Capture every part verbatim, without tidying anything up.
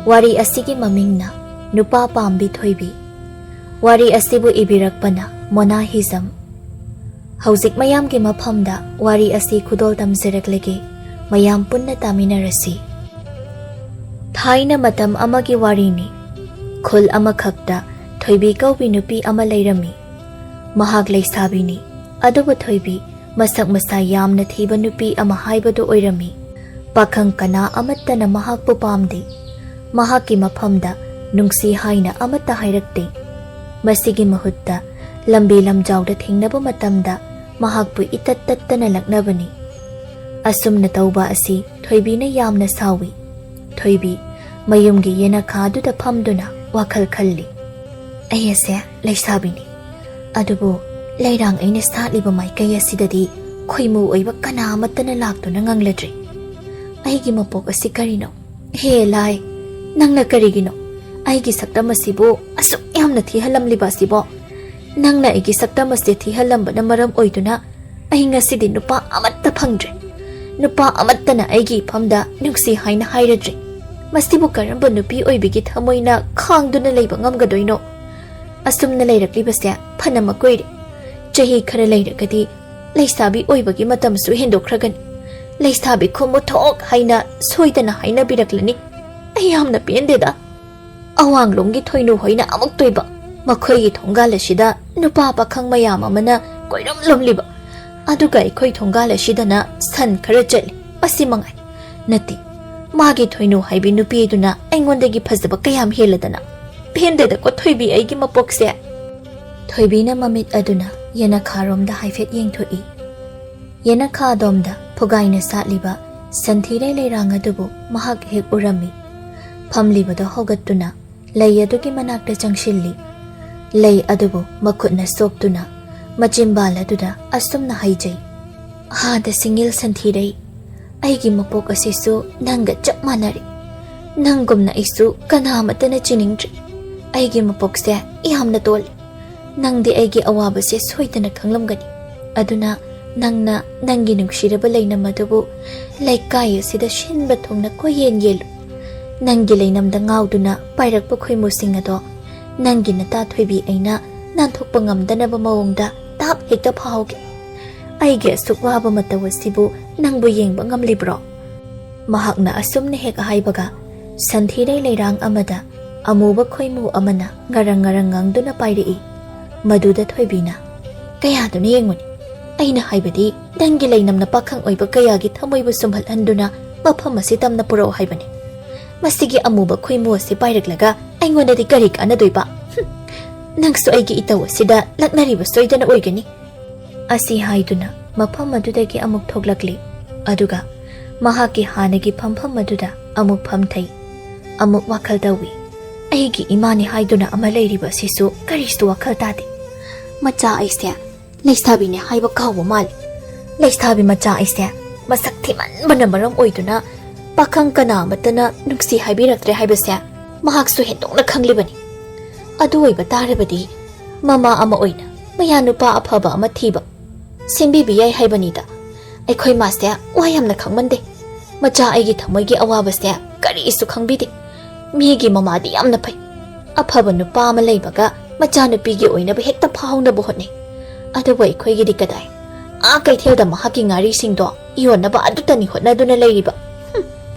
ꯋꯥꯔꯤ ꯑꯁꯤꯒꯤ ꯃꯃꯤꯡꯅ ꯅꯨꯄꯥ ꯄꯥꯝꯕꯤ ꯊꯣꯏꯕꯤ꯫ ꯋꯥꯔꯤ ꯑꯁꯤꯕꯨ ꯏꯕꯤꯔꯛꯄꯅ ꯃꯣꯅꯥ ꯍꯤꯖꯝ꯫ ꯍꯧꯖꯤꯛ ꯃꯌꯥꯝꯒꯤ ꯃꯐꯝꯗ ꯋꯥꯔꯤ ꯑꯁꯤ ꯈꯨꯗꯣꯜ ꯇꯝꯖꯔꯛꯂꯒꯦ꯫ ꯃꯌꯥꯝ ꯄꯨꯟꯅ ꯇꯥꯃꯤꯟꯅꯔꯁꯤ꯫ ꯊꯥꯏꯅ ꯃꯇꯝ ꯑꯃꯒꯤ ꯋꯥꯔꯤꯅꯤ꯫ ꯈꯨꯜ ꯑꯃꯈꯛꯇ ꯊꯣꯏꯕꯤ ꯀꯧꯕꯤ ꯅꯨꯄꯤ ꯑꯃ ꯂꯩꯔꯝꯃꯤ꯫ ꯃꯍꯥꯛ ꯂꯩꯁꯥꯕꯤꯅꯤ, ꯑꯗꯨꯕꯨ ꯊꯣꯏꯕꯤ ꯃꯁꯛ ꯃꯁꯥ ꯌꯥꯝꯅ ꯊꯤꯕ ꯅꯨꯄꯤ ꯑꯃ ꯍꯥꯏꯕꯗꯨ ꯑꯣꯏꯔꯝꯃꯤ꯫ ꯄꯥꯈꯪ ꯀꯅꯥ ꯑꯃꯠꯇꯅ ꯃꯍꯥꯛꯄꯨ ꯄꯥꯝꯗꯦ꯫ ꯃꯍꯥꯛꯀꯤ ꯃꯐꯝꯗ ꯅꯨꯡꯁꯤ ꯍꯥꯏꯅ ꯑꯃꯠꯇ ꯍꯥꯏꯔꯛꯇꯦ꯫ ꯃꯁꯤꯒꯤ ꯃꯍꯨꯠꯇ ꯂꯝꯕꯤ ꯂꯝꯖꯥꯎꯗ ꯊꯦꯡꯅꯕ ꯃꯇꯝꯗ ꯃꯍꯥꯛꯄꯨ ꯏꯇꯠ ꯇꯠꯇꯅ ꯂꯛꯅꯕꯅꯤ꯫ ꯑꯁꯨꯝꯅ ꯇꯧꯕ ꯑꯁꯤ ꯊꯣꯏꯕꯤꯅ ꯌꯥꯝꯅ ꯁꯥꯎꯏ꯫ ꯊꯣꯏꯕꯤ ꯃꯌꯨꯝꯒꯤ ꯌꯦꯅꯈꯥꯗꯨꯗ ꯐꯝꯗꯨꯅ ꯋꯥꯈꯜ ꯈꯜꯂꯤ꯫ "ꯑꯩ ꯑꯁꯦ ꯂꯩꯁꯥꯕꯤꯅꯤ, ꯑꯗꯨꯕꯨ ꯂꯩꯔꯥꯡ ꯑꯩꯅ ꯁꯥꯠꯂꯤꯕ ꯃꯥꯏꯀꯩ ꯑꯁꯤꯗꯗꯤ ꯈꯣꯏꯃꯨ ꯑꯣꯏꯕ ꯀꯅꯥ ꯑꯃꯠꯇꯅ ꯂꯥꯛꯇꯨꯅ ꯉꯪꯂꯗ꯭ꯔꯤ꯫ ꯑꯩꯒꯤ ꯃꯄꯣꯛ ꯑꯁꯤ ꯀꯔꯤꯅꯣ? ꯍꯦ ꯂꯥꯏ, ꯅꯪꯅ ꯀꯔꯤꯒꯤꯅꯣ ꯑꯩꯒꯤ ꯁꯛꯇꯝ ꯑꯁꯤꯕꯨ ꯑꯁꯨꯛ ꯌꯥꯝꯅ ꯊꯤꯍꯜꯂꯝꯂꯤꯕ ꯑꯁꯤꯕꯣ? ꯅꯪꯅ ꯑꯩꯒꯤ ꯁꯛꯇꯝ ꯑꯁꯤ ꯊꯤꯍꯜꯂꯝꯕꯅ ꯃꯔꯝ ꯑꯣꯏꯗꯨꯅ ꯑꯩ ꯉꯁꯤꯗꯤ ꯅꯨꯄꯥ ꯑꯃꯠꯇ ꯐꯪꯗ꯭ꯔꯦ꯫ ꯅꯨꯄꯥ ꯑꯃꯠꯇꯅ ꯑꯩꯒꯤ ꯏꯐꯝꯗ ꯅꯨꯡꯁꯤ ꯍꯥꯏꯅ ꯍꯥꯏꯔꯗ꯭ꯔꯦ꯫ ꯃꯁꯤꯕꯨ ꯀꯔꯝꯕ ꯅꯨꯄꯤ ꯑꯣꯏꯕꯤꯒꯤ ꯊꯃꯣꯏꯅ ꯈꯥꯡꯗꯨꯅ ꯂꯩꯕ ꯉꯝꯒꯗꯣꯏꯅꯣ? ꯑꯁꯨꯝꯅ ꯂꯩꯔꯛꯂꯤꯕꯁꯦ ꯐꯅ ꯃꯀꯨꯏꯔꯦ꯫ ꯆꯍꯤ ꯈꯔ ꯂꯩꯔꯒꯗꯤ ꯂꯩꯁꯥꯕꯤ ꯑꯣꯏꯕꯒꯤ ꯃꯇꯝꯁꯨ ꯍꯦꯟꯗꯣꯛꯈ꯭ꯔꯒꯅꯤ꯫ ꯂꯩꯁꯥꯕꯤ ꯈꯨꯝꯃꯨ ꯊꯣꯛ ꯍꯥꯏꯅ ꯁꯣꯏꯗꯅ ꯍꯥꯏꯅꯕꯤꯔꯛꯂꯅꯤ꯫ ꯑꯩ ꯌꯥꯝꯅ ꯄꯦꯟꯗꯦꯗ꯫ ꯑꯋꯥꯡꯂꯣꯝꯒꯤ ꯊꯣꯏꯅꯨ ꯍꯣꯏꯅ ꯑꯃꯨꯛꯇꯣꯏꯕ꯫ ꯃꯈꯣꯏꯒꯤ ꯊꯣꯡꯒꯥꯜ ꯑꯁꯤꯗ ꯅꯨꯄꯥ ꯄꯥꯈꯪ ꯃꯌꯥꯝ ꯑꯃꯅ ꯀꯣꯏꯔꯝꯂꯝꯂꯤꯕ꯫ ꯑꯗꯨꯒ ꯑꯩꯈꯣꯏ ꯊꯣꯡꯒꯥꯜ ꯑꯁꯤꯗꯅ ꯁꯟ ꯈꯔ ꯆꯠꯂꯤ꯫ ꯑꯁꯤ ꯃꯉꯥꯏ꯫ ꯅꯠꯇꯦ, ꯃꯥꯒꯤ ꯊꯣꯏꯅꯨ ꯍꯥꯏꯕꯤ ꯅꯨꯄꯤꯗꯨꯅ ꯑꯩꯉꯣꯟꯗꯒꯤ ꯐꯖꯕ ꯀꯌꯥꯝ ꯍꯦꯜꯂꯗꯅ꯫ ꯄꯦꯟꯗꯦꯗꯀꯣ ꯊꯣꯏꯕꯤ ꯑꯩꯒꯤ ꯃꯄꯣꯛꯁꯦ꯫ ꯊꯣꯏꯕꯤꯅ ꯃꯃꯤꯠ ꯑꯗꯨꯅ ꯌꯦꯅꯈꯥꯔꯣꯝꯗ ꯍꯥꯏꯐꯦꯠ ꯌꯦꯡꯊꯣꯛꯏ꯫ ꯌꯦꯅꯈꯥ ꯑꯗꯣꯝꯗ ꯐꯨꯒꯥꯏꯅ ꯁꯥꯠꯂꯤꯕ ꯁꯟꯊꯤꯔꯩ ꯂꯩꯔꯥꯡ ꯑꯗꯨꯕꯨ ꯃꯍꯥꯛ ꯍꯦꯛ ꯎꯔꯝꯃꯤ꯫ ꯐꯝꯂꯤꯕꯗꯣ ꯍꯧꯒꯠꯇꯨꯅ ꯂꯩ ꯑꯗꯨꯒꯤ ꯃꯅꯥꯛꯇ ꯆꯪꯁꯤꯜꯂꯤ꯫ ꯂꯩ ꯑꯗꯨꯕꯨ ꯃꯈꯨꯠꯅ ꯁꯣꯛꯇꯨꯅ ꯃꯆꯤꯝꯕꯥꯜ ꯑꯗꯨꯗ ꯑꯁꯨꯝꯅ ꯍꯥꯏꯖꯩ, "ꯍꯥꯗ ꯁꯤꯡꯉꯤꯜ ꯁꯟꯊꯤꯔꯩ, ꯑꯩꯒꯤ ꯃꯄꯣꯛ ꯑꯁꯤꯁꯨ ꯅꯪꯒ ꯆꯞ ꯃꯥꯟꯅꯔꯦ꯫ ꯅꯪꯒꯨꯝꯅ ꯑꯩꯁꯨ ꯀꯅꯥ ꯑꯃꯠꯇꯅ ꯆꯤꯅꯤꯡꯗ꯭ꯔꯦ꯫ ꯑꯩꯒꯤ ꯃꯄꯣꯛꯁꯦ ꯌꯥꯝꯅ ꯇꯣꯜꯂꯤ꯫ ꯅꯪꯗꯤ ꯑꯩꯒꯤ ꯑꯋꯥꯕꯁꯦ ꯁꯣꯏꯗꯅ ꯈꯪꯂꯝꯒꯅꯤ꯫ ꯑꯗꯨꯅ ꯅꯪꯅ ꯅꯪꯒꯤ ꯅꯨꯡꯁꯤꯔꯕ ꯂꯩꯅꯝ ꯑꯗꯨꯕꯨ ꯂꯩꯀꯥꯏ ꯑꯁꯤꯗ ꯁꯤꯟꯕ ꯊꯨꯡꯅ ꯀꯣꯏꯌꯦꯟ ꯌꯦꯜꯂꯨ꯫ ꯅꯪꯒꯤ ꯂꯩꯅꯝꯗ ꯉꯥꯎꯗꯨꯅ ꯄꯥꯏꯔꯛꯄ ꯈꯣꯏꯃꯨꯁꯤꯡ ꯑꯗꯣ ꯅꯪꯒꯤ ꯅꯇꯥ ꯊꯣꯏꯕꯤ ꯑꯩꯅ ꯅꯥꯟꯊꯣꯛꯄ ꯉꯝꯗꯅꯕ ꯃꯑꯣꯡꯗ ꯇꯥꯞ ꯍꯦꯛꯇ ꯐꯥꯍꯧꯒꯦ꯫ ꯑꯩꯒꯤ ꯑꯁꯨꯛ ꯋꯥꯕ ꯃꯇꯧ ꯑꯁꯤꯕꯨ ꯅꯪꯕꯨ ꯌꯦꯡꯕ ꯉꯝꯂꯤꯕ꯭ꯔꯣ?" ꯃꯍꯥꯛꯅ ꯑꯁꯨꯝꯅ ꯍꯦꯛ ꯍꯥꯏꯕꯒ, ꯁꯟꯊꯤꯔꯩ ꯂꯩꯔꯥꯡ ꯑꯃꯗ ꯑꯃꯨꯕ ꯈꯣꯏꯃꯨ ꯑꯃꯅ ꯉꯔꯪ ꯉꯔꯪ ꯉꯪꯗꯨꯅ ꯄꯥꯏꯔꯛꯏ꯫ ꯃꯗꯨꯗ ꯊꯣꯏꯕꯤꯅ, "ꯀꯌꯥꯗꯨꯅ ꯌꯦꯡꯉꯨꯅꯤ꯫ ꯑꯩꯅ ꯍꯥꯏꯕꯗꯤ ꯅꯪꯒꯤ ꯂꯩꯅꯝꯅ ꯄꯥꯈꯪ ꯑꯣꯏꯕ ꯀꯌꯥꯒꯤ ꯊꯃꯣꯏꯕꯨ ꯁꯨꯝꯍꯠꯍꯟꯗꯨꯅ ꯃꯐꯝ ꯑꯁꯤ ꯇꯝꯅ ꯄꯨꯔꯛꯑꯣ ꯍꯥꯏꯕꯅꯤ꯫ ꯃꯁꯤꯒꯤ ꯑꯃꯨꯕ ꯈꯣꯏꯃꯨ ꯑꯁꯤ ꯄꯥꯏꯔꯛꯂꯒ ꯑꯩꯉꯣꯟꯗꯗꯤ ꯀꯔꯤ ꯀꯥꯟꯅꯗꯣꯏꯕ? ꯍꯨꯝ! ꯅꯪꯁꯨ ꯑꯩꯒꯤ ꯏꯇꯧ ꯑꯁꯤꯗ ꯂꯛꯅꯔꯤꯕ ꯁꯣꯏꯗꯅ ꯑꯣꯏꯒꯅꯤ꯫" ꯑꯁꯤ ꯍꯥꯏꯗꯨꯅ ꯃꯐꯝ ꯑꯗꯨꯗꯒꯤ ꯑꯃꯨꯛ ꯊꯣꯛꯂꯛꯂꯤ꯫ ꯑꯗꯨꯒ ꯃꯍꯥꯛꯀꯤ ꯍꯥꯟꯅꯒꯤ ꯐꯝꯐꯝ ꯑꯗꯨꯗ ꯑꯃꯨꯛ ꯐꯝꯊꯩ꯫ ꯑꯃꯨꯛ ꯋꯥꯈꯜ ꯇꯧꯏ, "ꯑꯩꯒꯤ ꯏꯃꯥꯅꯤ ꯍꯥꯏꯗꯨꯅ ꯑꯃ ꯂꯩꯔꯤꯕ ꯑꯁꯤꯁꯨ ꯀꯔꯤꯁꯨ ꯋꯥꯈꯜ ꯇꯥꯗꯦ꯫ ꯃꯆꯥ ꯑꯩꯁꯦ ꯂꯩꯁꯥꯕꯤꯅꯦ ꯍꯥꯏꯕ ꯀꯥꯎꯕ ꯃꯥꯜꯂꯤ꯫ ꯂꯩꯁꯥꯕꯤ ꯃꯆꯥ ꯑꯩꯁꯦ ꯃꯁꯛ ꯊꯤꯃꯟꯕꯅ ꯃꯔꯝ ꯑꯣꯏꯗꯨꯅ ꯄꯥꯈꯪ ꯀꯅꯥ ꯑꯃꯠꯇꯅ ꯅꯨꯡꯁꯤ ꯍꯥꯏꯕꯤꯔꯛꯇ꯭ꯔꯦ ꯍꯥꯏꯕꯁꯦ ꯃꯍꯥꯛꯁꯨ ꯍꯦꯟꯗꯣꯛꯅ ꯈꯪꯂꯤꯕꯅꯤ꯫ ꯑꯗꯨ ꯑꯣꯏꯕ ꯇꯥꯔꯕꯗꯤ ꯃꯃꯥ ꯑꯃ ꯑꯣꯏꯅ ꯃꯌꯥ ꯅꯨꯄꯥ ꯑꯐꯕ ꯑꯃ ꯊꯤꯕ, ꯁꯦꯝꯕꯤꯕ ꯌꯥꯏ ꯍꯥꯏꯕꯅꯤꯗ꯫ ꯑꯩꯈꯣꯏ ꯃꯥꯁꯦ ꯋꯥ ꯌꯥꯝꯅ ꯈꯪꯃꯟꯗꯦ꯫ ꯃꯆꯥ ꯑꯩꯒꯤ ꯊꯃꯣꯏꯒꯤ ꯑꯋꯥꯕꯁꯦ ꯀꯔꯤꯁꯨ ꯈꯪꯕꯤꯗꯦ꯫ ꯃꯤꯒꯤ ꯃꯃꯥꯗꯤ ꯌꯥꯝꯅ ꯐꯩ꯫ ꯑꯐꯕ ꯅꯨꯄꯥ ꯑꯃ ꯂꯩꯕꯒ ꯃꯆꯥꯅꯨꯄꯤꯒꯤ ꯑꯣꯏꯅꯕ ꯍꯦꯛꯇ ꯐꯥꯍꯧꯅꯕ ꯍꯣꯠꯅꯩ꯫ ꯑꯗꯨꯕꯨ ꯑꯩꯈꯣꯏꯒꯤꯗꯤ ꯀꯗꯥꯏ? ꯑꯥ ꯀꯩꯊꯦꯜꯗ ꯃꯍꯥꯛꯀꯤ ꯉꯥꯔꯤꯁꯤꯡꯗꯣ ꯌꯣꯟꯅꯕ ꯑꯗꯨꯇꯅꯤ ꯍꯣꯠꯅꯗꯨꯅ ꯂꯩꯔꯤꯕ꯫" ꯍꯨꯝ!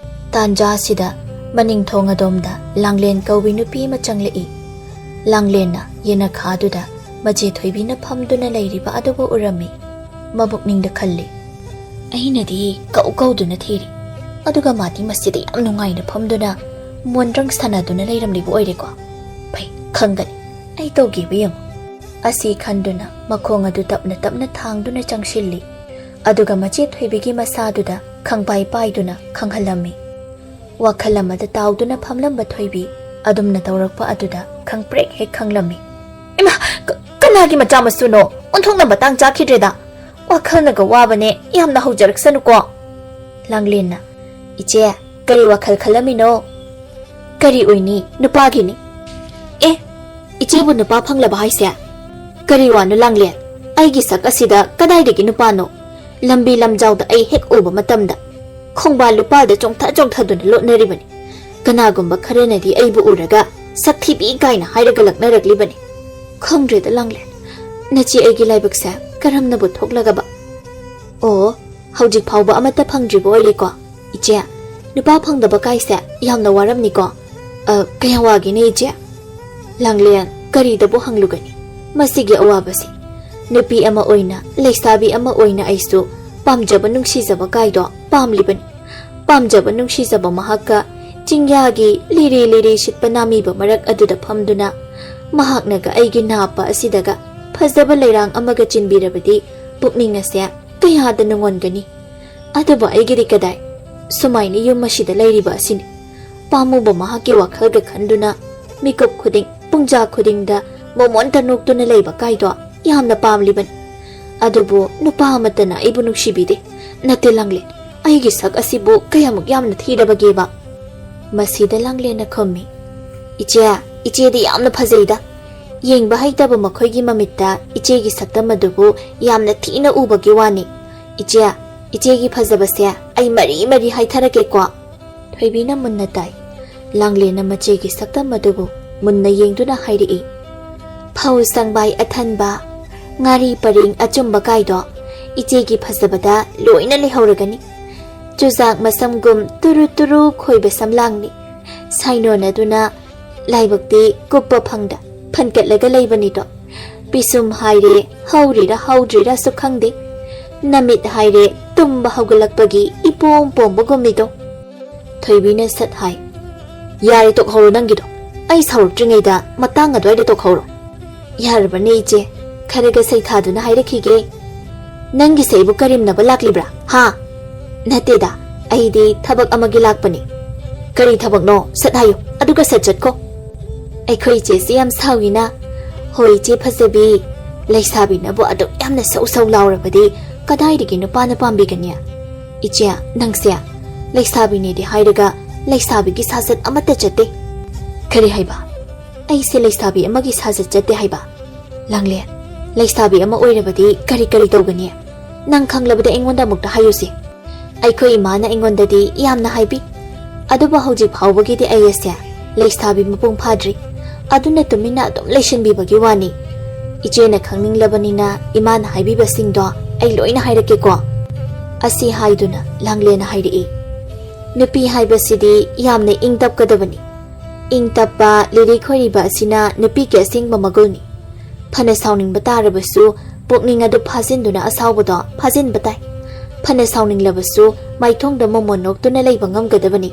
ꯇꯥꯟꯖꯥ ꯑꯁꯤꯗ ꯃꯅꯤꯡ ꯊꯣꯡ ꯑꯗꯣꯝꯗ ꯂꯥꯡꯂꯦꯟ ꯀꯧꯕꯤ ꯅꯨꯄꯤ ꯑꯃ ꯆꯪꯂꯛꯏ꯫ ꯂꯥꯡꯂꯦꯟꯅ ꯌꯦꯅꯈꯥꯗꯨꯗ ꯃꯆꯦ ꯊꯣꯏꯕꯤꯅ ꯐꯝꯗꯨꯅ ꯂꯩꯔꯤꯕ ꯑꯗꯨꯕꯨ ꯎꯔꯝꯃꯤ꯫ ꯃꯕꯨꯛꯅꯤꯡꯗ ꯈꯜꯂꯤ, "ꯑꯩꯅꯗꯤ ꯀꯧ ꯀꯧꯗꯨꯅ ꯊꯤꯔꯤ, ꯑꯗꯨꯒ ꯃꯥꯗꯤ ꯃꯁꯤꯗ ꯌꯥꯝ ꯅꯨꯡꯉꯥꯏꯅ ꯐꯝꯗꯨꯅ ꯃꯣꯟꯗ꯭ꯔꯪ ꯁꯥꯟꯅꯗꯨꯅ ꯂꯩꯔꯝꯂꯤꯕ ꯑꯣꯏꯔꯦꯀꯣ꯫ ꯐꯩ, ꯈꯪꯒꯅꯤ, ꯑꯩ ꯇꯧꯒꯦꯕ ꯌꯦꯡꯉꯨ꯫" ꯑꯁꯤ ꯈꯟꯗꯨꯅ ꯃꯈꯣꯡ ꯑꯗꯨ ꯇꯞꯅ ꯇꯞꯅ ꯊꯥꯡꯗꯨꯅ ꯆꯪꯁꯤꯜꯂꯤ꯫ ꯑꯗꯨꯒ ꯃꯆꯦ ꯊꯣꯏꯕꯤꯒꯤ ꯃꯁꯥꯗꯨꯗ ꯈꯪꯄꯥꯏ ꯄꯥꯏꯗꯨꯅ ꯈꯪꯍꯜꯂꯝꯃꯤ꯫ ꯋꯥꯈꯜ ꯑꯃꯗ ꯇꯥꯎꯗꯨꯅ ꯐꯝꯂꯝꯕ ꯊꯣꯏꯕꯤ ꯑꯗꯨꯝꯅ ꯇꯧꯔꯛꯄ ꯑꯗꯨꯗ ꯈꯪꯄ꯭ꯔꯦꯛ ꯍꯦꯛ ꯈꯪꯂꯝꯃꯤ꯫ "ꯏꯃꯥ, ꯀ-, ꯀꯅꯥꯒꯤ ꯃꯆꯥ ꯃꯁꯨꯅꯣ? ꯑꯣꯟꯊꯣꯛꯅ ꯃꯇꯥꯡ ꯆꯥꯈꯤꯗ꯭ꯔꯦꯗ꯫ ꯋꯥꯈꯜꯅꯒ ꯋꯥꯕꯅꯦ, ꯌꯥꯝꯅ ꯍꯧꯖꯔꯛꯁꯅꯨꯀꯣ꯫" ꯂꯥꯡꯂꯦꯟꯅ, "ꯏꯆꯦ, ꯀꯔꯤ ꯋꯥꯈꯜ ꯈꯜꯂꯝꯃꯤꯅꯣ?" "ꯀꯔꯤ ꯑꯣꯏꯅꯤ, ꯅꯨꯄꯥꯒꯤꯅꯤ꯫" "ꯑꯦ, ꯏꯆꯦꯕꯨ ꯅꯨꯄꯥ ꯐꯪꯂꯕ ꯍꯥꯏꯁꯦ? ꯀꯔꯤ ꯋꯥꯅꯣ ꯂꯥꯡꯂꯦꯟ? ꯑꯩꯒꯤ ꯁꯛ ꯑꯁꯤꯗ ꯀꯗꯥꯏꯗꯒꯤ ꯅꯨꯄꯥꯅꯣ? ꯂꯝꯕꯤ ꯂꯝꯖꯥꯎꯗ ꯑꯩ ꯍꯦꯛ ꯎꯕ ꯃꯇꯝꯗ ꯈꯣꯡꯕꯥꯜ ꯂꯨꯄꯥꯜꯗ ꯆꯣꯡꯊ ꯆꯣꯡꯊꯗꯨꯅ ꯂꯣꯠꯅꯔꯤꯕꯅꯤ꯫ ꯀꯅꯥꯒꯨꯝꯕ ꯈꯔꯅꯗꯤ ꯑꯩꯕꯨ ꯎꯔꯒ "ꯁꯛ ꯊꯤꯕꯤ" ꯀꯥꯏꯅ ꯍꯥꯏꯔꯒ ꯂꯛꯅꯔꯛꯂꯤꯕꯅꯤ꯫ ꯈꯪꯗ꯭ꯔꯦꯗ ꯂꯥꯡꯂꯦꯟ, ꯅꯆꯦ ꯑꯩꯒꯤ ꯂꯥꯏꯕꯛꯁꯦ ꯀꯔꯝꯅꯕꯨ ꯊꯣꯛꯂꯒꯕ? ꯑꯣ, ꯍꯧꯖꯤꯛ ꯐꯥꯎꯕ ꯑꯃꯠꯇ ꯐꯪꯗ꯭ꯔꯤꯕ ꯑꯣꯏꯔꯦꯀꯣ? ꯏꯆꯦ, ꯅꯨꯄꯥ ꯐꯪꯗꯕ ꯀꯥꯏꯁꯦ ꯌꯥꯝꯅ ꯋꯥꯔꯝꯅꯤꯀꯣ? ꯑ, ꯀꯌꯥ ꯋꯥꯒꯦꯅꯦ ꯏꯆꯦ? ꯂꯥꯡꯂꯦꯟ, ꯀꯔꯤꯗꯕꯨ ꯍꯪꯂꯨꯒꯅꯤ ꯃꯁꯤꯒꯤ ꯑꯋꯥꯕꯁꯤ? ꯅꯨꯄꯤ ꯑꯃ ꯑꯣꯏꯅ, ꯂꯩꯁꯥꯕꯤ ꯑꯃ ꯑꯣꯏꯅ ꯑꯩꯁꯨ ꯄꯥꯝꯖꯕ ꯅꯨꯡꯁꯤꯖꯕ ꯀꯥꯏꯗꯣ ꯄꯥꯝꯂꯤꯕꯅꯤ꯫ ꯄꯥꯝꯖꯕ ꯅꯨꯡꯁꯤꯖꯕ ꯃꯍꯥꯛꯀ ꯆꯤꯡꯌꯥꯒꯤ ꯂꯤꯔꯤ ꯂꯤꯔꯤ ꯁꯤꯠꯄ ꯅꯥꯃꯤꯕ ꯃꯔꯛ ꯑꯗꯨꯗ ꯐꯝꯗꯨꯅ ꯃꯍꯥꯛꯅꯒ ꯑꯩꯒꯤ ꯅꯥꯞꯄ ꯑꯁꯤꯗꯒ ꯐꯖꯕ ꯂꯩꯔꯥꯡ ꯑꯃꯒ ꯆꯤꯟꯕꯤꯔꯕꯗꯤ ꯄꯨꯛꯅꯤꯡ ꯑꯁꯦ ꯀꯌꯥꯗ ꯅꯨꯡꯉꯣꯟꯒꯅꯤ꯫ ꯑꯗꯨꯕꯨ ꯑꯩꯒꯤꯗꯤ ꯀꯗꯥꯏ? ꯁꯨꯃꯥꯏꯅ ꯌꯨꯝ ꯑꯁꯤꯗ ꯂꯩꯔꯤꯕ ꯑꯁꯤꯅꯤ꯫ ꯄꯥꯝꯃꯨꯕ ꯃꯍꯥꯛꯀꯤ ꯋꯥꯈꯜꯒ ꯈꯟꯗꯨꯅ ꯃꯤꯀꯨꯞ ꯈꯨꯗꯤꯡ, ꯄꯨꯡꯖꯥ ꯈꯨꯗꯤꯡꯗ ꯃꯣꯃꯣꯟꯇ ꯅꯣꯛꯇꯨꯅ ꯂꯩꯕ ꯀꯥꯏꯗꯣ ꯌꯥꯝꯅ ꯄꯥꯝꯂꯤꯕꯅꯤ꯫ ꯑꯗꯨꯕꯨ ꯅꯨꯄꯥ ꯑꯃꯠꯇꯅ ꯑꯩꯕꯨ ꯅꯨꯡꯁꯤꯕꯤꯗꯦ꯫ ꯅꯠꯇꯦ ꯂꯥꯡꯂꯦꯟ, ꯑꯩꯒꯤ ꯁꯛ ꯑꯁꯤꯕꯨ ꯀꯌꯥꯃꯨꯛ ꯌꯥꯝꯅ ꯊꯤꯔꯕꯒꯦꯕ? ꯃꯁꯤꯗ ꯂꯥꯡꯂꯦꯟꯅ ꯈꯨꯝꯃꯤ, "ꯏꯆꯦ, ꯏꯆꯦꯗꯤ ꯌꯥꯝꯅ ꯐꯖꯩꯗ꯫ ꯌꯦꯡꯕ ꯍꯩꯇꯕ ꯃꯈꯣꯏꯒꯤ ꯃꯃꯤꯠꯇ ꯏꯆꯦꯒꯤ ꯁꯛꯇꯝ ꯑꯗꯨꯕꯨ ꯌꯥꯝꯅ ꯊꯤꯅ ꯎꯕꯒꯤ ꯋꯥꯅꯤ꯫ ꯏꯆꯦ, ꯏꯆꯦꯒꯤ ꯐꯖꯕꯁꯦ ꯑꯩ ꯃꯔꯤ ꯃꯔꯤ ꯍꯥꯏꯊꯔꯛꯀꯦꯀꯣ"꯫ ꯊꯣꯏꯕꯤꯅ ꯃꯨꯟꯅ ꯇꯥꯏ꯫ ꯂꯥꯡꯂꯦꯟꯅ ꯃꯆꯦꯒꯤ ꯁꯛꯇꯝ ꯑꯗꯨꯕꯨ ꯃꯨꯟꯅ ꯌꯦꯡꯗꯨꯅ ꯍꯥꯏꯔꯛꯏ, "ꯐꯧ ꯁꯪꯕꯥꯏ ꯑꯊꯟꯕ, ꯉꯥꯔꯤ ꯄꯔꯦꯡ ꯑꯆꯨꯝꯕ ꯀꯥꯏꯗꯣ ꯏꯆꯦꯒꯤ ꯐꯖꯕꯗ ꯂꯣꯏꯅ ꯂꯩꯍꯧꯔꯒꯅꯤ꯫ ꯆꯨꯖꯥꯛ ꯃꯁꯝꯒꯨꯝ ꯇꯨꯔꯨ ꯇꯨꯔꯨ ꯈꯣꯏꯕ ꯁꯝꯂꯥꯡꯅꯤ꯫ ꯁꯥꯏꯅꯣꯟ ꯑꯗꯨꯅ ꯂꯥꯏꯕꯛꯇꯤ ꯀꯨꯞꯄ ꯐꯪꯗ ꯐꯟꯀꯠꯂꯒ ꯂꯩꯕꯅꯤꯗꯣ꯫ ꯄꯤꯁꯨꯝ ꯍꯥꯏꯔꯦ ꯍꯧꯔꯤꯔꯥ ꯍꯧꯗ꯭ꯔꯤꯔꯥꯁꯨ ꯈꯪꯗꯦ꯫ ꯅꯃꯤꯠ ꯍꯥꯏꯔꯦ ꯇꯨꯝꯕ ꯍꯧꯒꯠꯂꯛꯄꯒꯤ ꯏꯄꯣꯝ ꯄꯣꯝꯕꯒꯨꯝꯃꯤꯗꯣ"꯫ ꯊꯣꯏꯕꯤꯅ ꯁꯠ ꯍꯥꯏ, "ꯌꯥꯔꯦ, ꯇꯣꯛꯍꯧꯔꯣ ꯅꯪꯒꯤꯗꯣ꯫ ꯑꯩ ꯁꯥꯎꯔꯛꯇ꯭ꯔꯤꯉꯩꯗ ꯃꯇꯥꯡ ꯑꯗꯨꯋꯥꯏꯗ ꯇꯣꯛꯍꯧꯔꯣ"꯫ "ꯌꯥꯔꯕꯅꯦ ꯏꯆꯦ, ꯈꯔꯒ ꯁꯩꯊꯥꯗꯨꯅ ꯍꯥꯏꯔꯛꯈꯤꯒꯦ꯫ ꯅꯪꯒꯤꯁꯦ ꯑꯩꯕꯨ ꯀꯔꯦꯝꯅꯕ ꯂꯥꯛꯂꯤꯕ꯭ꯔꯥ, ꯍꯥ?" "ꯅꯠꯇꯦꯗ, ꯑꯩꯗꯤ ꯊꯕꯛ ꯑꯃꯒꯤ ꯂꯥꯛꯄꯅꯤ"꯫ "ꯀꯔꯤ ꯊꯕꯛꯅꯣ? ꯁꯠ ꯍꯥꯏꯌꯨ, ꯑꯗꯨꯒ ꯁꯠ ꯆꯠꯈꯣ"꯫ "ꯑꯩꯈꯣꯏ ꯏꯆꯦꯁꯤ ꯌꯥꯝ ꯁꯥꯎꯏꯅ"꯫ "ꯍꯣꯏ ꯏꯆꯦ ꯐꯖꯕꯤ, ꯂꯩꯁꯥꯕꯤꯅꯕꯨ ꯑꯗꯨꯛ ꯌꯥꯝꯅ ꯁꯧ ꯁꯧ ꯂꯥꯎꯔꯕꯗꯤ ꯀꯗꯥꯏꯗꯒꯤ ꯅꯨꯄꯥꯅ ꯄꯥꯝꯕꯤꯒꯅꯤ? ꯏꯆꯦ, ꯅꯪꯁꯦ ꯂꯩꯁꯥꯕꯤꯅꯦꯗꯤ ꯍꯥꯏꯔꯒ ꯂꯩꯁꯥꯕꯤꯒꯤ ꯁꯥꯖꯠ ꯑꯃꯠꯇ ꯆꯠꯇꯦ"꯫ "ꯀꯔꯤ ꯍꯥꯏꯕ? ꯑꯩꯁꯦ ꯂꯩꯁꯥꯕꯤ ꯑꯃꯒꯤ ꯁꯥꯖꯠ ꯆꯠꯇꯦ ꯍꯥꯏꯕ? ꯂꯥꯡꯂꯦꯟ, ꯂꯩꯁꯥꯕꯤ ꯑꯃ ꯑꯣꯏꯔꯕꯗꯤ ꯀꯔꯤ ꯀꯔꯤ ꯇꯧꯒꯅꯤ? ꯅꯪ ꯈꯪꯂꯕꯗꯤ ꯑꯩꯉꯣꯟꯗ ꯑꯃꯨꯛꯇ ꯍꯥꯏꯌꯨꯁꯦ"꯫ "ꯑꯩꯈꯣꯏ ꯏꯃꯥꯅ ꯑꯩꯉꯣꯟꯗꯗꯤ ꯌꯥꯝꯅ ꯍꯥꯏꯕꯤ꯫ ꯑꯗꯨꯕꯨ ꯍꯧꯖꯤꯛ ꯐꯥꯎꯕꯒꯤꯗꯤ ꯑꯩ ꯑꯁꯦ ꯂꯩꯁꯥꯕꯤ ꯃꯄꯨꯡ ꯐꯥꯗ꯭ꯔꯤ꯫ ꯑꯗꯨꯅ ꯇꯨꯃꯤꯟꯅ ꯑꯗꯨꯝ ꯂꯩꯁꯤꯟꯕꯤꯕꯒꯤ ꯋꯥꯅꯤ꯫ ꯏꯆꯦꯅ ꯈꯪꯅꯤꯡꯂꯕꯅꯤꯅ ꯏꯃꯥꯅ ꯍꯥꯏꯕꯤꯕꯁꯤꯡꯗꯣ ꯑꯩ ꯂꯣꯏꯅ ꯍꯥꯏꯔꯛꯀꯦꯀꯣ꯫ ꯑꯁꯤ ꯍꯥꯏꯗꯨꯅ ꯂꯥꯡꯂꯦꯟꯅ ꯍꯥꯏꯔꯛꯏ, "ꯅꯨꯄꯤ ꯍꯥꯏꯕꯁꯤꯗꯤ ꯌꯥꯝꯅ ꯏꯪ ꯇꯞꯀꯗꯕꯅꯤ꯫ ꯏꯪ ꯇꯞꯄ, ꯂꯤꯔꯤ ꯈꯣꯏꯔꯤꯕ ꯑꯁꯤꯅ ꯅꯨꯄꯤꯒꯤ ꯑꯁꯦꯡꯕ ꯃꯒꯨꯟꯅꯤ꯫ ꯐꯅ ꯁꯥꯎꯅꯤꯡꯕ ꯇꯥꯔꯕꯁꯨ ꯄꯨꯛꯅꯤꯡ ꯑꯗꯨ ꯐꯥꯖꯤꯟꯗꯨꯅ ꯑꯁꯥꯎꯕꯗꯣ ꯐꯥꯖꯤꯟꯕ ꯇꯥꯏ꯫ ꯐꯅ ꯁꯥꯎꯅꯤꯡꯂꯕꯁꯨ ꯃꯥꯏꯊꯣꯡꯗ ꯃꯣꯃꯣꯟ ꯅꯣꯛꯇꯨꯅ ꯂꯩꯕ ꯉꯝꯒꯗꯕꯅꯤ꯫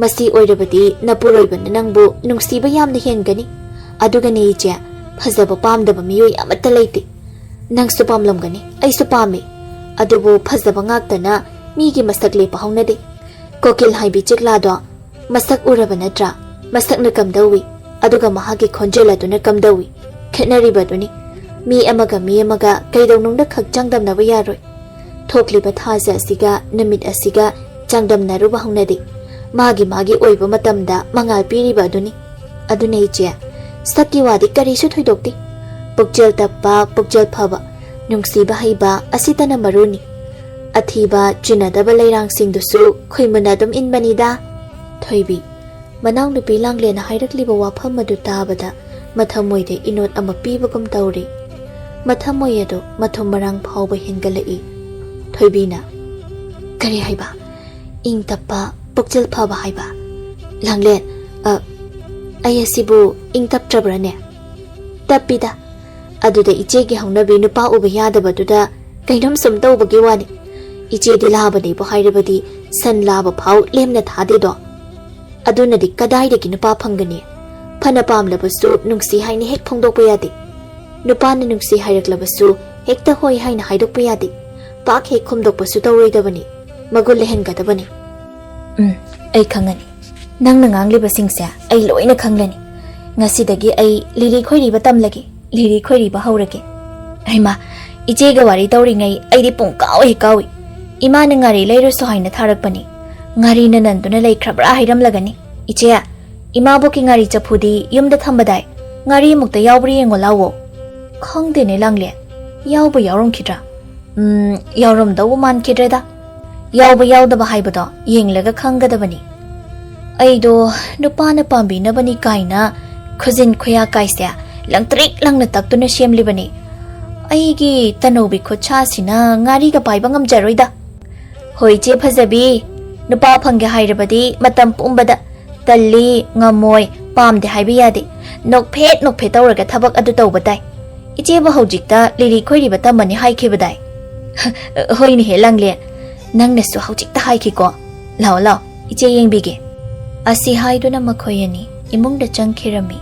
ꯃꯁꯤ ꯑꯣꯏꯔꯕꯗꯤ ꯅꯄꯨꯔꯣꯏꯕꯅ ꯅꯪꯕꯨ ꯅꯨꯡꯁꯤꯕ ꯌꯥꯝꯅ ꯍꯦꯟꯒꯅꯤ꯫ ꯑꯗꯨꯒꯅꯦ ꯏꯆꯦ, ꯐꯖꯕ ꯄꯥꯝꯗꯕ ꯃꯤꯑꯣꯏ ꯑꯃꯠꯇ ꯂꯩꯇꯦ꯫ ꯅꯪꯁꯨ ꯄꯥꯝꯂꯝꯒꯅꯤ, ꯑꯩꯁꯨ ꯄꯥꯝꯃꯤ꯫ ꯑꯗꯨꯕꯨ ꯐꯖꯕ ꯉꯥꯛꯇꯅ ꯃꯤꯒꯤ ꯃꯁꯛ ꯂꯦꯞꯄ ꯍꯧꯅꯗꯦ꯫ ꯀꯣꯀꯤꯜ ꯍꯥꯏꯕꯤ ꯆꯤꯛꯂꯥꯗꯣ ꯃꯁꯛ ꯎꯔꯕ ꯅꯠꯇ꯭ꯔꯥ? ꯃꯁꯛꯅ ꯀꯝꯗꯧꯏ? ꯑꯗꯨꯒ ꯃꯍꯥꯛꯀꯤ ꯈꯣꯟꯖꯦꯜ ꯑꯗꯨꯅ ꯀꯝꯗꯧꯏ? ꯈꯦꯠꯅꯔꯤꯕꯗꯨꯅꯤ꯫ ꯃꯤ ꯑꯃꯒ ꯃꯤ ꯑꯃꯒ ꯀꯩꯗꯧꯅꯨꯡꯗ ꯈꯛ ꯆꯥꯡꯗꯝꯅꯕ ꯌꯥꯔꯣꯏ꯫ ꯊꯣꯛꯂꯤꯕ ꯊꯥꯖ ꯑꯁꯤꯒ ꯅꯨꯃꯤꯠ ꯑꯁꯤꯒ ꯆꯥꯡꯗꯝꯅꯔꯨꯕ ꯍꯧꯅꯗꯦ꯫ ꯃꯥꯒꯤ ꯃꯥꯒꯤ ꯑꯣꯏꯕ ꯃꯇꯝꯗ ꯃꯉꯥꯜ ꯄꯤꯔꯤꯕ ꯑꯗꯨꯅꯤ꯫ ꯑꯗꯨꯅ ꯏꯆꯦ, ꯁꯛꯀꯤ ꯋꯥꯗꯤ ꯀꯔꯤꯁꯨ ꯊꯣꯏꯗꯣꯛꯇꯦ꯫ ꯄꯨꯛꯆꯦꯜ ꯇꯞꯄ, ꯄꯨꯛꯆꯦꯜ ꯐꯕ, ꯅꯨꯡꯁꯤꯕ ꯍꯩꯕ ꯑꯁꯤꯇꯅ ꯃꯔꯨꯅꯤ꯫ ꯑꯊꯤꯕ, ꯆꯤꯟꯅꯗꯕ ꯂꯩꯔꯥꯡꯁꯤꯡꯗꯨꯁꯨ ꯈꯨꯏꯃꯨꯟꯅ ꯑꯗꯨꯝ ꯏꯟꯕꯅꯤꯗ꯫" ꯊꯣꯏꯕꯤ, ꯃꯅꯥꯎꯅꯨꯄꯤ ꯂꯥꯡꯂꯦꯟꯅ ꯍꯥꯏꯔꯛꯂꯤꯕ ꯋꯥꯐꯝ ꯑꯗꯨ ꯇꯥꯕꯗ ꯃꯊꯃꯣꯏꯗ ꯏꯅꯣꯠ ꯑꯃ ꯄꯤꯕꯒꯨꯝ ꯇꯧꯔꯤ꯫ ꯃꯊꯃꯣꯏ ꯑꯗꯨ ꯃꯊꯨꯝ ꯃꯔꯥꯡ ꯐꯥꯎꯕ ꯍꯦꯟꯒꯠꯂꯛꯏ꯫ ꯊꯣꯏꯕꯤꯅ, "ꯀꯔꯤ ꯍꯥꯏꯕ? ꯏꯪ ꯇꯞꯄ, ꯄꯨꯛꯆꯦꯜ ꯐꯕ ꯍꯥꯏꯕ? ꯂꯥꯡꯂꯦꯟ, ꯑ, ꯑꯩ ꯑꯁꯤꯕꯨ ꯏꯪ ꯇꯞꯇ꯭ꯔꯕ꯭ꯔꯅꯦ?" "ꯇꯞꯄꯤꯗ꯫ ꯑꯗꯨꯗ ꯏꯆꯦꯒꯤ ꯍꯧꯅꯕꯤ ꯅꯨꯄꯥ ꯎꯕ ꯌꯥꯗꯕꯗꯨꯗ ꯀꯩꯅꯣꯝ ꯁꯨꯝ ꯇꯧꯕꯒꯤ ꯋꯥꯅꯤ꯫ ꯏꯆꯦꯗꯤ ꯂꯥꯕꯅꯦꯕꯨ ꯍꯥꯏꯔꯕꯗꯤ ꯁꯟ ꯂꯥꯕ ꯐꯥꯎ ꯂꯦꯝꯅ ꯊꯥꯗꯦꯗꯣ꯫ ꯑꯗꯨꯅꯗꯤ ꯀꯗꯥꯏꯗꯒꯤ ꯅꯨꯄꯥ ꯐꯪꯒꯅꯤ? ꯐꯅ ꯄꯥꯝꯂꯕꯁꯨ ꯅꯨꯡꯁꯤ ꯍꯥꯏꯅ ꯍꯦꯛ ꯐꯣꯡꯗꯣꯛꯄ ꯌꯥꯗꯦ꯫ ꯅꯨꯄꯥꯅ ꯅꯨꯡꯁꯤ ꯍꯥꯏꯔꯛꯂꯕꯁꯨ ꯍꯦꯛꯇ ꯍꯣꯏ ꯍꯥꯏꯅ ꯍꯥꯏꯗꯣꯛꯄ ꯌꯥꯗꯦ꯫ ꯄꯥꯛ ꯍꯦꯛ ꯈꯨꯝꯗꯣꯛꯄꯁꯨ ꯇꯧꯔꯣꯏꯗꯕꯅꯤ꯫ ꯃꯒꯨꯟ ꯂꯩꯍꯟꯒꯗꯕꯅꯤ꯫" "ꯎꯝ, ꯑꯩ ꯈꯪꯉꯅꯤ꯫ ꯅꯪꯅ ꯉꯥꯡꯂꯤꯕꯁꯤꯡꯁꯦ ꯑꯩ ꯂꯣꯏꯅ ꯈꯪꯂꯅꯤ꯫ ꯉꯁꯤꯗꯒꯤ ꯑꯩ ꯂꯤꯔꯤ ꯈꯣꯏꯔꯤꯕ ꯇꯝꯂꯒꯦ, ꯂꯤꯔꯤ ꯈꯣꯏꯔꯤꯕ ꯍꯧꯔꯒꯦ꯫" ꯍꯩꯃꯥ, ꯏꯆꯦꯒ ꯋꯥꯔꯤ ꯇꯧꯔꯤꯉꯩ ꯑꯩꯗꯤ ꯄꯨꯡ ꯀꯥꯎ ꯍꯦꯛ ꯀꯥꯎꯏ꯫ ꯏꯃꯥꯅ ꯉꯥꯔꯤ ꯂꯩꯔꯨꯁꯣ ꯍꯥꯏꯅ ꯊꯥꯔꯛꯄꯅꯤ꯫ ꯉꯥꯔꯤꯅ ꯅꯟꯗꯨꯅ ꯂꯩꯈ꯭ꯔꯕ꯭ꯔꯥ ꯍꯥꯏꯔꯝꯂꯒꯅꯤ꯫ "ꯏꯆꯦ, ꯏꯃꯥꯕꯣꯛꯀꯤ ꯉꯥꯔꯤ ꯆꯐꯨꯗꯤ ꯌꯨꯝꯗ ꯊꯝꯕꯗꯥꯏ? ꯉꯥꯔꯤꯃꯨꯛꯇ ꯌꯥꯎꯕ꯭ꯔꯥ ꯌꯦꯡꯉꯣ ꯂꯥꯎꯋꯣ꯫" "ꯈꯪꯗꯦꯅꯦ ꯂꯥꯡꯂꯦ, ꯌꯥꯎꯕ ꯌꯥꯎꯔꯝꯈꯤꯗ꯭ꯔꯥ? ꯎꯝ, ꯌꯥꯎꯔꯝꯗꯧꯕ ꯃꯥꯟꯈꯤꯗ꯭ꯔꯦꯗ꯫ ꯌꯥꯎꯕ ꯌꯥꯎꯗꯕ ꯍꯥꯏꯕꯗꯣ ꯌꯦꯡꯂꯒ ꯈꯪꯒꯗꯕꯅꯤ꯫ ꯑꯩꯗꯣ ꯅꯨꯄꯥꯅ ꯄꯥꯝꯕꯤꯅꯕꯅꯤ ꯀꯥꯏꯅ ꯈꯨꯖꯤꯟ ꯈꯨꯌꯥ ꯀꯥꯏꯁꯦ ꯂꯪꯇ꯭ꯔꯤꯛ ꯂꯪꯅ ꯇꯛꯇꯨꯅ ꯁꯦꯝꯂꯤꯕꯅꯤ꯫ ꯑꯩꯒꯤ ꯇꯅꯧꯕꯤ ꯈꯨꯠꯁꯥꯁꯤꯅ ꯉꯥꯔꯤꯒ ꯄꯥꯏꯕ ꯉꯝꯖꯔꯣꯏꯗ꯫ ꯍꯣꯏ, ꯏꯆꯦ ꯐꯖꯕꯤ, ꯅꯨꯄꯥ ꯐꯪꯒꯦ ꯍꯥꯏꯔꯕꯗꯤ ꯃꯇꯝ ꯄꯨꯝꯕꯗ ꯇꯜꯂꯤ, ꯉꯝꯃꯣꯏ, ꯄꯥꯝꯗꯦ ꯍꯥꯏꯕ ꯌꯥꯗꯦ꯫ ꯅꯣꯛꯐꯦꯠ ꯅꯣꯛꯐꯦꯠ ꯇꯧꯔꯒ ꯊꯕꯛ ꯑꯗꯨ ꯇꯧꯕ ꯇꯥꯏ꯫ ꯏꯆꯦꯕꯨ ꯍꯧꯖꯤꯛꯇ ꯂꯤꯔꯤ ꯈꯣꯏꯔꯤꯕ ꯇꯝꯃꯅꯤ ꯍꯥꯏꯈꯤꯕꯗꯥꯏ? ꯍꯣꯏꯅꯦꯍꯦ ꯂꯪꯂꯦ, ꯅꯪꯅꯁꯨ ꯍꯧꯖꯤꯛꯇ ꯍꯥꯏꯈꯤꯀꯣ꯫ ꯂꯥꯛꯑꯣ ꯂꯥꯛꯑꯣ, ꯏꯆꯦ ꯌꯦꯡꯕꯤꯒꯦ꯫ ꯑꯁꯤ ꯍꯥꯏꯗꯨꯅ ꯃꯈꯣꯏ ꯑꯅꯤ ꯏꯃꯨꯡꯗ ꯆꯪꯈꯤꯔꯝꯃꯤ꯫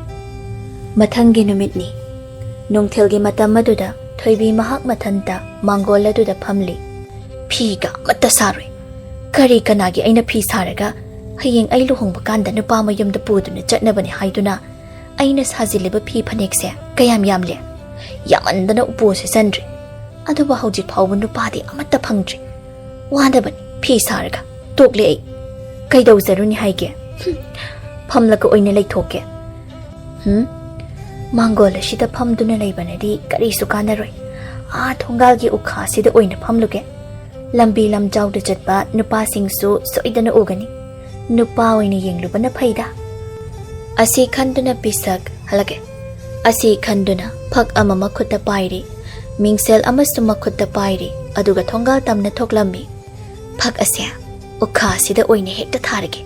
ꯃꯊꯪꯒꯤ ꯅꯨꯃꯤꯠꯅꯤ꯫ ꯅꯨꯡꯊꯤꯜꯒꯤ ꯃꯇꯝ ꯑꯗꯨꯗ ꯊꯣꯏꯕꯤ ꯃꯍꯥꯛ ꯃꯊꯟꯇ ꯃꯥꯡꯒꯣꯜ ꯑꯗꯨꯗ ꯐꯝꯂꯤ꯫ ꯐꯤꯒ ꯑꯃꯠꯇ ꯁꯥꯔꯣꯏ꯫ ꯀꯔꯤ ꯀꯅꯥꯒꯤ ꯑꯩꯅ ꯐꯤ ꯁꯥꯔꯒ ꯍꯌꯦꯡ ꯑꯩ ꯂꯨꯍꯣꯡꯕ ꯀꯥꯟꯗ ꯅꯨꯄꯥ ꯃꯌꯨꯝꯗ ꯄꯨꯗꯨꯅ ꯆꯠꯅꯕꯅꯤ ꯍꯥꯏꯗꯨꯅ ꯑꯩꯅ ꯁꯥꯖꯤꯜꯂꯤꯕ ꯐꯤ ꯐꯅꯦꯛꯁꯦ ꯀꯌꯥꯝ ꯌꯥꯝꯂꯦ? ꯌꯥꯝꯃꯟꯗꯅ ꯎꯄꯨꯁꯦ ꯆꯟꯗ꯭ꯔꯦ꯫ ꯑꯗꯨꯕꯨ ꯍꯧꯖꯤꯛ ꯐꯥꯎꯕ ꯅꯨꯄꯥꯗꯤ ꯑꯃꯠꯇ ꯐꯪꯗ꯭ꯔꯤ꯫ ꯋꯥꯗꯕꯅꯤ, ꯐꯤ ꯁꯥꯔꯒ ꯇꯣꯛꯂꯦ ꯑꯩ꯫ ꯀꯩꯗꯧꯖꯔꯨꯅꯤ ꯍꯥꯏꯒꯦ? ꯍꯨꯝ, ꯐꯝꯂꯒ ꯑꯣꯏꯅ ꯂꯩꯊꯣꯛꯀꯦ꯫ ꯍꯨꯝ, ꯃꯥꯡꯒꯣꯜ ꯑꯁꯤꯗ ꯐꯝꯗꯨꯅ ꯂꯩꯕꯅꯗꯤ ꯀꯔꯤꯁꯨ ꯀꯥꯟꯅꯔꯣꯏ꯫ ꯑꯥ ꯊꯣꯡꯒꯥꯜꯒꯤ ꯎꯈꯥꯁꯤꯗ ꯑꯣꯏꯅ ꯐꯝꯂꯨꯒꯦ꯫ ꯂꯝꯕꯤ ꯂꯝꯖꯥꯎꯗ ꯆꯠꯄ ꯅꯨꯄꯥꯁꯤꯡꯁꯨ ꯁꯣꯏꯗꯅ ꯎꯒꯅꯤ꯫ ꯅꯨꯄꯥ ꯑꯣꯏꯅ ꯌꯦꯡꯂꯨꯕꯅ ꯐꯩꯗ꯫ ꯑꯁꯤ ꯈꯟꯗꯨꯅ ꯄꯤꯁꯛ ꯍꯜꯂꯛꯀꯦ꯫ ꯑꯁꯤ ꯈꯟꯗꯨꯅ ꯐꯛ ꯑꯃ ꯃꯈꯨꯠꯇ ꯄꯥꯏꯔꯤ꯫ ꯃꯤꯡꯁꯦꯜ ꯑꯃꯁꯨ ꯃꯈꯨꯠꯇ ꯄꯥꯏꯔꯤ꯫ ꯑꯗꯨꯒ ꯊꯣꯡꯒꯥꯜ ꯇꯝꯅ ꯊꯣꯛꯂꯝꯃꯤ꯫ ꯐꯛ ꯑꯁꯦ ꯎꯈꯥꯁꯤꯗ ꯑꯣꯏꯅ ꯍꯦꯛꯇ ꯊꯥꯔꯒꯦ꯫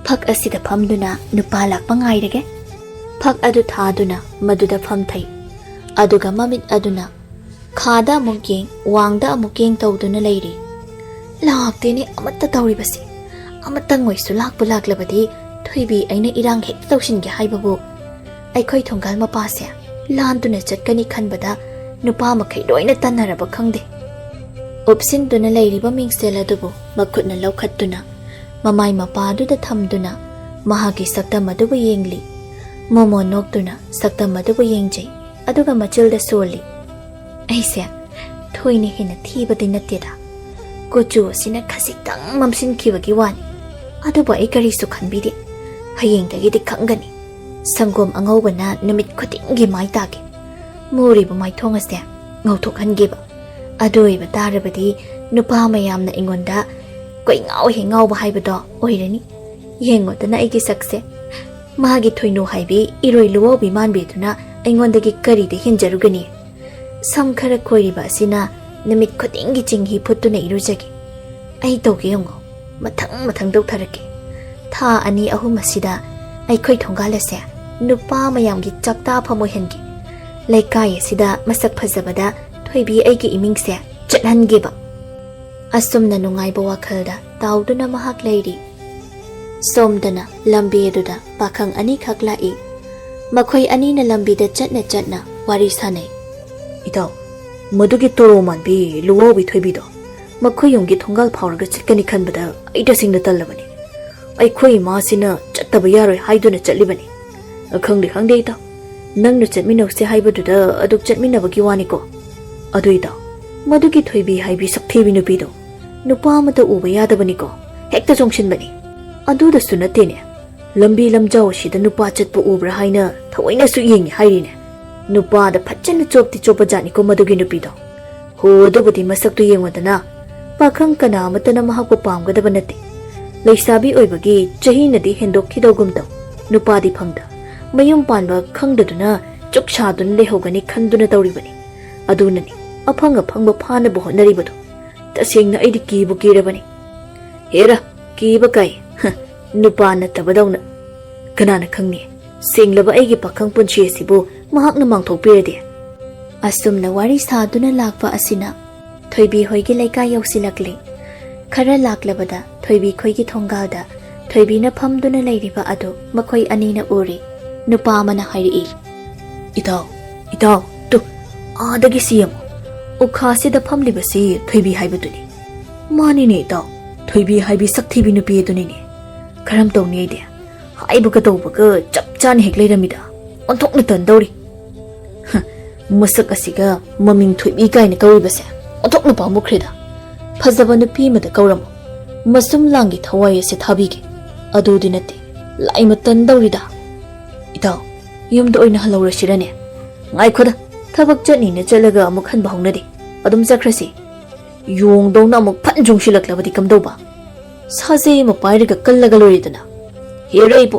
ꯐꯛ ꯑꯁꯤꯗ ꯐꯝꯗꯨꯅ ꯅꯨꯄꯥ ꯂꯥꯛꯄ ꯉꯥꯏꯔꯒꯦ꯫ ꯐꯛ ꯑꯗꯨ ꯊꯥꯗꯨꯅ ꯃꯗꯨꯗ ꯐꯝꯊꯩ꯫ ꯑꯗꯨꯒ ꯃꯃꯤꯠ ꯑꯗꯨꯅ ꯈꯥꯗ ꯑꯃꯨꯛ ꯌꯦꯡ, ꯋꯥꯡꯗ ꯑꯃꯨꯛ ꯌꯦꯡ ꯇꯧꯗꯨꯅ ꯂꯩꯔꯤ꯫ ꯂꯥꯛꯇꯦꯅꯦ ꯑꯃꯠꯇ ꯇꯧꯔꯤꯕꯁꯦ꯫ ꯑꯃꯇꯪ ꯑꯣꯏꯁꯨ ꯂꯥꯛꯄꯨ ꯂꯥꯛꯂꯕꯗꯤ ꯊꯣꯏꯕꯤ ꯑꯩꯅ ꯏꯔꯥꯡ ꯍꯦꯛꯇ ꯇꯧꯁꯤꯟꯒꯦ ꯍꯥꯏꯕꯕꯨ꯫ ꯑꯩꯈꯣꯏ ꯊꯣꯡꯒꯥꯜ ꯃꯄꯥꯁꯦ ꯂꯥꯟꯗꯨꯅ ꯆꯠꯀꯅꯤ ꯈꯟꯕꯗ ꯅꯨꯄꯥ ꯃꯈꯩ ꯂꯣꯏꯅ ꯇꯟꯅꯔꯕ ꯈꯪꯗꯦ꯫ ꯎꯞꯁꯤꯟꯗꯨꯅ ꯂꯩꯔꯤꯕ ꯃꯤꯡꯁꯦꯜ ꯑꯗꯨꯕꯨ ꯃꯈꯨꯠꯅ ꯂꯧꯈꯠꯇꯨꯅ ꯃꯃꯥꯏ ꯃꯄꯥꯗꯨꯗ ꯊꯝꯗꯨꯅ ꯃꯍꯥꯛꯀꯤ ꯁꯛꯇꯝ ꯑꯗꯨꯕꯨ ꯌꯦꯡꯂꯤ꯫ ꯃꯣꯃꯣ ꯅꯣꯛꯇꯨꯅ ꯁꯛꯇꯝ ꯑꯗꯨꯕꯨ ꯌꯦꯡꯖꯩ꯫ ꯑꯗꯨꯒ ꯃꯆꯤꯜꯗ ꯁꯣꯜꯂꯤ꯫ ꯑꯩꯁꯦ ꯊꯣꯏꯅ ꯍꯦꯟꯅ ꯊꯤꯕꯗꯤ ꯅꯠꯇꯦꯗ꯫ ꯀꯨꯆꯨ ꯑꯁꯤꯅ ꯈꯖꯤꯛꯇꯪ ꯃꯝꯁꯤꯟꯈꯤꯕꯒꯤ ꯋꯥꯅꯤ꯫ ꯑꯗꯨꯕꯨ ꯑꯩ ꯀꯔꯤꯁꯨ ꯈꯟꯕꯤꯗꯦ꯫ ꯍꯌꯦꯡꯗꯒꯤꯗꯤ ꯈꯪꯒꯅꯤ꯫ ꯁꯪꯒꯣꯝ ꯑꯉꯧꯕꯅ ꯅꯨꯃꯤꯠ ꯈꯨꯗꯤꯡꯒꯤ ꯃꯥꯏ ꯇꯥꯒꯦ꯫ ꯃꯨꯔꯤꯕ ꯃꯥꯏꯊꯣꯡ ꯑꯁꯦ ꯉꯧꯊꯣꯛꯍꯟꯒꯦꯕ꯫ ꯑꯗꯨ ꯑꯣꯏꯕ ꯇꯥꯔꯕꯗꯤ ꯅꯨꯄꯥ ꯃꯌꯥꯝꯅ ꯑꯩꯉꯣꯟꯗ ꯀꯣꯏꯉꯥꯎ ꯍꯦꯛ ꯉꯥꯎꯕ ꯍꯥꯏꯕꯗꯣ ꯑꯣꯏꯔꯅꯤ꯫ ꯌꯦꯡꯉꯣꯗꯅ ꯑꯩꯒꯤ ꯁꯛꯁꯦ꯫ ꯃꯥꯒꯤ ꯊꯣꯏꯅꯨ ꯍꯥꯏꯕꯤ ꯏꯔꯣꯏ ꯂꯨꯋꯥꯎꯕꯤ ꯃꯥꯟꯕꯤꯗꯨꯅ ꯑꯩꯉꯣꯟꯗꯒꯤ ꯀꯔꯤꯗ ꯍꯦꯟꯖꯔꯨꯒꯅꯤ? ꯁꯝ ꯈꯔ ꯈꯣꯏꯔꯤꯕ ꯑꯁꯤꯅ ꯅꯨꯃꯤꯠ ꯈꯨꯗꯤꯡꯒꯤ ꯆꯤꯡꯍꯤ ꯐꯨꯠꯇꯨꯅ ꯏꯔꯨꯖꯒꯦ꯫ ꯑꯩ ꯇꯧꯒꯦ ꯌꯦꯡꯉꯣ, ꯃꯊꯪ ꯃꯊꯪ ꯇꯧꯊꯔꯛꯀꯦ꯫ ꯊꯥ ꯑꯅꯤ ꯑꯍꯨꯝ ꯑꯁꯤꯗ ꯑꯩꯈꯣꯏ ꯊꯣꯡꯒꯥꯜ ꯑꯁꯦ ꯅꯨꯄꯥ ꯃꯌꯥꯝꯒꯤ ꯆꯥꯛꯇꯥꯐꯝ ꯑꯣꯏꯍꯟꯒꯦ꯫ ꯂꯩꯀꯥꯏ ꯑꯁꯤꯗ ꯃꯁꯛ ꯐꯖꯕꯗ ꯊꯣꯏꯕꯤ ꯑꯩꯒꯤ ꯏꯃꯤꯡꯁꯦ ꯆꯠꯍꯟꯒꯦꯕ꯫ ꯑꯁꯨꯝꯅ ꯅꯨꯡꯉꯥꯏꯕ ꯋꯥꯈꯜꯗ ꯇꯥꯎꯗꯨꯅ ꯃꯍꯥꯛ ꯂꯩꯔꯤ꯫ ꯁꯣꯝꯗꯅ ꯂꯝꯕꯤ ꯑꯗꯨꯗ ꯄꯥꯈꯪ ꯑꯅꯤꯈꯛ ꯂꯥꯛꯏ꯫ ꯃꯈꯣꯏ ꯑꯅꯤꯅ ꯂꯝꯕꯤꯗ ꯆꯠꯅ ꯆꯠꯅ ꯋꯥꯔꯤ ꯁꯥꯅꯩ꯫ "ꯏꯇꯥꯎ, ꯃꯗꯨꯒꯤ ꯇꯣꯔꯣ ꯃꯥꯟꯕꯤ ꯂꯨꯋꯥꯎꯕꯤ ꯊꯣꯏꯕꯤꯗꯣ ꯃꯈꯣꯏ ꯌꯨꯝꯒꯤ ꯊꯣꯡꯒꯥꯜ ꯐꯥꯎꯔꯒ ꯆꯠꯀꯅꯤ ꯈꯟꯕꯗ ꯑꯩ ꯇꯁꯦꯡꯅ ꯇꯜꯂꯕꯅꯤ꯫ ꯑꯩꯈꯣꯏ ꯏꯃꯥꯁꯤꯅ ꯆꯠꯇꯕ ꯌꯥꯔꯣꯏ ꯍꯥꯏꯗꯨꯅ ꯆꯠꯂꯤꯕꯅꯤ꯫ ꯑ, ꯈꯪꯗꯦ, ꯈꯪꯗꯦ ꯏꯇꯥꯎ꯫ ꯅꯪꯅ ꯆꯠꯃꯤꯟꯅꯧꯁꯦ ꯍꯥꯏꯕꯗꯨꯗ ꯑꯗꯨꯛ ꯆꯠꯃꯤꯟꯅꯕꯒꯤ ꯋꯥꯅꯤꯀꯣ꯫ ꯑꯗꯨ ꯏꯇꯥꯎ, ꯃꯗꯨꯒꯤ ꯊꯣꯏꯕꯤ ꯍꯥꯏꯕꯤ ꯁꯛꯊꯤꯕꯤ ꯅꯨꯄꯤꯗꯣ ꯅꯨꯄꯥ ꯑꯃꯇ ꯎꯕ ꯌꯥꯗꯕꯅꯤꯀꯣ꯫ ꯍꯦꯛꯇ ꯆꯣꯡꯁꯤꯟꯕꯅꯤ꯫ ꯑꯗꯨꯗꯁꯨ ꯅꯠꯇꯦꯅꯦ, ꯂꯝꯕꯤ ꯂꯝꯖꯥꯎ ꯑꯁꯤꯗ ꯅꯨꯄꯥ ꯆꯠꯄ ꯎꯕ꯭ꯔꯥ ꯍꯥꯏꯅ ꯊꯑꯣꯏꯅꯁꯨ ꯌꯦꯡꯉꯤ ꯍꯥꯏꯔꯤꯅꯦ꯫ ꯅꯨꯄꯥꯗ ꯐꯖꯅ ꯆꯣꯞꯇꯤ ꯆꯣꯞꯄ ꯖꯥꯠꯅꯤꯀꯣ ꯃꯗꯨꯒꯤ ꯅꯨꯄꯤꯗꯣ꯫ ꯍꯣ, ꯑꯗꯨꯕꯨꯗꯤ ꯃꯁꯛꯇꯨ ꯌꯦꯡꯉꯣꯗꯅ꯫ ꯄꯥꯈꯪ ꯀꯅꯥ ꯑꯃꯠꯇꯅ ꯃꯍꯥꯛꯄꯨ ꯄꯥꯝꯒꯗꯕ ꯅꯠꯇꯦ꯫ ꯂꯩꯁꯥꯕꯤ ꯑꯣꯏꯕꯒꯤ ꯆꯍꯤꯅꯗꯤ ꯍꯦꯟꯗꯣꯛꯈꯤꯗꯧꯒꯨꯝ ꯇꯧ꯫ ꯅꯨꯄꯥꯗꯤ ꯐꯪꯗ꯫ ꯃꯌꯨꯝ ꯄꯥꯟꯕ ꯈꯪꯗꯗꯨꯅ ꯆꯨꯛ ꯁꯥꯗꯨꯅ ꯂꯩꯍꯧꯒꯅꯤ ꯈꯟꯗꯨꯅ ꯇꯧꯔꯤꯕꯅꯤ꯫ ꯑꯗꯨꯅꯅꯤ ꯑꯐꯪ ꯑꯐꯪꯕ ꯐꯥꯅꯕ ꯍꯣꯠꯅꯔꯤꯕꯗꯨ꯫ ꯇꯁꯦꯡꯅ ꯑꯩꯗꯤ ꯀꯤꯕꯨ ꯀꯤꯔꯕꯅꯤ꯫ ꯍꯦꯔꯥ, ꯀꯤꯕ ꯀꯥꯏ꯫ ꯍ, ꯅꯨꯄꯥ ꯅꯠꯇꯕꯗꯧꯅ꯫ ꯀꯅꯥꯅ ꯈꯪꯅꯤ, ꯁꯦꯡꯂꯕ ꯑꯩꯒꯤ ꯄꯥꯈꯪ ꯄꯨꯟꯁꯤ ꯑꯁꯤꯕꯨ ꯃꯍꯥꯛꯅ ꯃꯥꯡꯊꯣꯛꯄꯤꯔꯗꯤ? ꯑꯁꯨꯝꯅ ꯋꯥꯔꯤ ꯁꯥꯗꯨꯅ ꯂꯥꯛꯄ ꯑꯁꯤꯅ ꯊꯣꯏꯕꯤ ꯍꯣꯏꯒꯤ ꯂꯩꯀꯥꯏ ꯌꯧꯁꯤꯜꯂꯛꯂꯤ꯫ ꯈꯔ ꯂꯥꯛꯂꯕꯗ ꯊꯣꯏꯕꯤ ꯈꯣꯏꯒꯤ ꯊꯣꯡꯒꯥꯜꯗ ꯊꯣꯏꯕꯤꯅ ꯐꯝꯗꯨꯅ ꯂꯩꯔꯤꯕ ꯑꯗꯨ ꯃꯈꯣꯏ ꯑꯅꯤꯅ ꯎꯔꯤ꯫ ꯅꯨꯄꯥ ꯑꯃꯅ ꯍꯥꯏꯔꯛꯏ, "ꯏꯇꯥꯎ, ꯏꯇꯥꯎ, ꯇꯨ, ꯑꯥꯗꯒꯤ ꯁꯤ ꯌꯦꯡꯉꯨ꯫ ꯎꯈꯥꯁꯤꯗ ꯐꯝꯂꯤꯕꯁꯤ ꯊꯣꯏꯕꯤ ꯍꯥꯏꯕꯗꯨꯅꯤ꯫" "ꯃꯥꯅꯤꯅꯦ ꯏꯇꯥꯎ, ꯊꯣꯏꯕꯤ ꯍꯥꯏꯕꯤ ꯁꯛꯊꯤꯕꯤ ꯅꯨꯄꯤ ꯑꯗꯨꯅꯤꯅꯦ꯫ ꯀꯔꯝ ꯇꯧꯅꯤ ꯑꯩꯗꯤ? ꯍꯥꯏꯕꯒ ꯇꯧꯕꯒ ꯆꯞ ꯆꯥꯅ ꯍꯦꯛ ꯂꯩꯔꯝꯃꯤꯗ꯫ ꯑꯣꯟꯊꯣꯛꯅ ꯇꯟꯗꯧꯔꯤ꯫ ꯍ, ꯃꯁꯛ ꯑꯁꯤꯒ ꯃꯃꯤꯡ ꯊꯣꯏꯕꯤ ꯀꯥꯏꯅ ꯀꯧꯔꯤꯕꯁꯦ ꯑꯣꯟꯊꯣꯛꯅ ꯄꯥꯝꯃꯨꯈ꯭ꯔꯦꯗ꯫ ꯐꯖꯕ ꯅꯨꯄꯤ ꯑꯃꯗ ꯀꯧꯔꯝꯃꯨ꯫ ꯃꯁꯨꯝ ꯂꯥꯡꯒꯤ ꯊꯋꯥꯏ ꯑꯁꯦ ꯊꯥꯕꯤꯒꯦ꯫ ꯑꯗꯨꯗꯤ ꯅꯠꯇꯦ, ꯂꯥꯏꯃ ꯇꯟꯗꯧꯔꯤꯗ꯫ ꯏꯇꯥꯎ, ꯌꯨꯝꯗ ꯑꯣꯏꯅ ꯍꯜꯍꯧꯔꯁꯤꯔꯅꯦ?" "ꯉꯥꯏꯈꯣꯗ, ꯊꯕꯛ ꯆꯠꯅꯤꯅ ꯆꯠꯂꯒ ꯑꯃꯨꯛ ꯍꯟꯕ ꯍꯧꯅꯗꯦ꯫ ꯑꯗꯨꯝ ꯆꯠꯈ꯭ꯔꯁꯤ꯫ ꯌꯣꯡꯗꯧꯅ ꯑꯃꯨꯛ ꯐꯟ ꯆꯨꯡꯁꯤꯜꯂꯛꯂꯕꯗꯤ ꯀꯝꯗꯧꯕ?" ꯁꯥꯖꯩ ꯑꯃ ꯄꯥꯏꯔꯒ ꯀꯜꯂꯒ ꯂꯣꯏꯔꯦꯗꯅ꯫ ꯍꯦꯔꯣ ꯏꯕꯣ,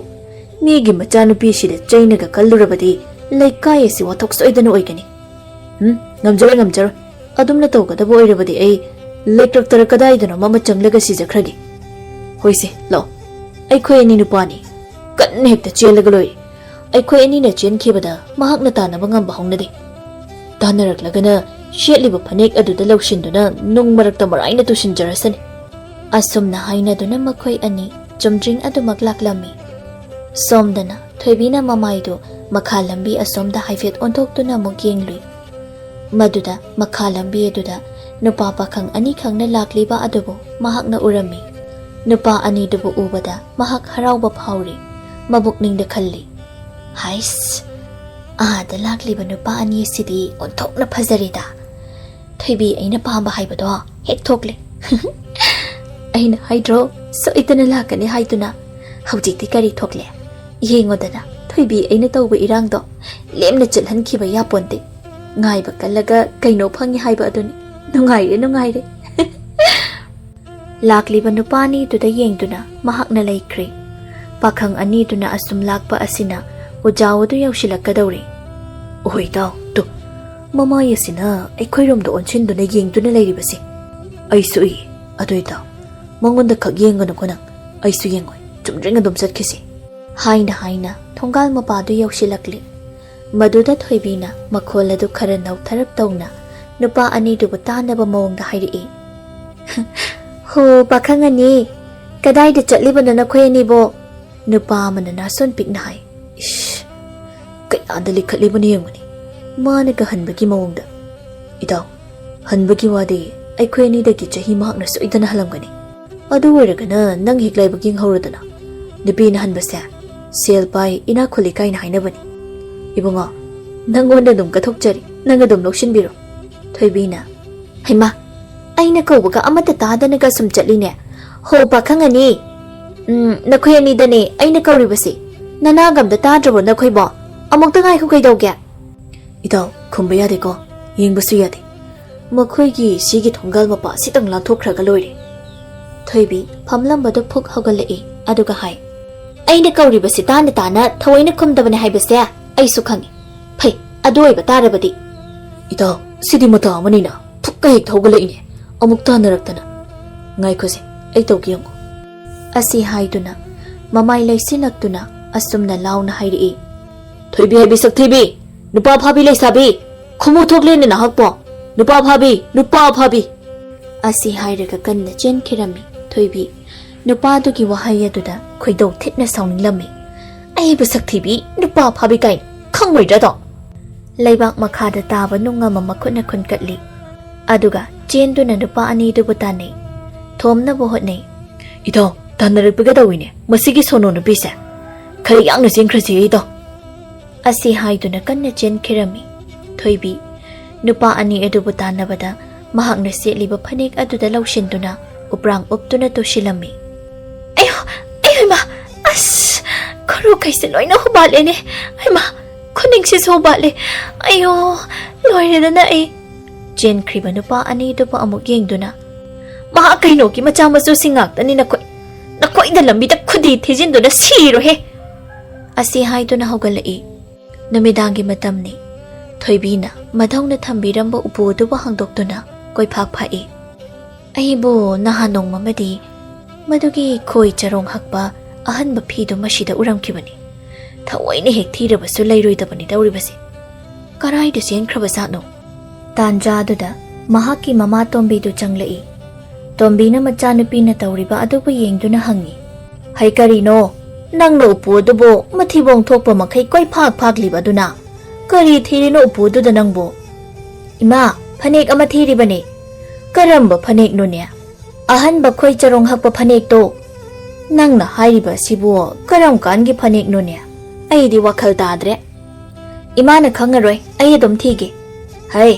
ꯃꯤꯒꯤ ꯃꯆꯥꯅꯨꯄꯤꯁꯤꯗ ꯆꯩꯅꯒ ꯀꯜꯂꯨꯔꯕꯗꯤ ꯂꯩꯀꯥꯏ ꯑꯁꯤ ꯋꯥꯊꯣꯛ ꯁꯣꯏꯗꯅ ꯑꯣꯏꯒꯅꯤ꯫ ꯎꯝ, ꯉꯝꯖꯔꯣꯏ, ꯉꯝꯖꯔꯣꯏ꯫ ꯑꯗꯨꯝꯅ ꯇꯧꯒꯗꯕ ꯑꯣꯏꯔꯕꯗꯤ ꯑꯩ ꯂꯩꯀ꯭ꯔꯛꯇꯔ ꯀꯗꯥꯏꯗꯅꯣ ꯑꯃ ꯆꯪꯂꯒ ꯁꯤꯖꯈ꯭ꯔꯒꯦ꯫ ꯍꯣꯏꯁꯦ, ꯂꯥꯛꯑꯣ꯫ ꯑꯩꯈꯣꯏ ꯑꯅꯤ ꯅꯨꯄꯥꯅꯤ꯫ ꯀꯟꯅ ꯍꯦꯛꯇ ꯆꯦꯜꯂꯒ ꯂꯣꯏꯔꯦ꯫ ꯑꯩꯈꯣꯏ ꯑꯅꯤꯅ ꯆꯦꯟꯈꯤꯕꯗ ꯃꯍꯥꯛꯅ ꯇꯥꯟꯅꯕ ꯉꯝꯕ ꯍꯧꯅꯗꯦ꯫ ꯇꯥꯟꯅꯔꯛꯂꯒꯅ ꯁꯦꯠꯂꯤꯕ ꯐꯅꯦꯛ ꯑꯗꯨꯗ ꯂꯧꯁꯤꯟꯗꯨꯅ ꯅꯨꯡ ꯃꯔꯛꯇ ꯃꯔꯥꯏꯅ ꯇꯨꯁꯤꯟꯖꯔꯁꯅꯤ꯫ ꯑꯁꯨꯝꯅ ꯍꯥꯏꯅꯗꯨꯅ ꯃꯈꯣꯏ ꯑꯅꯤ ꯆꯨꯝꯗ꯭ꯔꯤꯡ ꯑꯗꯨꯃꯛ ꯂꯥꯛꯂꯝꯃꯤ꯫ ꯁꯣꯝꯗꯅ ꯊꯣꯏꯕꯤꯅ ꯃꯃꯥꯏꯗꯨ ꯃꯈꯥ ꯂꯝꯕꯤ ꯑꯁꯣꯝꯗ ꯍꯥꯏꯐꯦꯠ ꯑꯣꯟꯊꯣꯛꯇꯨꯅ ꯑꯃꯨꯛ ꯌꯦꯡꯂꯨꯏ꯫ ꯃꯗꯨꯗ ꯃꯈꯥ ꯂꯝꯕꯤ ꯑꯗꯨꯗ ꯅꯨꯄꯥ ꯄꯥꯈꯪ ꯑꯅꯤꯈꯛꯅ ꯂꯥꯛꯂꯤꯕ ꯑꯗꯨꯕꯨ ꯃꯍꯥꯛꯅ ꯎꯔꯝꯃꯤ꯫ ꯅꯨꯄꯥ ꯑꯅꯤꯗꯨꯕꯨ ꯎꯕꯗ ꯃꯍꯥꯛ ꯍꯔꯥꯎꯕ ꯐꯥꯎꯔꯤ꯫ ꯃꯕꯨꯛꯅꯤꯡꯗ ꯈꯜꯂꯤ, "ꯍꯥꯏꯁ, ꯑꯥꯗ ꯂꯥꯛꯂꯤꯕ ꯅꯨꯄꯥ ꯑꯅꯤ ꯑꯁꯤꯗꯤ ꯑꯣꯟꯊꯣꯛꯅ ꯐꯖꯔꯦꯗ꯫ ꯊꯣꯏꯕꯤ ꯑꯩꯅ ꯄꯥꯝꯕ ꯍꯥꯏꯕꯗꯣ ꯍꯦꯛ ꯊꯣꯛꯂꯦ꯫ ꯑꯩꯅ ꯍꯥꯏꯗ꯭ꯔꯣ, ꯁꯣꯏꯗꯅ ꯂꯥꯛꯀꯅꯤ ꯍꯥꯏꯗꯨꯅ? ꯍꯧꯖꯤꯛꯇꯤ ꯀꯔꯤ ꯊꯣꯛꯂꯦ? ꯌꯦꯡꯉꯣꯗꯅ, ꯊꯣꯏꯕꯤ ꯑꯩꯅ ꯇꯧꯕ ꯏꯔꯥꯡꯗꯣ ꯂꯦꯝꯅ ꯆꯠꯍꯟꯈꯤꯕ ꯌꯥꯄꯣꯟꯇꯦ꯫ ꯉꯥꯏꯕ ꯀꯜꯂꯒ ꯀꯩꯅꯣ ꯐꯪꯉꯤ ꯍꯥꯏꯕ ꯑꯗꯨꯅꯤ꯫ ꯅꯨꯡꯉꯥꯏꯔꯦ, ꯅꯨꯡꯉꯥꯏꯔꯦ꯫" ꯂꯥꯛꯂꯤꯕ ꯅꯨꯄꯥ ꯑꯅꯤꯗꯨꯗ ꯌꯦꯡꯗꯨꯅ ꯃꯍꯥꯛꯅ ꯂꯩꯈ꯭ꯔꯦ꯫ ꯄꯥꯈꯪ ꯑꯅꯤꯗꯨꯅ ꯑꯁꯨꯝ ꯂꯥꯛꯄ ꯑꯁꯤꯅ ꯎꯖꯥꯎ ꯑꯗꯨ ꯌꯧꯁꯤꯜꯂꯛꯀꯗꯧꯔꯦ꯫ "ꯑꯣꯍꯣꯏ ꯏꯇꯥꯎ, ꯇꯨ, ꯃꯃꯥꯏ ꯑꯁꯤꯅ ꯑꯩꯈꯣꯏꯔꯣꯝꯗ ꯑꯣꯟꯁꯤꯟꯗꯨꯅ ꯌꯦꯡꯗꯨꯅ ꯂꯩꯔꯤꯕꯁꯦ꯫ ꯑꯩꯁꯨ ꯎꯏ꯫ ꯑꯗꯨ ꯏꯇꯥꯎ, ꯃꯉꯣꯟꯗ ꯈꯛ ꯌꯦꯡꯒꯅꯨꯀꯣ ꯅꯪ, ꯑꯩꯁꯨ ꯌꯦꯡꯉꯣꯏ, ꯆꯨꯝꯗ꯭ꯔꯤꯡ ꯑꯗꯨꯝ ꯆꯠꯈꯤꯁꯤ꯫" ꯍꯥꯏꯅ ꯍꯥꯏꯅ ꯊꯣꯡꯒꯥꯜ ꯃꯄꯥꯗꯨ ꯌꯧꯁꯤꯜꯂꯛꯂꯦ꯫ ꯃꯗꯨꯗ ꯊꯣꯏꯕꯤꯅ ꯃꯈꯣꯜ ꯑꯗꯨ ꯈꯔ ꯅꯧꯊꯔꯞ ꯇꯧꯅ ꯅꯨꯄꯥ ꯑꯅꯤꯗꯨꯕꯨ ꯇꯥꯅꯕ ꯃꯑꯣꯡꯗ ꯍꯥꯏꯔꯛꯏ꯫ "ꯍꯣ, ꯄꯥꯈꯪ ꯑꯅꯤ, ꯀꯗꯥꯏꯗ ꯆꯠꯂꯤꯕꯅꯣ ꯅꯈꯣꯏ ꯑꯅꯤꯕꯣ?" ꯅꯨꯄꯥ ꯑꯃꯅ ꯅꯥꯁꯣꯟ ꯄꯤꯛꯅ ꯍꯥꯏ꯫ ꯏꯁ, ꯀꯌꯥꯗ ꯂꯤꯈꯠꯂꯤꯕꯅꯣ ꯌꯦꯡꯉꯨꯅꯦ, ꯃꯥꯅꯒ ꯍꯟꯕꯒꯤ ꯃꯑꯣꯡꯗ꯫ "ꯏꯇꯥꯎ, ꯍꯟꯕꯒꯤ ꯋꯥꯗꯤ ꯑꯩꯈꯣꯏ ꯑꯅꯤꯗꯒꯤ ꯆꯍꯤ ꯃꯍꯥꯛꯅ ꯁꯣꯏꯗꯅ ꯍꯜꯂꯝꯒꯅꯤ꯫ ꯑꯗꯨ ꯑꯣꯏꯔꯒꯅ ꯅꯪ ꯍꯦꯛ ꯂꯥꯏꯕꯛ ꯌꯦꯡꯍꯧꯔꯗꯅ꯫ ꯅꯨꯄꯤꯅ ꯍꯟꯕꯁꯦ ꯁꯦꯜ ꯄꯥꯏ, ꯏꯅꯥꯛ ꯈꯨꯜꯂꯤ ꯀꯥꯏꯅ ꯍꯥꯏꯅꯕꯅꯤ꯫ ꯏꯕꯨꯡꯉꯣ, ꯅꯪꯉꯣꯟꯗ ꯑꯗꯨꯝ ꯀꯠꯊꯣꯛꯆꯔꯤ, ꯅꯪ ꯑꯗꯨꯝ ꯂꯧꯁꯤꯟꯕꯤꯔꯣ꯫" ꯊꯣꯏꯕꯤꯅ, "ꯍꯩꯃꯥ, ꯑꯩꯅ ꯀꯧꯕꯒ ꯑꯃꯠꯇ ꯇꯥꯗꯅꯒ ꯁꯨꯝ ꯆꯠꯂꯤꯅꯦ꯫ ꯍꯣ, ꯄꯥꯈꯪ ꯑꯅꯤ, ꯎꯝ, ꯅꯈꯣꯏ ꯑꯅꯤꯗꯅꯦ ꯑꯩꯅ ꯀꯧꯔꯤꯕꯁꯤ꯫ ꯅꯅꯥꯒ ꯑꯝꯇ ꯇꯥꯗ꯭ꯔꯕꯣ ꯅꯈꯣꯏꯕꯣ? ꯑꯃꯨꯛꯇ ꯉꯥꯏꯈꯣ, ꯀꯩꯗꯧꯒꯦ?" "ꯏꯇꯥꯎ, ꯈꯨꯝꯕ ꯌꯥꯗꯦꯀꯣ, ꯌꯦꯡꯕꯁꯨ ꯌꯥꯗꯦ꯫ ꯃꯈꯣꯏꯒꯤ ꯁꯤꯒꯤ ꯊꯣꯡꯒꯥꯜ ꯃꯄꯥ ꯑꯁꯤꯇꯪ ꯂꯥꯟꯊꯣꯛꯈ꯭ꯔꯒ ꯂꯣꯏꯔꯦ꯫" ꯊꯣꯏꯕꯤ ꯐꯝꯂꯝꯕꯗꯨ ꯐꯨꯛ ꯍꯧꯒꯠꯂꯛꯏ꯫ ꯑꯗꯨꯒ ꯍꯥꯏ, "ꯑꯩꯅ ꯀꯧꯔꯤꯕꯁꯤ ꯇꯥꯅ ꯇꯥꯅ ꯊꯑꯣꯏꯅ ꯈꯨꯝꯗꯕꯅꯦ ꯍꯥꯏꯕꯁꯦ ꯑꯩꯁꯨ ꯈꯪꯏ꯫ ꯐꯩ, ꯑꯗꯨ ꯑꯣꯏꯕ ꯇꯥꯔꯕꯗꯤ꯫" "ꯏꯇꯥꯎ, ꯁꯤꯗꯤ ꯃꯇꯥ ꯑꯃꯅꯤꯅ ꯐꯨꯛꯀ ꯍꯦꯛ ꯍꯧꯒꯠꯂꯛꯏꯅꯦ꯫ ꯑꯃꯨꯛ ꯇꯥꯟꯅꯔꯛꯇꯅ꯫ ꯉꯥꯏꯈꯣꯁꯦ, ꯑꯩ ꯇꯧꯒꯦ ꯌꯦꯡꯉꯨ꯫" ꯑꯁꯤ ꯍꯥꯏꯗꯨꯅ ꯃꯃꯥꯏ ꯂꯩꯁꯤꯜꯂꯛꯇꯨꯅ ꯑꯁꯨꯝꯅ ꯂꯥꯎꯅ ꯍꯥꯏꯔꯛꯏ, "ꯊꯣꯏꯕꯤ ꯍꯥꯏꯕꯤ ꯁꯛꯊꯤꯕꯤ, ꯅꯨꯄꯥ ꯐꯥꯕꯤ ꯂꯩꯁꯥꯕꯤ, ꯈꯨꯃꯨ ꯊꯣꯛꯂꯦꯅꯦ ꯅꯍꯥꯛꯄꯣ꯫ ꯅꯨꯄꯥ ꯐꯥꯕꯤ, ꯅꯨꯄꯥ ꯐꯥꯕꯤ!" ꯑꯁꯤ ꯍꯥꯏꯔꯒ ꯀꯟꯅ ꯆꯦꯟꯈꯤꯔꯝꯃꯤ ꯊꯣꯏꯕꯤ꯫ ꯅꯨꯄꯥꯗꯨꯒꯤ ꯋꯥꯍꯩ ꯑꯗꯨꯗ ꯈꯣꯏꯗꯧ ꯊꯤꯠꯅ ꯁꯥꯎꯅꯤꯡꯂꯝꯃꯤ꯫ "ꯑꯩꯕꯨ ꯁꯛꯊꯤꯕꯤ, ꯅꯨꯄꯥ ꯐꯥꯕꯤ ꯀꯥꯏꯅ ꯈꯪꯉꯣꯏꯗ꯭ꯔꯗꯣ?" ꯂꯩꯕꯥꯛ ꯃꯈꯥꯗ ꯇꯥꯕ ꯅꯨꯡ ꯑꯃ ꯃꯈꯨꯠꯅ ꯈꯨꯟꯀꯠꯂꯤ꯫ ꯑꯗꯨꯒ ꯆꯦꯟꯗꯨꯅ ꯅꯨꯄꯥ ꯑꯅꯤꯗꯨꯕꯨ ꯇꯥꯟꯅꯩ꯫ ꯊꯣꯝꯅꯕ ꯍꯣꯠꯅꯩ꯫ "ꯏꯇꯥꯎ, ꯇꯥꯟꯅꯔꯛꯄꯤꯒꯗꯧꯏꯅꯦ ꯃꯁꯤꯒꯤ ꯁꯣꯅꯣ ꯅꯨꯄꯤꯁꯦ꯫ ꯈꯔ ꯌꯥꯡꯅ ꯆꯦꯟꯈ꯭ꯔꯁꯤ ꯏꯇꯥꯎ꯫" ꯑꯁꯤ ꯍꯥꯏꯗꯨꯅ ꯀꯟꯅ ꯆꯦꯟꯈꯤꯔꯝꯃꯤ ꯊꯣꯏꯕꯤ꯫ ꯅꯨꯄꯥ ꯑꯅꯤ ꯑꯗꯨꯕꯨ ꯇꯥꯟꯅꯕꯗ ꯃꯍꯥꯛꯅ ꯁꯦꯠꯂꯤꯕ ꯐꯅꯦꯛ ꯑꯗꯨꯗ ꯂꯧꯁꯤꯟꯗꯨꯅ ꯎꯄ꯭ꯔꯥꯡ ꯎꯞꯇꯨꯅ ꯇꯨꯁꯤꯜꯂꯝꯃꯤ꯫ "ꯑꯌꯣ, ꯑꯌꯣ ꯏꯃꯥ, ꯑꯁ, ꯈꯨꯔꯨꯈꯩꯁꯦ ꯂꯣꯏꯅ ꯍꯨꯕꯥꯠꯂꯦꯅꯦ꯫ ꯏꯃꯥ, ꯈꯨꯅꯤꯡꯁꯤꯁꯨ ꯍꯨꯕꯥꯠꯂꯦ꯫ ꯑꯌꯣ, ꯂꯣꯏꯔꯦꯗꯅ ꯑꯩ꯫" ꯆꯦꯟꯈ꯭ꯔꯤꯕ ꯅꯨꯄꯥ ꯑꯅꯤꯗꯨꯕꯨ ꯑꯃꯨꯛ ꯌꯦꯡꯗꯨꯅ, "ꯃꯍꯥꯛ ꯀꯩꯅꯣꯒꯤ ꯃꯆꯥ ꯃꯁꯨꯁꯤꯡ ꯉꯥꯛꯇꯅꯤ ꯅꯈꯣꯏ꯫ ꯅꯈꯣꯏꯗ ꯂꯝꯕꯤꯗ ꯈꯨꯗꯤ ꯊꯤꯖꯤꯟꯗꯨꯅ ꯁꯤꯔꯣꯍꯦ!" ꯑꯁꯤ ꯍꯥꯏꯗꯨꯅ ꯍꯧꯒꯠꯂꯛꯏ꯫ ꯅꯨꯃꯤꯗꯥꯡꯒꯤ ꯃꯇꯝꯅꯤ꯫ ꯊꯣꯏꯕꯤꯅ ꯃꯙꯧꯅ ꯊꯝꯕꯤꯔꯝꯕ ꯎꯄꯨ ꯑꯗꯨꯕꯨ ꯍꯥꯡꯗꯣꯛꯇꯨꯅ ꯀꯣꯏꯐꯥꯛ ꯐꯥꯛꯏ꯫ "ꯑꯩꯕꯨ ꯅꯍꯥꯟ ꯅꯣꯡꯃ ꯑꯃꯗꯤ ꯃꯗꯨꯒꯤ ꯈꯣꯏ ꯆꯔꯣꯡ ꯍꯛꯄ ꯑꯍꯟꯕ ꯐꯤꯗꯨ ꯃꯁꯤꯗ ꯎꯔꯝꯈꯤꯕꯅꯤ꯫ ꯊꯑꯣꯏꯅ ꯍꯦꯛ ꯊꯤꯔꯕꯁꯨ ꯂꯩꯔꯣꯏꯗꯕꯅꯤ ꯇꯧꯔꯤꯕꯁꯦ꯫ ꯀꯔꯥꯏꯗ ꯆꯦꯟꯈ꯭ꯔꯕꯖꯥꯠꯅꯣ?" ꯇꯥꯟꯖꯥ ꯑꯗꯨꯗ ꯃꯍꯥꯛꯀꯤ ꯃꯃꯥ ꯇꯣꯝꯕꯤꯗꯨ ꯆꯪꯂꯛꯏ꯫ ꯇꯣꯝꯕꯤꯅ ꯃꯆꯥꯅꯨꯄꯤꯅ ꯇꯧꯔꯤꯕ ꯑꯗꯨꯕꯨ ꯌꯦꯡꯗꯨꯅ ꯍꯪꯉꯤ, "ꯍꯩ, ꯀꯔꯤꯅꯣ? ꯅꯪꯅ ꯎꯄꯨ ꯑꯗꯨꯕꯨ ꯃꯊꯤꯕꯣꯡ ꯊꯣꯛꯄ ꯃꯈꯩ ꯀꯣꯏꯐꯥꯛ ꯐꯥꯛꯂꯤꯕ ꯑꯗꯨꯅ? ꯀꯔꯤ ꯊꯤꯔꯤꯅꯣ ꯎꯄꯨ ꯑꯗꯨꯗ ꯅꯪꯕꯨ?" "ꯏꯃꯥ, ꯐꯅꯦꯛ ꯑꯃ ꯊꯤꯔꯤꯕꯅꯦ꯫" "ꯀꯔꯝꯕ ꯐꯅꯦꯛꯅꯣꯅꯦ?" "ꯑꯍꯟꯕ ꯈꯣꯏ ꯆꯔꯣꯡ ꯍꯛꯄ ꯐꯅꯦꯛꯇꯣ꯫" "ꯅꯪꯅ ꯍꯥꯏꯔꯤꯕ ꯑꯁꯤꯕꯨ ꯀꯔꯝ ꯀꯥꯟꯒꯤ ꯐꯅꯦꯛꯅꯣꯅꯦ? ꯑꯩꯗꯤ ꯋꯥꯈꯜ ꯇꯥꯗ꯭ꯔꯦ꯫" "ꯏꯃꯥꯅ ꯈꯪꯉꯔꯣꯏ, ꯑꯩ ꯑꯗꯨꯝ ꯊꯤꯒꯦ꯫" "ꯍꯩ,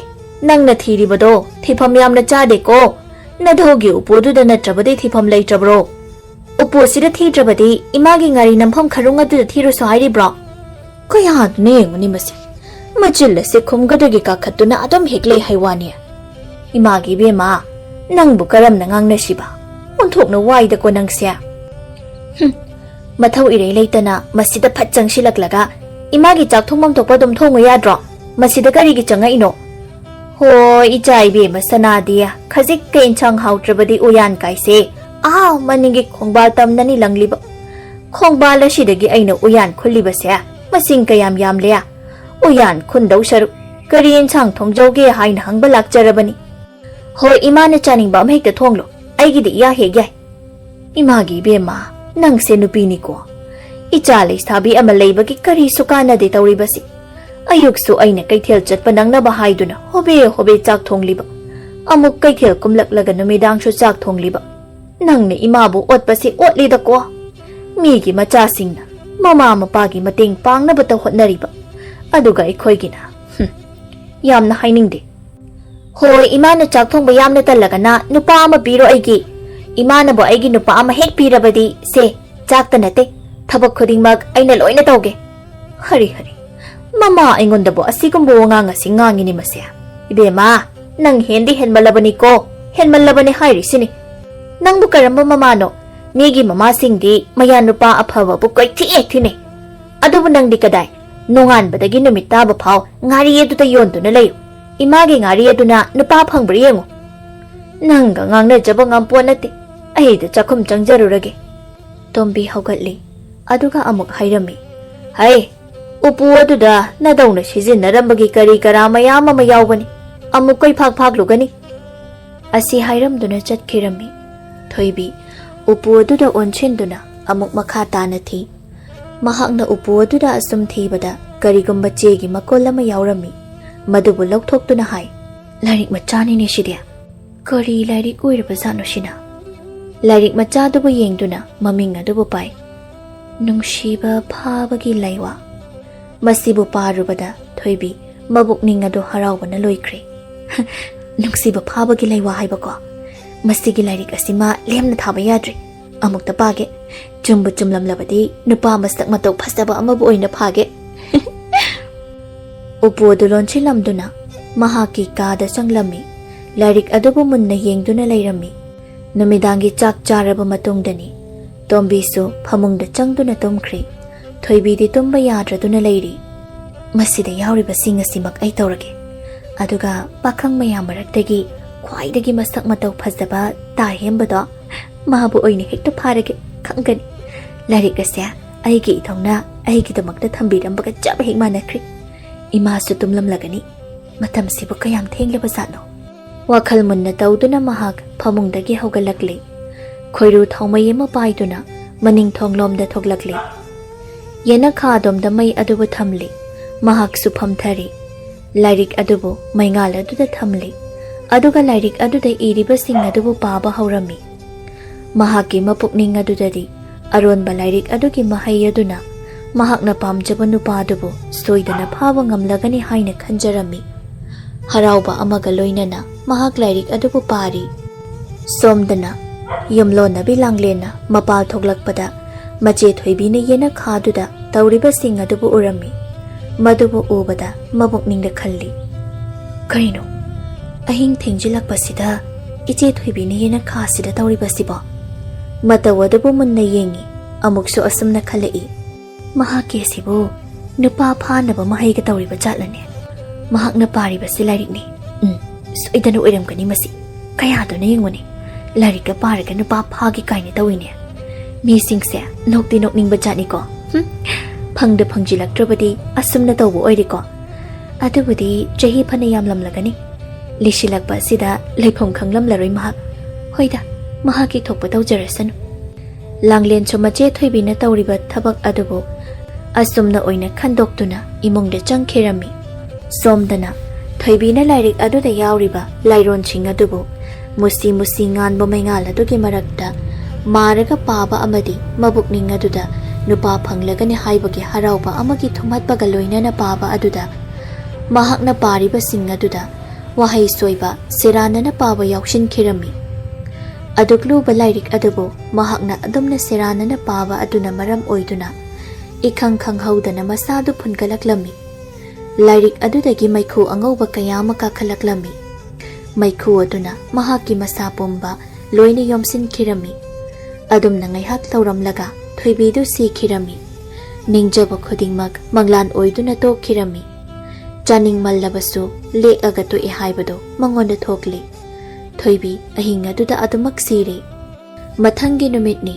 ꯅꯪꯅ ꯊꯤꯔꯤꯕꯗꯣ ꯊꯤꯐꯝ ꯌꯥꯝꯅ ꯆꯥꯗꯦꯀꯣ꯫ ꯅꯙꯧꯒꯤ ꯎꯄꯨꯗꯨꯗ ꯅꯠꯇ꯭ꯔꯕꯗꯤ ꯊꯤꯐꯝ ꯂꯩꯇ꯭ꯔꯕ꯭ꯔꯣ? ꯎꯄꯨꯁꯤꯗ ꯊꯤꯗ꯭ꯔꯕꯗꯤ ꯏꯃꯥꯒꯤ ꯉꯥꯔꯤ ꯅꯝꯐꯝ ꯈꯔꯨꯡ ꯑꯗꯨꯗ ꯊꯤꯔꯨꯁꯣ ꯍꯥꯏꯔꯤꯕ꯭ꯔꯣ?" ꯀꯌꯥꯗꯨꯅ ꯌꯦꯡꯉꯨꯅꯤ ꯃꯁꯤ꯫ ꯃꯆꯤꯜ ꯑꯁꯤ ꯈꯨꯝꯒꯗꯒꯤ ꯀꯥꯈꯠꯇꯨꯅ ꯑꯗꯨꯝ ꯍꯦꯛ ꯂꯩ ꯍꯥꯏ ꯋꯥꯅꯤ꯫ "ꯏꯃꯥꯒꯤ ꯏꯕꯦꯝꯃ, ꯅꯪꯕꯨ ꯀꯔꯝꯅ ꯉꯥꯡꯅꯁꯤꯕ? ꯑꯣꯟꯊꯣꯛꯅ ꯋꯥꯏꯗꯀꯣ ꯅꯪꯁꯦ꯫ ꯍꯨꯝ, ꯃꯊꯧ ꯏꯔꯩ ꯂꯩꯇꯅ ꯃꯁꯤꯗ ꯐꯠ ꯆꯪꯁꯤꯜꯂꯛꯂꯒ ꯏꯃꯥꯒꯤ ꯆꯥꯛ ꯊꯣꯡꯐꯝ ꯊꯣꯛꯄ ꯑꯗꯨꯝ ꯊꯣꯡꯉꯨ ꯌꯥꯗ꯭ꯔꯣ? ꯃꯁꯤꯗ ꯀꯔꯤꯒꯤ ꯆꯪꯉꯛꯏꯅꯣ? ꯍꯣꯏ, ꯏꯆꯥ ꯏꯕꯦꯝꯃ ꯁꯅꯥꯗꯤ, ꯈꯖꯤꯛꯀ ꯏꯟꯁꯥꯡ ꯍꯥꯎꯇ꯭ꯔꯕꯗꯤ ꯎꯌꯥꯟ ꯀꯥꯏꯁꯦ꯫ ꯑꯥ, ꯃꯅꯤꯡꯒꯤ ꯈꯣꯡꯕꯥꯜ ꯇꯝꯅꯅꯤ ꯂꯪꯂꯤꯕ꯫ ꯈꯣꯡꯕꯥꯜ ꯑꯁꯤꯗꯒꯤ ꯑꯩꯅ ꯎꯌꯥꯟ ꯈꯨꯜꯂꯤꯕꯁꯦ ꯃꯁꯤꯡ ꯀꯌꯥꯝ ꯌꯥꯝꯂꯦ? ꯎꯌꯥꯟ ꯈꯨꯟꯗꯧ ꯁꯔꯨꯛ ꯀꯔꯤ ꯏꯟꯁꯥꯡ ꯊꯣꯡꯖꯧꯒꯦ ꯍꯥꯏꯅ ꯍꯪꯕ ꯂꯥꯛꯆꯔꯕꯅꯤ꯫ ꯍꯣꯏ, ꯏꯃꯥꯅ ꯆꯥꯅꯤꯡꯕ ꯑꯃ ꯍꯦꯛꯇ ꯊꯣꯡꯂꯣ, ꯑꯩꯒꯤꯗꯤ ꯏꯌꯥ ꯍꯦꯛ ꯌꯥꯏ꯫ ꯏꯃꯥꯒꯤ ꯏꯕꯦꯝꯃ, ꯅꯪꯁꯦ ꯅꯨꯄꯤꯅꯤꯀꯣ꯫ ꯏꯆꯥ ꯂꯩꯁꯥꯕꯤ ꯑꯃ ꯂꯩꯕꯒꯤ ꯀꯔꯤꯁꯨ ꯀꯥꯟꯅꯗꯦ ꯇꯧꯔꯤꯕꯁꯤ꯫ ꯑꯌꯨꯛꯁꯨ ꯑꯩꯅ ꯀꯩꯊꯦꯜ ꯆꯠꯄ ꯅꯪꯅꯕ ꯍꯥꯏꯗꯨꯅ ꯍꯣꯕꯦ ꯍꯣꯕꯦ ꯆꯥꯛ ꯊꯣꯡꯂꯤꯕ, ꯑꯃꯨꯛ ꯀꯩꯊꯦꯜ ꯀꯨꯝꯂꯛꯂꯒ ꯅꯨꯃꯤꯗꯥꯡꯁꯨ ꯆꯥꯛ ꯊꯣꯡꯂꯤꯕ꯫ ꯅꯪꯅ ꯏꯃꯥꯕꯨ ꯑꯣꯠꯄꯁꯤ ꯑꯣꯠꯂꯤꯗꯀꯣ꯫ ꯃꯤꯒꯤ ꯃꯆꯥꯁꯤꯡꯅ ꯃꯃꯥ ꯃꯄꯥꯒꯤ ꯃꯇꯦꯡ ꯄꯥꯡꯅꯕꯇ ꯍꯣꯠꯅꯔꯤꯕ, ꯑꯗꯨꯒ ꯑꯩꯈꯣꯏꯒꯤꯅ, ꯍꯨꯝ, ꯌꯥꯝꯅ ꯍꯥꯏꯅꯤꯡꯗꯦ꯫ ꯍꯣꯏ, ꯏꯃꯥꯅ ꯆꯥꯛ ꯊꯣꯡꯕ ꯌꯥꯝꯅ ꯇꯜꯂꯒꯅ ꯅꯨꯄꯥ ꯑꯃ ꯄꯤꯔꯣ ꯑꯩꯒꯤ꯫ ꯏꯃꯥꯅꯕꯨ ꯑꯩꯒꯤ ꯅꯨꯄꯥ ꯑꯃ ꯍꯦꯛ ꯄꯤꯔꯕꯗꯤ, ꯁꯦ, ꯆꯥꯛꯇ ꯅꯠꯇꯦ, ꯊꯕꯛ ꯈꯨꯗꯤꯡꯃꯛ ꯑꯩꯅ ꯂꯣꯏꯅ ꯇꯧꯒꯦ꯫ ꯍꯔꯤ ꯍꯔꯤ, ꯃꯃꯥ ꯑꯩꯉꯣꯟꯗꯕꯨ ꯑꯁꯤꯒꯨꯝꯕ ꯋꯥꯉꯥꯡ ꯑꯁꯤ ꯉꯥꯡꯉꯤꯅꯦ ꯃꯁꯦ꯫ ꯏꯕꯦꯝꯃ, ꯅꯪ ꯍꯦꯟꯗꯤ ꯍꯦꯟꯃꯜꯂꯕꯅꯤꯀꯣ, ꯍꯦꯟꯃꯜꯂꯕꯅꯤ ꯍꯥꯏꯔꯤꯁꯤꯅꯤ꯫ ꯅꯪꯕꯨ ꯀꯔꯝꯕ ꯃꯃꯥꯅꯣ? ꯃꯤꯒꯤ ꯃꯃꯥꯁꯤꯡꯗꯤ ꯃꯌꯥ ꯅꯨꯄꯥ ꯑꯐꯕꯕꯨ ꯀꯣꯏꯊꯤ ꯊꯤꯅꯩ꯫ ꯑꯗꯨꯕꯨ ꯅꯪꯗꯤ ꯀꯗꯥꯏ? ꯅꯣꯡꯉꯥꯟꯕꯗꯒꯤ ꯅꯨꯃꯤꯠ ꯇꯥꯕ ꯐꯥꯎ ꯉꯥꯔꯤ ꯑꯗꯨꯗ ꯌꯣꯟꯗꯨꯅ ꯂꯩꯌꯨ꯫ ꯏꯃꯥꯒꯤ ꯉꯥꯔꯤ ꯑꯗꯨꯅ ꯅꯨꯄꯥ ꯐꯪꯕ꯭ꯔꯥ ꯌꯦꯡꯉꯨ꯫ ꯅꯪꯒ ꯉꯥꯡꯅꯖꯕ ꯉꯝꯄꯣꯠ ꯅꯠꯇꯦ꯫ ꯑꯩꯗ ꯆꯥꯛꯈꯨꯝ ꯆꯪꯖꯔꯨꯔꯒꯦ꯫ ꯇꯣꯝꯕꯤ ꯍꯧꯒꯠꯂꯤ꯫ ꯑꯗꯨꯒ ꯑꯃꯨꯛ ꯍꯥꯏꯔꯝꯃꯤ, ꯍꯩ, ꯎꯄꯨ ꯑꯗꯨꯗ ꯅꯗꯧꯅ ꯁꯤꯖꯤꯟꯅꯔꯝꯕꯒꯤ ꯀꯔꯤ ꯀꯔꯥ ꯃꯌꯥꯝ ꯑꯃ ꯌꯥꯎꯕꯅꯤ꯫ ꯑꯃꯨꯛ ꯀꯩꯐꯥꯛ ꯐꯥꯛꯂꯨꯒꯅꯤ꯫ ꯑꯁꯤ ꯍꯥꯏꯔꯝꯗꯨꯅ ꯆꯠꯈꯤꯔꯝꯃꯤ꯫ ꯊꯣꯏꯕꯤ ꯎꯄꯨ ꯑꯗꯨꯗ ꯑꯣꯟꯁꯤꯟꯗꯨꯅ ꯑꯃꯨꯛ ꯃꯈꯥ ꯇꯥꯅ ꯊꯤ꯫ ꯃꯍꯥꯛꯅ ꯎꯄꯨ ꯑꯗꯨꯗ ꯑꯁꯨꯝ ꯊꯤꯕꯗ ꯀꯔꯤꯒꯨꯝꯕ ꯆꯦꯒꯤ ꯃꯀꯣꯜ ꯑꯃ ꯌꯥꯎꯔꯝꯃꯤ꯫ ꯃꯗꯨꯕꯨ ꯂꯧꯊꯣꯛꯇꯨꯅ ꯍꯥꯏ, ꯂꯥꯏꯔꯤꯛ ꯃꯆꯥꯅꯤꯅꯦ ꯁꯤꯗꯤ꯫ ꯀꯔꯤ ꯂꯥꯏꯔꯤꯛ ꯑꯣꯏꯔꯕꯖꯥꯠꯅꯣ ꯁꯤꯅ? ꯂꯥꯏꯔꯤꯛ ꯃꯆꯥꯗꯨꯕꯨ ꯌꯦꯡꯗꯨꯅ ꯃꯃꯤꯡ ꯑꯗꯨꯕꯨ ꯄꯥꯏ꯫ ꯅꯨꯡꯁꯤꯕ ꯐꯥꯕꯒꯤ ꯂꯥꯏꯋꯥ꯫ ꯃꯁꯤꯕꯨ ꯄꯥꯔꯨꯕꯗ ꯊꯣꯏꯕꯤ ꯃꯕꯨꯛꯅꯤꯡ ꯑꯗꯨ ꯍꯔꯥꯎꯕꯅ ꯂꯣꯏꯈ꯭ꯔꯦ꯫ ꯅꯨꯡꯁꯤꯕ ꯐꯥꯕꯒꯤ ꯂꯩꯋꯥ ꯍꯥꯏꯕꯀꯣ꯫ ꯃꯁꯤꯒꯤ ꯂꯥꯏꯔꯤꯛ ꯑꯁꯤꯃ ꯂꯦꯝꯅ ꯊꯥꯕ ꯌꯥꯗ꯭ꯔꯦ꯫ ꯑꯃꯨꯛꯇ ꯄꯥꯒꯦ꯫ ꯆꯨꯝꯕꯨ ꯆꯨꯝꯂꯝꯂꯕꯗꯤ ꯅꯨꯄꯥ ꯃꯁꯛ ꯃꯇꯧ ꯐꯖꯕ ꯑꯃꯕꯨ ꯑꯣꯏꯅ ꯐꯥꯒꯦ꯫ ꯎꯄꯨ ꯑꯗꯨ ꯂꯣꯟꯁꯤꯜꯂꯝꯗꯨꯅ ꯃꯍꯥꯛꯀꯤ ꯀꯥꯗ ꯆꯪꯂꯝꯃꯤ꯫ ꯂꯥꯏꯔꯤꯛ ꯑꯗꯨꯕꯨ ꯃꯨꯟꯅ ꯌꯦꯡꯗꯨꯅ ꯂꯩꯔꯝꯃꯤ꯫ ꯅꯨꯃꯤꯗꯥꯡꯒꯤ ꯆꯥꯛ ꯆꯥꯔꯕ ꯃꯇꯨꯡꯗꯅꯤ꯫ ꯇꯣꯝꯕꯤꯁꯨ ꯐꯃꯨꯡꯗ ꯆꯪꯗꯨꯅ ꯇꯨꯝꯈ꯭ꯔꯤ꯫ ꯊꯣꯏꯕꯤꯗꯤ ꯇꯨꯝꯕ ꯌꯥꯗ꯭ꯔꯗꯨꯅ ꯂꯩꯔꯤ꯫ "ꯃꯁꯤꯗ ꯌꯥꯎꯔꯤꯕꯁꯤꯡ ꯑꯁꯤꯃꯛ ꯑꯩ ꯇꯧꯔꯒꯦ꯫ ꯑꯗꯨꯒ ꯄꯥꯈꯪ ꯃꯌꯥꯝ ꯃꯔꯛꯇꯒꯤ ꯈ꯭ꯋꯥꯏꯗꯒꯤ ꯃꯁꯛ ꯃꯇꯧ ꯐꯖꯕ ꯇꯥ ꯍꯦꯝꯕꯗꯣ, ꯃꯥꯕꯨ ꯑꯣꯏꯅ ꯍꯦꯛꯇ ꯐꯥꯔꯒꯦ꯫ ꯈꯪꯒꯅꯤ꯫ ꯂꯥꯏꯔꯤꯛ ꯑꯁꯦ ꯑꯩꯒꯤ ꯏꯊꯧꯅ ꯑꯩꯒꯤꯗꯃꯛꯇ ꯊꯝꯕꯤꯔꯝꯕꯒ ꯆꯞ ꯍꯦꯛ ꯃꯥꯟꯅꯈ꯭ꯔꯦ꯫ ꯏꯃꯥꯁꯨ ꯇꯨꯝꯂꯝꯂꯒꯅꯤ꯫ ꯃꯇꯝꯁꯤꯕꯨ ꯀꯌꯥꯝ ꯊꯦꯡꯂꯕ ꯖꯥꯠꯅꯣ?" ꯋꯥꯈꯜ ꯃꯨꯟꯅ ꯇꯧꯗꯨꯅ ꯃꯍꯥꯛ ꯐꯃꯨꯡꯗꯒꯤ ꯍꯧꯒꯠꯂꯛꯂꯤ꯫ ꯈꯣꯏꯔꯨ ꯊꯥꯎꯃꯩ ꯑꯃ ꯄꯥꯏꯗꯨꯅ ꯃꯅꯤꯡ ꯊꯣꯡꯂꯣꯝꯗ ꯊꯣꯛꯂꯛꯂꯤ꯫ ꯌꯦꯅꯈꯥ ꯑꯗꯣꯝꯗ ꯃꯩ ꯑꯗꯨꯕꯨ ꯊꯝꯂꯤ꯫ ꯃꯍꯥꯛꯁꯨ ꯐꯝꯊꯔꯤ꯫ ꯂꯥꯏꯔꯤꯛ ꯑꯗꯨꯕꯨ ꯃꯩꯉꯥꯜ ꯑꯗꯨꯗ ꯊꯝꯂꯤ꯫ ꯑꯗꯨꯒ ꯂꯥꯏꯔꯤꯛ ꯑꯗꯨꯗ ꯏꯔꯤꯕꯁꯤꯡ ꯑꯗꯨꯕꯨ ꯄꯥꯕ ꯍꯧꯔꯝꯃꯤ꯫ ꯃꯍꯥꯛꯀꯤ ꯃꯄꯨꯛꯅꯤꯡ ꯑꯗꯨꯗꯗꯤ ꯑꯔꯣꯟꯕ ꯂꯥꯏꯔꯤꯛ ꯑꯗꯨꯒꯤ ꯃꯍꯩ ꯑꯗꯨꯅ ꯃꯍꯥꯛꯅ ꯄꯥꯝꯖꯕ ꯅꯨꯄꯥ ꯑꯗꯨꯕꯨ ꯁꯣꯏꯗꯅ ꯐꯥꯕ ꯉꯝꯂꯒꯅꯤ ꯍꯥꯏꯅ ꯈꯟꯖꯔꯝꯃꯤ꯫ ꯍꯔꯥꯎꯕ ꯑꯃꯒ ꯂꯣꯏꯅꯅ ꯃꯍꯥꯛ ꯂꯥꯏꯔꯤꯛ ꯑꯗꯨꯕꯨ ꯄꯥꯔꯤ꯫ ꯁꯣꯝꯗꯅ ꯌꯨꯝꯂꯣꯟꯅꯕꯤ ꯂꯥꯡꯂꯦꯟꯅ ꯃꯄꯥꯜ ꯊꯣꯛꯂꯛꯄꯗ ꯃꯆꯦ ꯊꯣꯏꯕꯤꯅ ꯌꯦꯅꯈꯥꯗꯨꯗ ꯇꯧꯔꯤꯕꯁꯤꯡ ꯑꯗꯨꯕꯨ ꯎꯔꯝꯃꯤ꯫ ꯃꯗꯨꯕꯨ ꯎꯕꯗ ꯃꯕꯨꯛꯅꯤꯡꯗ ꯈꯜꯂꯤ, "ꯀꯔꯤꯅꯣ? ꯑꯍꯤꯡ ꯊꯦꯡꯖꯤꯜꯂꯛꯄꯁꯤꯗ ꯏꯆꯦ ꯊꯣꯏꯕꯤꯅ ꯌꯦꯅꯈꯥꯁꯤꯗ ꯇꯧꯔꯤꯕꯁꯤꯕꯣ?" ꯃꯇꯧ ꯑꯗꯨꯕꯨ ꯃꯨꯟꯅ ꯌꯦꯡꯉꯤ꯫ ꯑꯃꯨꯛꯁꯨ ꯑꯁꯨꯝꯅ ꯈꯜꯂꯛꯏ, "ꯃꯍꯥꯛꯀꯤ ꯑꯁꯤꯕꯨ ꯅꯨꯄꯥ ꯐꯥꯅꯕ ꯃꯍꯩꯒ ꯇꯧꯔꯤꯕ ꯖꯥꯠꯂꯅꯦ? ꯃꯍꯥꯛꯅ ꯄꯥꯔꯤꯕꯁꯤ ꯂꯥꯏꯔꯤꯛꯅꯤ꯫ ꯎꯝ, ꯁꯣꯏꯗꯅ ꯑꯣꯏꯔꯝꯒꯅꯤ ꯃꯁꯤ꯫ ꯀꯌꯥꯗꯨꯅ ꯌꯦꯡꯉꯨꯅꯦ, ꯂꯥꯏꯔꯤꯛꯀ ꯄꯥꯔꯒ ꯅꯨꯄꯥ ꯐꯥꯒꯦ ꯀꯥꯏꯅ ꯇꯧꯏꯅꯦ꯫ ꯃꯤꯁꯤꯡꯁꯦ ꯅꯣꯛꯇꯤ ꯅꯣꯛꯅꯤꯡꯕ ꯖꯥꯠꯅꯤꯀꯣ꯫ ꯍꯨꯝ, ꯐꯪꯗ ꯐꯪꯖꯤꯜꯂꯛꯇ꯭ꯔꯕꯗꯤ ꯑꯁꯨꯝꯅ ꯇꯧꯕ ꯑꯣꯏꯔꯦꯀꯣ꯫ ꯑꯗꯨꯕꯨꯗꯤ ꯆꯍꯤ ꯐꯅ ꯌꯥꯝꯂꯝꯂꯒꯅꯤ꯫ ꯂꯤꯁꯤꯜꯂꯛꯄ ꯑꯁꯤꯗ ꯂꯩꯐꯝ ꯈꯪꯂꯝꯂꯔꯣꯏ ꯃꯍꯥꯛ꯫ ꯍꯣꯏꯗ, ꯃꯍꯥꯛꯀꯤ ꯊꯣꯛꯄ ꯇꯧꯖꯔꯁꯅꯨ꯫" ꯂꯥꯡꯂꯦꯟꯁꯨ ꯃꯆꯦ ꯊꯣꯏꯕꯤꯅ ꯇꯧꯔꯤꯕ ꯊꯕꯛ ꯑꯗꯨꯕꯨ ꯑꯁꯨꯝꯅ ꯑꯣꯏꯅ ꯈꯟꯗꯣꯛꯇꯨꯅ ꯏꯃꯨꯡꯗ ꯆꯪꯈꯤꯔꯝꯃꯤ꯫ ꯁꯣꯝꯗꯅ ꯊꯣꯏꯕꯤꯅ ꯂꯥꯏꯔꯤꯛ ꯑꯗꯨꯗ ꯌꯥꯎꯔꯤꯕ ꯂꯥꯏꯔꯣꯟꯁꯤꯡ ꯑꯗꯨꯕꯨ ꯃꯨꯁꯤ ꯃꯨꯁꯤ ꯉꯥꯟꯕ ꯃꯩꯉꯥꯜ ꯑꯗꯨꯒꯤ ꯃꯔꯛꯇ ꯃꯥꯔꯒ ꯄꯥꯕ ꯑꯃꯗꯤ ꯃꯕꯨꯛꯅꯤꯡ ꯑꯗꯨꯗ ꯅꯨꯄꯥ ꯐꯪꯂꯒꯅꯤ ꯍꯥꯏꯕꯒꯤ ꯍꯔꯥꯎꯕ ꯑꯃꯒꯤ ꯊꯨꯝꯍꯠꯄꯒ ꯂꯣꯏꯅꯅ ꯄꯥꯕ ꯑꯗꯨꯗ ꯃꯍꯥꯛꯅ ꯄꯥꯔꯤꯕꯁꯤꯡ ꯑꯗꯨꯗ ꯋꯥꯍꯩ ꯁꯣꯏꯕ ꯁꯦꯔꯥꯟꯅꯅ ꯄꯥꯕ ꯌꯥꯎꯁꯤꯟꯈꯤꯔꯝꯃꯤ꯫ ꯑꯗꯨꯛ ꯂꯨꯕ ꯂꯥꯏꯔꯤꯛ ꯑꯗꯨꯕꯨ ꯃꯍꯥꯛꯅ ꯑꯗꯨꯝꯅ ꯁꯦꯔꯥꯟꯅꯅ ꯄꯥꯕ ꯑꯗꯨꯅ ꯃꯔꯝ ꯑꯣꯏꯗꯨꯅ ꯏꯈꯪ ꯈꯪꯍꯧꯗꯅ ꯃꯁꯥꯗꯨ ꯐꯨꯟꯒꯠꯂꯛꯂꯝꯃꯤ꯫ ꯂꯥꯏꯔꯤꯛ ꯑꯗꯨꯗꯒꯤ ꯃꯩꯈꯨ ꯑꯉꯧꯕ ꯀꯌꯥ ꯑꯃ ꯀꯥꯈꯠꯂꯛꯂꯝꯃꯤ꯫ ꯃꯩꯈꯨ ꯑꯗꯨꯅ ꯃꯍꯥꯛꯀꯤ ꯃꯁꯥ ꯄꯨꯝꯕ ꯂꯣꯏꯅ ꯌꯣꯝꯁꯤꯟꯈꯤꯔꯝꯃꯤ꯫ ꯑꯗꯨꯝꯅ ꯉꯥꯏꯍꯥꯛ ꯇꯧꯔꯝꯂꯒ ꯊꯣꯏꯕꯤꯗꯨ ꯁꯤꯈꯤꯔꯝꯃꯤ꯫ ꯅꯤꯡꯖꯕ ꯈꯨꯗꯤꯡꯃꯛ ꯃꯪꯂꯥꯟ ꯑꯣꯏꯗꯨꯅ ꯇꯣꯛꯈꯤꯔꯝꯃꯤ꯫ ꯆꯥꯅꯤꯡꯃꯜꯂꯕꯁꯨ ꯂꯦꯛꯑꯒ ꯇꯣꯛꯑꯦ ꯍꯥꯏꯕꯗꯨ ꯃꯉꯣꯟꯗ ꯊꯣꯛꯂꯤ꯫ ꯊꯣꯏꯕꯤ ꯑꯍꯤꯡ ꯑꯗꯨꯗ ꯑꯗꯨꯃꯛ ꯁꯤꯔꯦ꯫ ꯃꯊꯪꯒꯤ ꯅꯨꯃꯤꯠꯅꯤ꯫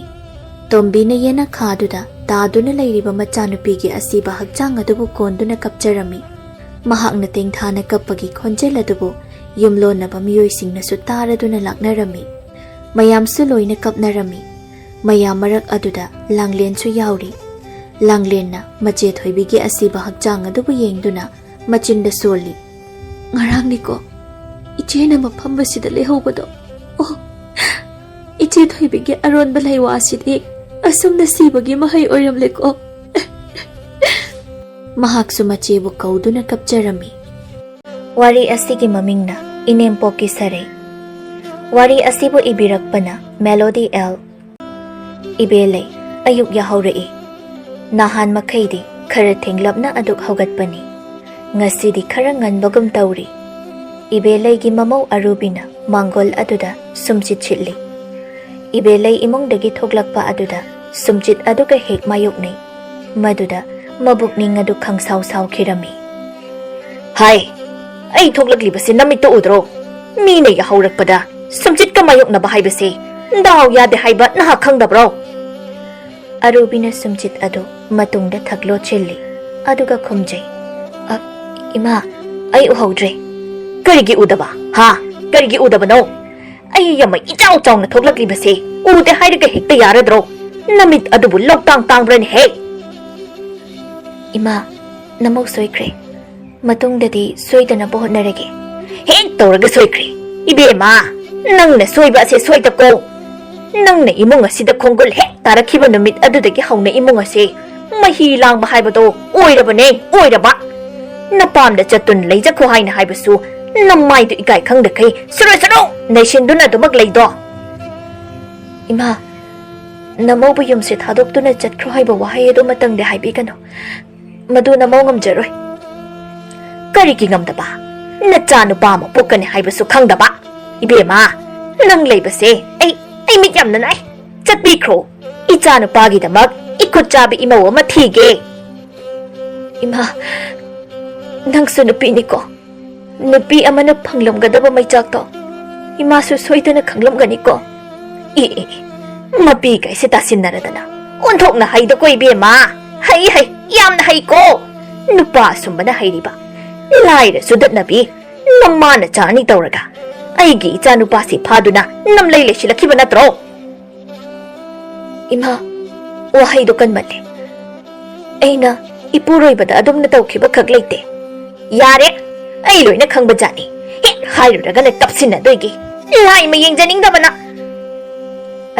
ꯇꯣꯝꯕꯤꯅ ꯌꯦꯅꯈꯥꯗꯨꯗ ꯇꯥꯗꯨꯅ ꯂꯩꯔꯤꯕ ꯃꯆꯥꯅꯨꯄꯤꯒꯤ ꯑꯁꯤꯕ ꯍꯛꯆꯥꯡ ꯑꯗꯨꯕꯨ ꯀꯣꯟꯗꯨꯅ ꯀꯞꯆꯔꯝꯃꯤ꯫ ꯃꯍꯥꯛꯅ ꯇꯦꯡꯊꯥꯅ ꯀꯞꯄꯒꯤ ꯈꯣꯟꯖꯦꯜ ꯑꯗꯨꯕꯨ ꯌꯨꯝꯂꯣꯟꯅꯕ ꯃꯤꯑꯣꯏꯁꯤꯡꯅꯁꯨ ꯇꯥꯔꯗꯨꯅ ꯂꯥꯛꯅꯔꯝꯃꯤ꯫ ꯃꯌꯥꯝꯁꯨ ꯂꯣꯏꯅ ꯀꯞꯅꯔꯝꯃꯤ꯫ ꯃꯌꯥꯝ ꯃꯔꯛ ꯑꯗꯨꯗ ꯂꯥꯡꯂꯦꯟꯁꯨ ꯌꯥꯎꯔꯤ꯫ ꯂꯥꯡꯂꯦꯟꯅ ꯃꯆꯦ ꯊꯣꯏꯕꯤꯒꯤ ꯑꯁꯤꯕ ꯍꯛꯆꯥꯡ ꯑꯗꯨꯕꯨ ꯌꯦꯡꯗꯨꯅ ꯃꯆꯤꯟꯗ ꯁꯣꯜꯂꯤ꯫ "ꯉꯔꯥꯡꯅꯤꯀꯣ ꯏꯆꯦꯅ ꯃꯐꯝ ꯑꯁꯤꯗ ꯂꯩꯍꯧꯕꯗꯣ꯫ ꯑꯣ, ꯏꯆꯦ ꯊꯣꯏꯕꯤꯒꯤ ꯑꯔꯣꯟꯕ ꯂꯩꯋꯥ ꯑꯁꯤꯗꯤ ꯑꯁꯨꯝꯅ ꯁꯤꯕꯒꯤ ꯃꯍꯩ ꯑꯣꯏꯔꯝꯂꯦꯀꯣ꯫" ꯃꯍꯥꯛꯁꯨ ꯃꯆꯦꯕꯨ ꯀꯧꯗꯨꯅ ꯀꯞꯆꯔꯝꯃꯤ꯫ ꯋꯥꯔꯤ ꯑꯁꯤꯒꯤ ꯃꯃꯤꯡꯅ ꯏꯅꯦꯝꯄꯣꯛꯀꯤ ꯁꯔꯩ꯫ ꯋꯥꯔꯤ ꯑꯁꯤꯕꯨ ꯏꯕꯤꯔꯛꯄꯅ ꯃꯦꯂꯣꯗꯤ ꯑꯦꯜ꯫ ꯏꯕꯦꯂꯩ, ꯑꯌꯨꯛ ꯌꯥꯍꯧꯔꯛꯏ꯫ ꯅꯍꯥꯟ ꯃꯈꯩꯗꯤ ꯈꯔ ꯊꯦꯡꯂꯞꯅ ꯑꯗꯨꯛ ꯍꯧꯒꯠꯄꯅꯤ꯫ ꯉꯁꯤꯗꯤ ꯈꯔ ꯉꯟꯕꯒꯨꯝ ꯇꯧꯔꯤ꯫ ꯏꯕꯦꯂꯩꯒꯤ ꯃꯃꯧ ꯑꯔꯨꯕꯤꯅ ꯃꯥꯡꯒꯣꯜ ꯑꯗꯨꯗ ꯁꯨꯝꯆꯤꯠ ꯁꯤꯠꯂꯤ꯫ ꯏꯕꯦꯂꯩ ꯏꯃꯨꯡꯗꯒꯤ ꯊꯣꯛꯂꯛꯄ ꯑꯗꯨꯗ ꯁꯨꯝꯆꯤꯠ ꯑꯗꯨꯒ ꯍꯦꯛ ꯃꯥꯌꯣꯛꯅꯩ꯫ ꯃꯗꯨꯗ ꯃꯕꯨꯛꯅꯤꯡ ꯑꯗꯨ ꯈꯪꯁꯥꯎ ꯁꯥꯎꯈꯤꯔꯝꯃꯤ꯫ "ꯍꯥꯏ, ꯑꯩ ꯊꯣꯛꯂꯛꯂꯤꯕꯁꯤ ꯅꯃꯤꯠꯇ ꯎꯗ꯭ꯔꯣ? ꯃꯤꯅ ꯌꯥꯍꯧꯔꯛꯄꯗ ꯁꯨꯝꯆꯤꯠꯀ ꯃꯥꯌꯣꯛꯅꯕ ꯍꯥꯏꯕꯁꯤ ꯗꯥꯎ ꯌꯥꯗꯦ ꯍꯥꯏꯕ ꯅꯍꯥꯛ ꯈꯪꯗꯕ꯭ꯔꯣ?" ꯑꯔꯨꯕꯤꯅ ꯁꯨꯝꯆꯤꯠ ꯑꯗꯨ ꯃꯇꯨꯡꯗ ꯊꯛ ꯂꯣꯠꯁꯤꯜꯂꯤ, ꯑꯗꯨꯒ ꯈꯨꯝꯖꯩ, "ꯑ, ꯏꯃꯥ, ꯑꯩ ꯎꯍꯧꯗ꯭ꯔꯦ꯫" "ꯀꯔꯤꯒꯤ ꯎꯗꯕ? ꯍꯥ? ꯀꯔꯤꯒꯤ ꯎꯗꯕꯅꯣ? ꯑꯩ ꯌꯥꯝꯅ ꯏꯆꯥꯎ ꯆꯥꯎꯅ ꯊꯣꯛꯂꯛꯂꯤꯕꯁꯦ ꯎꯗꯦ ꯍꯥꯏꯔꯒ ꯍꯦꯛꯇ ꯌꯥꯔꯗ꯭ꯔꯣ? ꯅꯃꯤꯠ ꯑꯗꯨꯕꯨ ꯂꯧꯇꯥꯡ ꯇꯥꯡꯕ꯭ꯔꯅꯦꯍꯦ?" "ꯏꯃꯥ, ꯅꯃꯧ ꯁꯣꯏꯈ꯭ꯔꯦ꯫ ꯃꯇꯨꯡꯗꯗꯤ ꯁꯣꯏꯗꯅꯕ ꯍꯣꯠꯅꯔꯒꯦ꯫" "ꯍꯦꯛ ꯇꯧꯔꯒ ꯁꯣꯏꯈ꯭ꯔꯦ꯫ ꯏꯕꯦꯝꯃ, ꯅꯪꯅ ꯁꯣꯏꯕ ꯑꯁꯦ ꯁꯣꯏꯗꯀꯣ꯫ ꯅꯪꯅ ꯏꯃꯨꯡ ꯑꯁꯤꯗ ꯈꯣꯡꯒꯨꯜ ꯍꯦꯛ ꯇꯥꯔꯛꯈꯤꯕ ꯅꯨꯃꯤꯠ ꯑꯗꯨꯗꯒꯤ ꯍꯧꯅ ꯏꯃꯨꯡ ꯑꯁꯦ ꯃꯍꯤ ꯂꯥꯡꯕ ꯍꯥꯏꯕꯗꯣ ꯑꯣꯏꯔꯕꯅꯦ, ꯑꯣꯏꯔꯕ꯫ ꯅꯄꯥꯝꯗ ꯆꯠꯇꯨꯅ ꯂꯩꯖꯈꯣ ꯍꯥꯏꯅ ꯍꯥꯏꯕꯁꯨ ꯅꯃꯥꯏꯗꯨ ꯏꯀꯥꯏ ꯈꯪꯗꯈꯩ ꯁꯨꯔꯨ ꯁꯨꯔꯨ ꯅꯩꯁꯤꯟꯗꯨꯅ ꯑꯗꯨꯃꯛ ꯂꯩꯗꯣ?" "ꯏꯃꯥ, ꯅꯃꯧꯕꯨ ꯌꯨꯝꯁꯦ ꯊꯥꯗꯣꯛꯇꯨꯅ ꯆꯠꯈ꯭ꯔꯣ ꯍꯥꯏꯕ ꯋꯥꯍꯩ ꯑꯗꯨꯃꯇꯪꯗꯤ ꯍꯥꯏꯕꯤꯒꯅꯨ꯫ ꯃꯗꯨ ꯅꯃꯧ ꯉꯝꯖꯔꯣꯏ꯫" "ꯀꯔꯤꯒꯤ ꯉꯝꯗꯕ? ꯅꯆꯥ ꯅꯨꯄꯥ ꯑꯃ ꯄꯣꯛꯀꯅꯤ ꯍꯥꯏꯕꯁꯨ ꯈꯪꯗꯕ꯫ ꯏꯕꯦꯝꯃ, ꯅꯪ ꯂꯩꯕꯁꯦ ꯑꯩ, ꯑꯩ ꯃꯤꯠ ꯌꯥꯝꯅ ꯅꯥꯏ꯫ ꯆꯠꯄꯤꯈ꯭ꯔꯣ꯫ ꯏꯆꯥꯅꯨꯄꯥꯒꯤꯗꯃꯛ ꯏꯈꯨꯠ ꯆꯥꯕꯤ ꯏꯃꯧ ꯑꯃ ꯊꯤꯒꯦ꯫ ꯏꯃꯥ, ꯅꯪꯁꯨ ꯅꯨꯄꯤꯅꯤꯀꯣ꯫ ꯅꯨꯄꯤ ꯑꯃꯅ ꯐꯪꯂꯝꯒꯗꯕ ꯃꯩꯆꯥꯛꯇꯣ ꯏꯃꯥꯁꯨ ꯁꯣꯏꯗꯅ ꯈꯪꯂꯝꯒꯅꯤꯀꯣ꯫ ꯏ, ꯏ, ꯏ, ꯃꯄꯤ ꯀꯩꯁꯦ ꯇꯥꯁꯤꯟꯅꯔꯗꯅ ꯑꯣꯟꯊꯣꯛꯅ ꯍꯩꯗꯀꯣ ꯏꯕꯦꯝꯃ꯫ ꯍꯩ, ꯍꯩ, ꯌꯥꯝꯅ ꯍꯩꯀꯣ꯫ ꯅꯨꯄꯥ ꯑꯁꯨꯝꯕꯅ ꯍꯩꯔꯤꯕ ꯂꯥꯏꯔ ꯆꯨꯗꯠꯅꯕꯤ ꯅꯃꯥꯅ ꯆꯥꯅꯤ ꯇꯧꯔꯒ ꯑꯩꯒꯤ ꯏꯆꯥꯅꯨꯄꯥꯁꯤ ꯐꯥꯗꯨꯅ ꯅꯝꯂꯩ ꯂꯩꯁꯤꯜꯂꯛꯈꯤꯕ ꯅꯠꯇ꯭ꯔꯣ? ꯏꯃꯥ, ꯋꯥꯍꯩꯗꯣ ꯀꯟꯃꯜꯂꯦ꯫ ꯑꯩꯅ ꯏꯄꯨꯔꯣꯏꯕꯗ ꯑꯗꯨꯝꯅ ꯇꯧꯈꯤꯕ ꯈꯛ ꯂꯩꯇꯦ꯫ ꯌꯥꯔꯦ, ꯑꯩ ꯂꯣꯏꯅ ꯈꯪꯕ ꯖꯥꯠꯅꯤ꯫ ꯍꯦꯛ ꯍꯥꯏꯔꯨꯔꯒꯅ ꯀꯞꯁꯤꯟꯅꯗꯣꯏꯒꯤ꯫ ꯂꯥꯏ ꯃ ꯌꯦꯡꯖꯅꯤꯡꯗꯕꯅ꯫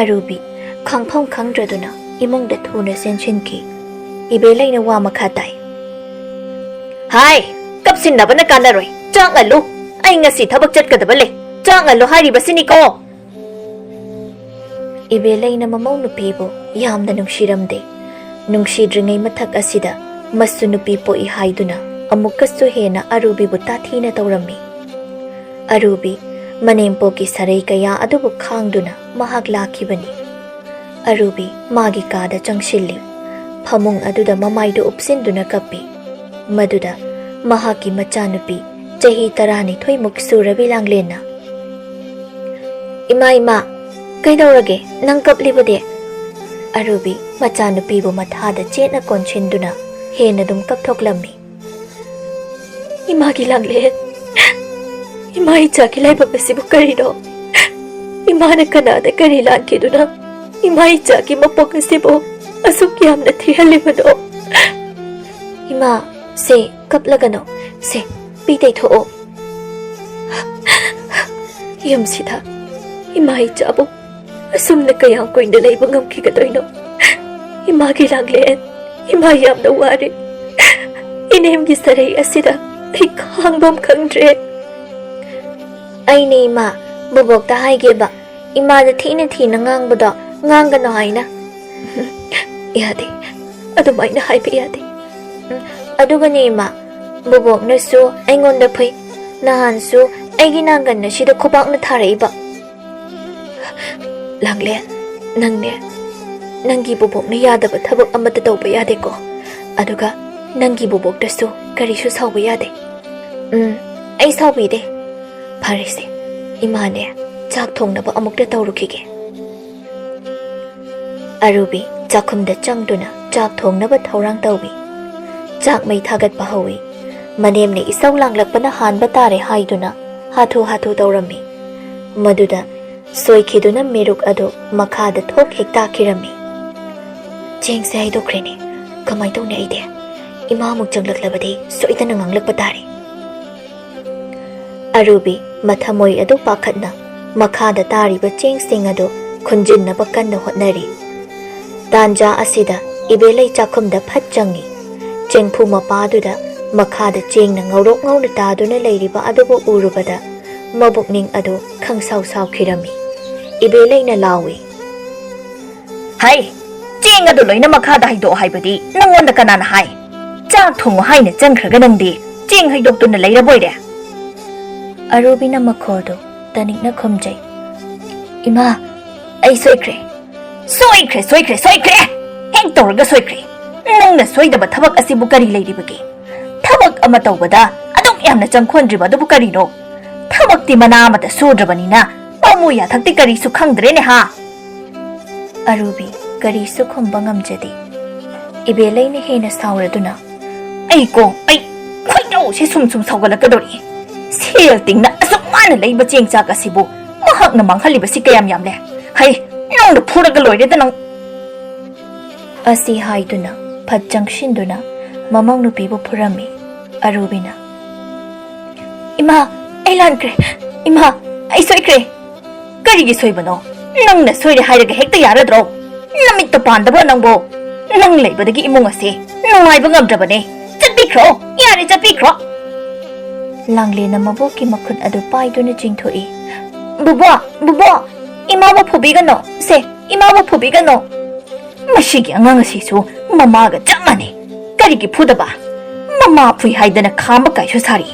ꯑꯔꯨꯕꯤ ꯈꯪꯐꯝ ꯈꯪꯗ꯭ꯔꯗꯨꯅ ꯏꯃꯨꯡꯗ ꯊꯨꯅ ꯆꯦꯟꯁꯤꯟꯈꯤ꯫ ꯏꯕꯦꯂꯩꯅ ꯋꯥ ꯃꯈꯥ ꯇꯥꯏ꯫ ꯍꯥꯏ, ꯀꯞꯁꯤꯟꯅꯕꯅ ꯀꯥꯟꯅꯔꯣꯏ꯫ ꯆꯥꯛ ꯉꯜꯂꯨ꯫ ꯑꯩ ꯉꯁꯤ ꯊꯕꯛ ꯆꯠꯀꯗꯕ ꯂꯩ꯫ ꯆꯥꯛ ꯉꯜꯂꯨ ꯍꯥꯏꯔꯤꯕꯁꯤꯅꯤꯀꯣ꯫ ꯏꯕꯦꯂꯩꯅ ꯃꯃꯧ ꯅꯨꯄꯤꯕꯨ ꯌꯥꯝꯅ ꯅꯨꯡꯁꯤꯔꯝꯗꯦ꯫ ꯅꯨꯡꯁꯤꯗ꯭ꯔꯤꯉꯩ ꯃꯊꯛ ꯑꯁꯤꯗ ꯃꯁꯨ ꯅꯨꯄꯤ ꯄꯣꯛꯏ ꯍꯥꯏꯗꯨꯅ ꯑꯃꯨꯛꯀꯁꯨ ꯍꯦꯟꯅ ꯑꯔꯨꯕꯤꯕꯨ ꯇꯥꯊꯤꯅ ꯇꯧꯔꯝꯃꯤ꯫ ꯑꯔꯨꯕꯤ ꯃꯅꯦꯝꯄꯣꯛꯀꯤ ꯁꯔꯩ ꯀꯌꯥ ꯑꯗꯨꯕꯨ ꯈꯥꯡꯗꯨꯅ ꯃꯍꯥꯛ ꯂꯥꯛꯈꯤꯕꯅꯤ꯫ ꯑꯔꯨꯕꯤ ꯃꯥꯒꯤ ꯀꯥꯗ ꯆꯪꯁꯤꯜꯂꯤ꯫ ꯐꯃꯨꯡ ꯑꯗꯨꯗ ꯃꯃꯥꯏꯗꯨ ꯎꯞꯁꯤꯟꯗꯨꯅ ꯀꯞꯄꯤ꯫ ꯃꯗꯨꯗ ꯃꯍꯥꯛꯀꯤ ꯃꯆꯥꯅꯨꯄꯤ ꯆꯍꯤ ꯇꯔꯥꯅꯤꯊꯣꯏꯃꯨꯛ ꯁꯨꯔꯕꯤ ꯂꯥꯡꯂꯦꯟꯅ, "ꯏꯃꯥ, ꯏꯃꯥ, ꯀꯩꯗꯧꯔꯒꯦ? ꯅꯪ ꯀꯞꯂꯤꯕꯗꯤ?" ꯑꯔꯨꯕꯤ ꯃꯆꯥꯅꯨꯄꯤꯕꯨ ꯃꯊꯥꯗ ꯆꯦꯠꯅ ꯀꯣꯟꯁꯤꯟꯗꯨꯅ ꯍꯦꯟꯅ ꯑꯗꯨꯝ ꯀꯞꯊꯣꯛꯂꯝꯃꯤ꯫ "ꯏꯃꯥꯒꯤ ꯂꯥꯡꯂꯦꯟ, ꯏꯃꯥ ꯏꯆꯥꯒꯤ ꯂꯥꯏꯕꯛ ꯑꯁꯤꯕꯨ ꯀꯔꯤꯅꯣ? ꯏꯃꯥꯅ ꯀꯅꯥꯗ ꯀꯔꯤ ꯂꯥꯟꯈꯤꯗꯨꯅ ꯏꯃꯥ ꯏꯆꯥꯒꯤ ꯃꯄꯣꯛ ꯑꯁꯤꯕꯨ ꯑꯁꯨꯛ ꯌꯥꯝꯅ ꯊꯤꯍꯜꯂꯤꯕꯅꯣ? ꯏꯃꯥ, ꯁꯦ, ꯀꯞꯂꯒꯅꯣ꯫ ꯁꯦ, ꯄꯤ ꯇꯩꯊꯣꯛꯑꯣ꯫ ꯌꯨꯝꯁꯤꯗ ꯏꯃꯥ ꯏꯆꯥꯕꯨ ꯑꯁꯨꯝꯅ ꯀꯌꯥꯝ ꯀꯨꯏꯅ ꯂꯩꯕ ꯉꯝꯈꯤꯒꯗꯣꯏꯅꯣ? ꯏꯃꯥꯒꯤ ꯂꯥꯡꯂꯦꯟ, ꯏꯃꯥ ꯌꯥꯝꯅ ꯋꯥꯔꯦ꯫ ꯏꯅꯦꯝꯒꯤ ꯁꯔꯩ ꯑꯁꯤꯗ ꯑꯩ ꯈꯥꯡꯕꯝ ꯈꯪꯗ꯭ꯔꯦ꯫" "ꯑꯩꯅꯦ ꯏꯃꯥ, ꯕꯣꯕꯣꯛꯇ ꯍꯥꯏꯒꯦꯕ, ꯏꯃꯥꯗ ꯊꯤꯅ ꯊꯤꯅ ꯉꯥꯡꯕꯗꯣ ꯉꯥꯡꯒꯅꯣ ꯍꯥꯏꯅ꯫" "ꯌꯥꯗꯦ, ꯑꯗꯨꯃꯥꯏꯅ ꯍꯥꯏꯕ ꯌꯥꯗꯦ꯫" "ꯎꯝ, ꯑꯗꯨꯒꯅꯦ ꯏꯃꯥ, ꯕꯣꯕꯣꯛꯅꯁꯨ ꯑꯩꯉꯣꯟꯗ ꯐꯨꯏ꯫ ꯅꯍꯥꯟꯁꯨ ꯑꯩꯒꯤ ꯅꯥꯡꯒꯟ ꯑꯁꯤꯗ ꯈꯨꯕꯥꯛꯅ ꯊꯥꯔꯛꯏꯕ꯫" "ꯂꯥꯡꯂꯦꯟ, ꯅꯪꯅꯦ, ꯅꯪꯒꯤ ꯕꯣꯕꯣꯛꯅ ꯌꯥꯗꯕ ꯊꯕꯛ ꯑꯃꯠꯇ ꯇꯧꯕ ꯌꯥꯗꯦꯀꯣ꯫ ꯑꯗꯨꯒ ꯅꯪꯒꯤ ꯕꯣꯕꯣꯛꯇꯁꯨ ꯀꯔꯤꯁꯨ ꯁꯥꯎꯕ ꯌꯥꯗꯦ꯫" "ꯎꯝ, ꯑꯩ ꯁꯥꯎꯕꯤꯗꯦ꯫" "ꯐꯔꯦꯁꯦ, ꯏꯃꯥꯅꯦ, ꯆꯥꯛ ꯊꯣꯡꯅꯕ ꯑꯃꯨꯛꯇ ꯇꯧꯔꯨꯈꯤꯒꯦ꯫" ꯑꯔꯨꯕꯤ ꯆꯥꯛꯈꯨꯝꯗ ꯆꯪꯗꯨꯅ ꯆꯥꯛ ꯊꯣꯡꯅꯕ ꯊꯧꯔꯥꯡ ꯇꯧꯏ꯫ ꯆꯥꯛ ꯃꯩ ꯊꯥꯒꯠꯄ ꯍꯧꯏ꯫ ꯃꯅꯦꯝꯅ ꯏꯁꯧ ꯂꯥꯡꯂꯛꯄꯅ ꯍꯥꯟꯕ ꯇꯥꯔꯦ ꯍꯥꯏꯗꯨꯅ ꯍꯥꯊꯨ ꯍꯥꯊꯨ ꯇꯧꯔꯝꯃꯤ꯫ ꯃꯗꯨꯗ ꯁꯣꯏꯈꯤꯗꯨꯅ ꯃꯦꯔꯨꯛ ꯑꯗꯨ ꯃꯈꯥꯗ ꯊꯣꯛ ꯍꯦꯛ ꯇꯥꯈꯤꯔꯝꯃꯤ꯫ "ꯆꯦꯡꯁꯦ ꯍꯩꯗꯣꯛꯈ꯭ꯔꯦꯅꯦ꯫ ꯀꯃꯥꯏ ꯇꯧꯅꯤ ꯑꯩꯗꯤ? ꯏꯃꯥꯃꯨꯛ ꯆꯪꯂꯛꯂꯕꯗꯤ ꯁꯣꯏꯗꯅ ꯉꯥꯡꯂꯛꯄ ꯇꯥꯔꯦ꯫" ꯑꯔꯨꯕꯤ ꯃꯊꯃꯣꯏ ꯑꯗꯨ ꯄꯥꯈꯠꯅ ꯃꯈꯥꯗ ꯇꯥꯔꯤꯕ ꯆꯦꯡꯁꯤꯡ ꯑꯗꯨ ꯈꯨꯟꯖꯤꯟꯅꯕ ꯀꯟꯅ ꯍꯣꯠꯅꯔꯤ꯫ ꯇꯥꯟꯖꯥ ꯑꯁꯤꯗ ꯏꯕꯦꯂꯩ ꯆꯥꯛꯈꯨꯝꯗ ꯐꯠ ꯆꯪꯉꯤ꯫ ꯆꯦꯡꯐꯨ ꯃꯄꯥꯗꯨꯗ ꯃꯈꯥꯗ ꯆꯦꯡꯅ ꯉꯧꯔꯣꯛ ꯉꯧꯅ ꯇꯥꯗꯨꯅ ꯂꯩꯔꯤꯕ ꯑꯗꯨꯕꯨ ꯎꯔꯨꯕꯗ ꯃꯕꯨꯛꯅꯤꯡ ꯑꯗꯨ ꯈꯪꯁꯥꯎ ꯁꯥꯎꯈꯤꯔꯝꯃꯤ꯫ ꯏꯕꯦꯂꯩꯅ ꯂꯥꯎꯏ, "ꯍꯩ, ꯆꯦꯡ ꯑꯗꯨ ꯂꯣꯏꯅ ꯃꯈꯥꯗ ꯍꯩꯗꯣꯛꯑꯣ ꯍꯥꯏꯕꯗꯤ ꯅꯪꯉꯣꯟꯗ ꯀꯅꯥꯅ ꯍꯥꯏ? ꯆꯥꯛ ꯊꯣꯡꯉꯨ ꯍꯥꯏꯅ ꯆꯪꯈ꯭ꯔꯒ ꯅꯪꯗꯤ ꯆꯦꯡ ꯍꯩꯗꯣꯛꯇꯨꯅ ꯂꯩꯔꯕꯣꯏꯔꯦ?" ꯑꯔꯨꯕꯤꯅ ꯃꯈꯣꯜꯗꯨ ꯇꯅꯤꯛꯅ ꯈꯨꯝꯖꯩ, "ꯏꯃꯥ, ꯑꯩ ꯁꯣꯏꯈ꯭ꯔꯦ꯫" "ꯁꯣꯏꯈ꯭ꯔꯦ, ꯁꯣꯏꯈ꯭ꯔꯦ, ꯁꯣꯏꯈ꯭ꯔꯦ! ꯍꯦꯛ ꯇꯧꯔꯒ ꯁꯣꯏꯈ꯭ꯔꯦ꯫ ꯅꯪꯅ ꯁꯣꯏꯗꯕ ꯊꯕꯛ ꯑꯁꯤꯕꯨ ꯀꯔꯤ ꯂꯩꯔꯤꯕꯒꯦ? ꯊꯕꯛ ꯑꯃ ꯇꯧꯕꯗ ꯑꯗꯨꯛ ꯌꯥꯝꯅ ꯆꯪꯈꯣꯟꯗ꯭ꯔꯤꯕ ꯑꯗꯨꯕꯨ ꯀꯔꯤꯅꯣ? ꯊꯕꯛꯇꯤ ꯃꯅꯥ ꯑꯃꯠꯇ ꯁꯨꯗ꯭ꯔꯕꯅꯤꯅ ꯃꯃꯨ ꯌꯥꯊꯛꯇꯤ ꯀꯔꯤꯁꯨ ꯈꯪꯗ꯭ꯔꯦꯅꯦ ꯍꯥ?" ꯑꯔꯨꯕꯤ ꯀꯔꯤꯁꯨ ꯈꯨꯝꯕ ꯉꯝꯖꯗꯦ꯫ ꯏꯕꯦꯂꯩꯅ ꯍꯦꯟꯅ ꯁꯥꯎꯔꯗꯨꯅ, "ꯑꯩ ꯀꯣ, ꯑꯩ ꯈꯣꯏꯗꯧꯁꯦ ꯁꯨꯝ ꯁꯨꯝ ꯁꯥꯎꯒꯠꯂꯛꯀꯗꯧꯔꯤ꯫ ꯁꯦꯜ ꯇꯤꯡꯅ ꯑꯁꯨꯛ ꯋꯥꯅ ꯂꯩꯕ ꯆꯦꯡ ꯆꯥꯛ ꯑꯁꯤꯕꯨ ꯃꯍꯥꯛꯅ ꯃꯥꯡꯍꯜꯂꯤꯕꯁꯤ ꯀꯌꯥꯝ ꯌꯥꯝꯂꯦ꯫ ꯍꯩ, ꯅꯪꯅ ꯐꯨꯔꯒ ꯂꯣꯏꯔꯦꯗ ꯅꯪ꯫" ꯑꯁꯤ ꯍꯥꯏꯗꯨꯅ ꯐꯠ ꯆꯪꯁꯤꯟꯗꯨꯅ ꯃꯃꯧ ꯅꯨꯄꯤꯕꯨ ꯐꯨꯔꯝꯃꯤ꯫ ꯑꯔꯨꯕꯤꯅ, "ꯏꯃꯥ, ꯑꯩ ꯂꯥꯟꯈ꯭ꯔꯦ꯫ ꯏꯃꯥ, ꯑꯩ ꯁꯣꯏꯈ꯭ꯔꯦ꯫" "ꯀꯔꯤꯒꯤ ꯁꯣꯏꯕꯅꯣ? ꯅꯪꯅ ꯁꯣꯏꯔꯦ ꯍꯥꯏꯔꯒ ꯍꯦꯛꯇ ꯌꯥꯔꯗ꯭ꯔꯣ? ꯅꯃꯤꯠꯇ ꯄꯥꯟꯗꯕ꯭ꯔꯣ ꯅꯪꯕꯣ? ꯅꯪ ꯂꯩꯕꯗꯒꯤ ꯏꯃꯨꯡ ꯑꯁꯦ ꯅꯨꯡꯉꯥꯏꯕ ꯉꯝꯗ꯭ꯔꯕꯅꯦ꯫ ꯆꯠꯄꯤꯈ꯭ꯔꯣ, ꯌꯥꯔꯦ, ꯆꯠꯄꯤꯈ꯭ꯔꯣ꯫" ꯂꯥꯡꯂꯦꯟꯅ ꯃꯕꯣꯛꯀꯤ ꯃꯈꯨꯠ ꯑꯗꯨ ꯄꯥꯏꯗꯨꯅ ꯆꯤꯡꯊꯣꯛꯏ꯫ "ꯕꯨꯕꯣꯛ, ꯕꯨꯕꯣꯛ, ꯏꯃꯥꯕꯨ ꯐꯨꯕꯤꯒꯅꯨ꯫ ꯁꯦ, ꯏꯃꯥꯕꯨ ꯐꯨꯕꯤꯒꯅꯨ꯫" ꯃꯁꯤꯒꯤ ꯑꯉꯥꯡ ꯑꯁꯤꯁꯨ ꯃꯃꯥꯒ ꯆꯞ ꯃꯥꯟꯅꯩ꯫ ꯀꯔꯤꯒꯤ ꯐꯨꯗꯕ? ꯃꯃꯥ ꯐꯨꯏ ꯍꯥꯏꯗꯅ ꯈꯥꯝꯕ ꯀꯥꯏꯁꯨ ꯁꯥꯔꯤ꯫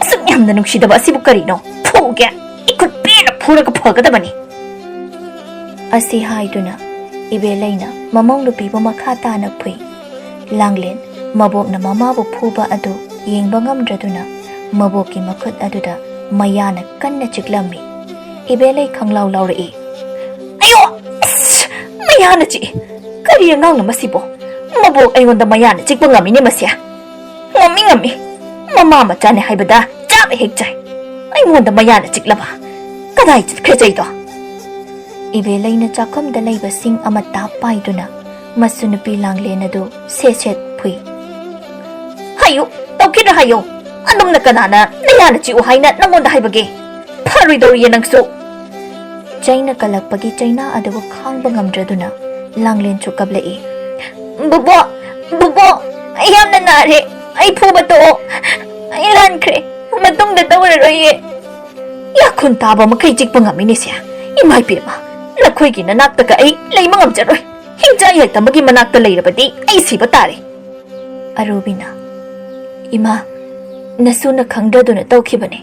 ꯑꯁꯨꯛ ꯌꯥꯝꯅ ꯅꯨꯡꯁꯤꯗꯕ ꯑꯁꯤꯕꯨ ꯀꯔꯤꯅꯣ? ꯐꯨꯒꯦ꯫ ꯏꯈꯨꯠ ꯄꯦꯟꯅ ꯐꯨꯔꯒ ꯐꯒꯗꯕꯅꯤ꯫ ꯑꯁꯤ ꯍꯥꯏꯗꯨꯅ ꯏꯕꯦꯂꯩꯅ ꯃꯃꯧ ꯅꯨꯄꯤꯕꯨ ꯃꯈꯥ ꯇꯥꯅ ꯐꯨꯏ꯫ ꯂꯥꯡꯂꯦꯟ ꯃꯕꯣꯛꯅ ꯃꯃꯥꯕꯨ ꯐꯨꯕ ꯑꯗꯨ ꯌꯦꯡꯕ ꯉꯝꯗ꯭ꯔꯗꯨꯅ ꯃꯕꯣꯛꯀꯤ ꯃꯈꯨꯠ ꯑꯗꯨꯗ ꯃꯌꯥꯅ ꯀꯟꯅ ꯆꯤꯛꯂꯝꯃꯤ꯫ ꯏꯕꯦꯂꯩ ꯈꯪꯂꯥꯎ ꯂꯥꯎꯔꯛꯏ꯫ "ꯑꯌꯣ! ꯑꯁ! ꯃꯌꯥꯅ ꯆꯤꯛꯏ! ꯀꯔꯤ ꯑꯉꯥꯡꯅꯣ ꯃꯁꯤꯕꯣ? ꯃꯕꯣꯛ ꯑꯩꯉꯣꯟꯗ ꯃꯌꯥꯅ ꯆꯤꯛꯄ ꯉꯝꯃꯤꯅꯦ ꯃꯁꯤ꯫ ꯉꯝꯃꯤ, ꯉꯝꯃꯤ꯫ ꯃꯃꯥ ꯃꯆꯥꯅꯦ ꯍꯥꯏꯕꯗ ꯆꯥꯕ ꯍꯦꯛ ꯆꯥꯏ꯫ ꯑꯩꯉꯣꯟꯗ ꯃꯌꯥꯅ ꯆꯤꯛꯂꯕ? ꯀꯗꯥꯏ ꯆꯠꯈ꯭ꯔꯦ ꯆꯩꯗꯣ?" ꯏꯕꯦꯂꯩꯅ ꯆꯥꯛꯈꯨꯝꯗ ꯂꯩꯕ ꯁꯤꯡ ꯑꯃ ꯇꯥꯞ ꯄꯥꯏꯗꯨꯅ ꯃꯁꯨ ꯅꯨꯄꯤ ꯂꯥꯡꯂꯦꯟ ꯑꯗꯨ ꯁꯦꯠ ꯁꯦꯠ ꯐꯨꯏ꯫ "ꯍꯥꯏꯌꯨ, ꯇꯧꯈꯤꯗ꯭ꯔꯥ ꯍꯥꯏꯌꯨ꯫ ꯑꯗꯨꯝꯅ ꯀꯅꯥꯅ ꯅꯌꯥꯅ ꯆꯤꯛꯎ ꯍꯥꯏꯅ ꯅꯪꯉꯣꯟꯗ ꯍꯥꯏꯕꯒꯦ? ꯐꯔꯣꯏꯗꯧꯔꯤꯌꯦ ꯅꯪꯁꯨ!" ꯆꯩꯅ ꯀꯜꯂꯛꯄꯒꯤ ꯆꯩꯅꯥ ꯑꯗꯨꯕꯨ ꯈꯥꯡꯕ ꯉꯝꯗ꯭ꯔꯗꯨꯅ ꯂꯥꯡꯂꯦꯟꯁꯨ ꯀꯞꯂꯛꯏ꯫ "ꯕꯨꯕꯣꯛ, ꯕꯨꯕꯣꯛ, ꯑꯩ ꯌꯥꯝꯅ ꯅꯥꯔꯦ꯫ ꯑꯩ ꯐꯨꯕ ꯇꯣꯛꯑꯣ꯫ ꯑꯩ ꯂꯥꯟꯈ꯭ꯔꯦ꯫ ꯃꯇꯨꯡꯗ ꯇꯧꯔꯔꯣꯏꯌꯦ꯫ ꯌꯥꯈꯨꯟ ꯇꯥꯕ ꯃꯈꯩ ꯆꯤꯛꯄ ꯉꯝꯃꯤꯅꯦꯁꯦ꯫ ꯏꯃꯥ ꯏꯕꯦꯝꯃ, ꯅꯈꯣꯏꯒꯤ ꯅꯅꯥꯛꯇꯒ ꯑꯩ ꯂꯩꯕ ꯉꯝꯖꯔꯣꯏ꯫ ꯍꯤꯡꯆꯥ ꯌꯥꯏꯇꯝꯕꯒꯤ ꯃꯅꯥꯛꯇ ꯂꯩꯔꯕꯗꯤ ꯑꯩ ꯁꯤꯕ ꯇꯥꯔꯦ꯫" ꯑꯔꯨꯕꯤꯅ, "ꯏꯃꯥ, ꯅꯁꯨꯅ ꯈꯪꯗ꯭ꯔꯗꯨꯅ ꯇꯧꯈꯤꯕꯅꯤ꯫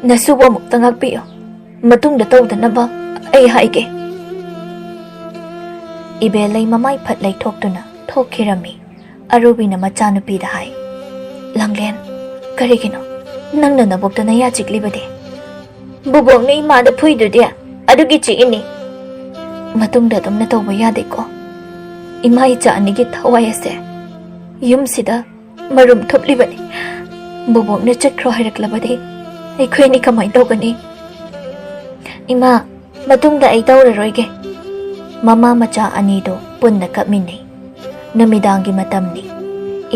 ꯅꯁꯨꯕꯨ ꯑꯃꯨꯛꯇ ꯉꯥꯛꯄꯤꯌꯨ꯫ ꯃꯇꯨꯡꯗ ꯇꯧꯗꯅꯕ ꯑꯩ ꯍꯥꯏꯒꯦ꯫" ꯏꯕꯦꯂꯩ ꯃꯃꯥꯏ ꯐꯠ ꯂꯩꯊꯣꯛꯇꯨꯅ ꯊꯣꯛꯈꯤꯔꯝꯃꯤ꯫ ꯑꯔꯨꯕꯤꯅ ꯃꯆꯥꯅꯨꯄꯤꯗ ꯍꯥꯏ, "ꯂꯥꯡꯂꯦꯟ, ꯀꯔꯤꯒꯤꯅꯣ ꯅꯪꯅ ꯅꯕꯣꯛꯇ ꯅꯌꯥ ꯆꯤꯛꯂꯤꯕꯗꯤ?" "ꯕꯨꯕꯣꯛꯅ ꯏꯃꯥꯗ ꯐꯨꯏꯗꯨꯗꯤ, ꯑꯗꯨꯒꯤ ꯆꯤꯛꯏꯅꯤ꯫" "ꯃꯇꯨꯡꯗ ꯑꯗꯨꯝꯅ ꯇꯧꯕ ꯌꯥꯗꯦꯀꯣ꯫ ꯏꯃꯥ ꯏꯆꯥ ꯑꯅꯤꯒꯤ ꯊꯋꯥꯏ ꯑꯁꯦ ꯌꯨꯝꯁꯤꯗ ꯃꯔꯨꯝ ꯊꯨꯞꯂꯤꯕꯅꯤ꯫ ꯕꯨꯕꯣꯛꯅ ꯆꯠꯈ꯭ꯔꯣ ꯍꯥꯏꯔꯛꯂꯕꯗꯤ ꯑꯩꯈꯣꯏ ꯑꯅꯤ ꯀꯃꯥꯏꯅ ꯇꯧꯒꯅꯤ?" "ꯏꯃꯥ, ꯃꯇꯨꯡꯗ ꯑꯩ ꯇꯧꯔꯔꯣꯏꯒꯦ꯫" ꯃꯃꯥ ꯃꯆꯥ ꯑꯅꯤꯗꯨ ꯄꯨꯟꯅ ꯀꯞꯃꯤꯟꯅꯩ꯫ ꯅꯨꯃꯤꯗꯥꯡꯒꯤ ꯃꯇꯝꯅꯤ꯫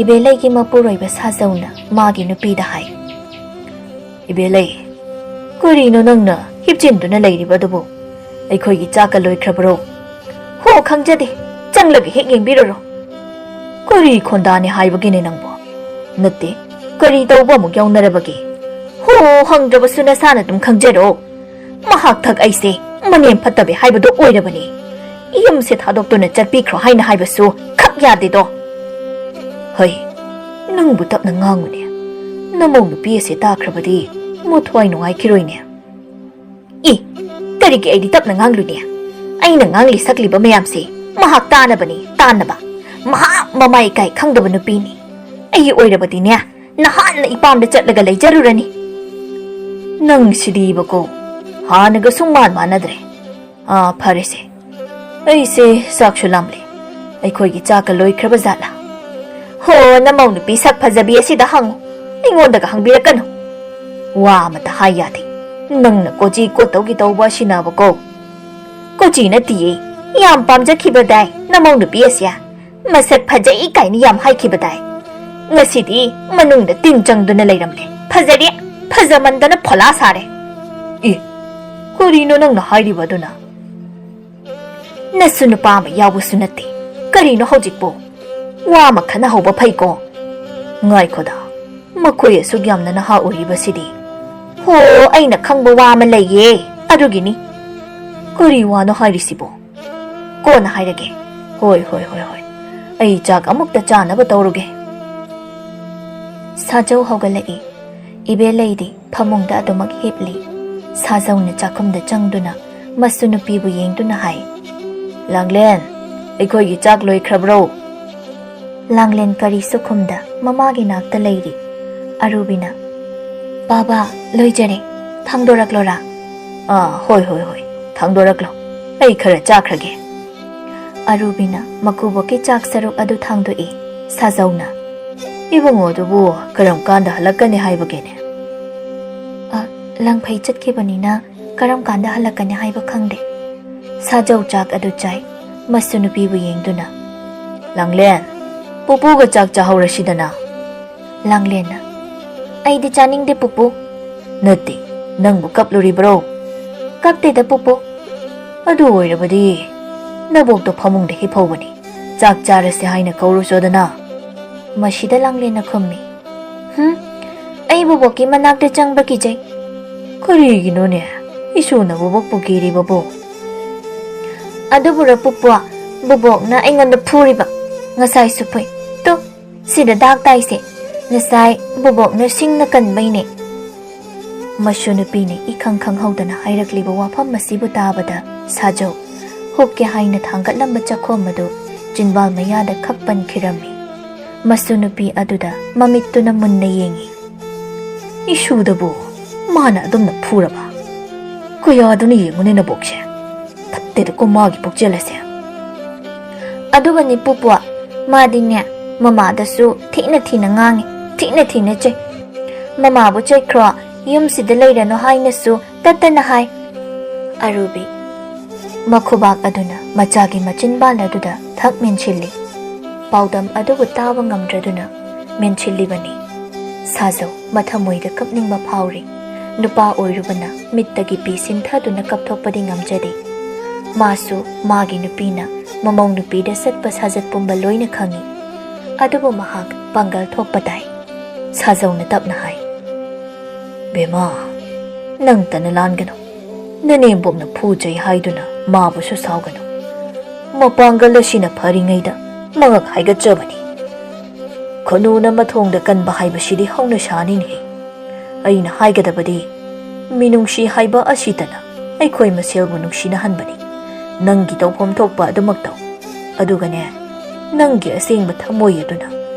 ꯏꯕꯦꯂꯩꯒꯤ ꯃꯄꯨꯔꯣꯏꯕ ꯁꯥꯖꯧꯅ ꯃꯥꯒꯤ ꯅꯨꯄꯤꯗ ꯍꯥꯏ, "ꯏꯕꯦꯂꯩ, ꯀꯔꯤꯅꯣ ꯅꯪꯅ ꯍꯤꯞꯆꯤꯟꯗꯨꯅ ꯂꯩꯔꯤꯕꯗꯨꯕꯨ? ꯑꯩꯈꯣꯏꯒꯤ ꯆꯥꯛꯀ ꯂꯣꯏꯈ꯭ꯔꯕꯔꯣ?" "ꯍꯣ, ꯈꯪꯖꯗꯦ꯫ ꯆꯪꯂꯒ ꯍꯦꯛ ꯌꯦꯡꯕꯤꯔꯨꯔꯣ꯫" "ꯀꯔꯤ ꯈꯣꯟꯗꯥꯅꯤ ꯍꯥꯏꯕꯒꯤꯅꯦ ꯅꯪꯕꯣ? ꯅꯠꯇꯦ, ꯀꯔꯤ ꯇꯧꯕ ꯑꯃꯨꯛ ꯌꯥꯎꯅꯔꯕꯒꯦ? ꯍꯣ, ꯍꯪꯗ꯭ꯔꯕꯁꯨ ꯅꯁꯥꯅ ꯑꯗꯨꯝ ꯈꯪꯖꯔꯣ꯫ ꯃꯍꯥꯛ ꯊꯛ ꯑꯩꯁꯦ ꯃꯅꯦꯝ ꯐꯠꯇꯕꯤ ꯍꯥꯏꯕꯗꯣ ꯑꯣꯏꯔꯕꯅꯤ꯫ ꯌꯨꯝꯁꯦ ꯊꯥꯗꯣꯛꯇꯨꯅ ꯆꯠꯄꯤꯈ꯭ꯔꯣ ꯍꯥꯏꯅ ꯍꯥꯏꯕꯁꯨ ꯈꯛ ꯌꯥꯗꯦꯗꯣ꯫ ꯍꯩ, ꯅꯪꯕꯨ ꯇꯞꯅ ꯉꯥꯡꯉꯨꯅꯦ꯫ ꯅꯃꯧ ꯅꯨꯄꯤ ꯑꯁꯤ ꯇꯥꯈ꯭ꯔꯕꯗꯤ ꯃꯊ꯭ꯋꯥꯏ ꯅꯨꯡꯉꯥꯏꯈꯤꯔꯣꯏꯅꯦ꯫" "ꯏ, ꯀꯔꯤꯒꯤ ꯑꯩꯗꯤ ꯇꯞꯅ ꯉꯥꯡꯂꯨꯅꯤ? ꯑꯩꯅ ꯉꯥꯡꯂꯤ ꯁꯛꯂꯤꯕ ꯃꯌꯥꯝꯁꯦ ꯃꯍꯥꯛ ꯇꯥꯅꯕꯅꯤ, ꯇꯥꯅꯕ꯫ ꯃꯍꯥꯛ ꯃꯃꯥ ꯏꯀꯥꯏ ꯈꯪꯗꯕ ꯅꯨꯄꯤꯅꯤ꯫ ꯑꯩ ꯑꯣꯏꯔꯕꯗꯤꯅꯦ, ꯅꯍꯥꯟꯅ ꯏꯄꯥꯝꯗ ꯆꯠꯂꯒ ꯂꯩꯖꯔꯨꯔꯅꯤ꯫ ꯅꯪ ꯁꯤꯗꯤꯕꯀꯣ, ꯍꯥꯟꯅꯒ ꯁꯨꯝ ꯃꯥꯟ ꯃꯥꯟꯅꯗ꯭ꯔꯦ꯫ ꯑꯥ, ꯐꯔꯦꯁꯦ꯫ ꯑꯩꯁꯦ ꯆꯥꯛꯁꯨ ꯂꯥꯝꯂꯦ꯫ ꯑꯩꯈꯣꯏꯒꯤ ꯆꯥꯛꯀ ꯂꯣꯏꯈ꯭ꯔꯕ ꯖꯥꯠꯂꯥ? ꯍꯣ, ꯅꯃꯧ ꯅꯨꯄꯤ ꯁꯛ ꯐꯖꯕꯤ ꯑꯁꯤꯗ ꯍꯪꯉꯨ꯫ ꯑꯩꯉꯣꯟꯗꯒ ꯍꯪꯕꯤꯔꯛꯀꯅꯨ꯫ ꯋꯥ ꯑꯃꯇ ꯍꯥꯏ ꯌꯥꯗꯦ꯫ ꯅꯪꯅ ꯀꯣꯆꯤ ꯀꯣꯠꯇꯧꯒꯤ ꯇꯧꯕ ꯑꯁꯤꯅꯕꯀꯣ꯫ ꯀꯣꯆꯤ ꯅꯠꯇꯤꯌꯦ꯫ ꯌꯥꯝ ꯄꯥꯝꯖꯈꯤꯕꯗꯥꯏ ꯅꯃꯧ ꯅꯨꯄꯤ ꯑꯁꯦ꯫ ꯃꯁꯛ ꯐꯖꯩ ꯀꯥꯏꯅ ꯌꯥꯝ ꯍꯥꯏꯈꯤꯕꯗꯥꯏ꯫ ꯉꯁꯤꯗꯤ ꯃꯅꯨꯡꯗ ꯇꯤꯟ ꯆꯪꯗꯨꯅ ꯂꯩꯔꯝꯂꯦ꯫ ꯐꯖꯔꯦ꯫ ꯐꯖꯃꯟꯗꯅ ꯐꯣꯂꯥ ꯁꯥꯔꯦ꯫ ꯑꯦ, ꯀꯔꯤꯅꯣ ꯅꯪꯅ ꯍꯥꯏꯔꯤꯕ ꯑꯗꯨꯅ? ꯅꯁꯨ ꯅꯨꯄꯥ ꯑꯃ ꯌꯥꯎꯕꯁꯨ ꯅꯠꯇꯦ꯫ ꯀꯔꯤꯅꯣ ꯍꯧꯖꯤꯛꯄꯨ? ꯋꯥ ꯑꯃ ꯈꯟꯅꯍꯧꯕ ꯐꯩꯀꯣ꯫ ꯉꯥꯏꯈꯣꯗ, ꯃꯈꯣꯏ ꯑꯁꯨꯛ ꯌꯥꯝꯅ ꯅꯍꯥ ꯑꯣꯏꯔꯤꯕꯁꯤꯗꯤ꯫ ꯍꯣ, ꯑꯩꯅ ꯈꯪꯕ ꯋꯥ ꯑꯃ ꯂꯩꯌꯦ, ꯑꯗꯨꯒꯤꯅꯤ꯫ ꯀꯔꯤ ꯋꯥꯅꯣ ꯍꯥꯏꯔꯤꯁꯤꯕꯣ? ꯀꯣꯟꯅ ꯍꯥꯏꯔꯒꯦ꯫ ꯍꯣꯏ, ꯍꯣꯏ, ꯍꯣꯏ, ꯍꯣꯏ꯫ ꯑꯩ ꯆꯥꯛ ꯑꯃꯨꯛꯇ ꯆꯥꯅꯕ ꯇꯧꯔꯨꯒꯦ꯫ ꯁꯥꯖꯧ ꯍꯧꯒꯠꯂꯛꯏ꯫ ꯏꯕꯦꯂꯩꯗꯤ ꯐꯃꯨꯡꯗ ꯑꯗꯨꯃꯛ ꯍꯤꯞꯂꯤ꯫ ꯁꯥꯖꯧꯅ ꯆꯥꯛꯈꯨꯝꯗ ꯆꯪꯗꯨꯅ ꯃꯁꯨ ꯅꯨꯄꯤꯕꯨ ꯌꯦꯡꯗꯨꯅ ꯍꯥꯏ, "ꯂꯥꯡꯂꯦꯟ, ꯑꯩꯈꯣꯏꯒꯤ ꯆꯥꯛ ꯂꯣꯏꯈ꯭ꯔꯕ꯭ꯔꯣ?" ꯂꯥꯡꯂꯦꯟ ꯀꯔꯤꯁꯨ ꯈꯨꯝꯗ ꯃꯃꯥꯒꯤ ꯅꯥꯛꯇ ꯂꯩꯔꯤ꯫ ꯑꯔꯨꯕꯤꯅ, "ꯕꯥꯕꯥ, ꯂꯣꯏꯖꯔꯦ꯫ ꯊꯥꯡꯗꯣꯔꯛꯂꯣꯔꯥ?" "ꯑꯥ, ꯍꯣꯏ, ꯍꯣꯏ, ꯍꯣꯏ, ꯊꯥꯡꯗꯣꯔꯛꯂꯣ꯫ ꯑꯩ ꯈꯔ ꯆꯥꯈ꯭ꯔꯒꯦ꯫" ꯑꯔꯨꯕꯤꯅ ꯃꯀꯨꯕꯣꯛꯀꯤ ꯆꯥꯛ ꯁꯔꯨꯛ ꯑꯗꯨ ꯊꯥꯡꯗꯣꯛꯏ꯫ ꯁꯥꯖꯧꯅ, "ꯏꯕꯨꯡꯉꯣꯗꯨꯕꯨ ꯀꯔꯝ ꯀꯥꯟꯗ ꯍꯜꯂꯛꯀꯅꯤ ꯍꯥꯏꯕꯒꯦꯅꯦ?" "ꯑ, ꯂꯪꯐꯩ ꯆꯠꯈꯤꯕꯅꯤꯅ ꯀꯔꯝ ꯀꯥꯟꯗ ꯍꯜꯂꯛꯀꯅꯤ ꯍꯥꯏꯕ ꯈꯪꯗꯦ꯫" ꯁꯥꯖꯧ ꯆꯥꯛ ꯑꯗꯨ ꯆꯥꯏ꯫ ꯃꯁꯨ ꯅꯨꯄꯤꯕꯨ ꯌꯦꯡꯗꯨꯅ, "ꯂꯥꯡꯂꯦꯟ, ꯄꯨꯄꯨꯒ ꯆꯥꯛ ꯆꯥꯍꯧꯔꯁꯤꯗꯅ꯫" ꯂꯥꯡꯂꯦꯟꯅ, "ꯑꯩꯗꯤ ꯆꯥꯅꯤꯡꯗꯦ, ꯄꯨꯄꯨ꯫" "ꯅꯠꯇꯦ, ꯅꯪꯕꯨ ꯀꯞꯂꯨꯔꯤꯕ꯭ꯔꯣ?" "ꯀꯞꯇꯦꯗ, ꯄꯨꯄꯨ꯫" "ꯑꯗꯨ ꯑꯣꯏꯔꯕꯗꯤ ꯅꯕꯣꯛꯇꯣ ꯐꯃꯨꯡꯗ ꯍꯤꯞꯍꯧꯕꯅꯤ꯫ ꯆꯥꯛ ꯆꯥꯔꯁꯦ ꯍꯥꯏꯅ ꯀꯧꯔꯨꯆꯣꯗꯅ꯫" ꯃꯁꯤꯗ ꯂꯥꯡꯂꯦꯟꯅ ꯈꯨꯝꯃꯤ, "ꯍꯨꯝ, ꯑꯩ ꯕꯣꯕꯣꯛꯀꯤ ꯃꯅꯥꯛꯇ ꯆꯪꯕ ꯀꯤꯖꯩ꯫" "ꯀꯔꯤꯒꯤꯅꯣꯅꯦ? ꯏꯁꯨꯅ ꯕꯣꯕꯣꯛꯄꯨ ꯀꯤꯔꯤꯕꯕꯨ?" "ꯑꯗꯨꯕꯨꯔꯣ ꯄꯨꯄꯨ, ꯕꯣꯕꯣꯛꯅ ꯑꯩꯉꯣꯟꯗ ꯐꯨꯔꯤꯕ꯫ ꯉꯁꯥꯏꯁꯨ ꯐꯨꯏ꯫ ꯇꯨ, ꯁꯤꯗ ꯗꯥꯛ ꯇꯥꯏꯁꯦ꯫ ꯉꯁꯥꯏ ꯕꯣꯕꯣꯛꯅ ꯁꯤꯡꯅ ꯀꯟꯕꯩꯅꯦ꯫" ꯃꯁꯨ ꯅꯨꯄꯤꯅ ꯏꯈꯪ ꯈꯪꯍꯧꯗꯅ ꯍꯥꯏꯔꯛꯂꯤꯕ ꯋꯥꯐꯝ ꯑꯁꯤꯕꯨ ꯇꯥꯕꯗ ꯁꯥꯖꯧ ꯍꯨꯛꯀꯦ ꯍꯥꯏꯅ ꯊꯥꯡꯒꯠꯂꯝꯕ ꯆꯥꯛꯈꯣꯝ ꯑꯗꯨ ꯆꯤꯟꯕꯥꯜ ꯃꯌꯥꯗ ꯈꯛ ꯄꯟꯈꯤꯔꯝꯃꯤ꯫ ꯃꯁꯨ ꯅꯨꯄꯤ ꯑꯗꯨꯗ ꯃꯃꯤꯠꯇꯨꯅ ꯃꯨꯟꯅ ꯌꯦꯡꯉꯤ꯫ "ꯏꯁꯨꯗꯕꯨ ꯃꯥꯅ ꯑꯗꯨꯝꯅ ꯐꯨꯔꯕ? ꯀꯌꯥꯗꯨꯅ ꯌꯦꯡꯉꯨꯅꯦ ꯅꯕꯣꯛꯁꯦ꯫ ꯐꯠꯇꯦꯗꯀꯣ ꯃꯥꯒꯤ ꯄꯨꯛꯆꯦꯜ ꯑꯁꯦ꯫" "ꯑꯗꯨꯒꯅꯤ ꯄꯨꯄꯨ, ꯃꯥꯗꯤꯅꯦ ꯃꯃꯥꯗꯁꯨ ꯊꯤꯅ ꯊꯤꯅ ꯉꯥꯡꯉꯤ, ꯊꯤꯅ ꯊꯤꯅ ꯆꯩ꯫ ꯃꯃꯥꯕꯨ ꯆꯠꯈ꯭ꯔꯣ, ꯌꯨꯝꯁꯤꯗ ꯂꯩꯔꯅꯨ ꯍꯥꯏꯅꯁꯨ ꯇꯠꯇꯅ ꯍꯥꯏ꯫" ꯑꯔꯨꯕꯤ ꯃꯈꯨꯕꯥꯛ ꯑꯗꯨꯅ ꯃꯆꯥꯒꯤ ꯃꯆꯤꯟꯕꯥꯜ ꯑꯗꯨꯗ ꯊꯛ ꯃꯦꯟꯁꯤꯜꯂꯤ꯫ ꯄꯥꯎꯗꯝ ꯑꯗꯨꯕꯨ ꯇꯥꯕ ꯉꯝꯗ꯭ꯔꯗꯨꯅ ꯃꯦꯟꯁꯤꯜꯂꯤꯕꯅꯤ꯫ ꯁꯥꯖꯧ ꯃꯊꯃꯣꯏꯗ ꯀꯞꯅꯤꯡꯕ ꯐꯥꯎꯔꯤ꯫ ꯅꯨꯄꯥ ꯑꯣꯏꯔꯨꯕꯅ ꯃꯤꯠꯇꯒꯤ ꯄꯤ ꯁꯤꯟꯊꯗꯨꯅ ꯀꯞꯊꯣꯛꯄꯗꯤ ꯉꯝꯖꯗꯦ꯫ ꯃꯥꯁꯨ ꯃꯥꯒꯤ ꯅꯨꯄꯤꯅ ꯃꯃꯧ ꯅꯨꯄꯤꯗ ꯆꯠꯄ ꯁꯥꯖꯠ ꯄꯨꯝꯕ ꯂꯣꯏꯅ ꯈꯪꯏ꯫ ꯑꯗꯨꯕꯨ ꯃꯍꯥꯛ ꯄꯥꯡꯒꯜ ꯊꯣꯛꯄ ꯇꯥꯏ꯫ ꯁꯥꯖꯧꯅ ꯇꯞꯅ ꯍꯥꯏ, "ꯕꯦꯃꯥ, ꯅꯪꯇꯅ ꯂꯥꯟꯒꯅꯨ꯫ ꯅꯅꯦꯝꯕꯣꯛꯅ ꯐꯨ ꯆꯩ ꯍꯥꯏꯗꯨꯅ ꯃꯥꯕꯨꯁꯨ ꯁꯥꯎꯒꯅꯨ꯫ ꯃꯄꯥꯡꯒꯜ ꯑꯁꯤꯅ ꯐꯔꯤꯉꯩꯗ ꯃꯉꯛ ꯍꯥꯏꯒꯠꯆꯕꯅꯤ꯫ ꯈꯨꯅꯨꯅ ꯃꯊꯣꯡꯗ ꯀꯟꯕ ꯍꯥꯏꯕꯁꯤꯗꯤ ꯍꯧꯅꯁꯥꯅꯤꯅꯦ꯫ ꯑꯩꯅ ꯍꯥꯏꯒꯗꯕꯗꯤ, ꯃꯤꯅꯨꯡꯁꯤ ꯍꯥꯏꯕ ꯑꯁꯤꯇꯅ ꯑꯩꯈꯣꯏ ꯃꯁꯦꯜꯕꯨ ꯅꯨꯡꯁꯤꯅꯍꯟꯕꯅꯤ꯫ ꯅꯪꯒꯤ ꯇꯧꯐꯝ ꯊꯣꯛꯄ ꯑꯗꯨꯃꯛ ꯇꯧ꯫ ꯑꯗꯨꯒꯅꯦ, ꯅꯪꯒꯤ ꯑꯁꯦꯡꯕ ꯊꯃꯣꯏ ꯑꯗꯨꯅ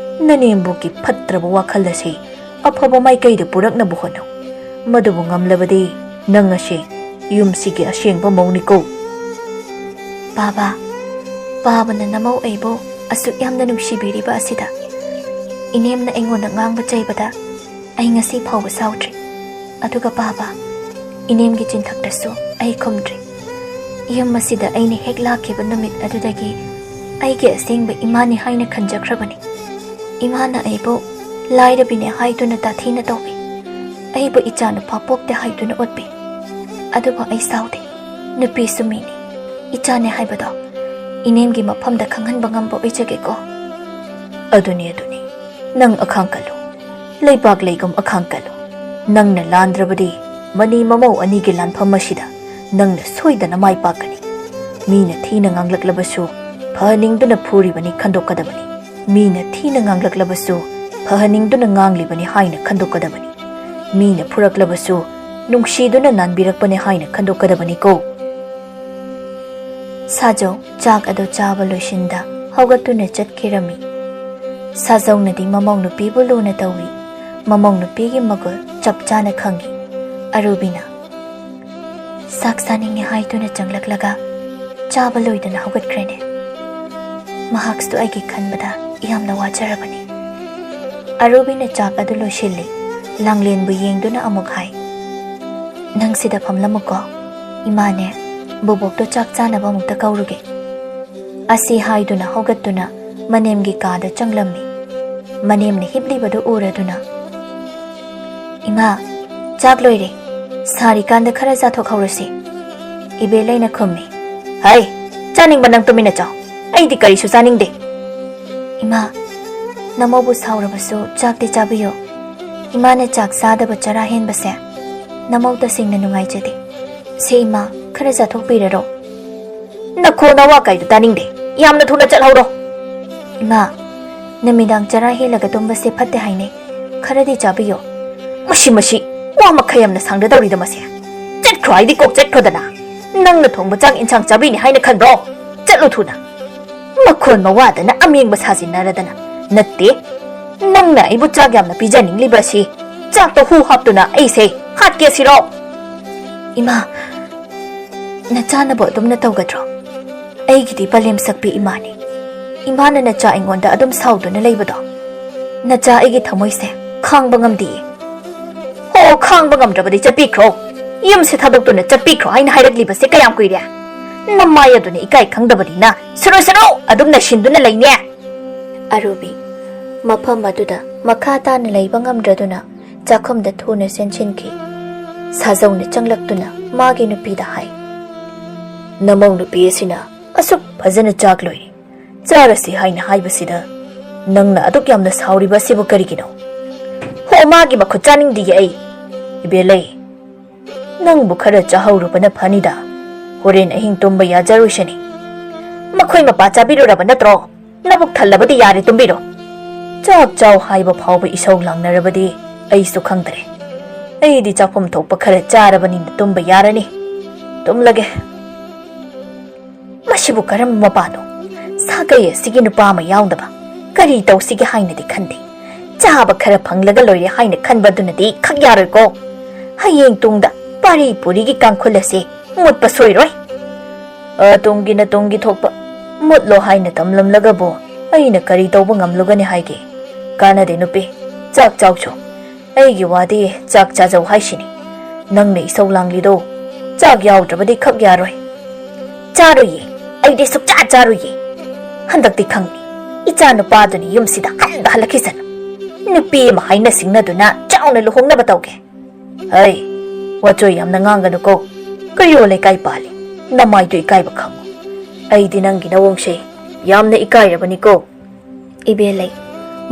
ꯅꯅꯦꯝꯕꯣꯛꯀꯤ ꯐꯠꯇ꯭ꯔꯕ ꯋꯥꯈꯜ ꯑꯁꯤ ꯑꯐꯕ ꯃꯥꯏꯀꯩꯗ ꯄꯨꯔꯛꯅꯕ ꯍꯣꯠꯅꯧ꯫ ꯃꯗꯨꯕꯨ ꯉꯝꯂꯕꯗꯤ ꯅꯪ ꯑꯁꯤ ꯌꯨꯝꯁꯤꯒꯤ ꯑꯁꯦꯡꯕ ꯃꯧꯅꯤꯀꯣ꯫" "ꯕꯥꯕꯥ, ꯄꯥꯕꯅ ꯅꯃꯧ ꯑꯩꯕꯨ ꯑꯁꯨꯛ ꯌꯥꯝꯅ ꯅꯨꯡꯁꯤꯕꯤꯔꯤꯕ ꯑꯁꯤꯗ ꯏꯅꯦꯝꯅ ꯑꯩꯉꯣꯟꯗ ꯉꯥꯡꯕ ꯆꯩꯕꯗ ꯑꯩ ꯉꯁꯤ ꯐꯥꯎꯕ ꯁꯥꯎꯗ꯭ꯔꯤ꯫ ꯑꯗꯨꯒ ꯄꯥꯕ, ꯏꯅꯦꯝꯒꯤ ꯆꯤꯟꯊꯛꯇꯁꯨ ꯑꯩ ꯈꯨꯝꯗ꯭ꯔꯤ꯫ ꯌꯨꯝ ꯑꯁꯤꯗ ꯑꯩꯅ ꯍꯦꯛ ꯂꯥꯛꯈꯤꯕ ꯅꯨꯃꯤꯠ ꯑꯗꯨꯗꯒꯤ ꯑꯩꯒꯤ ꯑꯁꯦꯡꯕ ꯏꯃꯥꯅꯤ ꯍꯥꯏꯅ ꯈꯟꯖꯈ꯭ꯔꯕꯅꯤ꯫ ꯏꯃꯥꯅ ꯑꯩꯕꯨ ꯂꯥꯏꯔꯕꯤꯅꯦ ꯍꯥꯏꯗꯨꯅ ꯇꯥꯊꯤꯅ ꯇꯧꯕꯤ꯫ ꯑꯩꯕꯨ ꯏꯆꯥ ꯅꯨꯄꯥ ꯄꯣꯛꯇꯦ ꯍꯥꯏꯗꯨꯅ ꯎꯠꯄꯤ꯫ ꯑꯗꯨꯕꯨ ꯑꯩ ꯁꯥꯎꯗꯦ꯫ ꯅꯨꯄꯤꯁꯨ ꯃꯤꯅꯤ꯫ ꯏꯆꯥꯅꯦ ꯍꯥꯏꯕꯗꯣ ꯏꯅꯦꯝꯒꯤ ꯃꯐꯝꯗ ꯈꯪꯍꯟꯕ ꯉꯝꯕ ꯑꯣꯏꯖꯒꯦꯀꯣ꯫" "ꯑꯗꯨꯅꯤ, ꯑꯗꯨꯅꯤ꯫ ꯅꯪ ꯑꯈꯥꯡ ꯀꯜꯂꯨ꯫ ꯂꯩꯕꯥꯛ ꯂꯩꯒꯨꯝ ꯑꯈꯥꯡ ꯀꯜꯂꯨ꯫ ꯅꯪꯅ ꯂꯥꯟꯗ꯭ꯔꯕꯗꯤ ꯃꯅꯤ ꯃꯃꯧ ꯑꯅꯤꯒꯤ ꯂꯥꯟꯐꯝ ꯑꯁꯤꯗ ꯅꯪꯅ ꯁꯣꯏꯗꯅ ꯃꯥꯏ ꯄꯥꯛꯀꯅꯤ꯫ ꯃꯤꯅ ꯊꯤꯅ ꯉꯥꯡꯂꯛꯂꯕꯁꯨ ꯐꯍꯟꯅꯤꯡꯗꯨꯅ ꯐꯨꯔꯤꯕꯅꯤ ꯈꯟꯗꯣꯛꯀꯗꯕꯅꯤ꯫ ꯃꯤꯅ ꯊꯤꯅ ꯉꯥꯡꯂꯛꯂꯕꯁꯨ ꯐꯍꯟꯅꯤꯡꯗꯨꯅ ꯉꯥꯡꯂꯤꯕꯅꯤ ꯍꯥꯏꯅ ꯈꯟꯗꯣꯛꯀꯗꯕꯅꯤ꯫ ꯃꯤꯅ ꯐꯨꯔꯛꯂꯕꯁꯨ ꯅꯨꯡꯁꯤꯗꯨꯅ ꯅꯥꯟꯕꯤꯔꯛꯄꯅꯤ ꯍꯥꯏꯅ ꯈꯟꯗꯣꯛꯀꯗꯕꯅꯤꯀꯣ꯫" ꯁꯥꯖꯧ ꯆꯥꯛ ꯑꯗꯨ ꯆꯥꯕ ꯂꯣꯏꯁꯤꯟꯗ ꯍꯧꯒꯠꯇꯨꯅ ꯆꯠꯈꯤꯔꯝꯃꯤ꯫ ꯁꯥꯖꯧꯅꯗꯤ ꯃꯃꯧ ꯅꯨꯄꯤꯕꯨ ꯂꯨꯅ ꯇꯧꯏ꯫ ꯃꯃꯧ ꯅꯨꯄꯤꯒꯤ ꯃꯒꯨꯜ ꯆꯞ ꯆꯥꯅ ꯈꯪꯏ꯫ ꯑꯔꯨꯕꯤꯅ ꯆꯥꯛ ꯆꯥꯅꯤꯡꯉꯤ ꯍꯥꯏꯗꯨꯅ ꯆꯪꯂꯛꯂꯒ ꯆꯥꯕ ꯂꯣꯏꯗꯅ ꯍꯧꯒꯠꯈ꯭ꯔꯦꯅꯦ꯫ ꯃꯍꯥꯛꯁꯨ ꯑꯩꯒꯤ ꯈꯟꯕꯗ ꯌꯥꯝꯅ ꯋꯥꯖꯔꯕꯅꯤ꯫ ꯑꯔꯨꯕꯤꯅ ꯆꯥꯛ ꯑꯗꯨ ꯂꯣꯏꯁꯤꯜꯂꯤ꯫ ꯂꯥꯡꯂꯦꯟꯕꯨ ꯌꯦꯡꯗꯨꯅ ꯑꯃꯨꯛ ꯍꯥꯏ, "ꯅꯪ ꯁꯤꯗ ꯐꯝꯂꯝꯃꯨꯀꯣ꯫ ꯏꯃꯥꯅꯦ, ꯕꯣꯕꯣꯛꯇꯣ ꯆꯥꯛ ꯆꯥꯅꯕ ꯑꯃꯨꯛꯇ ꯀꯧꯔꯨꯒꯦ"꯫ ꯑꯁꯤ ꯍꯥꯏꯗꯨꯅ ꯍꯧꯒꯠꯇꯨꯅ ꯃꯅꯦꯝꯒꯤ ꯀꯥꯗ ꯆꯪꯂꯝꯃꯤ꯫ ꯃꯅꯦꯝꯅ ꯍꯤꯞꯂꯤꯕꯗꯨ ꯎꯔꯗꯨꯅ, "ꯏꯃꯥ, ꯆꯥꯛ ꯂꯣꯏꯔꯦ꯫ ꯁꯥꯔꯤꯀꯥꯟꯗ ꯈꯔ ꯆꯥꯊꯣꯛꯍꯧꯔꯁꯤ"꯫ ꯏꯕꯦꯂꯩꯅ ꯈꯨꯝꯃꯤ꯫ "ꯍꯩ, ꯆꯥꯅꯤꯡꯕ ꯅꯪ ꯇꯨꯃꯤꯟꯅ ꯆꯥꯎ꯫ ꯑꯩꯗꯤ ꯀꯔꯤꯁꯨ ꯆꯥꯅꯤꯡꯗꯦ"꯫ "ꯏꯃꯥ, ꯅꯃꯧꯕꯨ ꯁꯥꯎꯔꯕꯁꯨ ꯆꯥꯛꯇꯤ ꯆꯥꯕꯤꯌꯨ꯫ ꯏꯃꯥꯅ ꯆꯥꯛ ꯆꯥꯗꯕ ꯆꯔꯥ ꯍꯦꯟꯕꯁꯦ ꯅꯃꯧ ꯇꯁꯦꯡꯅ ꯅꯨꯡꯉꯥꯏꯖꯗꯦ꯫ ꯁꯦ ꯏꯃꯥ, ꯈꯔ ꯆꯥꯊꯣꯛꯄꯤꯔꯔꯣ"꯫ "ꯅꯈꯣꯟ ꯅꯋꯥ ꯀꯥꯏꯗꯨ ꯇꯥꯅꯤꯡꯗꯦ꯫ ꯌꯥꯝꯅ ꯊꯨꯅ ꯆꯠꯍꯧꯔꯣ"꯫ "ꯏꯃꯥ, ꯅꯨꯃꯤꯗꯥꯡ ꯆꯔꯥ ꯍꯦꯜꯂꯒ ꯇꯨꯝꯕꯁꯦ ꯐꯠꯇꯦ ꯍꯥꯏꯅꯩ꯫ ꯈꯔꯗꯤ ꯆꯥꯕꯤꯌꯨ"꯫ "ꯃꯁꯤ, ꯃꯁꯤ, ꯋꯥ ꯃꯈꯩ ꯌꯥꯝꯅ ꯁꯥꯡꯗ ꯇꯧꯔꯤꯗ ꯃꯁꯦ꯫ ꯆꯠꯈ꯭ꯔꯣ ꯍꯥꯏꯗꯤ ꯀꯣꯛ ꯆꯠꯈ꯭ꯔꯣꯗꯅ꯫ ꯅꯪꯅ ꯊꯣꯡꯕ ꯆꯥꯛ ꯏꯟꯁꯥꯡ ꯆꯥꯕꯤꯅꯤ ꯍꯥꯏꯅ ꯈꯟꯕ꯭ꯔꯣ? ꯆꯠꯂꯨ ꯊꯨꯅ꯫ ꯃꯈꯣꯟ ꯃꯋꯥꯗꯅ ꯑꯃꯦꯡꯕ ꯁꯥꯖꯤꯟꯅꯔꯗꯅ꯫ ꯅꯠꯇꯦ, ꯅꯪꯅ ꯑꯩꯕꯨ ꯆꯥꯛ ꯌꯥꯝꯅ ꯄꯤꯖꯅꯤꯡꯂꯤꯕ ꯑꯁꯤ ꯆꯥꯛꯇ ꯍꯨ ꯍꯥꯞꯇꯨꯅ ꯑꯩꯁꯦ ꯍꯥꯠꯀꯦ ꯁꯤꯔꯣ?" "ꯏꯃꯥ, ꯅꯆꯥꯅꯕꯨ ꯑꯗꯨꯝꯅ ꯇꯧꯒꯗ꯭ꯔꯣ? ꯑꯩꯒꯤꯗꯤ ꯄꯂꯦꯝ ꯁꯛꯄꯤ ꯏꯃꯥꯅꯤ꯫ ꯏꯃꯥꯅ ꯅꯆꯥ ꯑꯩꯉꯣꯟꯗ ꯑꯗꯨꯝ ꯁꯥꯎꯗꯨꯅ ꯂꯩꯕꯗꯣ ꯅꯆꯥ ꯑꯩꯒꯤ ꯊꯃꯣꯏꯁꯦ ꯈꯥꯡꯕ ꯉꯝꯗꯤꯌꯦ"꯫ "ꯑꯣ, ꯈꯥꯡꯕ ꯉꯝꯗ꯭ꯔꯕꯗꯤ ꯆꯠꯄꯤꯈ꯭ꯔꯣ꯫ ꯌꯨꯝꯁꯦ ꯊꯥꯗꯣꯛꯇꯨꯅ ꯆꯠꯄꯤꯈ꯭ꯔꯣ ꯍꯥꯏꯅ ꯍꯥꯏꯔꯛꯂꯤꯕꯁꯦ ꯀꯌꯥꯝ ꯀꯨꯏꯔꯦ? ꯅꯃꯥꯏ ꯑꯗꯨꯅ ꯏꯀꯥꯏ ꯈꯪꯗꯕꯅꯤꯅ ꯁꯨꯔꯨ ꯁꯨꯔꯨ ꯑꯗꯨꯝ ꯅꯩꯁꯤꯟꯗꯨꯅ ꯂꯩꯅꯦ"꯫ ꯑꯔꯨꯕꯤ ꯃꯐꯝ ꯑꯗꯨꯗ ꯃꯈꯥ ꯇꯥꯅ ꯂꯩꯕ ꯉꯝꯗ꯭ꯔꯗꯨꯅ ꯆꯥꯛꯈꯨꯝꯗ ꯊꯨꯅ ꯆꯦꯟꯁꯤꯟꯈꯤ꯫ ꯁꯥꯖꯧꯅ ꯆꯪꯂꯛꯇꯨꯅ ꯃꯥꯒꯤ ꯅꯨꯄꯤꯗ ꯍꯥꯏ, "ꯅꯃꯧ ꯅꯨꯄꯤ ꯑꯁꯤꯅ ꯑꯁꯨꯛ ꯐꯖꯅ ꯆꯥꯛ ꯂꯣꯏꯔꯦ, ꯆꯥꯔꯁꯤ ꯍꯥꯏꯅ ꯍꯥꯏꯕꯁꯤꯗ ꯅꯪꯅ ꯑꯗꯨꯛ ꯌꯥꯝꯅ ꯁꯥꯎꯔꯤꯕ ꯑꯁꯤꯕꯨ ꯀꯔꯤꯒꯤꯅꯣ?" "ꯍꯣ, ꯃꯥꯒꯤ ꯃꯈꯨꯠ ꯆꯥꯅꯤꯡꯗꯤꯌꯦ ꯑꯩ"꯫ "ꯏꯕꯦꯂꯩ, ꯅꯪꯕꯨ ꯈꯔ ꯆꯥꯍꯧꯔꯨꯕꯅ ꯐꯅꯤꯗ꯫ ꯍꯣꯔꯦꯟ ꯑꯍꯤꯡ ꯇꯨꯝꯕ ꯌꯥꯖꯔꯣꯏꯁꯅꯤ꯫ ꯃꯈꯣꯏ ꯃꯄꯥ ꯆꯥꯕꯤꯔꯨꯔꯕ ꯅꯠꯇ꯭ꯔꯣ? ꯅꯕꯨꯛ ꯊꯜꯂꯕꯗꯤ ꯌꯥꯔꯦ, ꯇꯨꯝꯕꯤꯔꯣ"꯫ "ꯆꯥꯛ ꯆꯥꯎ ꯍꯥꯏꯕ ꯐꯥꯎꯕ ꯏꯁꯧ ꯂꯥꯡꯅꯔꯕꯗꯤ ꯑꯩꯁꯨ ꯈꯪꯗ꯭ꯔꯦ꯫ ꯑꯩꯗꯤ ꯆꯥꯐꯝ ꯊꯣꯛꯄ ꯈꯔ ꯆꯥꯔꯕꯅꯤꯅ ꯇꯨꯝꯕ ꯌꯥꯔꯅꯤ꯫ ꯇꯨꯝꯂꯒꯦ"꯫ ꯃꯁꯤꯕꯨ ꯀꯔꯝꯕ ꯃꯄꯥꯅꯣ? ꯁꯥꯒꯩ ꯑꯁꯤꯒꯤ ꯅꯨꯄꯥ ꯑꯃ ꯌꯥꯎꯗꯕ ꯀꯔꯤ ꯇꯧꯁꯤꯒꯦ ꯍꯥꯏꯅꯗꯤ ꯈꯟꯗꯦ꯫ ꯆꯥꯕ ꯈꯔ ꯐꯪꯂꯒ ꯂꯣꯏꯔꯦ ꯍꯥꯏꯅ ꯈꯟꯕ ꯑꯗꯨꯅꯗꯤ ꯈꯛ ꯌꯥꯔꯣꯏꯀꯣ꯫ ꯍꯌꯦꯡ ꯇꯨꯡꯗ ꯄꯥꯔꯤ ꯄꯨꯔꯤꯒꯤ ꯀꯥꯡꯈꯨꯜ ꯑꯁꯦ ꯃꯨꯠꯄ ꯁꯣꯏꯔꯣꯏ꯫ ꯑꯇꯨꯡꯒꯤꯅ ꯇꯨꯡꯒꯤ ꯊꯣꯛꯄ ꯃꯨꯠꯂꯣ ꯍꯥꯏꯅ ꯇꯝꯂꯝꯂꯒꯕꯨ ꯑꯩꯅ ꯀꯔꯤ ꯇꯧꯕ ꯉꯝꯂꯨꯒꯅꯤ ꯍꯥꯏꯒꯦ? ꯀꯥꯟꯅꯗꯦ ꯅꯨꯄꯤ, ꯆꯥꯛ ꯆꯥꯎꯆꯣ꯫ ꯑꯩꯒꯤ ꯋꯥꯗꯤ ꯆꯥꯛ ꯆꯥꯖꯧ ꯍꯥꯏꯁꯤꯅꯤ꯫ ꯅꯪꯅ ꯏꯁꯧ ꯂꯥꯡꯂꯤꯗꯣ ꯆꯥꯛ ꯌꯥꯎꯗ꯭ꯔꯕꯗꯤ ꯈꯛ ꯌꯥꯔꯣꯏ꯫ ꯆꯥꯔꯣꯏꯌꯦ, ꯑꯩꯗꯤ ꯁꯨꯛꯆꯥ ꯆꯥꯔꯣꯏꯌꯦ꯫ ꯍꯟꯗꯛꯇꯤ ꯈꯪꯅꯤ, ꯏꯆꯥ ꯅꯨꯄꯥꯗꯨꯅ ꯌꯨꯝꯁꯤꯗ ꯍꯟꯕ ꯍꯜꯂꯛꯈꯤꯁꯅꯨ꯫ ꯅꯨꯄꯤ ꯑꯃ ꯍꯥꯏꯅ ꯁꯤꯡꯅꯗꯨꯅ ꯆꯥꯎꯅ ꯂꯨꯍꯣꯡꯅꯕ ꯇꯧꯒꯦ꯫ ꯍꯩ, ꯋꯥꯆꯣꯏ ꯌꯥꯝꯅ ꯉꯥꯡꯒꯅꯨꯀꯣ꯫ ꯀꯩꯔꯣꯜ ꯂꯩꯀꯥꯏ ꯄꯥꯜꯂꯤ, ꯅꯃꯥꯏꯗꯨ ꯏꯀꯥꯏꯕ ꯈꯪꯉꯨ꯫ ꯑꯩꯗꯤ ꯅꯪꯒꯤ ꯅꯋꯣꯡꯁꯦ ꯌꯥꯝꯅ ꯏꯀꯥꯏꯔꯕꯅꯤꯀꯣ꯫ ꯏꯕꯦꯂꯩ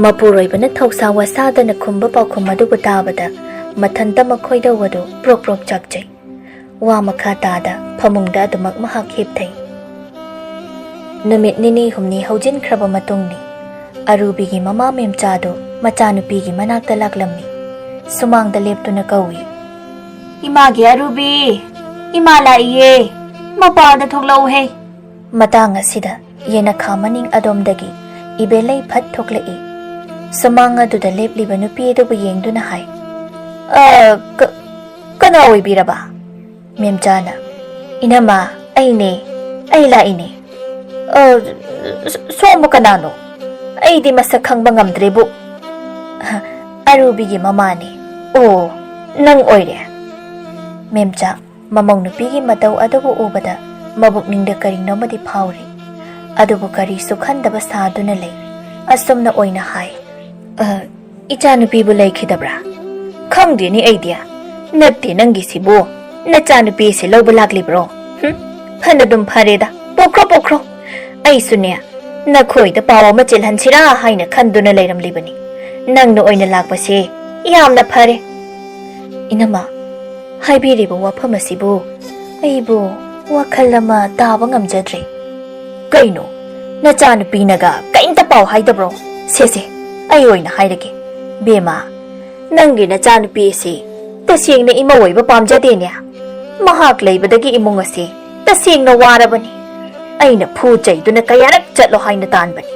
ꯃꯄꯨꯔꯣꯏꯕꯅ ꯊꯧꯁꯥ ꯋꯥꯁꯥꯗꯅ ꯈꯨꯝꯕ ꯄꯥꯎꯈꯨꯝ ꯑꯗꯨꯕꯨ ꯇꯥꯕꯗ ꯃꯊꯟꯇ ꯃꯈꯣꯏꯗꯧ ꯑꯗꯨ ꯄ꯭ꯔꯣꯛ ꯄ꯭ꯔꯣꯛ ꯆꯥꯛꯆꯩ꯫ ꯋꯥ ꯃꯈꯥ ꯇꯥꯗ ꯐꯃꯨꯡꯗ ꯑꯗꯨꯃꯛ ꯃꯍꯥꯛ ꯍꯤꯞꯊꯩ꯫ ꯅꯨꯃꯤꯠ ꯅꯤꯅꯤ ꯍꯨꯝꯅꯤ ꯍꯧꯖꯤꯟꯈ꯭ꯔꯕ ꯃꯇꯨꯡꯅꯤ꯫ ꯑꯔꯨꯕꯤꯒꯤ ꯃꯃꯥ ꯃꯦꯝꯆꯥꯗꯨ ꯃꯆꯥꯅꯨꯄꯤꯒꯤ ꯃꯅꯥꯛꯇ ꯂꯥꯛꯂꯝꯃꯤ꯫ ꯁꯨꯃꯥꯡꯗ ꯂꯦꯞꯇꯨꯅ ꯀꯧꯏ, "ꯏꯃꯥꯒꯤ ꯑꯔꯨꯕꯤ, ꯏꯃꯥ ꯂꯥꯛꯏꯌꯦ, ꯃꯄꯥꯟꯗ ꯊꯣꯛꯂꯛꯎꯍꯦ!" ꯃꯇꯥꯡ ꯑꯁꯤꯗ ꯌꯦꯅꯈꯥ ꯃꯅꯤꯡ ꯑꯗꯣꯝꯗꯒꯤ ꯏꯕꯦꯂꯩ ꯐꯠ ꯊꯣꯛꯂꯛꯏ꯫ ꯁꯨꯃꯥꯡ ꯑꯗꯨꯗ ꯂꯦꯞꯂꯤꯕ ꯅꯨꯄꯤ ꯑꯗꯨꯕꯨ ꯌꯦꯡꯗꯨꯅ ꯍꯥꯏ, "ꯑ, ꯀ-, ꯀꯅꯥ ꯑꯣꯏꯕꯤꯔꯕ?" ꯃꯦꯝꯆꯥꯅ, "ꯏꯅꯝꯃ, ꯑꯩꯅꯦ, ꯑꯩ ꯂꯥꯛꯏꯅꯦ꯫" "ꯑ, ꯁ-, ꯁꯣꯝꯕꯨ ꯀꯅꯥꯅꯣ? ꯑꯩꯗꯤ ꯃꯁꯛ ꯈꯪꯕ ꯉꯝꯗ꯭ꯔꯦꯕꯨ꯫" "ꯑꯔꯨꯕꯤꯒꯤ ꯃꯃꯥꯅꯦ꯫" "ꯑꯣ, ꯅꯪ ꯑꯣꯏꯔꯦ꯫" ꯃꯦꯝꯆꯥ ꯃꯃꯧ ꯅꯨꯄꯤꯒꯤ ꯃꯇꯧ ꯑꯗꯨꯕꯨ ꯎꯕꯗ ꯃꯕꯨꯛꯅꯤꯡꯗ ꯀꯔꯤꯅꯣꯃꯗꯤ ꯐꯥꯎꯔꯤ꯫ ꯑꯗꯨꯕꯨ ꯀꯔꯤꯁꯨ ꯈꯟꯗꯕ ꯁꯥꯗꯨꯅ ꯂꯩ꯫ ꯑꯁꯨꯝꯅ ꯑꯣꯏꯅ ꯍꯥꯏ, "ꯑ, ꯏꯆꯥꯅꯨꯄꯤꯕꯨ ꯂꯩꯈꯤꯗꯕ꯭ꯔꯥ? ꯈꯪꯗꯦꯅꯦ ꯑꯩꯗꯤ꯫" "ꯅꯠꯇꯦ, ꯅꯪꯒꯤꯁꯤꯕꯨ ꯅꯆꯥꯅꯨꯄꯤꯁꯦ ꯂꯧꯕ ꯂꯥꯛꯂꯤꯕ꯭ꯔꯣ? ꯍꯨꯝ, ꯐꯅꯗꯨꯝ ꯐꯔꯦꯗ, ꯄꯣꯛꯈ꯭ꯔꯣ, ꯄꯣꯛꯈ꯭ꯔꯣ꯫ ꯑꯩꯁꯨꯅꯦ, ꯅꯈꯣꯏꯗ ꯄꯥꯎ ꯑꯃ ꯆꯦꯜꯍꯟꯁꯤꯔꯥ ꯍꯥꯏꯅ ꯈꯟꯗꯨꯅ ꯂꯩꯔꯝꯂꯤꯕꯅꯤ꯫ ꯅꯪꯅ ꯑꯣꯏꯅ ꯂꯥꯛꯄꯁꯦ ꯌꯥꯝꯅ ꯐꯔꯦ꯫" "ꯏꯅꯝꯃ, ꯍꯥꯏꯕꯤꯔꯤꯕ ꯋꯥꯐꯝ ꯑꯁꯤꯕꯨ ꯑꯩꯕꯨ ꯋꯥꯈꯜ ꯑꯃ ꯇꯥꯕ ꯉꯝꯖꯗ꯭ꯔꯦ꯫" "ꯀꯩꯅꯣ, ꯅꯆꯥꯅꯨꯄꯤꯅꯒ ꯀꯔꯤꯝꯇ ꯄꯥꯎ ꯍꯥꯏꯗꯕ꯭ꯔꯣ? ꯁꯦ, ꯁꯦ, ꯑꯩ ꯑꯣꯏꯅ ꯍꯥꯏꯔꯒꯦ꯫ ꯕꯦꯝꯃ, ꯅꯪꯒꯤ ꯅꯆꯥꯅꯨꯄꯤ ꯑꯁꯤ ꯇꯁꯦꯡꯅ ꯏꯃꯧ ꯑꯣꯏꯕ ꯄꯥꯝꯖꯗꯦꯅꯦ꯫ ꯃꯍꯥꯛ ꯂꯩꯕꯗꯒꯤ ꯏꯃꯨꯡ ꯑꯁꯤ ꯇꯁꯦꯡꯅ ꯋꯥꯔꯕꯅꯤ꯫ ꯑꯩꯅ ꯐꯨ ꯆꯩꯗꯨꯅ ꯀꯌꯥꯔꯛ ꯆꯠꯂꯣ ꯍꯥꯏꯅ ꯇꯥꯟꯕꯅꯤ,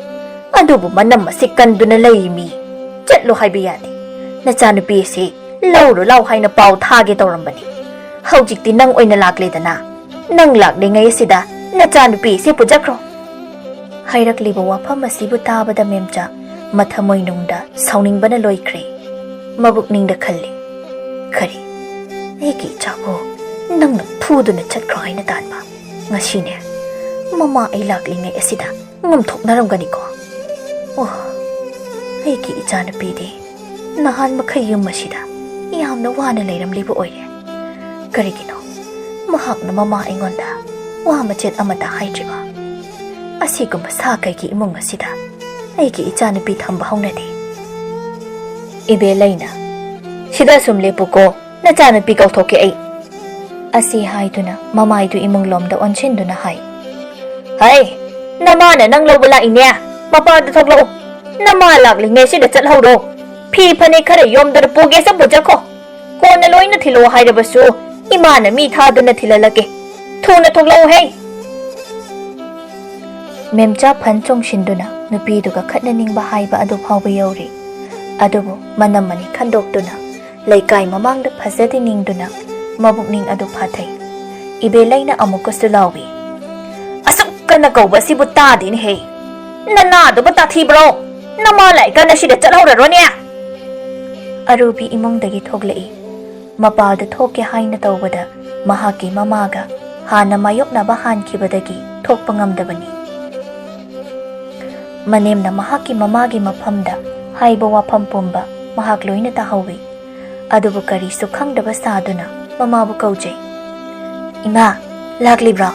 ꯑꯗꯨꯕꯨ ꯃꯅꯝ ꯑꯁꯤ ꯀꯟꯗꯨꯅ ꯂꯩ꯫ ꯃꯤ ꯆꯠꯂꯣ ꯍꯥꯏꯕ ꯌꯥꯗꯦ꯫ ꯅꯆꯥꯅꯨꯄꯤ ꯑꯁꯤ ꯂꯧꯔꯨ ꯂꯥꯎ ꯍꯥꯏꯅ ꯄꯥꯎ ꯊꯥꯒꯦ ꯇꯧꯔꯝꯕꯅꯤ꯫ ꯍꯧꯖꯤꯛꯇꯤ ꯅꯪ ꯑꯣꯏꯅ ꯂꯥꯛꯂꯦꯗꯅ꯫ ꯅꯪ ꯂꯥꯛꯂꯤꯉꯩ ꯑꯁꯤꯗ ꯅꯆꯥꯅꯨꯄꯤ ꯑꯁꯤ ꯄꯨꯖꯈ꯭ꯔꯣ꯫ ꯍꯥꯏꯔꯛꯂꯤꯕ ꯋꯥꯐꯝ ꯑꯁꯤꯕꯨ ꯇꯥꯕꯗ ꯃꯦꯝꯆꯥ ꯃꯊꯃꯣꯏꯅꯨꯡꯗ ꯁꯥꯎꯅꯤꯡꯕꯅ ꯂꯣꯏꯈ꯭ꯔꯦ꯫ ꯃꯕꯨꯛꯅꯤꯡꯗ ꯈꯜꯂꯤ, "ꯀꯔꯤ, ꯑꯩꯒꯤ ꯏꯆꯥꯕꯨ ꯅꯪꯅ ꯐꯨꯗꯨꯅ ꯆꯠꯈ꯭ꯔꯣ ꯍꯥꯏꯅ ꯇꯥꯟꯕ? ꯉꯁꯤꯅꯦ ꯃꯃꯥ ꯑꯩ ꯂꯥꯛꯂꯤꯉꯩ ꯑꯁꯤꯗ ꯉꯝꯊꯣꯛꯅꯔꯝꯒꯅꯤꯀꯣ? ꯑꯣ, ꯑꯩꯒꯤ ꯏꯆꯥꯅꯨꯄꯤꯗꯤ ꯅꯍꯥꯟ ꯃꯈꯩ ꯌꯨꯝ ꯑꯁꯤꯗ ꯌꯥꯝꯅ ꯋꯥꯅ ꯂꯩꯔꯝꯂꯤꯕ ꯑꯣꯏꯔꯦ꯫ ꯀꯔꯤꯒꯤꯅꯣ ꯃꯍꯥꯛꯅ ꯃꯃꯥ ꯑꯩꯉꯣꯟꯗ ꯋꯥ ꯃꯆꯦꯠ ꯑꯃꯠꯇ ꯍꯥꯏꯗ꯭ꯔꯤꯕ? ꯑꯁꯤꯒꯨꯝꯕ ꯁꯥ ꯀꯩꯒꯤ ꯏꯃꯨꯡ ꯑꯁꯤꯗ ꯑꯩꯒꯤ ꯏꯆꯥꯅꯨꯄꯤ ꯊꯝꯕ ꯍꯧꯅꯗꯦ?" "ꯏꯕꯦ ꯂꯩꯅ, ꯁꯤꯗ ꯁꯨꯝ ꯂꯦꯞꯄꯨꯀꯣ, ꯅꯆꯥꯅꯨꯄꯤ ꯀꯧꯊꯣꯛꯀꯦ ꯑꯩ꯫" ꯑꯁꯤ ꯍꯥꯏꯗꯨꯅ ꯃꯃꯥꯏꯗꯨ ꯏꯃꯨꯡꯂꯣꯝꯗ ꯑꯣꯟꯁꯤꯟꯗꯨꯅ ꯍꯥꯏ, "ꯍꯩ, ꯅꯃꯥꯅ ꯅꯪ ꯂꯧꯕ ꯂꯥꯛꯏꯅꯦ꯫ ꯃꯄꯥꯟꯗ ꯊꯣꯛꯂꯛꯎ꯫ ꯅꯃꯥ ꯂꯥꯛꯂꯤꯉꯩꯁꯤꯗ ꯆꯠꯍꯧꯔꯣ꯫ ꯐꯤ ꯐꯅꯦꯛ ꯈꯔ ꯌꯣꯝꯗꯨꯅ ꯄꯨꯒꯦꯁꯨ ꯄꯨꯖꯈꯣ꯫ ꯀꯣꯟꯅ ꯂꯣꯏꯅ ꯊꯤꯜꯂꯛꯑꯣ ꯍꯥꯏꯔꯕꯁꯨ ꯏꯃꯥꯅ ꯃꯤ ꯊꯥꯗꯨꯅ ꯊꯤꯜꯍꯜꯂꯛꯀꯦ꯫ ꯊꯨꯅ ꯊꯣꯛꯂꯛꯎ ꯍꯩ!" ꯃꯦꯝꯆꯥ ꯐꯟ ꯆꯣꯡꯁꯤꯟꯗꯨꯅ ꯅꯨꯄꯤꯗꯨꯒ ꯈꯠꯅꯅꯤꯡꯕ ꯍꯥꯏꯕ ꯑꯗꯨ ꯐꯥꯎꯕ ꯌꯧꯔꯤ꯫ ꯑꯗꯨꯕꯨ ꯃꯅꯝ ꯑꯅꯤ ꯈꯟꯗꯣꯛꯇꯨꯅ ꯂꯩꯀꯥꯏ ꯃꯃꯥꯡꯗ ꯐꯖꯗꯦ ꯅꯤꯡꯗꯨꯅ ꯃꯕꯨꯛꯅꯤꯡ ꯑꯗꯨ ꯐꯥꯊꯩ꯫ ꯏꯕꯦꯂꯩꯅ ꯑꯃꯨꯛꯀꯁꯨ ꯂꯥꯎꯏ, "ꯑꯁꯨꯛ ꯀꯟꯅ ꯀꯧꯕ ꯑꯁꯤꯕꯨ ꯇꯥꯗꯦꯅꯦꯍꯦ! ꯅꯅꯥꯗꯨꯕꯨ ꯇꯥꯊꯤꯕ꯭ꯔꯣ? ꯅꯃꯥ ꯂꯥꯛꯏꯀꯥꯟꯗ ꯁꯤꯗ ꯆꯠꯍꯧꯔꯔꯣꯅꯦ!" ꯑꯔꯨꯕꯤ ꯏꯃꯨꯡꯗꯒꯤ ꯊꯣꯛꯂꯛꯏ꯫ ꯃꯄꯥꯗ ꯊꯣꯛꯀꯦ ꯍꯥꯏꯅ ꯇꯧꯕꯗ ꯃꯍꯥꯛꯀꯤ ꯃꯃꯥꯒ ꯍꯥꯟꯅ ꯃꯥꯌꯣꯛꯅꯕ ꯍꯥꯟꯈꯤꯕꯗꯒꯤ ꯊꯣꯛꯄ ꯉꯝꯗꯕꯅꯤ꯫ ꯃꯅꯦꯝꯅ ꯃꯍꯥꯛꯀꯤ ꯃꯃꯥꯒꯤ ꯃꯐꯝꯗ ꯍꯥꯏꯕ ꯋꯥꯐꯝ ꯄꯨꯝꯕ ꯃꯍꯥꯛ ꯂꯣꯏꯅ ꯇꯥꯍꯧꯏ꯫ ꯑꯗꯨꯕꯨ ꯀꯔꯤꯁꯨ ꯈꯪꯗꯕ ꯁꯥꯗꯨꯅ ꯃꯃꯥꯕꯨ ꯀꯧꯖꯩ꯫ "ꯏꯃꯥ, ꯂꯥꯛꯂꯤꯕ꯭ꯔꯣ?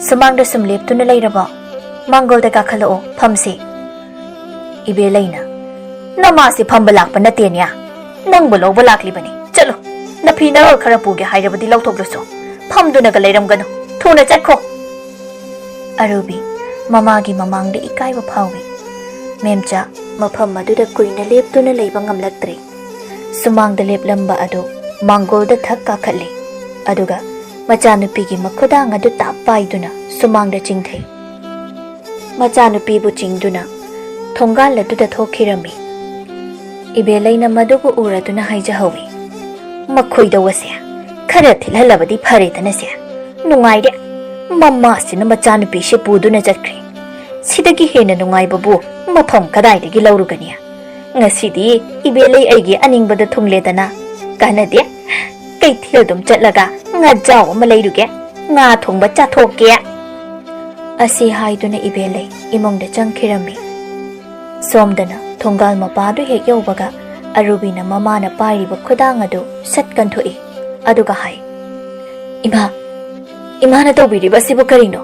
ꯁꯨꯃꯥꯡꯗ ꯁꯨꯝ ꯂꯦꯞꯇꯨꯅ ꯂꯩꯔꯕꯣ? ꯃꯥꯡꯒꯣꯜꯗ ꯀꯥꯈꯠꯂꯛꯑꯣ, ꯐꯝꯁꯤ꯫" ꯏꯕꯦꯂꯩꯅ, "ꯅꯃꯥꯁꯤ ꯐꯝꯕ ꯂꯥꯛꯄ ꯅꯠꯇꯦꯅꯦ, ꯅꯪꯕꯨ ꯂꯧꯕ ꯂꯥꯛꯂꯤꯕꯅꯤ꯫ ꯆꯠꯂꯣ, ꯅꯐꯤ ꯅꯔꯣꯜ ꯈꯔ ꯄꯨꯒꯦ ꯍꯥꯏꯔꯕꯗꯤ ꯂꯧꯊꯣꯛꯂꯁꯨ, ꯐꯝꯗꯨꯅꯒ ꯂꯩꯔꯝꯒꯅꯨ, ꯊꯨꯅ ꯆꯠꯈꯣ!" ꯑꯔꯨꯕꯤ ꯃꯃꯥꯒꯤ ꯃꯃꯥꯡꯗ ꯏꯀꯥꯏꯕ ꯐꯥꯎꯏ꯫ ꯃꯦꯝꯆꯥ ꯃꯐꯝ ꯑꯗꯨꯗ ꯀꯨꯏꯅ ꯂꯦꯞꯇꯨꯅ ꯂꯩꯕ ꯉꯝꯂꯛꯇ꯭ꯔꯦ꯫ ꯁꯨꯃꯥꯡꯗ ꯂꯦꯞꯂꯝꯕ ꯑꯗꯨ ꯃꯥꯡꯒꯣꯜꯗ ꯊꯛ ꯀꯥꯈꯠꯂꯦ, ꯑꯗꯨꯒ ꯃꯆꯥꯅꯨꯄꯤꯒꯤ ꯃꯈꯨꯗꯥꯡ ꯑꯗꯨ ꯇꯥꯞ ꯄꯥꯏꯗꯨꯅ ꯁꯨꯃꯥꯡꯗ ꯆꯤꯡꯊꯩ꯫ ꯃꯆꯥꯅꯨꯄꯤꯕꯨ ꯆꯤꯡꯗꯨꯅ ꯊꯣꯡꯒꯥꯜ ꯑꯗꯨꯗ ꯊꯣꯛꯈꯤꯔꯝꯃꯤ꯫ ꯏꯕꯦꯂꯩꯅ ꯃꯗꯨꯕꯨ ꯎꯔꯗꯨꯅ ꯍꯥꯏꯖꯍꯧꯏ, "ꯃꯈꯣꯏꯗꯧ ꯑꯁꯦ ꯈꯔ ꯊꯤꯜꯍꯜꯂꯕꯗꯤ ꯐꯔꯦꯗꯅꯁꯦ꯫ ꯅꯨꯡꯉꯥꯏꯔꯦ, ꯃꯃꯥꯁꯤꯅ ꯃꯆꯥꯅꯨꯄꯤꯁꯦ ꯄꯨꯗꯨꯅ ꯆꯠꯈ꯭ꯔꯦ꯫ ꯁꯤꯗꯒꯤ ꯍꯦꯟꯅ ꯅꯨꯡꯉꯥꯏꯕꯕꯨ ꯃꯐꯝ ꯀꯗꯥꯏꯗꯒꯤ ꯂꯧꯔꯨꯒꯅꯤ? ꯉꯁꯤꯗꯤ ꯏꯕꯦꯂꯩ ꯑꯩꯒꯤ ꯑꯅꯤꯡꯕꯗ ꯊꯨꯡꯂꯦꯗꯅ꯫ ꯀꯥꯟꯅꯗꯦ, ꯀꯩꯊꯦꯜꯗꯨꯝ ꯆꯠꯂꯒ ꯉꯥꯖꯥꯎ ꯑꯃ ꯂꯩꯔꯨꯒꯦ, ꯉꯥ ꯊꯣꯡꯕ ꯆꯥꯊꯣꯛꯀꯦ"꯫ ꯑꯁꯤ ꯍꯥꯏꯗꯨꯅ ꯏꯕꯦꯂꯩ ꯏꯃꯨꯡꯗ ꯆꯪꯈꯤꯔꯝꯃꯤ꯫ ꯁꯣꯝꯗꯅ ꯊꯣꯡꯒꯥꯜ ꯃꯄꯥꯗꯨ ꯍꯦꯛ ꯌꯧꯕꯒ ꯑꯔꯨꯕꯤꯅ ꯃꯃꯥꯅ ꯄꯥꯏꯔꯤꯕ ꯈꯨꯗꯥꯡ ꯑꯗꯨ ꯁꯠ ꯀꯟꯊꯣꯛꯏ꯫ ꯑꯗꯨꯒ ꯍꯥꯏ, "ꯏꯃꯥ, ꯏꯃꯥꯅ ꯇꯧꯕꯤꯔꯤꯕ ꯑꯁꯤꯕꯨ ꯀꯔꯤꯅꯣ?"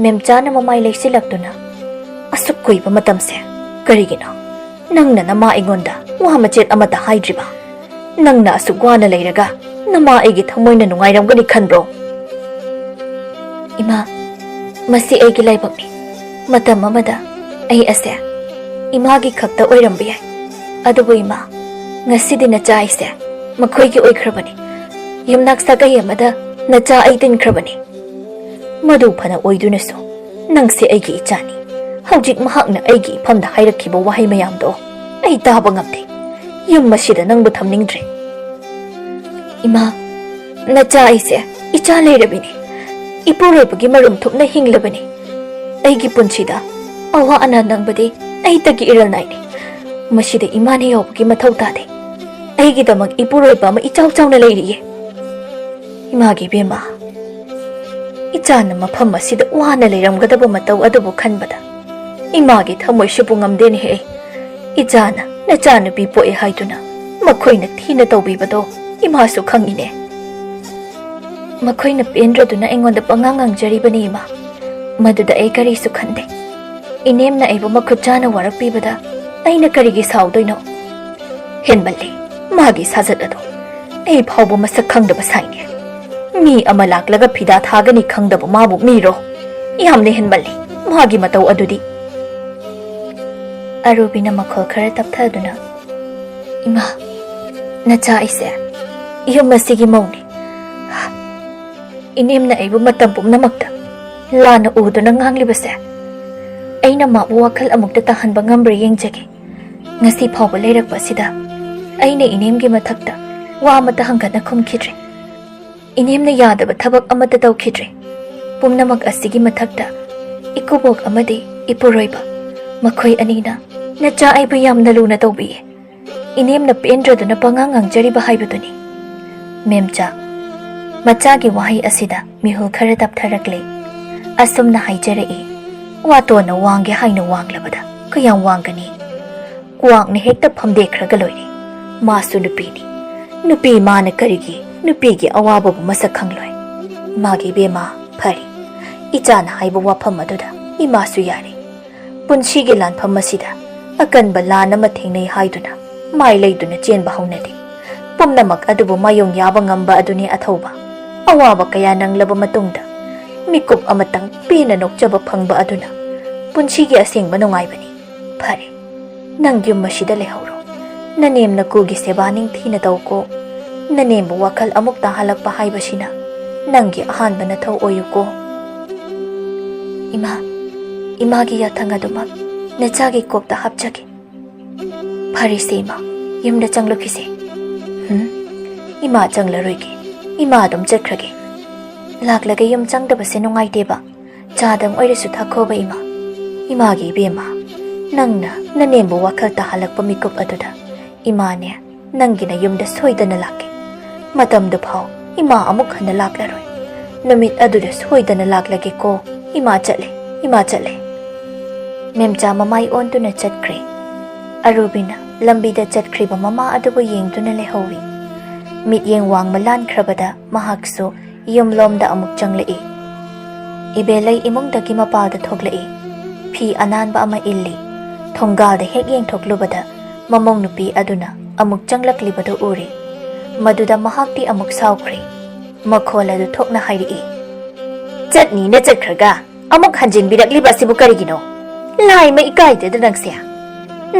ꯃꯦꯝꯆꯥꯅ ꯃꯃꯥꯏ ꯂꯩꯁꯤꯜꯂꯛꯇꯨꯅ, "ꯑꯁꯨꯛ ꯀꯨꯏꯕ ꯃꯇꯝꯁꯦ ꯀꯔꯤꯒꯤꯅꯣ ꯅꯪꯅ ꯅꯃꯥ ꯑꯩꯉꯣꯟꯗ ꯋꯥ ꯃꯆꯦꯠ ꯑꯃꯠꯇ ꯍꯥꯏꯗ꯭ꯔꯤꯕ? ꯅꯪꯅ ꯑꯁꯨꯛ ꯋꯥꯅ ꯂꯩꯔꯒ ꯅꯃꯥ ꯑꯩꯒꯤ ꯊꯃꯣꯏꯅ ꯅꯨꯡꯉꯥꯏꯔꯝꯒꯅꯤ ꯈꯟꯕ꯭ꯔꯣ?" "ꯏꯃꯥ, ꯃꯁꯤ ꯑꯩꯒꯤ ꯂꯥꯏꯕꯛꯅꯤ꯫ ꯃꯇꯝ ꯑꯃꯗ ꯑꯩ ꯑꯁꯦ ꯏꯃꯥꯒꯤ ꯈꯛꯇ ꯑꯣꯏꯔꯝꯕ ꯌꯥꯏ꯫ ꯑꯗꯨꯕꯨ ꯏꯃꯥ, ꯉꯁꯤꯗꯤ ꯅꯆꯥ ꯑꯩꯁꯦ ꯃꯈꯣꯏꯒꯤ ꯑꯣꯏꯈ꯭ꯔꯕꯅꯤ꯫ ꯌꯨꯝꯅꯥꯛ ꯁꯥꯒꯩ ꯑꯃꯗ ꯅꯆꯥ ꯑꯩ ꯇꯤꯟꯈ꯭ꯔꯕꯅꯤ꯫ ꯃꯗꯨ ꯐꯅ ꯑꯣꯏꯗꯨꯅꯁꯨ, ꯅꯪꯁꯦ ꯑꯩꯒꯤ ꯏꯆꯥꯅꯤ꯫ ꯍꯧꯖꯤꯛ ꯃꯍꯥꯛꯅ ꯑꯩꯒꯤ ꯏꯐꯝꯗ ꯍꯥꯏꯔꯛꯈꯤꯕ ꯋꯥꯍꯩ ꯃꯌꯥꯝꯗꯣ ꯑꯩ ꯇꯥꯕ ꯉꯝꯗꯦ꯫ ꯌꯨꯝ ꯑꯁꯤꯗ ꯅꯪꯕꯨ ꯊꯝꯅꯤꯡꯗ꯭ꯔꯦ꯫" "ꯏꯃꯥ, ꯅꯆꯥ ꯑꯩꯁꯦ ꯏꯆꯥ ꯂꯩꯔꯕꯤꯅꯤ꯫ ꯏꯄꯨꯔꯣꯏꯕꯒꯤ ꯃꯔꯨꯝ ꯊꯨꯞꯅ ꯍꯤꯡꯂꯕꯅꯤ꯫ ꯑꯩꯒꯤ ꯄꯨꯟꯁꯤꯗ ꯑꯋꯥ ꯑꯅꯥ ꯅꯪꯕꯗꯤ ꯑꯩꯇꯒꯤ ꯏꯔꯜ ꯅꯥꯏꯅꯤ꯫ ꯃꯁꯤꯗ ꯏꯃꯥꯅ ꯌꯥꯎꯕꯒꯤ ꯃꯊꯧ ꯇꯥꯗꯦ꯫ ꯑꯩꯒꯤꯗꯃꯛ ꯏꯄꯨꯔꯣꯏꯕ ꯑꯃ ꯏꯆꯥꯎ ꯆꯥꯎꯅ ꯂꯩꯔꯤꯌꯦ꯫" ꯏꯃꯥꯒꯤ ꯏꯕꯦꯝꯃ, ꯏꯆꯥꯅ ꯃꯐꯝ ꯑꯁꯤꯗ ꯋꯥꯅ ꯂꯩꯔꯝꯒꯗꯕ ꯃꯇꯧ ꯑꯗꯨꯕꯨ ꯈꯟꯕꯗ ꯏꯃꯥꯒꯤ ꯊꯃꯣꯏꯁꯤꯕꯨ ꯉꯝꯗꯦꯅꯦꯍꯦ꯫ ꯏꯆꯥꯅ ꯅꯆꯥꯅꯨꯄꯤ ꯄꯣꯛꯑꯦ ꯍꯥꯏꯗꯨꯅ ꯃꯈꯣꯏꯅ ꯊꯤꯅ ꯇꯧꯕꯤꯕꯗꯣ ꯏꯃꯥꯁꯨ ꯈꯪꯏꯅꯦ꯫ ꯃꯈꯣꯏꯅ ꯄꯦꯟꯗ꯭ꯔꯗꯨꯅ ꯑꯩꯉꯣꯟꯗ ꯄꯉꯥꯡ ꯉꯥꯡꯖꯔꯤꯕꯅꯤ ꯏꯃꯥ꯫ ꯃꯗꯨꯗ ꯑꯩ ꯀꯔꯤꯁꯨ ꯈꯟꯗꯦ꯫ ꯏꯅꯦꯝꯅ ꯑꯩꯕꯨ ꯃꯈꯨꯠ ꯆꯥꯅ ꯋꯥꯔꯛꯄꯤꯕꯗ ꯑꯩꯅ ꯀꯔꯤꯒꯤ ꯁꯥꯎꯗꯣꯏꯅꯣ? ꯍꯦꯟꯃꯜꯂꯦ ꯃꯥꯒꯤ ꯁꯥꯖꯠ ꯑꯗꯣ꯫ ꯑꯩ ꯐꯥꯎꯕ ꯃꯁꯛ ꯈꯪꯗꯕ ꯁꯥꯏꯅꯦ꯫ ꯃꯤ ꯑꯃ ꯂꯥꯛꯂꯒ ꯐꯤꯗꯥ ꯊꯥꯒꯅꯤ ꯈꯪꯗꯕ ꯃꯥꯕꯨ ꯃꯤꯔꯣ? ꯌꯥꯝꯅ ꯍꯦꯟꯃꯜꯂꯦ ꯃꯥꯒꯤ ꯃꯇꯧ ꯑꯗꯨꯗꯤ꯫ ꯑꯔꯨꯕꯤꯅ ꯃꯈꯣꯜ ꯈꯔ ꯇꯞꯊꯗꯨꯅ, "ꯏꯃꯥ, ꯅꯆꯥ ꯑꯩꯁꯦ ꯌꯨꯝ ꯑꯁꯤꯒꯤ ꯃꯧꯅꯤ꯫ ꯏꯅꯦꯝꯅ ꯑꯩꯕꯨ ꯃꯇꯝ ꯄꯨꯝꯅꯃꯛꯇ ꯂꯥꯟꯅ ꯎꯗꯨꯅ ꯉꯥꯡꯂꯤꯕꯁꯦ, ꯑꯩꯅ ꯃꯥꯕꯨ ꯋꯥꯈꯜ ꯑꯃꯨꯛꯇ ꯇꯥꯍꯟꯕ ꯉꯝꯕ꯭ꯔꯥ ꯌꯦꯡꯖꯒꯦ꯫ ꯉꯁꯤ ꯐꯥꯎꯕ ꯂꯩꯔꯛꯄ ꯑꯁꯤꯗ ꯑꯩꯅ ꯏꯅꯦꯝꯒꯤ ꯃꯊꯛꯇ ꯋꯥ ꯑꯃꯠꯇ ꯍꯪꯒꯠꯅ ꯈꯨꯝꯈꯤꯗ꯭ꯔꯦ꯫ ꯏꯅꯦꯝꯅ ꯌꯥꯗꯕ ꯊꯕꯛ ꯑꯃꯠꯇ ꯇꯧꯈꯤꯗ꯭ꯔꯦ꯫ ꯄꯨꯝꯅꯃꯛ ꯑꯁꯤꯒꯤ ꯃꯊꯛꯇ ꯏꯀꯨꯕꯣꯛ ꯑꯃꯗꯤ ꯏꯄꯨꯔꯣꯏꯕ, ꯃꯈꯣꯏ ꯑꯅꯤꯅ ꯅꯆꯥ ꯑꯩꯕꯨ ꯌꯥꯝꯅ ꯂꯨꯅ ꯇꯧꯕꯤꯌꯦ꯫ ꯏꯅꯦꯝꯅ ꯄꯦꯟꯗ꯭ꯔꯗꯨꯅ ꯄꯉꯥꯡ ꯉꯥꯡꯖꯔꯤꯕ ꯍꯥꯏꯕꯗꯨꯅꯤ꯫ ꯃꯦꯝꯆꯥ, ꯃꯆꯥꯒꯤ ꯋꯥꯍꯩ ꯑꯁꯤꯗ ꯃꯤꯍꯨꯜ ꯈꯔ ꯇꯞꯊꯔꯛꯂꯦ꯫ ꯑꯁꯨꯝꯅ ꯍꯥꯏꯖꯔꯛꯏ, "ꯋꯥꯇꯣꯟꯅ ꯋꯥꯡꯒꯦ ꯍꯥꯏꯅ ꯋꯥꯡꯂꯕꯗ ꯀꯌꯥꯝ ꯋꯥꯡꯒꯅꯤ? ꯀ꯭ꯋꯥꯛꯅ ꯍꯦꯛꯇ ꯐꯝꯗꯦꯛꯈ꯭ꯔꯒ ꯂꯣꯏꯔꯦ꯫ ꯃꯥꯁꯨ ꯅꯨꯄꯤꯅꯤ꯫ ꯅꯨꯄꯤ ꯃꯥꯅ ꯀꯔꯤꯒꯤ ꯅꯨꯄꯤꯒꯤ ꯑꯋꯥꯕꯕꯨ ꯃꯁꯛ ꯈꯪꯂꯣꯏ?" ꯃꯥꯒꯤ ꯏꯕꯦꯝꯃ, ꯐꯔꯦ, ꯏꯆꯥꯅ ꯍꯥꯏꯕ ꯋꯥꯐꯝ ꯑꯗꯨꯗ ꯏꯃꯥꯁꯨ ꯌꯥꯔꯦ꯫ ꯄꯨꯟꯁꯤꯒꯤ ꯂꯥꯟꯐꯝ ꯑꯁꯤꯗ ꯑꯀꯟꯕ ꯂꯥꯟ ꯑꯃ ꯊꯦꯡꯅꯩ ꯍꯥꯏꯗꯨꯅ ꯃꯥꯏ ꯂꯩꯗꯨꯅ ꯆꯦꯟꯕ ꯍꯧꯅꯗꯦ꯫ ꯄꯨꯝꯅꯃꯛ ꯑꯗꯨꯕꯨ ꯃꯥꯌꯣꯡ ꯌꯥꯕ ꯉꯝꯕ ꯑꯗꯨꯅꯤ ꯑꯊꯧꯕ꯫ ꯑꯋꯥꯕ ꯀꯌꯥ ꯅꯪꯂꯕ ꯃꯇꯨꯡꯗ ꯃꯤꯀꯨꯞ ꯑꯃꯇꯪ ꯄꯦꯟꯅ ꯅꯣꯛꯆꯕ ꯐꯪꯕ ꯑꯗꯨꯅ ꯄꯨꯟꯁꯤꯒꯤ ꯑꯁꯦꯡꯕ ꯅꯨꯡꯉꯥꯏꯕꯅꯤ꯫ ꯐꯔꯦ, ꯅꯪ ꯌꯨꯝ ꯑꯁꯤꯗ ꯂꯩꯍꯧꯔꯣ꯫ ꯅꯅꯦꯝ ꯅꯀꯨꯒꯤ ꯁꯦꯕꯥ ꯅꯤꯡꯊꯤꯅ ꯇꯧꯀꯣ꯫ ꯅꯅꯦꯝꯕꯨ ꯋꯥꯈꯜ ꯑꯃꯨꯛ ꯇꯥꯍꯜꯂꯛꯄ ꯍꯥꯏꯕꯁꯤꯅ ꯅꯪꯒꯤ ꯑꯍꯥꯟꯕ ꯅꯊꯧ ꯑꯣꯏꯌꯨꯀꯣ꯫ ꯏꯃꯥ, ꯏꯃꯥꯒꯤ ꯌꯥꯊꯪ ꯑꯗꯨꯃꯛ ꯅꯆꯥꯒꯤ ꯀꯣꯛꯇ ꯍꯥꯞꯆꯒꯦ꯫ ꯐꯔꯦꯁꯦ ꯏꯃꯥ, ꯌꯨꯝꯗ ꯆꯪꯂꯨꯈꯤꯁꯦ꯫ ꯍꯨꯝ, ꯏꯃꯥ ꯆꯪꯂꯔꯣꯏꯒꯦ, ꯏꯃꯥ ꯑꯗꯨꯝ ꯆꯠꯈ꯭ꯔꯒꯦ꯫ ꯂꯥꯛꯂꯒ ꯌꯨꯝ ꯆꯪꯗꯕꯁꯦ ꯅꯨꯡꯉꯥꯏꯇꯦꯕ꯫ ꯆꯥꯗꯪ ꯑꯣꯏꯔꯁꯨ ꯊꯛꯈꯣꯕ ꯏꯃꯥ꯫ ꯏꯃꯥꯒꯤ ꯏꯕꯦꯝꯃ, ꯅꯪꯅ ꯅꯅꯦꯝꯕꯨ ꯋꯥꯈꯜ ꯇꯥꯍꯜꯂꯛꯄ ꯃꯤꯀꯨꯞ ꯑꯗꯨꯗ ꯏꯃꯥꯅꯦ, ꯅꯪꯒꯤ ꯅꯌꯨꯝꯗ ꯁꯣꯏꯗꯅ ꯂꯥꯛꯀꯦ꯫ ꯃꯇꯝꯗꯨ ꯐꯥꯎ ꯏꯃꯥ ꯑꯃꯨꯛ ꯍꯟꯅ ꯂꯥꯛꯂꯔꯣꯏ꯫ ꯅꯨꯃꯤꯠ ꯑꯗꯨꯗ ꯁꯣꯏꯗꯅ ꯂꯥꯛꯂꯒꯦꯀꯣ꯫ ꯏꯃꯥ ꯆꯠꯂꯦ, ꯏꯃꯥ ꯆꯠꯂꯦ꯫ ꯃꯦꯝꯆꯥ ꯃꯃꯥꯏ ꯑꯣꯟꯗꯨꯅ ꯆꯠꯈ꯭ꯔꯦ꯫ ꯑꯔꯨꯕꯤꯅ ꯂꯝꯕꯤꯗ ꯆꯠꯈ꯭ꯔꯤꯕ ꯃꯃꯥ ꯑꯗꯨꯕꯨ ꯌꯦꯡꯗꯨꯅ ꯂꯩꯍꯧꯏ꯫ ꯃꯤꯠꯌꯦꯡ ꯋꯥꯡꯃ ꯂꯥꯟꯈ꯭ꯔꯕꯗ ꯃꯍꯥꯛꯁꯨ ꯌꯨꯝꯂꯣꯝꯗ ꯑꯃꯨꯛ ꯆꯪꯂꯛꯏ꯫ ꯏꯕꯦꯂꯩ ꯏꯃꯨꯡꯗꯒꯤ ꯃꯄꯥꯜꯗ ꯊꯣꯛꯂꯛꯏ꯫ ꯐꯤ ꯑꯅꯥꯟꯕ ꯑꯃ ꯏꯜꯂꯤ꯫ ꯊꯣꯡꯒꯥꯜꯗ ꯍꯦꯛ ꯌꯦꯡꯊꯣꯛꯂꯨꯕꯗ ꯃꯃꯧ ꯅꯨꯄꯤ ꯑꯗꯨꯅ ꯑꯃꯨꯛ ꯆꯪꯂꯛꯂꯤꯕꯗꯨ ꯎꯔꯦ꯫ ꯃꯗꯨꯗ ꯃꯍꯥꯛꯇꯤ ꯑꯃꯨꯛ ꯁꯥꯎꯈ꯭ꯔꯦ꯫ ꯃꯈꯣꯜ ꯑꯗꯨ ꯊꯣꯛꯅ ꯍꯥꯏꯔꯛꯏ, "ꯆꯠꯅꯤꯅ ꯆꯠꯈ꯭ꯔꯒ ꯑꯃꯨꯛ ꯍꯟꯖꯤꯟꯕꯤꯔꯛꯂꯤꯕ ꯑꯁꯤꯕꯨ ꯀꯔꯤꯒꯤꯅꯣ? ꯂꯥꯏꯃ ꯏꯀꯥꯏꯗꯦꯗ ꯅꯪꯁꯦ꯫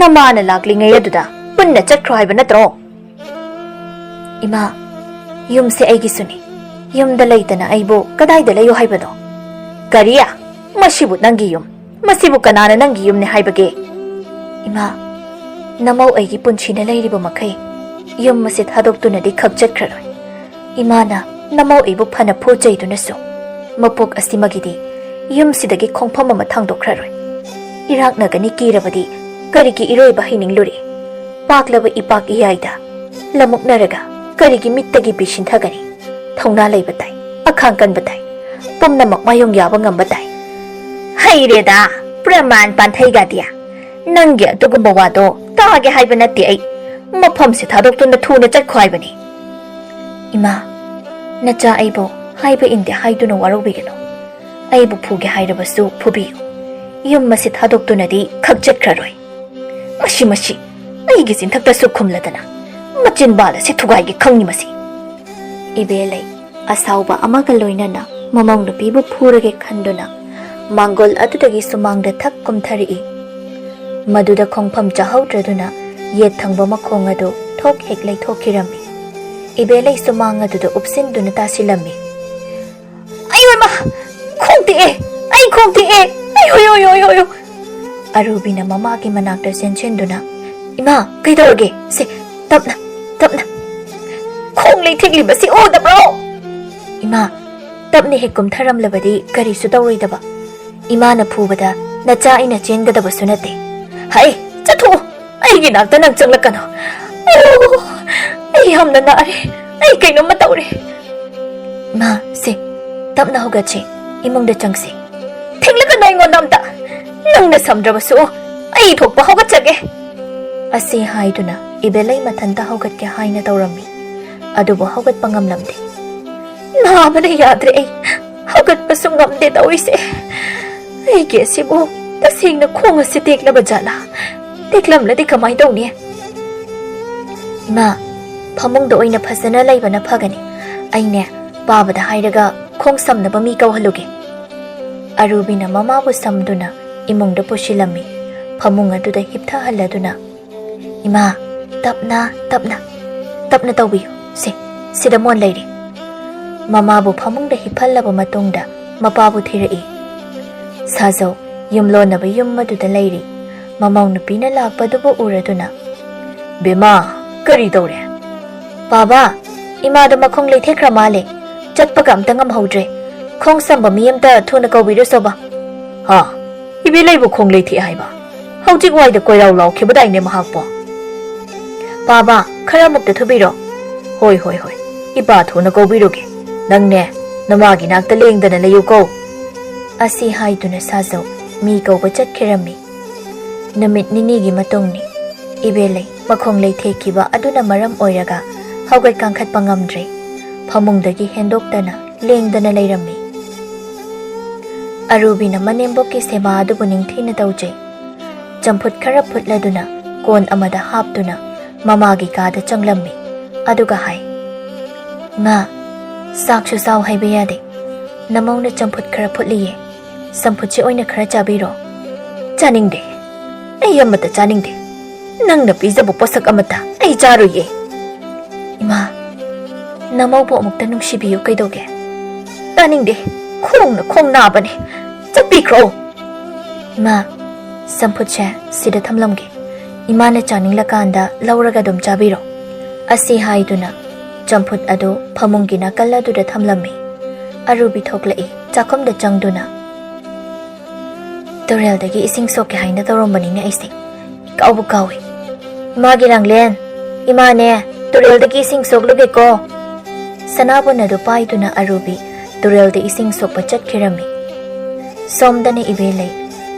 ꯅꯃꯥꯅ ꯂꯥꯛꯂꯤꯉꯩ ꯑꯗꯨꯗ ꯄꯨꯟꯅ ꯆꯠꯈ꯭ꯔꯣ ꯍꯥꯏꯕ ꯅꯠꯇ꯭ꯔꯣ?" "ꯏꯃꯥ, ꯌꯨꯝꯁꯦ ꯑꯩꯒꯤꯁꯨꯅꯤ꯫ ꯌꯨꯝꯗ ꯂꯩꯇꯅ ꯑꯩꯕꯨ ꯀꯗꯥꯏꯗ ꯂꯩꯌꯨ ꯍꯥꯏꯕꯅꯣ? ꯀꯔꯤ? ꯃꯁꯤꯕꯨ ꯅꯪꯒꯤ ꯌꯨꯝ? ꯃꯁꯤꯕꯨ ꯀꯅꯥꯅ ꯅꯪꯒꯤ ꯌꯨꯝꯅꯦ ꯍꯥꯏꯕꯒꯦ? ꯏꯃꯥ, ꯅꯃꯧ ꯑꯩꯒꯤ ꯄꯨꯟꯁꯤꯅ ꯂꯩꯔꯤꯕ ꯃꯈꯩ ꯌꯨꯝ ꯑꯁꯤ ꯊꯥꯗꯣꯛꯇꯨꯅꯗꯤ ꯈꯛ ꯆꯠꯈ꯭ꯔꯔꯣꯏ꯫ ꯏꯃꯥꯅ ꯅꯃꯧ ꯑꯩꯕꯨ ꯐꯅ ꯐꯨ ꯆꯩꯗꯨꯅꯁꯨ ꯃꯄꯣꯛ ꯑꯁꯤꯃꯒꯤꯗꯤ ꯌꯨꯝꯁꯤꯗꯒꯤ ꯈꯣꯡꯐꯝ ꯑꯃ ꯊꯥꯡꯗꯣꯛꯈ꯭ꯔꯔꯣꯏ꯫ ꯏꯔꯥꯛꯅꯒꯅꯤ ꯀꯤꯔꯕꯗꯤ ꯀꯔꯤꯒꯤ ꯏꯔꯣꯏꯕ ꯍꯩꯅꯤꯡꯂꯨꯔꯦ? ꯄꯥꯛꯂꯕ ꯏꯄꯥꯛ ꯏꯌꯥꯏꯗ ꯂꯃꯨꯛꯅꯔꯒ ꯀꯔꯤꯒꯤ ꯃꯤꯠꯇꯒꯤ ꯄꯤ ꯁꯤꯟꯊꯒꯅꯤ? ꯊꯧꯅꯥ ꯂꯩꯕ ꯇꯥꯏ, ꯑꯈꯥꯡ ꯀꯟꯕ ꯇꯥꯏ, ꯄꯨꯝꯅꯃꯛ ꯃꯥꯌꯣꯡ ꯌꯥꯕ ꯉꯝꯕ ꯇꯥꯏ꯫ ꯍꯩꯔꯦꯗ, ꯄ꯭ꯔꯃꯥꯟ ꯄꯥꯟꯊꯩꯒꯗꯤ꯫ ꯅꯪꯒꯤ ꯑꯗꯨꯒꯨꯝꯕ ꯋꯥꯗꯣ ꯇꯥꯒꯦ ꯍꯥꯏꯕ ꯅꯠꯇꯦ ꯑꯩ꯫ ꯃꯐꯝꯁꯦ ꯊꯥꯗꯣꯛꯇꯨꯅ ꯊꯨꯅ ꯆꯠꯈꯣ ꯍꯥꯏꯕꯅꯤ꯫ ꯏꯃꯥ, ꯅꯆꯥ ꯑꯩꯕꯨ ꯍꯥꯏꯕ ꯏꯟꯗꯦ ꯍꯥꯏꯗꯨꯅ ꯋꯥꯔꯧꯕꯤꯒꯅꯨ꯫ ꯑꯩꯕꯨ ꯐꯨꯒꯦ ꯍꯥꯏꯔꯕꯁꯨ ꯐꯨꯕꯤꯌꯨ꯫ ꯌꯨꯝ ꯑꯁꯤ ꯊꯥꯗꯣꯛꯇꯨꯅꯗꯤ ꯈꯛ ꯆꯠꯈ꯭ꯔꯔꯣꯏ꯫ ꯃꯁꯤ, ꯃꯁꯤ, ꯑꯩꯒꯤ ꯆꯤꯟꯊꯛꯇꯁꯨ ꯈꯨꯝꯂꯗꯅ ꯃꯆꯤꯟ ꯕꯥꯜ ꯑꯁꯤ ꯊꯨꯒꯥꯏꯒꯦ ꯈꯪꯉꯤ ꯃꯁꯤ꯫ ꯏꯕꯦꯂꯩ ꯑꯁꯥꯎꯕ ꯑꯃꯒ ꯂꯣꯏꯅꯅ ꯃꯃꯧ ꯅꯨꯄꯤꯕꯨ ꯐꯨꯔꯒꯦ ꯈꯟꯗꯨꯅ ꯃꯥꯡꯒꯣꯜ ꯑꯗꯨꯗꯒꯤ ꯁꯨꯃꯥꯡꯗ ꯊꯛ ꯀꯨꯝꯊꯔꯛꯏ꯫ ꯃꯗꯨꯗ ꯈꯣꯡꯐꯝ ꯆꯥꯍꯧꯗ꯭ꯔꯗꯨꯅ ꯌꯦꯠ ꯊꯪꯕ ꯃꯈꯣꯡ ꯑꯗꯨ ꯊꯣꯛ ꯍꯦꯛ ꯂꯩꯊꯣꯛꯈꯤꯔꯝꯃꯤ꯫ ꯏꯕꯦꯂꯩ ꯁꯨꯃꯥꯡ ꯑꯗꯨꯗ ꯎꯞꯁꯤꯟꯗꯨꯅ ꯇꯥꯁꯤꯜꯂꯝꯃꯤ꯫ "ꯑꯩ ꯃꯃꯥ! ꯈꯣꯡ ꯇꯦꯛꯑꯦ! ꯑꯩ ꯈꯣꯡ ꯇꯦꯛꯑꯦ! ꯑꯩ ꯍꯣꯏ, ꯍꯣꯏ, ꯍꯣꯏ, ꯍꯣꯏ, ꯍꯣꯏ!" ꯑꯔꯨꯕꯤꯅ ꯃꯃꯥꯒꯤ ꯃꯅꯥꯛꯇ ꯆꯦꯟꯁꯤꯟꯗꯨꯅ, "ꯏꯃꯥ, ꯀꯩꯗꯧꯔꯒꯦ? ꯁꯦ, ꯇꯞꯅ, ꯇꯞꯅ꯫ ꯈꯣꯡ ꯂꯩꯊꯦꯛꯂꯤꯕꯁꯤ ꯎꯗꯕ꯭ꯔꯣ?" "ꯏꯃꯥ, ꯇꯞꯅ ꯍꯦꯛ ꯀꯨꯝꯊꯔꯝꯂꯕꯗꯤ ꯀꯔꯤꯁꯨ ꯇꯧꯔꯣꯏꯗꯕ꯫ ꯏꯃꯥꯅ ꯐꯨꯕꯗ ꯅꯆꯥ ꯑꯩꯅ ꯆꯦꯟꯒꯗꯕꯁꯨ ꯅꯠꯇꯦ꯫ ꯍꯩ, ꯆꯠꯊꯣꯛꯎ! ꯑꯩꯒꯤ ꯅꯥꯛꯇ ꯅꯪ ꯆꯪꯂꯛꯀꯅꯨ꯫ ꯑꯣ, ꯑꯩ ꯌꯥꯝꯅ ꯅꯥꯔꯦ꯫ ꯑꯩ ꯀꯩꯅꯣꯝꯃ ꯇꯧꯔꯦ꯫" "ꯏꯃꯥ, ꯁꯦ, ꯇꯞꯅ ꯍꯧꯒꯠꯁꯦ꯫ ꯏꯃꯨꯡꯗ ꯆꯪꯁꯦ꯫" "ꯊꯦꯡꯂꯛꯀꯅꯨ ꯑꯩꯉꯣꯟꯗ ꯑꯝꯇ꯫ ꯅꯪꯅ ꯁꯝꯗ꯭ꯔꯕꯁꯨ ꯑꯩ ꯊꯣꯛꯄ ꯍꯧꯒꯠꯆꯒꯦ꯫" ꯑꯁꯤ ꯍꯥꯏꯗꯨꯅ ꯏꯕꯦꯂꯩ ꯃꯊꯟꯇ ꯍꯧꯒꯠꯀꯦ ꯍꯥꯏꯅ ꯇꯧꯔꯝꯃꯤ꯫ ꯑꯗꯨꯕꯨ ꯍꯧꯒꯠꯄ ꯉꯝꯂꯝꯗꯦ꯫ "ꯅꯥꯕꯅ ꯌꯥꯗ꯭ꯔꯦ ꯑꯩ꯫ ꯍꯧꯒꯠꯄꯁꯨ ꯉꯝꯗꯦ ꯇꯧꯔꯤꯁꯦ꯫ ꯑꯩꯒꯤ ꯑꯁꯤꯕꯨ ꯇꯁꯦꯡꯅ ꯈꯣꯡ ꯑꯁꯤ ꯇꯦꯛꯂꯕ ꯖꯥꯠꯂꯥ? ꯇꯦꯛꯂꯝꯂꯗꯤ ꯀꯃꯥꯏ ꯇꯧꯅꯤ?" "ꯏꯃꯥ, ꯐꯃꯨꯡꯗ ꯑꯣꯏꯅ ꯐꯖꯅ ꯂꯩꯕꯅ ꯐꯒꯅꯤ꯫ ꯑꯩꯅꯦ, ꯄꯥꯕꯗ ꯍꯥꯏꯔꯒ ꯈꯣꯡ ꯁꯝꯅꯕ ꯃꯤ ꯀꯧꯍꯜꯂꯨꯒꯦ꯫" ꯑꯔꯨꯕꯤꯅ ꯃꯃꯥꯕꯨ ꯁꯝꯗꯨꯅ ꯏꯃꯨꯡꯗ ꯄꯨꯁꯤꯜꯂꯝꯃꯤ꯫ ꯐꯃꯨꯡ ꯑꯗꯨꯗ ꯍꯤꯞꯊꯍꯜꯂꯗꯨꯅ, "ꯏꯃꯥ, ꯇꯞꯅ, ꯇꯞꯅ, ꯇꯞꯅ ꯇꯧꯕꯤꯌꯨ꯫ ꯁꯦ, ꯁꯤꯗ ꯃꯣꯟ ꯂꯩꯔꯦ꯫" ꯃꯃꯥꯕꯨ ꯐꯃꯨꯡꯗ ꯍꯤꯞꯍꯜꯂꯕ ꯃꯇꯨꯡꯗ ꯃꯄꯥꯕꯨ ꯊꯤꯔꯛꯏ꯫ ꯁꯥꯖꯧ ꯌꯨꯝꯂꯣꯟꯅꯕ ꯌꯨꯝ ꯑꯗꯨꯗ ꯂꯩꯔꯤ꯫ ꯃꯃꯧ ꯅꯨꯄꯤꯅ ꯂꯥꯛꯄꯗꯨꯕꯨ ꯎꯔꯗꯨꯅ, "ꯕꯦꯃꯥ, ꯀꯔꯤ ꯇꯧꯔꯦ?" "ꯕꯥꯕꯥ, ꯏꯃꯥꯗꯣ ꯃꯈꯣꯡ ꯂꯩꯊꯦꯛꯈ꯭ꯔ ꯃꯥꯜꯂꯦ꯫ ꯆꯠꯄꯒ ꯑꯝꯇ ꯉꯝꯍꯧꯗ꯭ꯔꯦ꯫ ꯈꯣꯡ ꯁꯝꯕ ꯃꯤ ꯑꯝꯇ ꯊꯨꯅ ꯀꯧꯕꯤꯔꯨꯁꯣꯕ꯫" "ꯍꯥ? ꯏꯕꯦ ꯂꯩꯕꯨ ꯈꯣꯡ ꯂꯩꯊꯦꯛ ꯍꯥꯏꯕ? ꯍꯧꯖꯤꯛ ꯋꯥꯏꯗ ꯀꯣꯏꯔꯥꯎ ꯂꯥꯎꯈꯤꯕꯗꯥꯏꯅꯦ ꯃꯍꯥꯛꯄꯣ?" "ꯕꯥꯕꯥ, ꯈꯔ ꯑꯃꯨꯛꯇ ꯊꯨꯕꯤꯔꯣ꯫" "ꯍꯣꯏ, ꯍꯣꯏ, ꯍꯣꯏ꯫ ꯏꯄꯥ ꯊꯨꯅ ꯀꯧꯕꯤꯔꯨꯒꯦ꯫ ꯅꯪꯅꯦ, ꯅꯃꯥꯒꯤ ꯅꯥꯛꯇ ꯂꯦꯡꯗꯅ ꯂꯩꯌꯨꯀꯣ꯫" ꯑꯁꯤ ꯍꯥꯏꯗꯨꯅ ꯁꯥꯖꯧ ꯃꯤ ꯀꯧꯕ ꯆꯠꯈꯤꯔꯝꯃꯤ꯫ ꯅꯨꯃꯤꯠ ꯅꯤꯅꯤꯒꯤ ꯃꯇꯨꯡꯅꯤ꯫ ꯏꯕꯦꯂꯩ ꯃꯈꯣꯡ ꯂꯩꯊꯦꯛꯈꯤꯕ ꯑꯗꯨꯅ ꯃꯔꯝ ꯑꯣꯏꯔꯒ ꯍꯧꯒꯠ ꯀꯥꯡꯈꯠꯄ ꯉꯝꯗ꯭ꯔꯦ꯫ ꯐꯃꯨꯡꯗꯒꯤ ꯍꯦꯟꯗꯣꯛꯇꯅ ꯂꯦꯡꯗꯅ ꯂꯩꯔꯝꯃꯤ꯫ ꯑꯔꯨꯕꯤꯅ ꯃꯅꯦꯝꯕꯣꯛꯀꯤ ꯁꯦꯕꯥ ꯑꯗꯨꯕꯨ ꯅꯤꯡꯊꯤꯅ ꯇꯧꯖꯩ꯫ ꯆꯝꯐꯨꯠ ꯈꯔ ꯐꯨꯠꯂꯗꯨꯅ ꯀꯣꯟ ꯑꯃꯗ ꯍꯥꯞꯇꯨꯅ ꯃꯃꯥꯒꯤ ꯀꯥꯗ ꯆꯪꯂꯝꯃꯤ꯫ ꯑꯗꯨꯒ ꯍꯥꯏ, "ꯉꯥ, ꯆꯥꯛꯁꯨ ꯆꯥꯎ ꯍꯥꯏꯕ ꯌꯥꯗꯦ꯫ ꯅꯃꯧꯅ ꯆꯝꯐꯨꯠ ꯈꯔ ꯐꯨꯠꯂꯤꯌꯦ꯫ ꯆꯝꯐꯨꯠꯁꯤ ꯑꯣꯏꯅ ꯈꯔ ꯆꯥꯕꯤꯔꯣ꯫" "ꯆꯥꯅꯤꯡꯗꯦ꯫ ꯑꯩ ꯑꯃꯠꯇ ꯆꯥꯅꯤꯡꯗꯦ꯫ ꯅꯪꯅ ꯄꯤꯖꯕ ꯄꯣꯠꯁꯛ ꯑꯃꯠꯇ ꯑꯩ ꯆꯥꯔꯣꯏꯌꯦ꯫" "ꯏꯃꯥ, ꯅꯃꯧꯕꯨ ꯑꯃꯨꯛꯇ ꯅꯨꯡꯁꯤꯕꯤꯌꯨ ꯀꯩꯗꯧꯒꯦ?" "ꯇꯥꯅꯤꯡꯗꯦ꯫ ꯈꯣꯡꯅ ꯈꯣꯡ ꯅꯥꯕꯅꯦ꯫ ꯆꯠꯄꯤꯈ꯭ꯔꯣ꯫" "ꯏꯃꯥ, ꯆꯝꯐꯨꯠꯁꯦ ꯁꯤꯗ ꯊꯝꯂꯝꯒꯦ꯫ ꯏꯃꯥꯅ ꯆꯥꯅꯤꯡꯂꯀꯥꯟꯗ ꯂꯧꯔꯒ ꯑꯗꯨꯝ ꯆꯥꯕꯤꯔꯣ꯫" ꯑꯁꯤ ꯍꯥꯏꯗꯨꯅ ꯆꯝꯐꯨꯠ ꯑꯗꯨ ꯐꯃꯨꯡꯒꯤ ꯅꯥꯀꯜ ꯑꯗꯨꯗ ꯊꯝꯂꯝꯃꯤ꯫ ꯑꯔꯨꯕꯤ ꯊꯣꯛꯂꯛꯏ꯫ ꯆꯥꯛꯈꯨꯝꯗ ꯆꯪꯗꯨꯅ, "ꯇꯨꯔꯦꯜꯗꯒꯤ ꯏꯁꯤꯡ ꯁꯣꯛꯀꯦ ꯍꯥꯏꯅ ꯇꯧꯔꯝꯕꯅꯤꯅꯦ ꯑꯩꯁꯦ꯫ ꯏꯀꯥꯎꯕꯨ ꯀꯥꯎꯏ꯫ ꯏꯃꯥꯒꯤ ꯂꯥꯡꯂꯦꯟ, ꯏꯃꯥꯅꯦ, ꯇꯨꯔꯦꯜꯗꯒꯤ ꯏꯁꯤꯡ ꯁꯣꯛꯂꯨꯒꯦꯀꯣ꯫" ꯁꯅꯥꯕꯨꯟ ꯑꯗꯨ ꯄꯥꯏꯗꯨꯅ ꯑꯔꯨꯕꯤ ꯇꯨꯔꯦꯜꯗ ꯏꯁꯤꯡ ꯁꯣꯛꯄ ꯆꯠꯈꯤꯔꯝꯃꯤ꯫ ꯁꯣꯝꯗꯅ ꯏꯕꯦꯂꯩ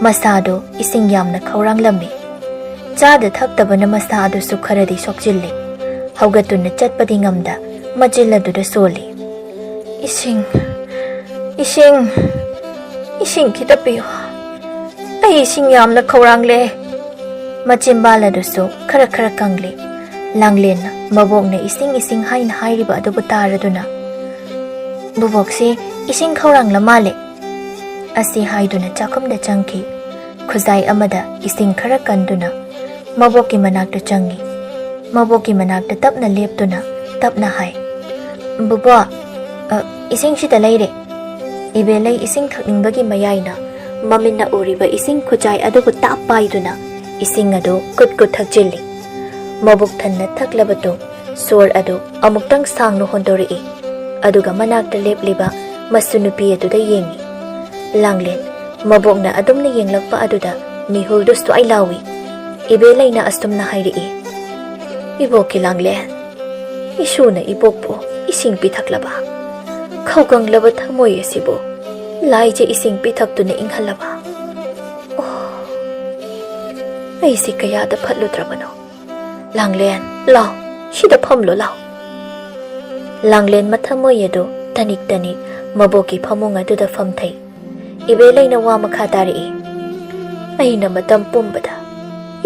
ꯃꯁꯥꯗꯨ ꯏꯁꯤꯡ ꯌꯥꯝꯅ ꯈꯧꯔꯥꯡꯂꯝꯃꯤ꯫ ꯆꯥꯗ ꯊꯛꯇꯕꯅ ꯃꯁꯥ ꯑꯗꯨꯁꯨ ꯈꯔꯗꯤ ꯁꯣꯛꯆꯤꯜꯂꯤ꯫ ꯍꯧꯒꯠꯇꯨꯅ ꯆꯠꯄꯗꯤ ꯉꯝꯗ ꯃꯆꯤꯜ ꯑꯗꯨꯗ ꯁꯣꯜꯂꯤ꯫ "ꯏꯁꯤꯡ, ꯏꯁꯤꯡ, ꯏꯁꯤꯡ ꯈꯤꯇ ꯄꯤꯌꯨ꯫ ꯑꯩ ꯏꯁꯤꯡ ꯌꯥꯝꯅ ꯈꯧꯔꯥꯡꯂꯦ꯫" ꯃꯆꯤꯟꯕꯥꯜ ꯑꯗꯨꯁꯨ ꯈꯔ ꯈꯔ ꯀꯪꯂꯤ꯫ ꯂꯥꯡꯂꯦꯟꯅ ꯃꯕꯣꯛꯅ ꯏꯁꯤꯡ ꯏꯁꯤꯡ ꯍꯥꯏꯅ ꯍꯥꯏꯔꯤꯕ ꯑꯗꯨꯕꯨ ꯇꯥꯔꯗꯨꯅ, "ꯕꯣꯕꯣꯛꯁꯤ ꯏꯁꯤꯡ ꯈꯧꯔꯥꯡꯂ ꯃꯥꯜꯂꯦ꯫" ꯑꯁꯤ ꯍꯥꯏꯗꯨꯅ ꯆꯥꯛꯈꯨꯝꯗ ꯆꯪꯈꯤ꯫ ꯈꯨꯖꯥꯏ ꯑꯃꯗ ꯏꯁꯤꯡ ꯈꯔ ꯀꯟꯗꯨꯅ ꯃꯕꯣꯛꯀꯤ ꯃꯅꯥꯛꯇ ꯆꯪꯉꯤ꯫ ꯃꯕꯣꯛꯀꯤ ꯃꯅꯥꯛꯇ ꯇꯞꯅ ꯂꯦꯞꯇꯨꯅ ꯇꯞꯅ ꯍꯥꯏ, "ꯕꯣꯕꯣꯛ, ꯑ, "ꯏꯁꯤꯡꯁꯤꯗ ꯂꯩꯔꯦ꯫" ꯏꯕꯦꯂꯩ ꯏꯁꯤꯡ ꯊꯛꯅꯤꯡꯕꯒꯤ ꯃꯌꯥꯏꯅ ꯃꯃꯤꯠꯅ ꯎꯔꯤꯕ ꯏꯁꯤꯡ ꯈꯨꯖꯥꯏ ꯑꯗꯨꯕꯨ ꯇꯥꯞ ꯄꯥꯏꯗꯨꯅ ꯏꯁꯤꯡ ꯑꯗꯨ ꯀꯨꯠ ꯀꯨꯠ ꯊꯛꯆꯤꯜꯂꯤ꯫ ꯃꯕꯨꯛ ꯊꯟꯅ ꯊꯛꯂꯕ ꯇꯨꯡ ꯁꯣꯔ ꯑꯗꯨ ꯑꯃꯨꯛꯇꯪ ꯁꯥꯡꯅ ꯍꯣꯟꯗꯣꯔꯛꯏ꯫ ꯑꯗꯨꯒ ꯃꯅꯥꯛꯇ ꯂꯦꯞꯂꯤꯕ ꯃꯁꯨ ꯅꯨꯄꯤ ꯑꯗꯨꯗ ꯌꯦꯡꯏ꯫ ꯂꯥꯡꯂꯦꯟ ꯃꯕꯣꯛꯅ ꯑꯗꯨꯝꯅ ꯌꯦꯡꯂꯛꯄ ꯑꯗꯨꯗ ꯃꯤꯍꯨꯜꯗꯨ ꯁ꯭ꯋꯥꯏ ꯂꯥꯎꯏ꯫ ꯏꯕꯦꯂꯩꯅ ꯑꯁꯨꯝꯅ ꯍꯥꯏꯔꯛꯏ, "ꯏꯕꯣꯛꯀꯤ ꯂꯥꯡꯂꯦꯟ, ꯏꯁꯨꯅ ꯏꯕꯣꯛꯄꯨ ꯏꯁꯤꯡ ꯄꯤꯊꯛꯂꯕ? ꯈꯧꯒꯪꯂꯕ ꯊꯃꯣꯏ ꯑꯁꯤꯕꯨ ꯂꯥꯏꯖ ꯏꯁꯤꯡ ꯄꯤꯊꯛꯇꯨꯅ ꯏꯪꯍꯜꯂꯕ? ꯑꯣ, ꯑꯩꯁꯤ ꯀꯌꯥꯗ ꯐꯠꯂꯨꯗ꯭ꯔꯕꯅꯣ! ꯂꯥꯡꯂꯦꯟ, ꯂꯥꯎ, ꯁꯤꯗ ꯐꯝꯂꯣ, ꯂꯥꯎ꯫" ꯂꯥꯡꯂꯦꯟ ꯃꯊꯃꯣꯏ ꯑꯗꯨ ꯇꯅꯤꯛ ꯇꯅꯤꯛ ꯃꯕꯣꯛꯀꯤ ꯐꯃꯨꯡ ꯑꯗꯨꯗ ꯐꯝꯊꯩ꯫ ꯏꯕꯦꯂꯩꯅ ꯋꯥ ꯃꯈꯥ ꯇꯥꯔꯛꯏ, "ꯑꯩꯅ ꯃꯇꯝ ꯄꯨꯝꯕꯗ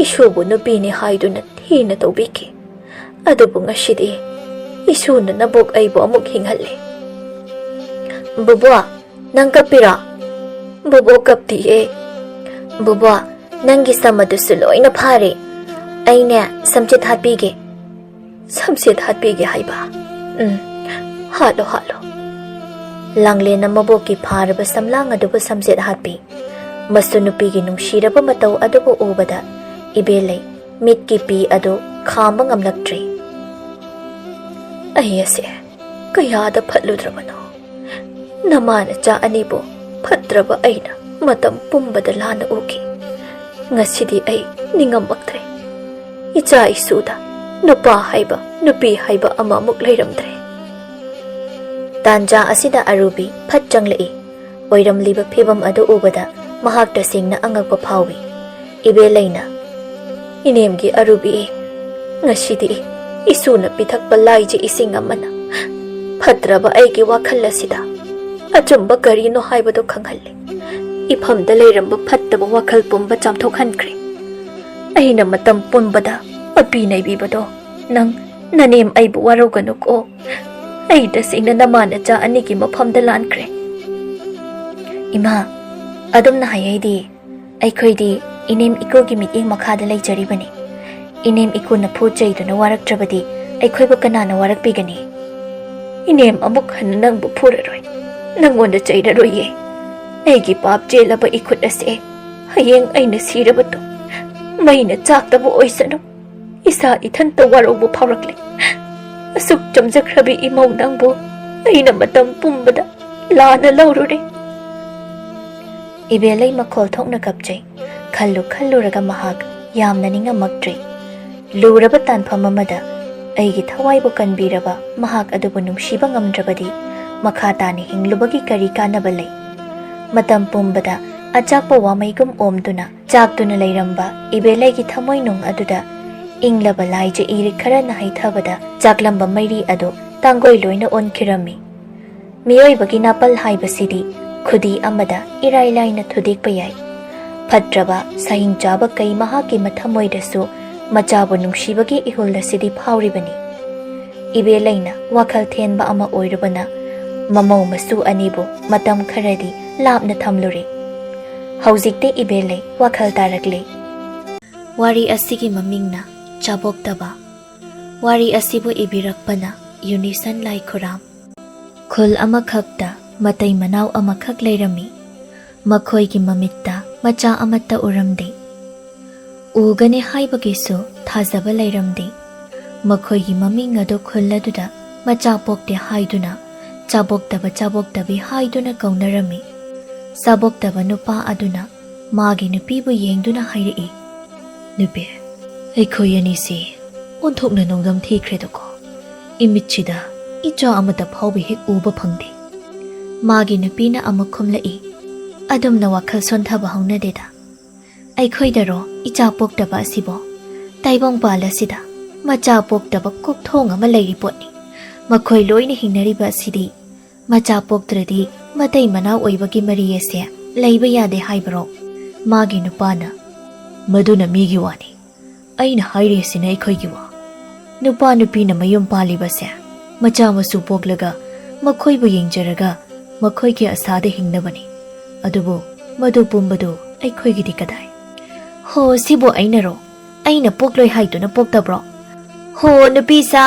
ꯏꯁꯨꯕꯨ ꯅꯨꯄꯤꯅꯤ ꯍꯥꯏꯗꯨꯅ ꯊꯤꯅ ꯇꯧꯕꯤꯈꯤ꯫ ꯑꯗꯨꯕꯨ ꯉꯁꯤꯗꯤ ꯏꯁꯨꯅ ꯅꯕꯣꯛ ꯑꯩꯕꯨ ꯑꯃꯨꯛ ꯍꯤꯡꯍꯜꯂꯦ꯫" "ꯕꯨꯕꯣꯛ, ꯅꯪ ꯀꯞꯄꯤꯔꯣ?" "ꯕꯨꯕꯣꯛ ꯀꯞꯇꯤꯌꯦ꯫ ꯕꯨꯕꯣꯛ, ꯅꯪꯒꯤ ꯁꯝ ꯑꯗꯨꯁꯨ ꯂꯣꯏꯅ ꯐꯥꯔꯦ꯫ ꯑꯩꯅꯦ ꯁꯝꯖꯦꯠ ꯍꯥꯠꯄꯤꯒꯦ꯫" "ꯁꯝꯖꯦꯠ ꯍꯥꯠꯄꯤꯒꯦ ꯍꯥꯏꯕ? ꯎꯝ, ꯍꯥꯠꯂꯣ, ꯍꯥꯠꯂꯣ꯫" ꯂꯥꯡꯂꯦꯟꯅ ꯃꯕꯣꯛꯀꯤ ꯐꯥꯔꯕ ꯁꯝꯂꯥꯡ ꯑꯗꯨꯕꯨ ꯁꯝꯖꯦꯠ ꯍꯥꯠꯄꯤ꯫ ꯃꯁꯨ ꯅꯨꯄꯤꯒꯤ ꯅꯨꯡꯁꯤꯔꯕ ꯃꯇꯧ ꯑꯗꯨꯕꯨ ꯎꯕꯗ ꯏꯕꯦꯂꯩ ꯃꯤꯠꯀꯤ ꯄꯤ ꯑꯗꯨ ꯈꯥꯝꯕ ꯉꯝꯂꯛꯇ꯭ꯔꯦ꯫ "ꯑꯩ ꯑꯁꯦ ꯀꯌꯥꯗ ꯐꯠꯂꯨꯗ꯭ꯔꯕꯅꯣ! ꯅꯃꯥ ꯅꯆꯥ ꯑꯅꯤꯕꯨ ꯐꯠꯇ꯭ꯔꯕ ꯑꯩꯅ ꯃꯇꯝ ꯄꯨꯝꯕꯗ ꯂꯥꯟꯅ ꯎꯈꯤ꯫ ꯉꯁꯤꯗꯤ ꯑꯩ ꯅꯤꯡꯉꯝꯃꯛꯇ꯭ꯔꯦ꯫ ꯏꯆꯥ ꯏꯁꯨꯗ ꯅꯨꯄꯥ ꯍꯥꯏꯕ, ꯅꯨꯄꯤ ꯍꯥꯏꯕ ꯑꯃꯃꯨꯛ ꯂꯩꯔꯝꯗ꯭ꯔꯦ꯫" ꯇꯥꯟꯖꯥ ꯑꯁꯤꯗ ꯑꯔꯨꯕꯤ ꯐꯠ ꯆꯪꯂꯛꯏ꯫ ꯑꯣꯏꯔꯝꯂꯤꯕ ꯐꯤꯚꯝ ꯑꯗꯨ ꯎꯕꯗ ꯃꯍꯥꯛ ꯇꯁꯦꯡꯅ ꯑꯉꯛꯄ ꯐꯥꯎꯏ꯫ ꯏꯕꯦꯂꯩꯅ, "ꯏꯅꯦꯝꯒꯤ ꯑꯔꯨꯕꯤ, ꯉꯁꯤꯗꯤ ꯏꯁꯨꯅ ꯄꯤꯊꯛꯄ ꯂꯥꯏꯖ ꯏꯁꯤꯡ ꯑꯃꯅ ꯐꯠꯇ꯭ꯔꯕ ꯑꯩꯒꯤ ꯋꯥꯈꯜ ꯑꯁꯤꯗ ꯑꯆꯨꯝꯕ ꯀꯔꯤꯅꯣ ꯍꯥꯏꯕꯗꯨ ꯈꯪꯍꯜꯂꯦ꯫ ꯏꯐꯝꯗ ꯂꯩꯔꯝꯕ ꯐꯠꯇꯕ ꯋꯥꯈꯜ ꯄꯨꯝꯕ ꯆꯥꯝꯊꯣꯛꯍꯟꯈ꯭ꯔꯦ꯫ ꯑꯩꯅ ꯃꯇꯝ ꯄꯨꯝꯕꯗ ꯃꯄꯤ ꯅꯩꯕꯤꯕꯗꯣ ꯅꯪ ꯅꯅꯦꯝ ꯑꯩꯕꯨ ꯋꯥꯔꯧꯒꯅꯨꯀꯣ꯫ ꯑꯩ ꯇꯁꯦꯡꯅ ꯅꯃꯥ ꯅꯆꯥ ꯑꯅꯤꯒꯤ ꯃꯐꯝꯗ ꯂꯥꯟꯈ꯭ꯔꯦ꯫" "ꯏꯃꯥ, ꯑꯗꯨꯝꯅ ꯍꯥꯏꯍꯩꯗꯦ꯫ ꯑꯩꯈꯣꯏꯗꯤ ꯏꯅꯦꯝ ꯏꯀꯨꯒꯤ ꯃꯤꯠꯌꯦꯡ ꯃꯈꯥꯗ ꯂꯩꯖꯔꯤꯕꯅꯤ꯫ ꯏꯅꯦꯝ ꯏꯀꯨꯅ ꯐꯨ ꯆꯩꯗꯨꯅ ꯋꯥꯔꯛꯇ꯭ꯔꯕꯗꯤ ꯑꯩꯈꯣꯏꯕꯨ ꯀꯅꯥꯅ ꯋꯥꯔꯛꯄꯤꯒꯅꯤ?" ꯏꯅꯦꯝ ꯑꯃꯨꯛ ꯍꯟꯅ ꯅꯪꯕꯨ ꯐꯨꯔꯔꯣꯏ, ꯅꯪꯉꯣꯟꯗ ꯆꯩꯔꯔꯣꯏꯌꯦ꯫ ꯑꯩꯒꯤ ꯄꯥꯞ ꯆꯦꯜꯂꯕ ꯏꯈꯨꯠ ꯑꯁꯦ ꯍꯌꯦꯡ ꯑꯩꯅ ꯁꯤꯔꯕ ꯇꯨꯡ ꯃꯩꯅ ꯆꯥꯛꯇꯕ ꯑꯣꯏꯁꯅꯨ꯫ ꯏꯁꯥ ꯏꯊꯟꯇ ꯋꯥꯔꯧꯕ ꯐꯥꯎꯔꯛꯂꯦ꯫ ꯑꯁꯨꯛ ꯆꯝꯖꯈ꯭ꯔꯕꯤ ꯏꯃꯧ ꯅꯪꯕꯨ ꯑꯩꯅ ꯃꯇꯝ ꯄꯨꯝꯕꯗ ꯂꯥꯟꯅ ꯂꯧꯔꯨꯔꯦ꯫ ꯏꯕꯦꯂꯩ ꯃꯈꯣꯜ ꯊꯣꯛꯅ ꯀꯞꯆꯩ꯫ ꯈꯜꯂꯨ ꯈꯜꯂꯨꯔꯒ ꯃꯍꯥꯛ ꯌꯥꯝꯅ ꯅꯤꯡꯉꯝꯃꯛꯇ꯭ꯔꯦ꯫ ꯂꯨꯔꯕ ꯇꯥꯟꯐꯝ ꯑꯃꯗ ꯑꯩꯒꯤ ꯊꯋꯥꯏꯕꯨ ꯀꯟꯕꯤꯔꯕ ꯃꯍꯥꯛ ꯑꯗꯨꯕꯨ ꯅꯨꯡꯁꯤꯕ ꯉꯝꯗ꯭ꯔꯕꯗꯤ ꯃꯈꯥ ꯇꯥꯅ ꯍꯤꯡꯂꯨꯕꯒꯤ ꯀꯔꯤ ꯀꯥꯟꯅꯕ ꯂꯩ? ꯃꯇꯝ ꯄꯨꯝꯕꯗ ꯑꯆꯥꯛꯄ ꯋꯥꯃꯩꯒꯨꯝ ꯑꯣꯝꯗꯨꯅ ꯆꯥꯛꯇꯨꯅ ꯂꯩꯔꯝꯕ ꯏꯕꯦꯂꯩꯒꯤ ꯊꯃꯣꯏꯅꯨꯡ ꯑꯗꯨꯗ ꯏꯪꯂꯕ ꯂꯥꯏꯖ ꯏꯔꯤꯛ ꯈꯔꯅ ꯍꯩꯊꯕꯗ ꯆꯥꯛꯂꯝꯕ ꯃꯩꯔꯤ ꯑꯗꯨ ꯇꯥꯡꯒꯣꯏ ꯂꯣꯏꯅ ꯑꯣꯟꯈꯤꯔꯝꯃꯤ꯫ ꯃꯤꯑꯣꯏꯕꯒꯤ ꯅꯥꯄꯜ ꯍꯥꯏꯕꯁꯤꯗꯤ ꯈꯨꯗꯤ ꯑꯃꯗ ꯏꯔꯥꯏ ꯂꯥꯏꯅ ꯊꯨꯗꯦꯛꯄ ꯌꯥꯏ꯫ ꯐꯠꯇ꯭ꯔꯕ ꯁꯍꯤꯡ ꯆꯥꯕ ꯀꯩ ꯃꯍꯥꯛꯀꯤ ꯃꯊꯃꯣꯏꯗꯁꯨ ꯃꯆꯥꯕꯨ ꯅꯨꯡꯁꯤꯕꯒꯤ ꯏꯍꯨꯜ ꯑꯁꯤꯗꯤ ꯐꯥꯎꯔꯤꯕꯅꯤ꯫ ꯏꯕꯦꯂꯩꯅ ꯋꯥꯈꯜ ꯊꯦꯟꯕ ꯑꯃ ꯑꯣꯏꯔꯨꯕꯅ ꯃꯃꯧ ꯃꯁꯨ ꯑꯅꯤꯕꯨ ꯃꯇꯝ ꯈꯔꯗꯤ ꯂꯥꯞꯅ ꯊꯝꯂꯨꯔꯦ꯫ ꯍꯧꯖꯤꯛꯇꯤ ꯏꯕꯦꯂꯩ ꯋꯥꯈꯜ ꯇꯥꯔꯛꯂꯦ꯫ ꯋꯥꯔꯤ ꯑꯁꯤꯒꯤ ꯃꯃꯤꯡꯅ ꯆꯥꯕꯣꯛꯇꯕ꯫ ꯋꯥꯔꯤ ꯑꯁꯤꯕꯨ ꯏꯕꯤꯔꯛꯄꯅ ꯌꯨꯅꯤꯁꯟ ꯂꯥꯏꯈꯨꯔꯥꯝ꯫ ꯈꯨꯜ ꯑꯃꯈꯛꯇ ꯃꯇꯩ ꯃꯅꯥꯎ ꯑꯃꯈꯛ ꯂꯩꯔꯝꯃꯤ꯫ ꯃꯈꯣꯏꯒꯤ ꯃꯃꯤꯠꯇ ꯃꯆꯥ ꯑꯃꯠꯇ ꯎꯔꯝꯗꯦ꯫ ꯎꯒꯅꯤ ꯍꯥꯏꯕꯒꯤꯁꯨ ꯊꯥꯖꯕ ꯂꯩꯔꯝꯗꯦ꯫ ꯃꯈꯣꯏꯒꯤ ꯃꯃꯤꯡ ꯑꯗꯨ ꯈꯨꯜ ꯑꯗꯨꯗ ꯃꯆꯥ ꯄꯣꯛꯇꯦ ꯍꯥꯏꯗꯨꯅ ꯆꯥꯕꯣꯛꯇꯕ ꯆꯥꯕꯣꯛꯇꯕꯤ ꯍꯥꯏꯗꯨꯅ ꯀꯧꯅꯔꯝꯃꯤ꯫ ꯆꯥꯕꯣꯛꯇꯕ ꯅꯨꯄꯥ ꯑꯗꯨꯅ ꯃꯥꯒꯤ ꯅꯨꯄꯤꯕꯨ ꯌꯦꯡꯗꯨꯅ ꯍꯥꯏꯔꯛꯏ, "ꯅꯨꯄꯤ, ꯑꯩꯈꯣꯏ ꯑꯅꯤꯁꯤ ꯑꯣꯟꯊꯣꯛꯅ ꯅꯣꯡꯗꯝ ꯊꯤꯈ꯭ꯔꯦꯗꯀꯣ꯫ ꯏꯃꯤꯠꯁꯤꯗ ꯏꯆꯥ ꯑꯃꯠꯇ ꯐꯥꯎꯕ ꯍꯦꯛ ꯎꯕ ꯐꯪꯗꯦ꯫" ꯃꯥꯒꯤ ꯅꯨꯄꯤꯅ ꯑꯃꯨꯛ ꯈꯨꯝꯂꯛꯏ, "ꯑꯗꯨꯝꯅ ꯋꯥꯈꯜ ꯁꯣꯟꯊꯕ ꯍꯧꯅꯗꯦꯗ꯫ ꯑꯩꯈꯣꯏꯗꯔꯣ ꯏꯆꯥ ꯄꯣꯛꯇꯕ ꯑꯁꯤꯕꯣ? ꯇꯥꯏꯕꯪꯄꯥꯜ ꯑꯁꯤꯗ ꯃꯆꯥ ꯄꯣꯛꯇꯕ ꯀꯣꯛꯊꯣꯡ ꯑꯃ ꯂꯩꯔꯤ ꯄꯣꯠꯅꯤ꯫ ꯃꯈꯣꯏ ꯂꯣꯏꯅ ꯍꯤꯡꯅꯔꯤꯕ ꯑꯁꯤꯗꯤ ꯃꯆꯥ ꯄꯣꯛꯇ꯭ꯔꯗꯤ ꯃꯇꯩ ꯃꯅꯥꯎ ꯑꯣꯏꯕꯒꯤ ꯃꯔꯤ ꯑꯁꯦ ꯂꯩꯕ ꯌꯥꯗꯦ ꯍꯥꯏꯕꯔꯣ?" ꯃꯥꯒꯤ ꯅꯨꯄꯥꯅ, "ꯃꯗꯨꯅ ꯃꯤꯒꯤ ꯋꯥꯅꯤ꯫ ꯑꯩꯅ ꯍꯥꯏꯔꯤꯁꯤꯅ ꯑꯩꯈꯣꯏꯒꯤ ꯋꯥ꯫ ꯅꯨꯄꯥ ꯅꯨꯄꯤꯅ ꯃꯌꯨꯝ ꯄꯥꯜꯂꯤꯕꯁꯦ ꯃꯆꯥ ꯃꯁꯨ ꯄꯣꯛꯂꯒ ꯃꯈꯣꯏꯕꯨ ꯌꯦꯡꯖꯔꯒ ꯃꯈꯣꯏꯒꯤ ꯑꯁꯥꯗ ꯍꯤꯡꯅꯕꯅꯤ꯫ ꯑꯗꯨꯕꯨ ꯃꯗꯨ ꯄꯨꯝꯕꯗꯨ ꯑꯩꯈꯣꯏꯒꯤꯗꯤ ꯀꯗꯥꯏ?" "ꯍꯣ, ꯁꯤꯕꯨ ꯑꯩꯅꯔꯣ? ꯑꯩꯅ ꯄꯣꯛꯂꯣꯏ ꯍꯥꯏꯗꯨꯅ ꯄꯣꯛꯇꯕ꯭ꯔꯣ? ꯍꯣ, ꯅꯨꯄꯤꯁꯥ!"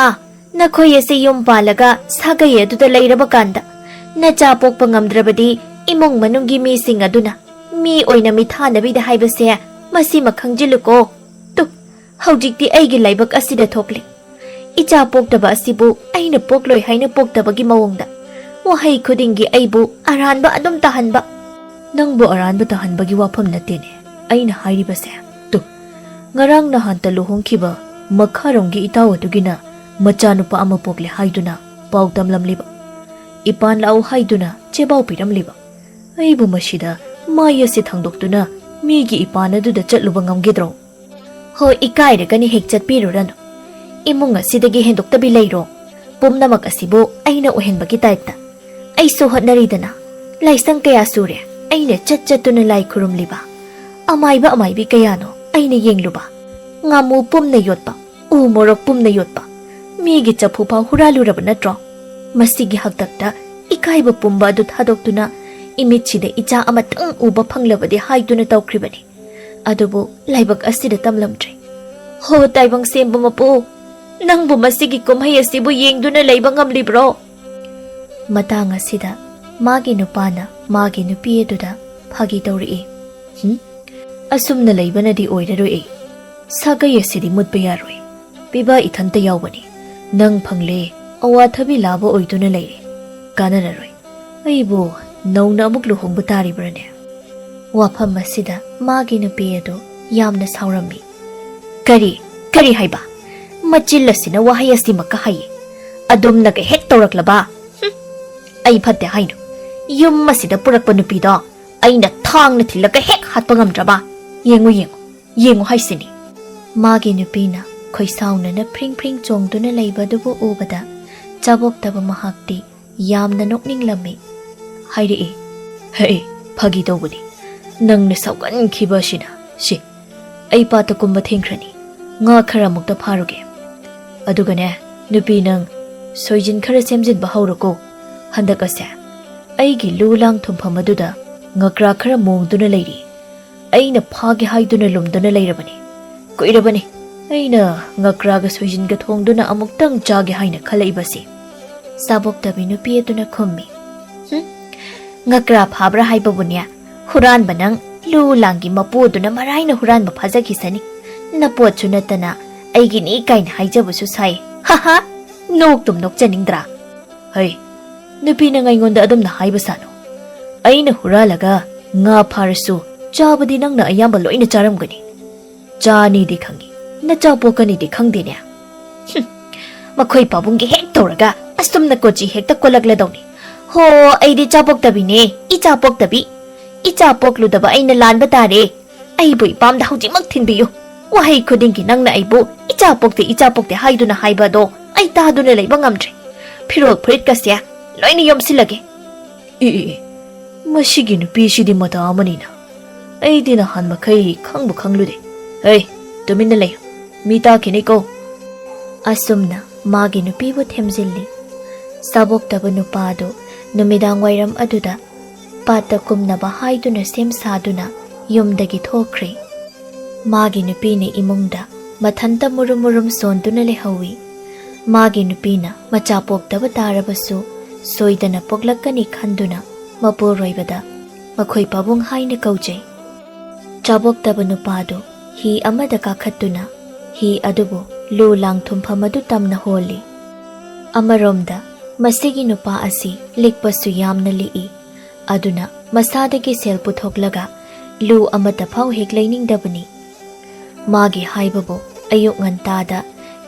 ꯅꯈꯣꯏ ꯑꯁꯤ ꯌꯨꯝ ꯄꯥꯜꯂꯒ ꯁꯥꯒꯩ ꯑꯗꯨꯗ ꯂꯩꯔꯕ ꯀꯥꯟꯗ ꯅꯆꯥ ꯄꯣꯛꯄ ꯉꯝꯗ꯭ꯔꯕꯗꯤ ꯏꯃꯨꯡ ꯃꯅꯨꯡꯒꯤ ꯃꯤꯁꯤꯡ ꯑꯗꯨꯅ ꯃꯤ ꯑꯣꯏꯅ ꯃꯤꯊꯥꯅꯕꯤꯗ ꯍꯥꯏꯕꯁꯦ ꯃꯁꯤꯃ ꯈꯪꯖꯤꯜꯂꯨꯀꯣ꯫ ꯇꯨ, ꯍꯧꯖꯤꯛꯇꯤ ꯑꯩꯒꯤ ꯂꯥꯏꯕꯛ ꯑꯁꯤꯗ ꯊꯣꯛꯂꯦ꯫ ꯏꯆꯥ ꯄꯣꯛꯇꯕ ꯑꯁꯤꯕꯨ ꯑꯩꯅ ꯄꯣꯛꯂꯣꯏ ꯍꯥꯏꯅ ꯄꯣꯛꯇꯕꯒꯤ ꯃꯑꯣꯡꯗ ꯋꯥꯍꯩ ꯈꯨꯗꯤꯡꯒꯤ ꯑꯩꯕꯨ ꯑꯔꯥꯟꯕ ꯑꯗꯨꯝ ꯇꯥꯍꯟꯕ꯫ ꯅꯪꯕꯨ ꯑꯔꯥꯟꯕ ꯇꯥꯍꯟꯕꯒꯤ ꯋꯥꯐꯝ ꯅꯠꯇꯦꯅꯦ ꯑꯩꯅ ꯍꯥꯏꯔꯤꯕꯁꯦ꯫ ꯇꯨ, ꯉꯔꯥꯡ ꯅꯍꯥꯟꯇ ꯂꯨꯍꯣꯡꯈꯤꯕ ꯃꯈꯥꯔꯣꯝꯒꯤ ꯏꯇꯥꯎ ꯑꯗꯨꯒꯤꯅ ꯃꯆꯥꯅꯨꯄꯥ ꯑꯃ ꯄꯣꯛꯂꯦ ꯍꯥꯏꯗꯨꯅ ꯄꯥꯎ ꯇꯝꯂꯝꯂꯤꯕ, ꯏꯄꯥꯟ ꯂꯥꯛꯎ ꯍꯥꯏꯗꯨꯅ ꯆꯦꯕꯥꯎ ꯄꯤꯔꯝꯂꯤꯕ꯫ ꯑꯩꯕꯨ ꯃꯁꯤꯗ ꯃꯥꯏ ꯑꯁꯤ ꯊꯥꯡꯗꯣꯛꯇꯨꯅ ꯃꯤꯒꯤ ꯏꯄꯥꯟ ꯑꯗꯨꯗ ꯆꯠꯂꯨꯕ ꯉꯝꯒꯗ꯭ꯔꯣ? ꯍꯣ, ꯏꯀꯥꯏꯔꯒꯅꯤ, ꯍꯦꯛ ꯆꯠꯄꯤꯔꯨꯔꯅꯨ꯫ ꯏꯃꯨꯡ ꯑꯁꯤꯗꯒꯤ ꯍꯦꯟꯗꯣꯛꯇꯕꯤ ꯂꯩꯔꯣ꯫ ꯄꯨꯝꯅꯃꯛ ꯑꯁꯤꯕꯨ ꯑꯩꯅ ꯑꯣꯏꯍꯟꯕꯒꯤ ꯇꯥꯏꯞꯇ꯫ ꯑꯩꯁꯨ ꯍꯣꯠꯅꯔꯤꯗꯅ꯫ ꯂꯥꯏꯁꯪ ꯀꯌꯥ ꯁꯨꯔꯦ ꯑꯩꯅ ꯆꯠ ꯆꯠꯇꯨꯅ ꯂꯥꯏ ꯈꯨꯔꯨꯝꯂꯤꯕ꯫ ꯑꯃꯥꯏꯕ ꯑꯃꯥꯏꯕꯤ ꯀꯌꯥꯅꯣ ꯑꯩꯅ ꯌꯦꯡꯂꯨꯕ꯫ ꯉꯥꯃꯨ ꯄꯨꯝꯅ ꯌꯣꯠꯄ, ꯎ ꯃꯣꯔꯣꯛ ꯄꯨꯝꯅ ꯌꯣꯠꯄ, ꯃꯤꯒꯤ ꯆꯐꯨ ꯐꯥꯎ ꯍꯨꯔꯥꯜꯂꯨꯔꯕ ꯅꯠꯇ꯭ꯔꯣ? ꯃꯁꯤꯒꯤ ꯍꯥꯛꯇꯛꯇ ꯏꯀꯥꯏꯕ ꯄꯨꯝꯕ ꯑꯗꯨ ꯊꯥꯗꯣꯛꯇꯨꯅ ꯏꯃꯤꯠꯁꯤꯗ ꯏꯆꯥ ꯑꯃꯇꯪ ꯎꯕ ꯐꯪꯂꯕꯗꯤ ꯍꯥꯏꯗꯨꯅ ꯇꯧꯈ꯭ꯔꯤꯕꯅꯤ꯫ ꯑꯗꯨꯕꯨ ꯂꯥꯏꯕꯛ ꯑꯁꯤꯗ ꯇꯝꯂꯝꯗ꯭ꯔꯦ꯫ ꯍꯣ, ꯇꯥꯏꯕꯪ ꯁꯦꯝꯕ ꯃꯄꯨ, ꯅꯪꯕꯨ ꯃꯁꯤꯒꯤ ꯀꯨꯝꯍꯩ ꯑꯁꯤꯕꯨ ꯌꯦꯡꯗꯨꯅ ꯂꯩꯕ ꯉꯝꯂꯤꯕ꯭ꯔꯣ? ꯃꯇꯥꯡ ꯑꯁꯤꯗ ꯃꯥꯒꯤ ꯅꯨꯄꯥꯅ ꯃꯥꯒꯤ ꯅꯨꯄꯤ ꯑꯗꯨꯗ ꯐꯥꯒꯤ ꯇꯧꯔꯛꯏ꯫ "ꯍꯨꯝ? ꯑꯁꯨꯝꯅ ꯂꯩꯕꯅꯗꯤ ꯑꯣꯏꯔꯔꯣꯏ꯫ ꯁꯥꯒꯩ ꯑꯁꯤꯗꯤ ꯃꯨꯠꯄ ꯌꯥꯔꯣꯏ꯫ ꯄꯤꯕꯥ ꯏꯊꯟꯇ ꯌꯥꯎꯕꯅꯤ꯫ ꯅꯪ ꯐꯪꯂꯦ, ꯑꯋꯥꯊꯕꯤ ꯂꯥꯕ ꯑꯣꯏꯗꯨꯅ ꯂꯩꯔꯦ꯫ ꯀꯥꯟꯅꯔꯔꯣꯏ꯫ ꯑꯩꯕꯨ ꯅꯧꯅ ꯑꯃꯨꯛ ꯂꯨꯍꯣꯡꯕ ꯇꯥꯔꯤꯕ꯭ꯔꯅꯦ?" ꯋꯥꯐꯝ ꯑꯁꯤꯗ ꯃꯥꯒꯤ ꯅꯨꯄꯤ ꯑꯗꯨ ꯌꯥꯝꯅ ꯁꯥꯎꯔꯝꯃꯤ꯫ "ꯀꯔꯤ, ꯀꯔꯤ ꯍꯥꯏꯕ? ꯃꯆꯤꯜ ꯑꯁꯤꯅ ꯋꯥꯍꯩ ꯑꯁꯤꯃꯛꯀ ꯍꯥꯏꯌꯦ꯫ ꯑꯗꯨꯝꯅꯒ ꯍꯦꯛ ꯇꯧꯔꯛꯂꯕ? ꯍꯨꯝ, ꯑꯩ ꯐꯠꯇꯦ ꯍꯥꯏꯅꯨ꯫ ꯌꯨꯝ ꯑꯁꯤꯗ ꯄꯨꯔꯛꯄ ꯅꯨꯄꯤꯗꯣ ꯑꯩꯅ ꯊꯥꯡꯅ ꯊꯤꯜꯂꯒ ꯍꯦꯛ ꯍꯥꯠꯄ ꯉꯝꯗ꯭ꯔꯕ? ꯌꯦꯡꯉꯨ, ꯌꯦꯡꯉꯨ, ꯌꯦꯡꯉꯨ ꯍꯥꯏꯁꯤꯅꯤ꯫" ꯃꯥꯒꯤ ꯅꯨꯄꯤꯅ ꯈꯣꯏꯁꯥꯎꯅꯅ ꯐ꯭ꯔꯤꯡ ꯐ꯭ꯔꯤꯡ ꯆꯣꯡꯗꯨꯅ ꯂꯩꯕ ꯑꯗꯨꯕꯨ ꯎꯕꯗ ꯆꯥꯕꯣꯛꯇꯕ ꯃꯍꯥꯛꯇꯤ ꯌꯥꯝꯅ ꯅꯣꯛꯅꯤꯡꯂꯝꯃꯤ꯫ ꯍꯥꯏꯔꯛꯏ, "ꯍꯦ, ꯐꯥꯒꯤ ꯇꯧꯕꯅꯤ꯫ ꯅꯪꯅ ꯁꯥꯎꯒꯟꯈꯤꯕ ꯑꯁꯤꯅ꯫ ꯁꯤ, ꯑꯩ ꯄꯥꯠꯇ ꯀꯨꯝꯕ ꯊꯦꯡꯈ꯭ꯔꯅꯤ꯫ ꯉꯥ ꯈꯔ ꯑꯃꯨꯛꯇ ꯐꯥꯔꯨꯒꯦ꯫ ꯑꯗꯨꯒꯅꯦ, ꯅꯨꯄꯤ ꯅꯪ ꯁꯣꯏꯖꯤꯟ ꯈꯔ ꯁꯦꯝꯖꯤꯟꯕ ꯍꯧꯔꯣꯀꯣ꯫ ꯍꯟꯗꯛ ꯑꯁꯦ ꯑꯩꯒꯤ ꯂꯨ ꯂꯥꯡ ꯊꯨꯝꯐꯝ ꯑꯗꯨꯗ ꯉꯀ꯭ꯔꯥ ꯈꯔ ꯃꯣꯡꯗꯨꯅ ꯂꯩꯔꯤ꯫ ꯑꯩꯅ ꯐꯥꯒꯦ ꯍꯥꯏꯗꯨꯅ ꯂꯨꯝꯗꯨꯅ ꯂꯩꯔꯕꯅꯤ꯫ ꯀꯨꯏꯔꯕꯅꯤ꯫ ꯑꯩꯅ ꯉꯀ꯭ꯔꯥꯒ ꯁꯣꯏꯖꯤꯟꯒ ꯊꯣꯡꯗꯨꯅ ꯑꯃꯨꯛꯇꯪ ꯆꯥꯒꯦ ꯍꯥꯏꯅ ꯈꯜꯂꯛꯏꯕꯁꯤ꯫ ꯆꯥꯕꯣꯛꯇꯕꯤ ꯅꯨꯄꯤ ꯑꯗꯨꯅ ꯈꯨꯝꯃꯤ꯫ "ꯍꯨꯝ, ꯉꯀ꯭ꯔꯥ ꯐꯥꯕ꯭ꯔꯥ ꯍꯥꯏꯕꯕꯨꯅꯦ, ꯍꯨꯔꯥꯟꯕ ꯅꯪ ꯂꯨ ꯂꯥꯡꯒꯤ ꯃꯄꯨ ꯑꯗꯨꯅ ꯃꯔꯥꯏꯅ ꯍꯨꯔꯥꯟꯕ ꯐꯥꯖꯈꯤꯁꯅꯤ꯫ ꯅꯄꯣꯠꯁꯨ ꯅꯠꯇꯅ ꯑꯩꯒꯤꯅꯤ ꯀꯥꯏꯅ ꯍꯥꯏꯖꯕꯁꯨ ꯁꯥꯏ꯫ ꯍꯥ ꯍꯥ, ꯅꯣꯛꯇꯨꯝ ꯅꯣꯛꯆꯅꯤꯡꯗ꯭ꯔꯥ?" "ꯍꯩ, ꯅꯨꯄꯤ ꯅꯪ ꯑꯩꯉꯣꯟꯗ ꯑꯗꯨꯝꯅ ꯍꯥꯏꯕ ꯁꯥꯅꯨ꯫ ꯑꯩꯅ ꯍꯨꯔꯥꯜꯂꯒ ꯉꯥ ꯐꯥꯔꯁꯨ ꯆꯥꯕꯗꯤ ꯅꯪꯅ ꯑꯌꯥꯝꯕ ꯂꯣꯏꯅ ꯆꯥꯔꯝꯒꯅꯤ꯫ ꯆꯥꯅꯤꯗꯤ ꯈꯪꯉꯤ, ꯅꯆꯥ ꯄꯣꯛꯀꯅꯤꯗꯤ ꯈꯪꯗꯦꯅꯦ꯫ ꯍꯨꯝ, ꯃꯈꯣꯏ ꯄꯥꯕꯨꯡꯒꯤ ꯍꯦꯛ ꯇꯧꯔꯒ ꯑꯁꯨꯝꯅ ꯀꯣꯆꯤ ꯍꯦꯛꯇ ꯀꯣꯜꯂꯛꯂꯗꯧꯅꯤ꯫ ꯍꯣ, ꯑꯩꯗꯤ ꯆꯥ ꯄꯣꯛꯇꯕꯤꯅꯦ, ꯏꯆꯥ ꯄꯣꯛꯇꯕꯤ꯫ ꯏꯆꯥ ꯄꯣꯛꯂꯨꯗꯕ ꯑꯩꯅ ꯂꯥꯟꯕ ꯇꯥꯔꯦ꯫ ꯑꯩꯕꯨ ꯏꯄꯥꯝꯗ ꯍꯧꯖꯤꯛꯃꯛ ꯊꯤꯟꯕꯤꯌꯨ꯫ ꯋꯥꯍꯩ ꯈꯨꯗꯤꯡꯒꯤ ꯅꯪꯅ ꯑꯩꯕꯨ 'ꯏꯆꯥ ꯄꯣꯛꯇꯦ, ꯏꯆꯥ ꯄꯣꯛꯇꯦ' ꯍꯥꯏꯗꯨꯅ ꯍꯥꯏꯕ ꯑꯗꯣ ꯑꯩ ꯇꯥꯗꯨꯅ ꯂꯩꯕ ꯉꯝꯗ꯭ꯔꯦ꯫ ꯐꯤꯔꯣꯜ ꯐꯨꯔꯤꯠꯀꯁꯦ ꯂꯣꯏꯅ ꯌꯣꯝꯁꯤꯜꯂꯒꯦ꯫ ꯏ, ꯏ, ꯏ, ꯃꯁꯤꯒꯤ ꯅꯨꯄꯤꯁꯤꯗꯤ ꯃꯇꯥ ꯑꯃꯅꯤꯅ꯫ ꯑꯩꯗꯤ ꯅꯍꯥꯟ ꯃꯈꯩ ꯈꯪꯕꯨ ꯈꯪꯂꯨꯗꯦ꯫ ꯍꯩ, ꯇꯨꯃꯤꯟꯅ ꯂꯩꯌꯨ꯫ ꯃꯤ ꯇꯥꯈꯤꯅꯤꯀꯣ꯫" ꯑꯁꯨꯝꯅ ꯃꯥꯒꯤ ꯅꯨꯄꯤꯕꯨ ꯊꯦꯝꯖꯤꯜꯂꯤ꯫ ꯆꯥꯕꯣꯛꯇꯕ ꯅꯨꯄꯥꯗꯨ ꯅꯨꯃꯤꯗꯥꯡ ꯋꯥꯏꯔꯝ ꯑꯗꯨꯗ ꯄꯥꯠꯇ ꯀꯨꯝꯅꯕ ꯍꯥꯏꯗꯨꯅ ꯁꯦꯝ ꯁꯥꯗꯨꯅ ꯌꯨꯝꯗꯒꯤ ꯊꯣꯛꯈ꯭ꯔꯦ꯫ ꯃꯥꯒꯤ ꯅꯨꯄꯤꯅ ꯏꯃꯨꯡꯗ ꯃꯊꯟꯇ ꯃꯨꯔꯨꯝ ꯃꯨꯔꯨꯝ ꯁꯣꯟꯗꯨꯅ ꯂꯩꯍꯧꯏ꯫ ꯃꯥꯒꯤ ꯅꯨꯄꯤꯅ ꯃꯆꯥ ꯄꯣꯛꯇꯕ ꯇꯥꯔꯕꯁꯨ ꯁꯣꯏꯗꯅ ꯄꯣꯛꯂꯛꯀꯅꯤ ꯈꯟꯗꯨꯅ ꯃꯄꯨꯔꯣꯏꯕꯗ ꯃꯈꯣꯏ ꯄꯥꯕꯨꯡ ꯍꯥꯏꯅ ꯀꯧꯖꯩ꯫ ꯆꯥꯕꯣꯛꯇꯕ ꯅꯨꯄꯥꯗꯨ ꯍꯤ ꯑꯃꯗ ꯀꯥꯈꯠꯇꯨꯅ ꯍꯤ ꯑꯗꯨꯕꯨ ꯂꯨ ꯂꯥꯡ ꯊꯨꯝꯐꯝ ꯑꯗꯨ ꯇꯝꯅ ꯍꯣꯜꯂꯤ꯫ ꯑꯃꯔꯣꯝꯗ ꯃꯁꯤꯒꯤ ꯅꯨꯄꯥ ꯑꯁꯤ ꯂꯤꯛꯄꯁꯨ ꯌꯥꯝꯅ ꯂꯤꯛꯏ꯫ ꯑꯗꯨꯅ ꯃꯁꯥꯗꯒꯤ ꯁꯦꯜ ꯄꯨꯊꯣꯛꯂꯒ ꯂꯨ ꯑꯃꯠꯇ ꯐꯥꯎ ꯍꯦꯛ ꯂꯩꯅꯤꯡꯗꯕꯅꯤ꯫ ꯃꯥꯒꯤ ꯍꯥꯏꯕꯕꯨ ꯑꯌꯨꯛ ꯉꯟꯇꯥꯗ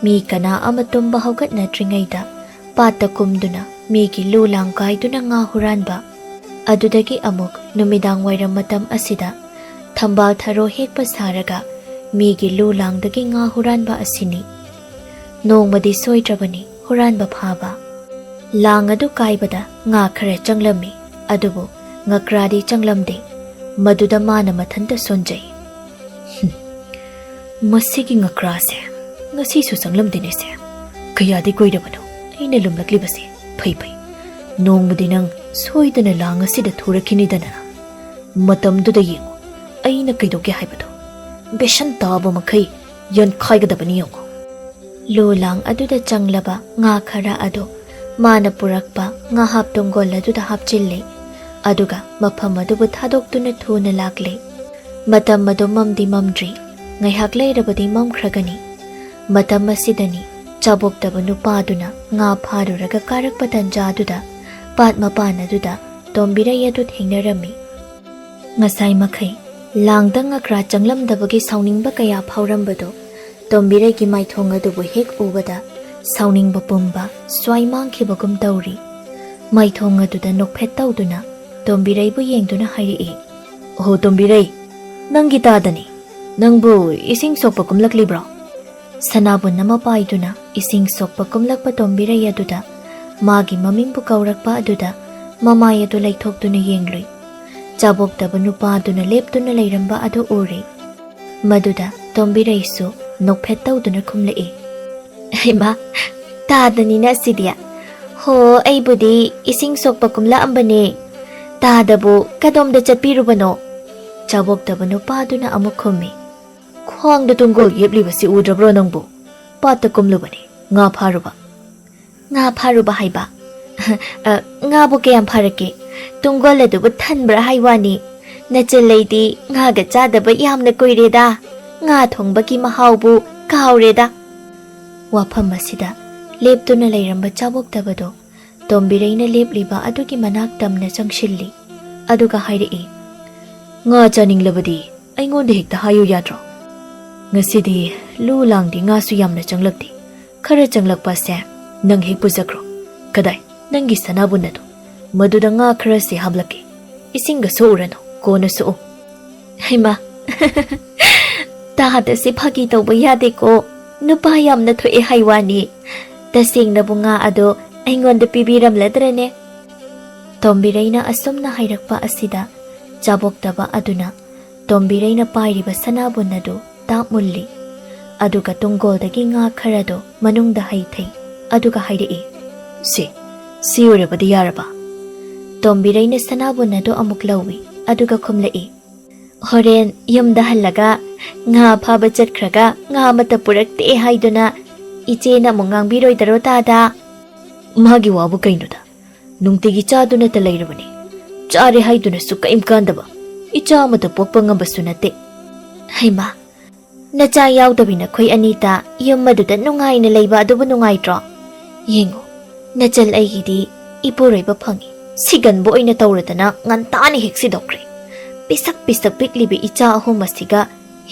ꯃꯤ ꯀꯅꯥ ꯑꯃ ꯇꯨꯝꯕ ꯍꯧꯒꯠꯅꯗ꯭ꯔꯤꯉꯩꯗ ꯄꯥꯠꯇ ꯀꯨꯝꯗꯨꯅ ꯃꯤꯒꯤ ꯂꯨ ꯂꯥꯡ ꯀꯥꯏꯗꯨꯅ ꯉꯥ ꯍꯨꯔꯥꯟꯕ, ꯑꯗꯨꯗꯒꯤ ꯑꯃꯨꯛ ꯅꯨꯃꯤꯗꯥꯡ ꯋꯥꯏꯔꯝ ꯃꯇꯝ ꯑꯁꯤꯗ ꯊꯝꯕꯥꯜ ꯊꯔꯣ ꯍꯦꯛꯄ ꯁꯥꯔꯒ ꯃꯤꯒꯤ ꯂꯨ ꯂꯥꯡꯗꯒꯤ ꯉꯥ ꯍꯨꯔꯥꯟꯕ ꯑꯁꯤꯅꯤ꯫ ꯅꯣꯡꯃꯗꯤ ꯁꯣꯏꯗ꯭ꯔꯕꯅꯤ ꯍꯨꯔꯥꯟꯕ ꯐꯥꯕ꯫ ꯂꯥꯡ ꯑꯗꯨ ꯀꯥꯏꯕꯗ ꯉꯥ ꯈꯔ ꯆꯪꯂꯝꯃꯤ, ꯑꯗꯨꯕꯨ ꯉꯀ꯭ꯔꯥꯗꯤ ꯆꯪꯂꯝꯗꯦ꯫ ꯃꯗꯨꯗ ꯃꯥꯅ ꯃꯊꯟꯇ ꯁꯣꯟꯖꯩ꯫ "ꯍꯨꯝ, ꯃꯁꯤꯒꯤ ꯉꯀ꯭ꯔꯥꯁꯦ ꯉꯁꯤꯁꯨ ꯆꯪꯂꯝꯗꯦꯅꯦꯁꯦ꯫ ꯀꯌꯥꯗꯤ ꯀꯨꯏꯔꯕꯅꯣ ꯑꯩꯅ ꯂꯨꯝꯂꯛꯂꯤꯕꯁꯦ꯫ ꯐꯩ ꯐꯩ, ꯅꯣꯡꯃꯗꯤ ꯅꯪ ꯁꯣꯏꯗꯅ ꯂꯥꯡ ꯑꯁꯤꯗ ꯊꯨꯔꯛꯈꯤꯅꯤꯗꯅ꯫ ꯃꯇꯝꯗꯨꯗ ꯌꯦꯡꯉꯨ, ꯑꯩꯅ ꯀꯩꯗꯧꯒꯦ ꯍꯥꯏꯕꯗꯣ꯫ ꯕꯦꯁꯟ ꯇꯥꯕ ꯃꯈꯩ ꯌꯥꯟꯈꯥꯏꯒꯗꯕꯅꯤ ꯌꯦꯡꯉꯨ꯫ ꯂꯨ ꯂꯥꯡ ꯑꯗꯨꯗ ꯆꯪꯂꯕ ꯉꯥ ꯈꯔ ꯑꯗꯨ ꯃꯥꯅ ꯄꯨꯔꯛꯄ ꯉꯥꯍꯥꯞ ꯇꯨꯡꯒꯣꯜ ꯑꯗꯨꯗ ꯍꯥꯞꯆꯤꯜꯂꯤ꯫ ꯑꯗꯨꯒ ꯃꯐꯝ ꯑꯗꯨꯕꯨ ꯊꯥꯗꯣꯛꯇꯨꯅ ꯊꯨꯅ ꯂꯥꯛꯂꯤ꯫ ꯃꯇꯝ ꯑꯗꯨ ꯃꯝꯗꯤ ꯃꯝꯗ꯭ꯔꯤ, ꯉꯥꯏꯍꯥꯛ ꯂꯩꯔꯕꯗꯤ ꯃꯝꯈ꯭ꯔꯒꯅꯤ꯫ ꯃꯇꯝ ꯑꯁꯤꯗꯅꯤ ꯆꯥꯕꯣꯛꯇꯕ ꯅꯨꯄꯥꯗꯨꯅ ꯉꯥ ꯐꯥꯔꯨꯔꯒ ꯀꯥꯔꯛꯄ ꯇꯟꯖꯥꯗꯨꯗ ꯄꯥꯠ ꯃꯄꯥꯟ ꯑꯗꯨꯗ ꯇꯣꯝꯕꯤꯔꯩ ꯑꯗꯨ ꯊꯦꯡꯅꯔꯝꯃꯤ꯫ ꯉꯁꯥꯏ ꯃꯈꯩ ꯂꯥꯡꯗ ꯉꯀ꯭ꯔꯥ ꯆꯪꯂꯝꯗꯕꯒꯤ ꯁꯥꯎꯅꯤꯡꯕ ꯀꯌꯥ ꯐꯥꯎꯔꯝꯕꯗꯨ ꯇꯣꯝꯕꯤꯔꯩꯒꯤ ꯃꯥꯏꯊꯣꯡ ꯑꯗꯨꯕꯨ ꯍꯦꯛ ꯎꯕꯗ ꯁꯥꯎꯅꯤꯡꯕ ꯄꯨꯝꯕ ꯁ꯭ꯋꯥꯏ ꯃꯥꯡꯈꯤꯕꯒꯨꯝ ꯇꯧꯔꯤ꯫ ꯃꯥꯏꯊꯣꯡ ꯑꯗꯨꯗ ꯅꯣꯛꯐꯦꯠ ꯇꯧꯗꯨꯅ ꯇꯣꯝꯕꯤꯔꯩꯕꯨ ꯌꯦꯡꯗꯨꯅ ꯍꯥꯏꯔꯛꯏ, "ꯑꯣꯍꯣ ꯇꯣꯝꯕꯤꯔꯩ, ꯅꯪꯒꯤ ꯇꯥꯗꯅꯤ꯫ ꯅꯪꯕꯨ ꯏꯁꯤꯡ ꯁꯣꯛꯄ ꯀꯨꯝꯂꯛꯂꯤꯕ꯭ꯔꯣ?" ꯁꯅꯥꯕꯨꯟ ꯑꯃ ꯄꯥꯏꯗꯨꯅ ꯏꯁꯤꯡ ꯁꯣꯛꯄ ꯀꯨꯝꯂꯛꯄ ꯇꯣꯝꯕꯤꯔꯩ ꯑꯗꯨꯗ ꯃꯥꯒꯤ ꯃꯃꯤꯡꯕꯨ ꯀꯧꯔꯛꯄ ꯑꯗꯨꯗ ꯃꯃꯥꯏ ꯑꯗꯨ ꯂꯩꯊꯣꯛꯇꯨꯅ ꯌꯦꯡꯂꯨꯏ꯫ ꯆꯥꯕꯣꯛꯇꯕ ꯅꯨꯄꯥꯗꯨꯅ ꯂꯦꯞꯇꯨꯅ ꯂꯩꯔꯝꯕ ꯑꯗꯨ ꯎꯔꯦ꯫ ꯃꯗꯨꯗ ꯇꯣꯝꯕꯤꯔꯩꯁꯨ ꯅꯣꯛꯐꯦꯠ ꯇꯧꯗꯨꯅ ꯈꯨꯝꯂꯛꯏ, "ꯍꯩꯃꯥ, ꯇꯥꯗꯅꯤꯅ ꯑꯁꯤꯗꯤ꯫ ꯍꯣ, ꯑꯩꯕꯨꯗꯤ ꯏꯁꯤꯡ ꯁꯣꯛꯄ ꯀꯨꯝꯂꯛꯑꯝꯕꯅꯦ꯫ ꯇꯥꯗꯕꯨ ꯀꯗꯣꯝꯗ ꯆꯠꯄꯤꯔꯨꯕꯅꯣ?" ꯆꯥꯕꯣꯛꯇꯕ ꯅꯨꯄꯥꯗꯨꯅ ꯑꯃꯨꯛ ꯈꯨꯝꯃꯤ, "ꯈ꯭ꯋꯥꯡꯗ ꯇꯨꯡꯒꯣꯜ ꯌꯦꯞꯂꯤꯕꯁꯤ ꯎꯗ꯭ꯔꯕ꯭ꯔꯣ ꯅꯪꯕꯨ? ꯄꯥꯠꯇ ꯀꯨꯝꯂꯨꯕꯅꯤ, ꯉꯥ ꯐꯥꯔꯨꯕ꯫" "ꯉꯥ ꯐꯥꯔꯨꯕ ꯍꯥꯏꯕ? ꯑ, ꯉꯥꯕꯨ ꯀꯌꯥꯝ ꯐꯥꯔꯛꯀꯦ? ꯇꯨꯡꯒꯣꯜ ꯑꯗꯨꯕꯨ ꯊꯟꯕ꯭ꯔꯥ ꯍꯥꯏ ꯋꯥꯅꯤ꯫ ꯅꯆꯜꯂꯩꯗꯤ ꯉꯥꯒ ꯆꯥꯗꯕ ꯌꯥꯝꯅ ꯀꯨꯏꯔꯦꯗ꯫ ꯉꯥ ꯊꯣꯡꯕꯒꯤ ꯃꯍꯥꯎꯕꯨ ꯀꯥꯎꯔꯦꯗ꯫" ꯋꯥꯐꯝ ꯑꯁꯤꯗ ꯂꯦꯞꯇꯨꯅ ꯂꯩꯔꯝꯕ ꯆꯥꯕꯣꯛꯇꯕꯗꯣ ꯇꯣꯝꯕꯤꯔꯩꯅ ꯂꯦꯞꯂꯤꯕ ꯑꯗꯨꯒꯤ ꯃꯅꯥꯛ ꯇꯝꯅ ꯆꯪꯁꯤꯜꯂꯤ꯫ ꯑꯗꯨꯒ ꯍꯥꯏꯔꯛꯏ, "ꯉꯥ ꯆꯥꯅꯤꯡꯂꯕꯗꯤ ꯑꯩꯉꯣꯟꯗ ꯍꯦꯛꯇ ꯍꯥꯏꯌꯨ ꯌꯥꯗ꯭ꯔꯣ? ꯉꯁꯤꯗꯤ ꯂꯨ ꯂꯥꯡꯗꯤ ꯉꯥꯁꯨ ꯌꯥꯝꯅ ꯆꯪꯂꯛꯇꯦ꯫ ꯈꯔ ꯆꯪꯂꯛꯄꯁꯦ ꯅꯪ ꯍꯦꯛ ꯄꯨꯖꯈ꯭ꯔꯣ꯫ ꯀꯗꯥꯏ, ꯅꯪꯒꯤ ꯁꯅꯥꯕꯨꯟ ꯑꯗꯨ? ꯃꯗꯨꯗ ꯉꯥ ꯈꯔꯁꯦ ꯍꯥꯞꯂꯛꯀꯦ꯫ ꯏꯁꯤꯡꯒ ꯁꯣꯛꯎꯔꯅꯨ, ꯀꯣꯟꯅ ꯁꯣꯛꯎ꯫" ꯍꯩꯃꯥ, ꯇꯥꯗꯁꯦ ꯐꯥꯒꯤ ꯇꯧꯕ ꯌꯥꯗꯦꯀꯣ꯫ ꯅꯨꯄꯥ ꯌꯥꯝꯅ ꯊꯣꯛꯑꯦ ꯍꯥꯏ ꯋꯥꯅꯤ꯫ ꯇꯁꯦꯡꯅꯕꯨ ꯉꯥ ꯑꯗꯣ ꯑꯩꯉꯣꯟꯗ ꯄꯤꯕꯤꯔꯝꯂꯗ꯭ꯔꯅꯦ? ꯇꯣꯝꯕꯤꯔꯩꯅ ꯑꯁꯨꯝꯅ ꯍꯥꯏꯔꯛꯄ ꯑꯁꯤꯗ ꯆꯥꯕꯣꯛꯇꯕ ꯑꯗꯨꯅ ꯇꯣꯝꯕꯤꯔꯩꯅ ꯄꯥꯏꯔꯤꯕ ꯁꯅꯥꯕꯨꯟ ꯑꯗꯨ ꯇꯥꯞ ꯃꯨꯜꯂꯤ꯫ ꯑꯗꯨꯒ ꯇꯨꯡꯒꯣꯜꯗꯒꯤ ꯉꯥ ꯈꯔꯗꯨ ꯃꯅꯨꯡꯗ ꯍꯩꯊꯩ꯫ ꯑꯗꯨꯒ ꯍꯥꯏꯔꯛꯏ, "ꯁꯤ, ꯁꯤ ꯑꯣꯏꯔꯕꯗꯤ ꯌꯥꯔꯕ?" ꯇꯣꯝꯕꯤꯔꯩꯅ ꯁꯅꯥꯕꯨꯟ ꯑꯗꯨ ꯑꯃꯨꯛ ꯂꯧꯏ꯫ ꯑꯗꯨꯒ ꯈꯨꯝꯂꯛꯏ, "ꯍꯣꯔꯦꯟ ꯌꯨꯝꯗ ꯍꯜꯂꯒ ꯉꯥ ꯐꯥꯕ ꯆꯠꯈ꯭ꯔꯒ ꯉꯥ ꯑꯃꯠꯇ ꯄꯨꯔꯛꯇꯦ ꯍꯥꯏꯗꯨꯅ ꯏꯆꯦꯅ ꯑꯃꯨꯛ ꯉꯥꯡꯕꯤꯔꯣꯏꯗꯔꯣ ꯇꯥꯗ? ꯃꯥꯒꯤ ꯋꯥꯕꯨ ꯀꯩꯅꯣꯗ? ꯅꯨꯡꯇꯤꯒꯤ ꯆꯥꯗꯨꯅꯇ ꯂꯩꯔꯕꯅꯤ꯫ ꯆꯥꯔꯦ ꯍꯥꯏꯗꯨꯅꯁꯨ ꯀꯔꯤꯝ ꯀꯥꯟꯗꯕ꯫ ꯏꯆꯥ ꯑꯃꯠꯇ ꯄꯣꯛꯄ ꯉꯝꯕꯁꯨ ꯅꯠꯇꯦ꯫ ꯍꯩꯃꯥ, ꯅꯆꯥ ꯌꯥꯎꯗꯕꯤ ꯅꯈꯣꯏ ꯑꯅꯤꯇ ꯌꯨꯝ ꯑꯗꯨꯗ ꯅꯨꯡꯉꯥꯏꯅ ꯂꯩꯕ ꯑꯗꯨꯕꯨ ꯅꯨꯡꯉꯥꯏꯇ꯭ꯔꯣ? ꯌꯦꯡꯉꯨ, ꯅꯆꯜ ꯑꯩꯒꯤꯗꯤ ꯏꯄꯨꯔꯣꯏꯕ ꯐꯪꯉꯤ꯫ ꯁꯤꯒꯟꯕ ꯑꯣꯏꯅ ꯇꯧꯔꯗꯅ ꯉꯟꯇꯥꯅ ꯍꯦꯛ ꯁꯤꯗꯣꯛꯈ꯭ꯔꯦ꯫ ꯄꯤꯁꯛ ꯄꯤꯁꯛ ꯄꯤꯛꯂꯤꯕ ꯏꯆꯥ ꯑꯍꯨꯝ ꯑꯁꯤꯒ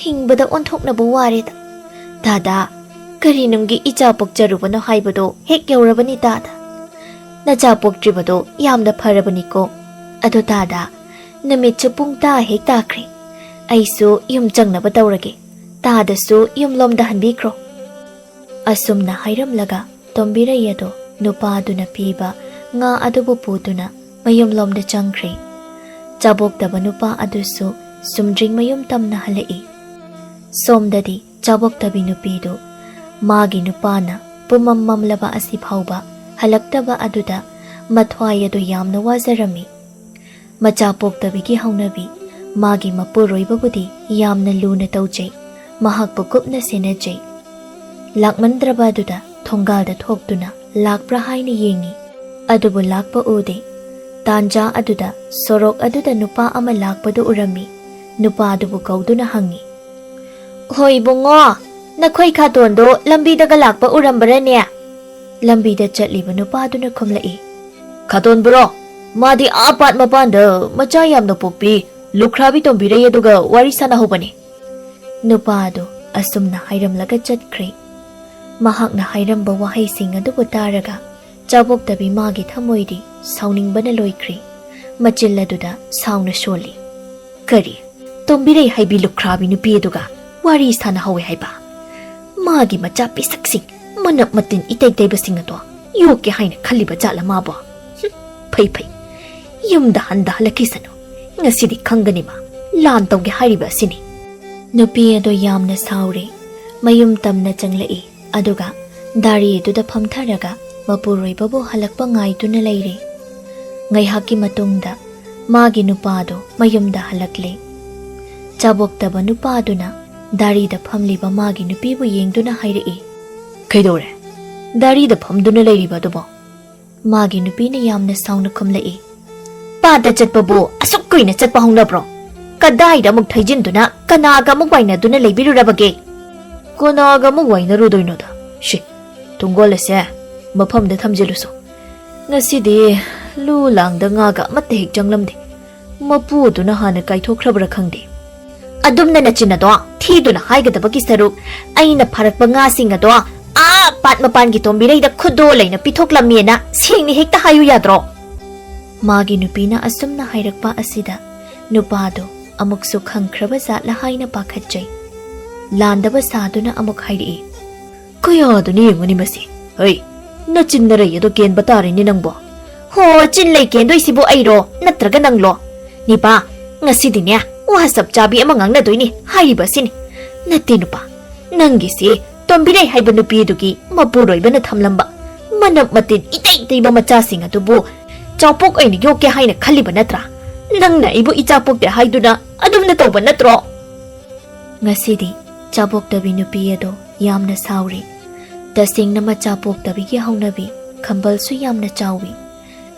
ꯍꯤꯡꯕꯗ ꯑꯣꯟꯊꯣꯛꯅꯕ ꯋꯥꯔꯦꯗ꯫ ꯇꯥꯗ, ꯀꯔꯤ ꯅꯨꯡꯒꯤ ꯏꯆꯥ ꯄꯣꯛꯆꯔꯨꯕꯅꯣ ꯍꯥꯏꯕꯗꯣ ꯍꯦꯛ ꯌꯧꯔꯕꯅꯤ ꯇꯥꯗ꯫ ꯅꯆꯥ ꯄꯣꯛꯇ꯭ꯔꯤꯕꯗꯣ ꯌꯥꯝꯅ ꯐꯔꯕꯅꯤꯀꯣ꯫ ꯑꯗꯣ ꯇꯥꯗ, ꯅꯨꯃꯤꯠꯁꯨ ꯄꯨꯡ ꯇꯥ ꯍꯦꯛ ꯇꯥꯈ꯭ꯔꯦ꯫ ꯑꯩꯁꯨ ꯌꯨꯝ ꯆꯪꯅꯕ ꯇꯧꯔꯒꯦ꯫ ꯇꯥꯗꯁꯨ ꯌꯨꯝꯂꯣꯝꯗ ꯍꯟꯕꯤꯈ꯭ꯔꯣ꯫ ꯑꯁꯨꯝꯅ ꯍꯥꯏꯔꯝꯂꯒ ꯇꯣꯝꯕꯤꯔꯩ ꯑꯗꯣ ꯅꯨꯄꯥꯗꯨꯅ ꯄꯤꯕ ꯉꯥ ꯑꯗꯨꯕꯨ ꯄꯨꯗꯨꯅ ꯃꯌꯨꯝꯂꯣꯝꯗ ꯆꯪꯈ꯭ꯔꯦ꯫ ꯆꯥꯕꯣꯛꯇꯕ ꯅꯨꯄꯥ ꯑꯗꯨꯁꯨ ꯁꯨꯝꯗ꯭ꯔꯤꯡ ꯃꯌꯨꯝ ꯇꯝꯅ ꯍꯜꯂꯛꯏ꯫ ꯁꯣꯝꯗꯗꯤ ꯆꯥꯕꯣꯛꯇꯕꯤ ꯅꯨꯄꯤꯗꯨ ꯃꯥꯒꯤ ꯅꯨꯄꯥꯅ ꯄꯨꯃꯝ ꯃꯝꯂꯕ ꯑꯁꯤ ꯐꯥꯎꯕ ꯍꯜꯂꯛꯇꯕ ꯑꯗꯨꯗ ꯃꯊ꯭ꯋꯥꯏ ꯑꯗꯨ ꯌꯥꯝꯅ ꯋꯥꯖꯔꯝꯃꯤ꯫ ꯃꯆꯥ ꯄꯣꯛꯇꯕꯤꯒꯤ ꯍꯧꯅꯕꯤ ꯃꯥꯒꯤ ꯃꯄꯨꯔꯣꯏꯕꯕꯨꯗꯤ ꯌꯥꯝꯅ ꯂꯨꯅ ꯇꯧꯖꯩ, ꯃꯍꯥꯛꯄꯨ ꯀꯨꯞꯅ ꯁꯦꯟꯅꯖꯩ꯫ ꯂꯥꯛꯃꯟꯗ꯭ꯔꯕ ꯑꯗꯨꯗ ꯊꯣꯡꯒꯥꯜꯗ ꯊꯣꯛꯇꯨꯅ ꯂꯥꯛꯄ꯭ꯔꯥ ꯍꯥꯏꯅ ꯌꯦꯡꯉꯤ, ꯑꯗꯨꯕꯨ ꯂꯥꯛꯄ ꯎꯗꯦ꯫ ꯇꯥꯟꯖꯥ ꯑꯗꯨꯗ ꯁꯣꯔꯣꯛ ꯑꯗꯨꯗ ꯅꯨꯄꯥ ꯑꯃ ꯂꯥꯛꯄꯗꯨ ꯎꯔꯝꯃꯤ꯫ ꯅꯨꯄꯥ ꯑꯗꯨꯕꯨ ꯀꯧꯗꯨꯅ ꯍꯪꯉꯤ, "ꯍꯣꯏ ꯏꯕꯨꯡꯉꯣ, ꯅꯈꯣꯏ ꯈꯥꯇꯣꯟꯗꯣ ꯂꯝꯕꯤꯗꯒ ꯂꯥꯛꯄ ꯎꯔꯝꯕ꯭ꯔꯅꯦ?" ꯂꯝꯕꯤꯗ ꯆꯠꯂꯤꯕ ꯅꯨꯄꯥꯗꯨꯅ ꯈꯨꯝꯂꯛꯏ, "ꯈꯥꯇꯣꯟꯕꯨꯔꯣ? ꯃꯥꯗꯤ ꯑꯥ ꯄꯥꯠ ꯃꯄꯥꯟꯗ ꯃꯆꯥ ꯌꯥꯝꯅ ꯄꯣꯛꯄꯤ ꯂꯨꯈ꯭ꯔꯥꯕꯤ ꯇꯣꯝꯕꯤꯔꯩ ꯑꯗꯨꯒ ꯋꯥꯔꯤ ꯁꯥꯟꯅꯍꯧꯕꯅꯤ꯫" ꯅꯨꯄꯥ ꯑꯗꯨ ꯑꯁꯨꯝꯅ ꯍꯥꯏꯔꯝꯂꯒ ꯆꯠꯈ꯭ꯔꯦ꯫ ꯃꯍꯥꯛꯅ ꯍꯥꯏꯔꯝꯕ ꯋꯥꯍꯩꯁꯤꯡ ꯑꯗꯨꯕꯨ ꯇꯥꯔꯒ ꯆꯥꯕꯣꯛꯇꯕꯤ ꯃꯥꯒꯤ ꯊꯃꯣꯏꯗꯤ ꯁꯥꯎꯅꯤꯡꯕꯅ ꯂꯣꯏꯈ꯭ꯔꯦ꯫ ꯃꯆꯤꯜ ꯑꯗꯨꯗ ꯁꯥꯎꯅ ꯁꯣꯜꯂꯤ, "ꯀꯔꯤ? ꯇꯣꯝꯕꯤꯔꯩ ꯍꯥꯏꯕꯤ ꯂꯨꯈ꯭ꯔꯥꯕꯤ ꯅꯨꯄꯤ ꯑꯗꯨꯒ ꯋꯥꯔꯤ ꯁꯥꯟꯅꯍꯧꯋꯦ ꯍꯥꯏꯕ? ꯃꯥꯒꯤ ꯃꯆꯥ ꯄꯤꯁꯛꯁꯤꯡ, ꯃꯅꯞ ꯃꯇꯤꯟ ꯏꯇꯩ ꯇꯩꯕꯁꯤꯡ ꯑꯗꯣ ꯌꯣꯛꯀꯦ ꯍꯥꯏꯅ ꯈꯜꯂꯤꯕ ꯖꯥꯠꯂ ꯃꯥꯕꯣ? ꯍꯨꯝ, ꯐꯩ ꯐꯩ, ꯌꯨꯝꯗ ꯍꯟꯗ ꯍꯜꯂꯛꯈꯤꯁꯅꯨ꯫ ꯉꯁꯤꯗꯤ ꯈꯪꯒꯅꯤ ꯃꯥ ꯂꯥꯟ ꯇꯧꯒꯦ ꯍꯥꯏꯔꯤꯕ ꯑꯁꯤꯅꯤ꯫" ꯅꯨꯄꯤ ꯑꯗꯣ ꯌꯥꯝꯅ ꯁꯥꯎꯔꯦ꯫ ꯃꯌꯨꯝ ꯇꯝꯅ ꯆꯪꯂꯛꯏ꯫ ꯑꯗꯨꯒ ꯗꯥꯔꯤ ꯑꯗꯨꯗ ꯐꯝꯊꯔꯒ ꯃꯄꯨꯔꯣꯏꯕꯕꯨ ꯍꯜꯂꯛꯄ ꯉꯥꯏꯗꯨꯅ ꯂꯩꯔꯦ꯫ ꯉꯥꯏꯍꯥꯛꯀꯤ ꯃꯇꯨꯡꯗ ꯃꯥꯒꯤ ꯅꯨꯄꯥꯗꯨ ꯃꯌꯨꯝꯗ ꯍꯜꯂꯛꯂꯦ꯫ ꯆꯥꯕꯣꯛꯇꯕ ꯅꯨꯄꯥꯗꯨꯅ ꯗꯥꯔꯤꯗ ꯐꯝꯂꯤꯕ ꯃꯥꯒꯤ ꯅꯨꯄꯤꯕꯨ ꯌꯦꯡꯗꯨꯅ ꯍꯥꯏꯔꯛꯏ꯫ "ꯀꯩꯗꯧꯔꯦ? ꯗꯥꯔꯤꯗ ꯐꯝꯗꯨꯅ ꯂꯩꯔꯤꯕ ꯑꯗꯨꯕꯣ?" ꯃꯥꯒꯤ ꯅꯨꯄꯤꯅ ꯌꯥꯝꯅ ꯁꯥꯎꯅ ꯈꯨꯝꯂꯛꯏ꯫ "ꯄꯥꯠꯇ ꯆꯠꯄꯕꯨ ꯑꯁꯨꯛ ꯀꯨꯏꯅ ꯆꯠꯄ ꯍꯧꯅꯕ꯭ꯔꯣ? ꯀꯗꯥꯏꯗ ꯑꯃꯨꯛ ꯊꯩꯖꯤꯟꯗꯨꯅ ꯀꯅꯥꯒ ꯑꯃꯨꯛ ꯋꯥꯏꯅꯗꯨꯅ ꯂꯩꯕꯤꯔꯨꯔꯕꯒꯦ?" "ꯀꯅꯥꯒ ꯑꯃꯨꯛ ꯋꯥꯏꯅꯔꯨꯗꯣꯏꯅꯣꯗ? ꯁꯤ, ꯇꯨꯡꯒꯣꯜ ꯑꯁꯦ ꯃꯐꯝꯗ ꯊꯝꯖꯤꯜꯂꯨꯁꯣ꯫ ꯉꯁꯤꯗꯤ ꯂꯨ ꯂꯥꯡꯗ ꯉꯥꯒ ꯑꯃꯠꯇ ꯍꯦꯛ ꯆꯪꯂꯝꯗꯦ꯫ ꯃꯄꯨꯗꯨꯅ ꯍꯥꯟꯅ ꯀꯥꯏꯊꯣꯛꯈ꯭ꯔꯕ꯭ꯔꯥ ꯈꯪꯗꯦ꯫ ꯑꯗꯨꯝꯅ ꯅꯆꯤꯟ ꯑꯗꯣ ꯊꯤꯗꯨꯅ ꯍꯥꯏꯒꯗꯕꯒꯤ ꯁꯔꯨꯛ, ꯑꯩꯅ ꯐꯥꯔꯛꯄ ꯉꯥꯁꯤꯡ ꯑꯗꯣ ꯑꯥ ꯄꯥꯠ ꯃꯄꯥꯟꯒꯤ ꯇꯣꯝꯕꯤꯔꯩꯗ ꯈꯨꯗꯣꯜ ꯑꯩꯅ ꯄꯤꯊꯣꯛꯂꯝꯃꯦꯅ ꯁꯦꯡꯅ ꯍꯦꯛꯇ ꯍꯥꯏꯌꯨ ꯌꯥꯗ꯭ꯔꯣ?" ꯃꯥꯒꯤ ꯅꯨꯄꯤꯅ ꯑꯁꯨꯝꯅ ꯍꯥꯏꯔꯛꯄ ꯑꯁꯤꯗ ꯅꯨꯄꯥꯗꯨ ꯑꯃꯨꯛꯁꯨ ꯈꯪꯈ꯭ꯔꯕ ꯖꯥꯠꯂ ꯍꯥꯏꯅ ꯄꯥꯈꯠꯆꯩ꯫ ꯂꯥꯟꯗꯕ ꯁꯥꯗꯨꯅ ꯑꯃꯨꯛ ꯍꯥꯏꯔꯛꯏ꯫ "ꯀꯌꯥꯗꯨꯅ ꯌꯦꯡꯉꯨꯅꯤ ꯃꯁꯤ꯫ ꯍꯩ, ꯅꯆꯤꯟ ꯅꯔꯩ ꯑꯗꯣ ꯀꯦꯟꯕ ꯇꯥꯔꯦꯅꯦ ꯅꯪꯕꯣ꯫" "ꯍꯣ, ꯆꯤꯟ ꯂꯩ ꯀꯦꯟꯗꯣꯏꯁꯤꯕꯨ ꯑꯩꯔꯣ ꯅꯠꯇ꯭ꯔꯒ ꯅꯪꯂꯣ? ꯅꯤꯄꯥ, ꯉꯁꯤꯗꯤꯅꯦ ꯋꯥ ꯆꯞ ꯆꯥꯕꯤ ꯑꯃ ꯉꯥꯡꯅꯗꯣꯏꯅꯤ ꯍꯥꯏꯔꯤꯕ ꯑꯁꯤꯅꯤ꯫ ꯅꯠꯇꯦ ꯅꯨꯄꯥ, ꯅꯪꯒꯤꯁꯤ ꯇꯣꯝꯕꯤꯔꯩ ꯍꯥꯏꯕ ꯅꯨꯄꯤ ꯑꯗꯨꯒꯤ ꯃꯄꯨꯔꯣꯏꯕꯅ ꯊꯝꯂꯝꯕ ꯃꯅꯞ ꯃꯇꯤꯟ ꯏꯇꯩ ꯇꯩꯕ ꯃꯆꯥꯁꯤꯡ ꯑꯗꯨꯕꯨ ꯆꯥꯎꯄꯣꯛ ꯑꯣꯏꯅ ꯌꯣꯛꯀꯦ ꯍꯥꯏꯅ ꯈꯜꯂꯤꯕ ꯅꯠꯇ꯭ꯔꯥ? ꯅꯪꯅ ꯑꯩꯕꯨ ꯏꯆꯥ ꯄꯣꯛꯇꯦ ꯍꯥꯏꯗꯨꯅ ꯑꯗꯨꯝꯅ ꯇꯧꯕ ꯅꯠꯇ꯭ꯔꯣ?" ꯉꯁꯤꯗꯤ ꯆꯥꯕꯣꯛꯇꯕꯤ ꯅꯨꯄꯤ ꯑꯗꯣ ꯌꯥꯝꯅ ꯁꯥꯎꯔꯤ꯫ ꯇꯁꯦꯡꯅ ꯃꯆꯥ ꯄꯣꯛꯇꯕꯤꯒꯤ ꯍꯧꯅꯕꯤ ꯈꯝꯕꯜꯁꯨ ꯌꯥꯝꯅ ꯆꯥꯎꯏ꯫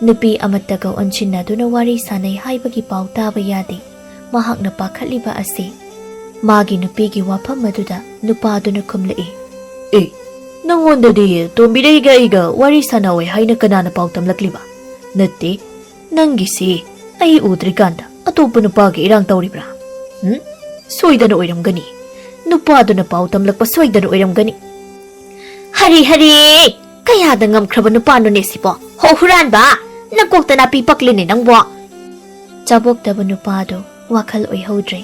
ꯅꯨꯄꯤ ꯑꯃꯠꯇꯒ ꯑꯣꯟꯁꯤꯟꯅꯗꯨꯅ ꯋꯥꯔꯤ ꯁꯥꯅꯩ ꯍꯥꯏꯕꯒꯤ ꯄꯥꯎ ꯇꯥꯕ ꯌꯥꯗꯦ꯫ ꯃꯍꯥꯛꯅ ꯄꯥꯈꯠꯂꯤꯕ ꯑꯁꯤ ꯃꯥꯒꯤ ꯅꯨꯄꯤꯒꯤ ꯋꯥꯐꯝ ꯑꯗꯨꯗ ꯅꯨꯄꯥꯗꯨꯅ ꯈꯨꯝꯂꯛꯏ꯫ "ꯑꯦ, ꯅꯪꯉꯣꯟꯗꯗꯤ ꯇꯣꯝꯕꯤꯔꯩꯒ ꯑꯩꯒ ꯋꯥꯔꯤ ꯁꯥꯟꯅꯧꯋꯦ ꯍꯥꯏꯅ ꯀꯅꯥꯅ ꯄꯥꯎ ꯇꯝꯂꯛꯂꯤꯕ? ꯅꯠꯇꯦ, ꯅꯪꯒꯤꯁꯤ ꯑꯩ ꯎꯗ꯭ꯔꯤꯀꯥꯟꯗ ꯑꯇꯣꯞꯄ ꯅꯨꯄꯥꯒ ꯏꯔꯥꯡ ꯇꯧꯔꯤꯕ꯭ꯔꯥ? ꯎꯝ? ꯁꯣꯏꯗꯅ ꯑꯣꯏꯔꯝꯒꯅꯤ꯫ ꯅꯨꯄꯥꯗꯨꯅ ꯄꯥꯎ ꯇꯝꯂꯛꯄ ꯁꯣꯏꯗꯅ ꯑꯣꯏꯔꯝꯒꯅꯤ꯫" "ꯍꯔꯤ ꯍꯔꯤ! ꯀꯌꯥꯗ ꯉꯝꯈ꯭ꯔꯕ ꯅꯨꯄꯥꯅꯣꯅꯦ ꯁꯤꯕꯣ? ꯍꯣ ꯍꯨꯔꯥꯟꯕ! ꯅꯀꯣꯛꯇ ꯅꯥꯄꯤ ꯄꯛꯂꯤꯅꯦ ꯅꯪꯕꯣ!" ꯆꯥꯕꯣꯛꯇꯕ ꯅꯨꯄꯥꯗꯣ ꯋꯥꯈꯜ ꯑꯣꯏꯍꯧꯗ꯭ꯔꯦ꯫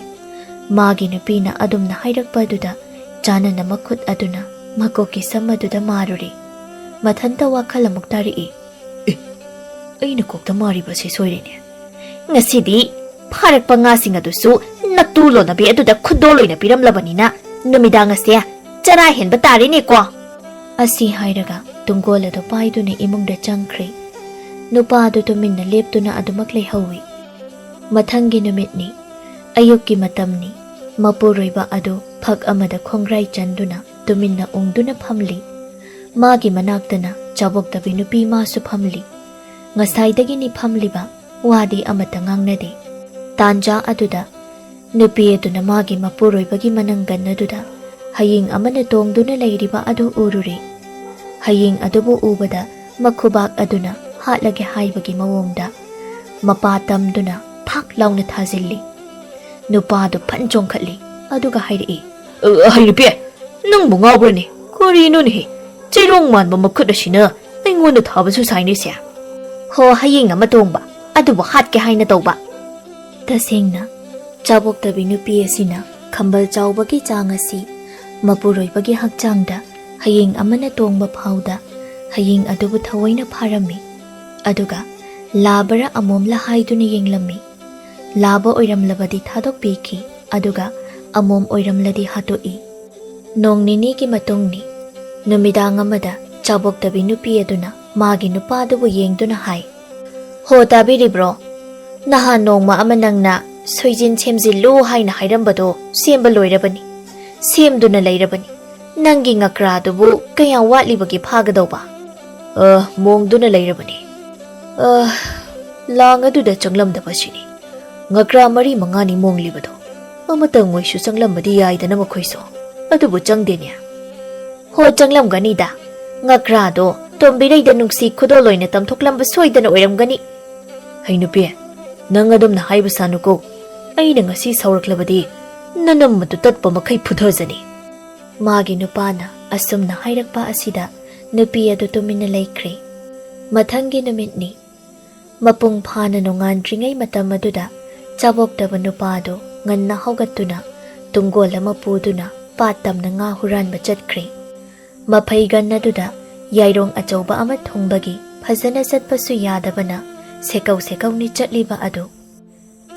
ꯃꯥꯒꯤ ꯅꯨꯄꯤꯅ ꯑꯗꯨꯝꯅ ꯍꯥꯏꯔꯛꯄ ꯑꯗꯨꯗ ꯆꯥꯅꯅ ꯃꯈꯨꯠ ꯑꯗꯨꯅ ꯃꯀꯣꯛꯀꯤ ꯁꯝ ꯑꯗꯨꯗ ꯃꯥꯔꯨꯔꯦ꯫ ꯃꯊꯟꯇ ꯋꯥꯈꯜ ꯑꯃꯨꯛ ꯇꯥꯔꯛꯏ꯫ "ꯑꯦ, ꯑꯩꯅ ꯀꯣꯛꯇ ꯃꯥꯔꯤꯕꯁꯤ ꯁꯣꯏꯔꯦꯅꯦ꯫ ꯉꯁꯤꯗꯤ ꯐꯥꯔꯛꯄ ꯉꯥꯁꯤꯡ ꯑꯗꯨꯁꯨ ꯅꯇꯨ ꯂꯣꯟꯅꯕꯤ ꯑꯗꯨꯗ ꯈꯨꯗꯣꯜ ꯑꯣꯏꯅ ꯄꯤꯔꯝꯂꯕꯅꯤꯅ ꯅꯨꯃꯤꯗꯥꯡ ꯑꯁꯦ ꯆꯔꯥ ꯍꯦꯟꯕ ꯇꯥꯔꯦꯅꯦꯀꯣ꯫" ꯑꯁꯤ ꯍꯥꯏꯔꯒ ꯇꯨꯡꯒꯣꯜ ꯑꯗꯨ ꯄꯥꯏꯗꯨꯅ ꯏꯃꯨꯡꯗ ꯆꯪꯈ꯭ꯔꯦ꯫ ꯅꯨꯄꯥ ꯑꯗꯨ ꯇꯨꯃꯤꯟꯅ ꯂꯦꯞꯇꯨꯅ ꯑꯗꯨꯃꯛ ꯂꯩꯍꯧꯏ꯫ ꯃꯊꯪꯒꯤ ꯅꯨꯃꯤꯠꯅꯤ꯫ ꯑꯌꯨꯛꯀꯤ ꯃꯇꯝꯅꯤ꯫ ꯃꯄꯨꯔꯣꯏꯕ ꯑꯗꯨ ꯐꯛ ꯑꯃꯗ ꯈꯣꯡꯒ꯭ꯔꯥꯏ ꯆꯟꯗꯨꯅ ꯇꯨꯃꯤꯟꯅ ꯎꯪꯗꯨꯅ ꯐꯝꯂꯤ꯫ ꯃꯥꯒꯤ ꯃꯅꯥꯛꯇꯅ ꯆꯥꯕꯣꯛꯇꯕꯤ ꯅꯨꯄꯤ ꯃꯥꯁꯨ ꯐꯝꯂꯤ꯫ ꯉꯁꯥꯏꯗꯒꯤꯅꯤ ꯐꯝꯂꯤꯕ, ꯋꯥꯗꯤ ꯑꯃꯠꯇ ꯉꯥꯡꯅꯗꯦ꯫ ꯇꯥꯟꯖꯥ ꯑꯗꯨꯗ ꯅꯨꯄꯤ ꯑꯗꯨꯅ ꯃꯥꯒꯤ ꯃꯄꯨꯔꯣꯏꯕꯒꯤ ꯃꯅꯪꯒꯟ ꯑꯗꯨꯗ ꯍꯌꯤꯡ ꯑꯃꯅ ꯇꯣꯡꯗꯨꯅ ꯂꯩꯔꯤꯕ ꯑꯗꯨ ꯎꯔꯨꯔꯦ꯫ ꯍꯌꯤꯡ ꯑꯗꯨꯕꯨ ꯎꯕꯗ ꯃꯈꯨꯕꯥꯛ ꯑꯗꯨꯅ ꯍꯥꯠꯂꯒꯦ ꯍꯥꯏꯕꯒꯤ ꯃꯑꯣꯡꯗ ꯃꯄꯥ ꯇꯝꯗꯨꯅ ꯊꯥꯛ ꯂꯥꯎꯅ ꯊꯥꯖꯤꯜꯂꯤ꯫ ꯅꯨꯄꯥꯗꯨ ꯐꯟ ꯆꯣꯡꯈꯠꯂꯤ꯫ ꯑꯗꯨꯒ ꯍꯥꯏꯔꯛꯏ, "ꯑ, ꯍꯩꯅꯨꯄꯤ, ꯅꯪꯕꯨ ꯉꯥꯎꯕ꯭ꯔꯅꯦ? ꯀꯔꯤꯅꯣꯅꯦꯍꯦ? ꯆꯩꯔꯣꯡ ꯃꯥꯟꯕ ꯃꯈꯨꯠ ꯑꯁꯤꯅ ꯑꯩꯉꯣꯟꯗ ꯊꯥꯕꯁꯨ ꯁꯥꯏꯅꯦꯁꯦ?" "ꯍꯣ, ꯍꯌꯤꯡ ꯑꯃ ꯇꯣꯡꯕ, ꯑꯗꯨꯕꯨ ꯍꯥꯠꯀꯦ ꯍꯥꯏꯅ ꯇꯧꯕ꯫" ꯇꯁꯦꯡꯅ, ꯆꯥꯕꯣꯛꯇꯕꯤ ꯅꯨꯄꯤ ꯑꯁꯤꯅ ꯈꯝꯕꯜ ꯆꯥꯎꯕꯒꯤ ꯆꯥꯡ ꯑꯁꯤ ꯃꯄꯨꯔꯣꯏꯕꯒꯤ ꯍꯛꯆꯥꯡꯗ ꯍꯌꯤꯡ ꯑꯃꯅ ꯇꯣꯡꯕ ꯐꯥꯎꯗ ꯍꯌꯤꯡ ꯑꯗꯨꯕꯨ ꯊꯑꯣꯏꯅ ꯐꯥꯔꯝꯃꯤ꯫ ꯑꯗꯨꯒ ꯂꯥꯕꯔ ꯑꯃꯣꯝꯂ ꯍꯥꯏꯗꯨꯅ ꯌꯦꯡꯂꯝꯃꯤ꯫ ꯂꯥꯕ ꯑꯣꯏꯔꯝꯂꯕꯗꯤ ꯊꯥꯗꯣꯛꯄꯤꯈꯤ, ꯑꯗꯨꯒ ꯑꯃꯣꯝ ꯑꯣꯏꯔꯝꯂꯗꯤ ꯍꯥꯠꯇꯣꯛꯏ꯫ ꯅꯣꯡ ꯅꯤꯅꯤꯒꯤ ꯃꯇꯨꯡꯅꯤ꯫ ꯅꯨꯃꯤꯗꯥꯡ ꯑꯃꯗ ꯆꯥꯕꯣꯛꯇꯕꯤ ꯅꯨꯄꯤ ꯑꯗꯨꯅ ꯃꯥꯒꯤ ꯅꯨꯄꯥꯗꯨꯕꯨ ꯌꯦꯡꯗꯨꯅ ꯍꯥꯏ, "ꯍꯣ, ꯇꯥꯕꯤꯔꯤꯕ꯭ꯔꯣ? ꯅꯍꯥꯟ ꯅꯣꯡꯃ ꯑꯃ ꯅꯪꯅ ꯁꯣꯏꯖꯤꯟ ꯁꯦꯝꯖꯤꯜꯂꯨ ꯍꯥꯏꯅ ꯍꯥꯏꯔꯝꯕꯗꯣ ꯁꯦꯝꯕ ꯂꯣꯏꯔꯕꯅꯤ, ꯁꯦꯝꯗꯨꯅ ꯂꯩꯔꯕꯅꯤ꯫ ꯅꯪꯒꯤ ꯉꯀ꯭ꯔꯥꯗꯨꯕꯨ ꯀꯌꯥꯝ ꯋꯥꯠꯂꯤꯕꯒꯦ ꯐꯥꯒꯗꯧꯕ?" "ꯑ, ꯃꯣꯡꯗꯨꯅ ꯂꯩꯔꯕꯅꯤ꯫ ꯑ, ꯂꯥꯡ ꯑꯗꯨꯗ ꯆꯪꯂꯝꯗꯕꯁꯤꯅꯤ꯫ ꯉꯀ꯭ꯔꯥ ꯃꯔꯤ ꯃꯉꯥꯅꯤ ꯃꯣꯡꯂꯤꯕꯗꯣ꯫ ꯑꯃꯇꯪ ꯑꯣꯏꯁꯨ ꯆꯪꯂꯝꯕꯗꯤ ꯌꯥꯏꯗꯅ ꯃꯈꯣꯏꯁꯨ꯫ ꯑꯗꯨꯕꯨ ꯆꯪꯗꯦꯅꯦ꯫" "ꯍꯣ, ꯆꯪꯂꯝꯒꯅꯤꯗ꯫ ꯉꯀ꯭ꯔꯥꯗꯣ ꯇꯣꯝꯕꯤꯔꯩꯗ ꯅꯨꯡꯁꯤ ꯈꯨꯗꯣꯜ ꯑꯣꯏꯅ ꯇꯝꯊꯣꯛꯂꯝꯕ ꯁꯣꯏꯗꯅ ꯑꯣꯏꯔꯝꯒꯅꯤ꯫" "ꯍꯩ ꯅꯨꯄꯤ, ꯅꯪ ꯑꯗꯨꯝꯅ ꯍꯥꯏꯕ ꯁꯥꯅꯨꯀꯣ꯫ ꯑꯩꯅ ꯉꯁꯤ ꯁꯥꯎꯔꯛꯂꯕꯗꯤ ꯅꯅꯝ ꯑꯗꯨ ꯇꯠꯄ ꯃꯈꯩ ꯐꯨꯊꯖꯅꯤ꯫" ꯃꯥꯒꯤ ꯅꯨꯄꯥꯅ ꯑꯁꯨꯝꯅ ꯍꯥꯏꯔꯛꯄ ꯑꯁꯤꯗ ꯅꯨꯄꯤ ꯑꯗꯨ ꯇꯨꯃꯤꯟꯅ ꯂꯩꯈ꯭ꯔꯦ꯫ ꯃꯊꯪꯒꯤ ꯅꯨꯃꯤꯠꯅꯤ꯫ ꯃꯄꯨꯡ ꯐꯥꯅ ꯅꯣꯡꯉꯥꯟꯗ꯭ꯔꯤꯉꯩ ꯃꯇꯝ ꯑꯗꯨꯗ ꯆꯥꯕꯣꯛꯇꯕ ꯅꯨꯄꯥ ꯑꯗꯨ ꯉꯟꯅ ꯍꯧꯒꯠꯇꯨꯅ ꯇꯨꯡꯒꯣꯜ ꯑꯃ ꯄꯨꯗꯨꯅ ꯄꯥꯠ ꯇꯝꯅ ꯉꯥ ꯍꯨꯔꯥꯟꯕ ꯆꯠꯈ꯭ꯔꯦ꯫ ꯃꯐꯩꯒꯟ ꯑꯗꯨꯗ ꯌꯥꯏꯔꯣꯡ ꯑꯆꯧꯕ ꯑꯃ ꯊꯨꯡꯕꯒꯤ ꯐꯖꯅ ꯆꯠꯄꯁꯨ ꯌꯥꯗꯕꯅ ꯁꯦꯀꯧ ꯁꯦꯀꯧꯅꯤ ꯆꯠꯂꯤꯕ ꯑꯗꯨ꯫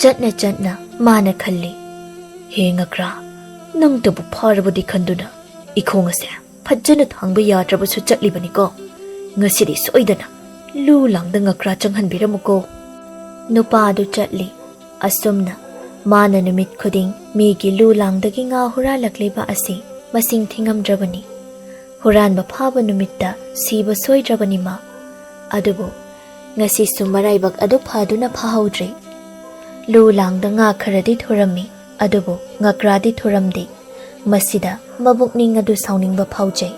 ꯆꯠꯅ ꯆꯠꯅ ꯃꯥꯅ ꯈꯜꯂꯤ, "ꯍꯦ ꯉꯀ꯭ꯔꯥ, ꯅꯪꯇꯕꯨ ꯐꯥꯔꯕꯗꯤ ꯈꯟꯗꯨꯅ ꯏꯈꯣꯡ ꯑꯁꯦ ꯐꯖꯅ ꯊꯥꯡꯕ ꯌꯥꯗ꯭ꯔꯕꯁꯨ ꯆꯠꯂꯤꯕꯅꯤꯀꯣ꯫ ꯉꯁꯤꯗꯤ ꯁꯣꯏꯗꯅ ꯂꯨ ꯂꯥꯡꯗ ꯉꯀ꯭ꯔꯥ ꯆꯪꯍꯟꯕꯤꯔꯝꯃꯨꯀꯣ꯫" ꯅꯨꯄꯥ ꯑꯗꯨ ꯆꯠꯂꯤ꯫ ꯑꯁꯨꯝꯅ ꯃꯥꯅ ꯅꯨꯃꯤꯠ ꯈꯨꯗꯤꯡ ꯃꯤꯒꯤ ꯂꯨ ꯂꯥꯡꯗꯒꯤ ꯉꯥ ꯍꯨꯔꯥꯜꯂꯛꯂꯤꯕ ꯑꯁꯤ ꯃꯁꯤꯡ ꯊꯤꯉꯝꯗ꯭ꯔꯕꯅꯤ꯫ ꯍꯨꯔꯥꯟꯕ ꯐꯥꯕ ꯅꯨꯃꯤꯠꯇ ꯁꯤꯕ ꯁꯣꯏꯗ꯭ꯔꯕꯅꯤ ꯃꯥ꯫ ꯑꯗꯨꯕꯨ ꯉꯁꯤꯁꯨ ꯃꯔꯥꯏꯕꯛ ꯑꯗꯨ ꯐꯗꯨꯅ ꯐꯥꯍꯧꯗ꯭ꯔꯦ꯫ ꯂꯨ ꯂꯥꯡꯗ ꯉꯥ ꯈꯔꯗꯤ ꯊꯨꯔꯝꯃꯤ, ꯑꯗꯨꯕꯨ ꯉꯀ꯭ꯔꯥꯗꯤ ꯊꯨꯔꯝꯗꯦ꯫ ꯃꯁꯤꯗ ꯃꯕꯨꯛꯅꯤꯡ ꯑꯗꯨ ꯁꯥꯎꯅꯤꯡꯕ ꯐꯥꯎꯖꯩ꯫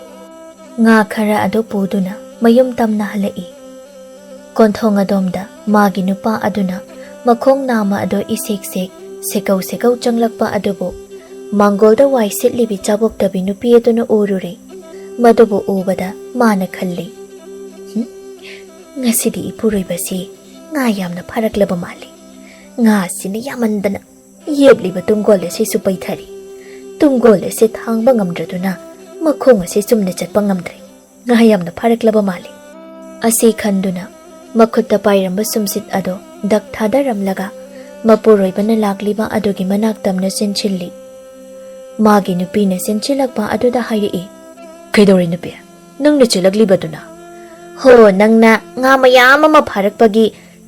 ꯉꯥ ꯈꯔ ꯑꯗꯨ ꯄꯨꯗꯨꯅ ꯃꯌꯨꯝ ꯇꯝꯅ ꯍꯜꯂꯛꯏ꯫ ꯀꯣꯟꯊꯣꯡ ꯑꯗꯣꯝꯗ ꯃꯥꯒꯤ ꯅꯨꯄꯥ ꯑꯗꯨꯅ ꯃꯈꯣꯡ ꯅꯥꯝꯃ ꯑꯗꯣ ꯏꯁꯦꯛ ꯁꯦꯛ, ꯁꯦꯀꯧ ꯁꯦꯀꯧ ꯆꯪꯂꯛꯄ ꯑꯗꯨꯕꯨ ꯃꯥꯡꯒꯣꯜꯗ ꯋꯥꯏ ꯁꯤꯠꯂꯤꯕꯤ ꯆꯥꯕꯣꯛꯇꯕꯤ ꯅꯨꯄꯤ ꯑꯗꯨꯅ ꯎꯔꯨꯔꯦ꯫ ꯃꯗꯨꯕꯨ ꯎꯕꯗ ꯃꯥꯅ ꯈꯜꯂꯤ, "ꯍꯨꯝ, ꯉꯁꯤꯗꯤ ꯏꯄꯨꯔꯣꯏꯕꯁꯤ ꯉꯥ ꯌꯥꯝꯅ ꯐꯥꯔꯛꯂꯕ ꯃꯥꯜꯂꯤ꯫ ꯉꯥꯁꯤꯅ ꯌꯥꯝꯃꯟꯗꯅ ꯌꯦꯞꯂꯤꯕ ꯇꯨꯡꯒꯣꯜ ꯑꯁꯤꯁꯨ ꯄꯩꯊꯔꯤ꯫ ꯇꯨꯡꯒꯣꯜ ꯑꯁꯤ ꯊꯥꯡꯕ ꯉꯝꯗ꯭ꯔꯗꯨꯅ ꯃꯈꯣꯡ ꯑꯁꯤ ꯆꯨꯝꯅ ꯆꯠꯄ ꯉꯝꯗ꯭ꯔꯦ꯫ ꯉꯥ ꯌꯥꯝꯅ ꯐꯥꯔꯛꯂꯕ ꯃꯥꯜꯂꯤ"꯫ ꯑꯁꯤ ꯈꯟꯗꯨꯅ ꯃꯈꯨꯠꯇ ꯄꯥꯏꯔꯝꯕ ꯁꯨꯝꯁꯤꯠ ꯑꯗꯣ ꯗꯛ ꯊꯥꯗꯔꯝꯂꯒ ꯃꯄꯨꯔꯣꯏꯕꯅ ꯂꯥꯛꯂꯤꯕ ꯑꯗꯨꯒꯤ ꯃꯅꯥꯛ ꯇꯝꯅ ꯆꯦꯟꯁꯤꯜꯂꯤ꯫ ꯃꯥꯒꯤ ꯅꯨꯄꯤꯅ ꯆꯦꯟꯁꯤꯜꯂꯛꯄ ꯑꯗꯨꯗ ꯍꯥꯏꯔꯛꯏ, "ꯀꯩꯗꯧꯔꯦ ꯅꯨꯄꯤ? ꯅꯪꯅ ꯆꯦꯜꯂꯛꯂꯤꯕꯗꯨꯅ?" "ꯍꯣ, ꯅꯪꯅ ꯉꯥ ꯃꯌꯥꯝ ꯑꯃ ꯐꯥꯔꯛꯄꯒꯤ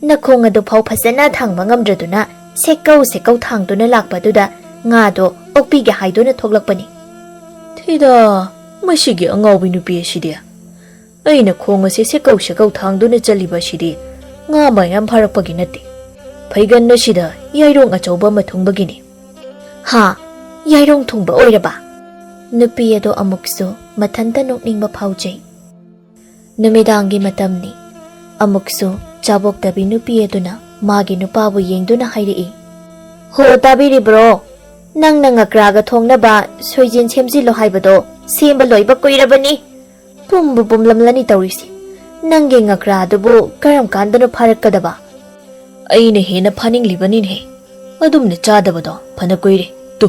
ꯅꯈꯣꯡ ꯑꯗꯨꯐꯥꯎ ꯐꯖꯅ ꯊꯥꯡꯕ ꯉꯝꯗ꯭ꯔꯗꯨꯅ ꯁꯦꯛꯀꯧ ꯁꯦꯛꯀꯧ ꯊꯥꯡꯗꯨꯅ ꯂꯥꯛꯄꯗꯨꯗ ꯉꯥꯗꯣ ꯑꯣꯛꯄꯤꯒꯦ ꯍꯥꯏꯗꯨꯅ ꯊꯣꯛꯂꯛꯄꯅꯤ"꯫ "ꯊꯤꯗ, ꯃꯁꯤꯒꯤ ꯑꯉꯥꯎꯕꯤ ꯅꯨꯄꯤ ꯑꯁꯤꯗꯤ꯫ ꯑꯩꯅ ꯈꯣꯡ ꯑꯁꯤ ꯁꯦꯛꯀꯧ ꯁꯦꯛꯀꯧ ꯊꯥꯡꯗꯨꯅ ꯆꯠꯂꯤꯕ ꯑꯁꯤꯗꯤ ꯉꯥ ꯃꯌꯥꯝ ꯐꯥꯔꯛꯄꯒꯤ ꯅꯠꯇꯦ꯫ ꯐꯩꯒꯟ ꯑꯁꯤꯗ ꯌꯥꯏꯔꯣꯡ ꯑꯆꯧꯕ ꯑꯃ ꯊꯨꯡꯕꯒꯤꯅꯤ"꯫ "ꯍꯥ? ꯌꯥꯏꯔꯣꯡ ꯊꯨꯡꯕ ꯑꯣꯏꯔꯕ?" ꯅꯨꯄꯤ ꯑꯗꯣ ꯑꯃꯨꯛꯁꯨ ꯃꯊꯟꯇ ꯅꯣꯛꯅꯤꯡꯕ ꯐꯥꯎꯖꯩ꯫ ꯅꯨꯃꯤꯗꯥꯡꯒꯤ ꯃꯇꯝꯅꯤ꯫ ꯑꯃꯨꯛꯁꯨ ꯆꯥꯕꯣꯛꯇꯕꯤ ꯅꯨꯄꯤ ꯑꯗꯨꯅ ꯃꯥꯒꯤ ꯅꯨꯄꯥꯕꯨ ꯌꯦꯡꯗꯨꯅ ꯍꯥꯏꯔꯛꯏ, "ꯍꯣ, ꯇꯥꯕꯤꯔꯤꯕ꯭ꯔꯣ? ꯅꯪꯅ ꯉꯀ꯭ꯔꯥꯒ ꯊꯣꯡꯅꯕ ꯁꯣꯏꯖꯤꯟ ꯁꯦꯝꯖꯤꯜꯂꯣ ꯍꯥꯏꯕꯗꯣ ꯁꯦꯝꯕ ꯂꯣꯏꯕ ꯀꯨꯏꯔꯕꯅꯤ꯫ ꯄꯨꯝꯕꯨ ꯄꯨꯝꯂꯝꯂꯅꯤ ꯇꯧꯔꯤꯁꯤ꯫ ꯅꯪꯒꯤ ꯉꯀ꯭ꯔꯥ ꯑꯗꯨꯕꯨ ꯀꯔꯝ ꯀꯥꯟꯗꯅꯣ ꯐꯥꯔꯛꯀꯗꯕ?" "ꯑꯩꯅ ꯍꯦꯟꯅ ꯐꯥꯅꯤꯡꯂꯤꯕꯅꯤꯅꯦ꯫ ꯑꯗꯨꯝꯅ ꯆꯥꯗꯕꯗꯣ ꯐꯅ ꯀꯨꯏꯔꯦ꯫ ꯇꯨ,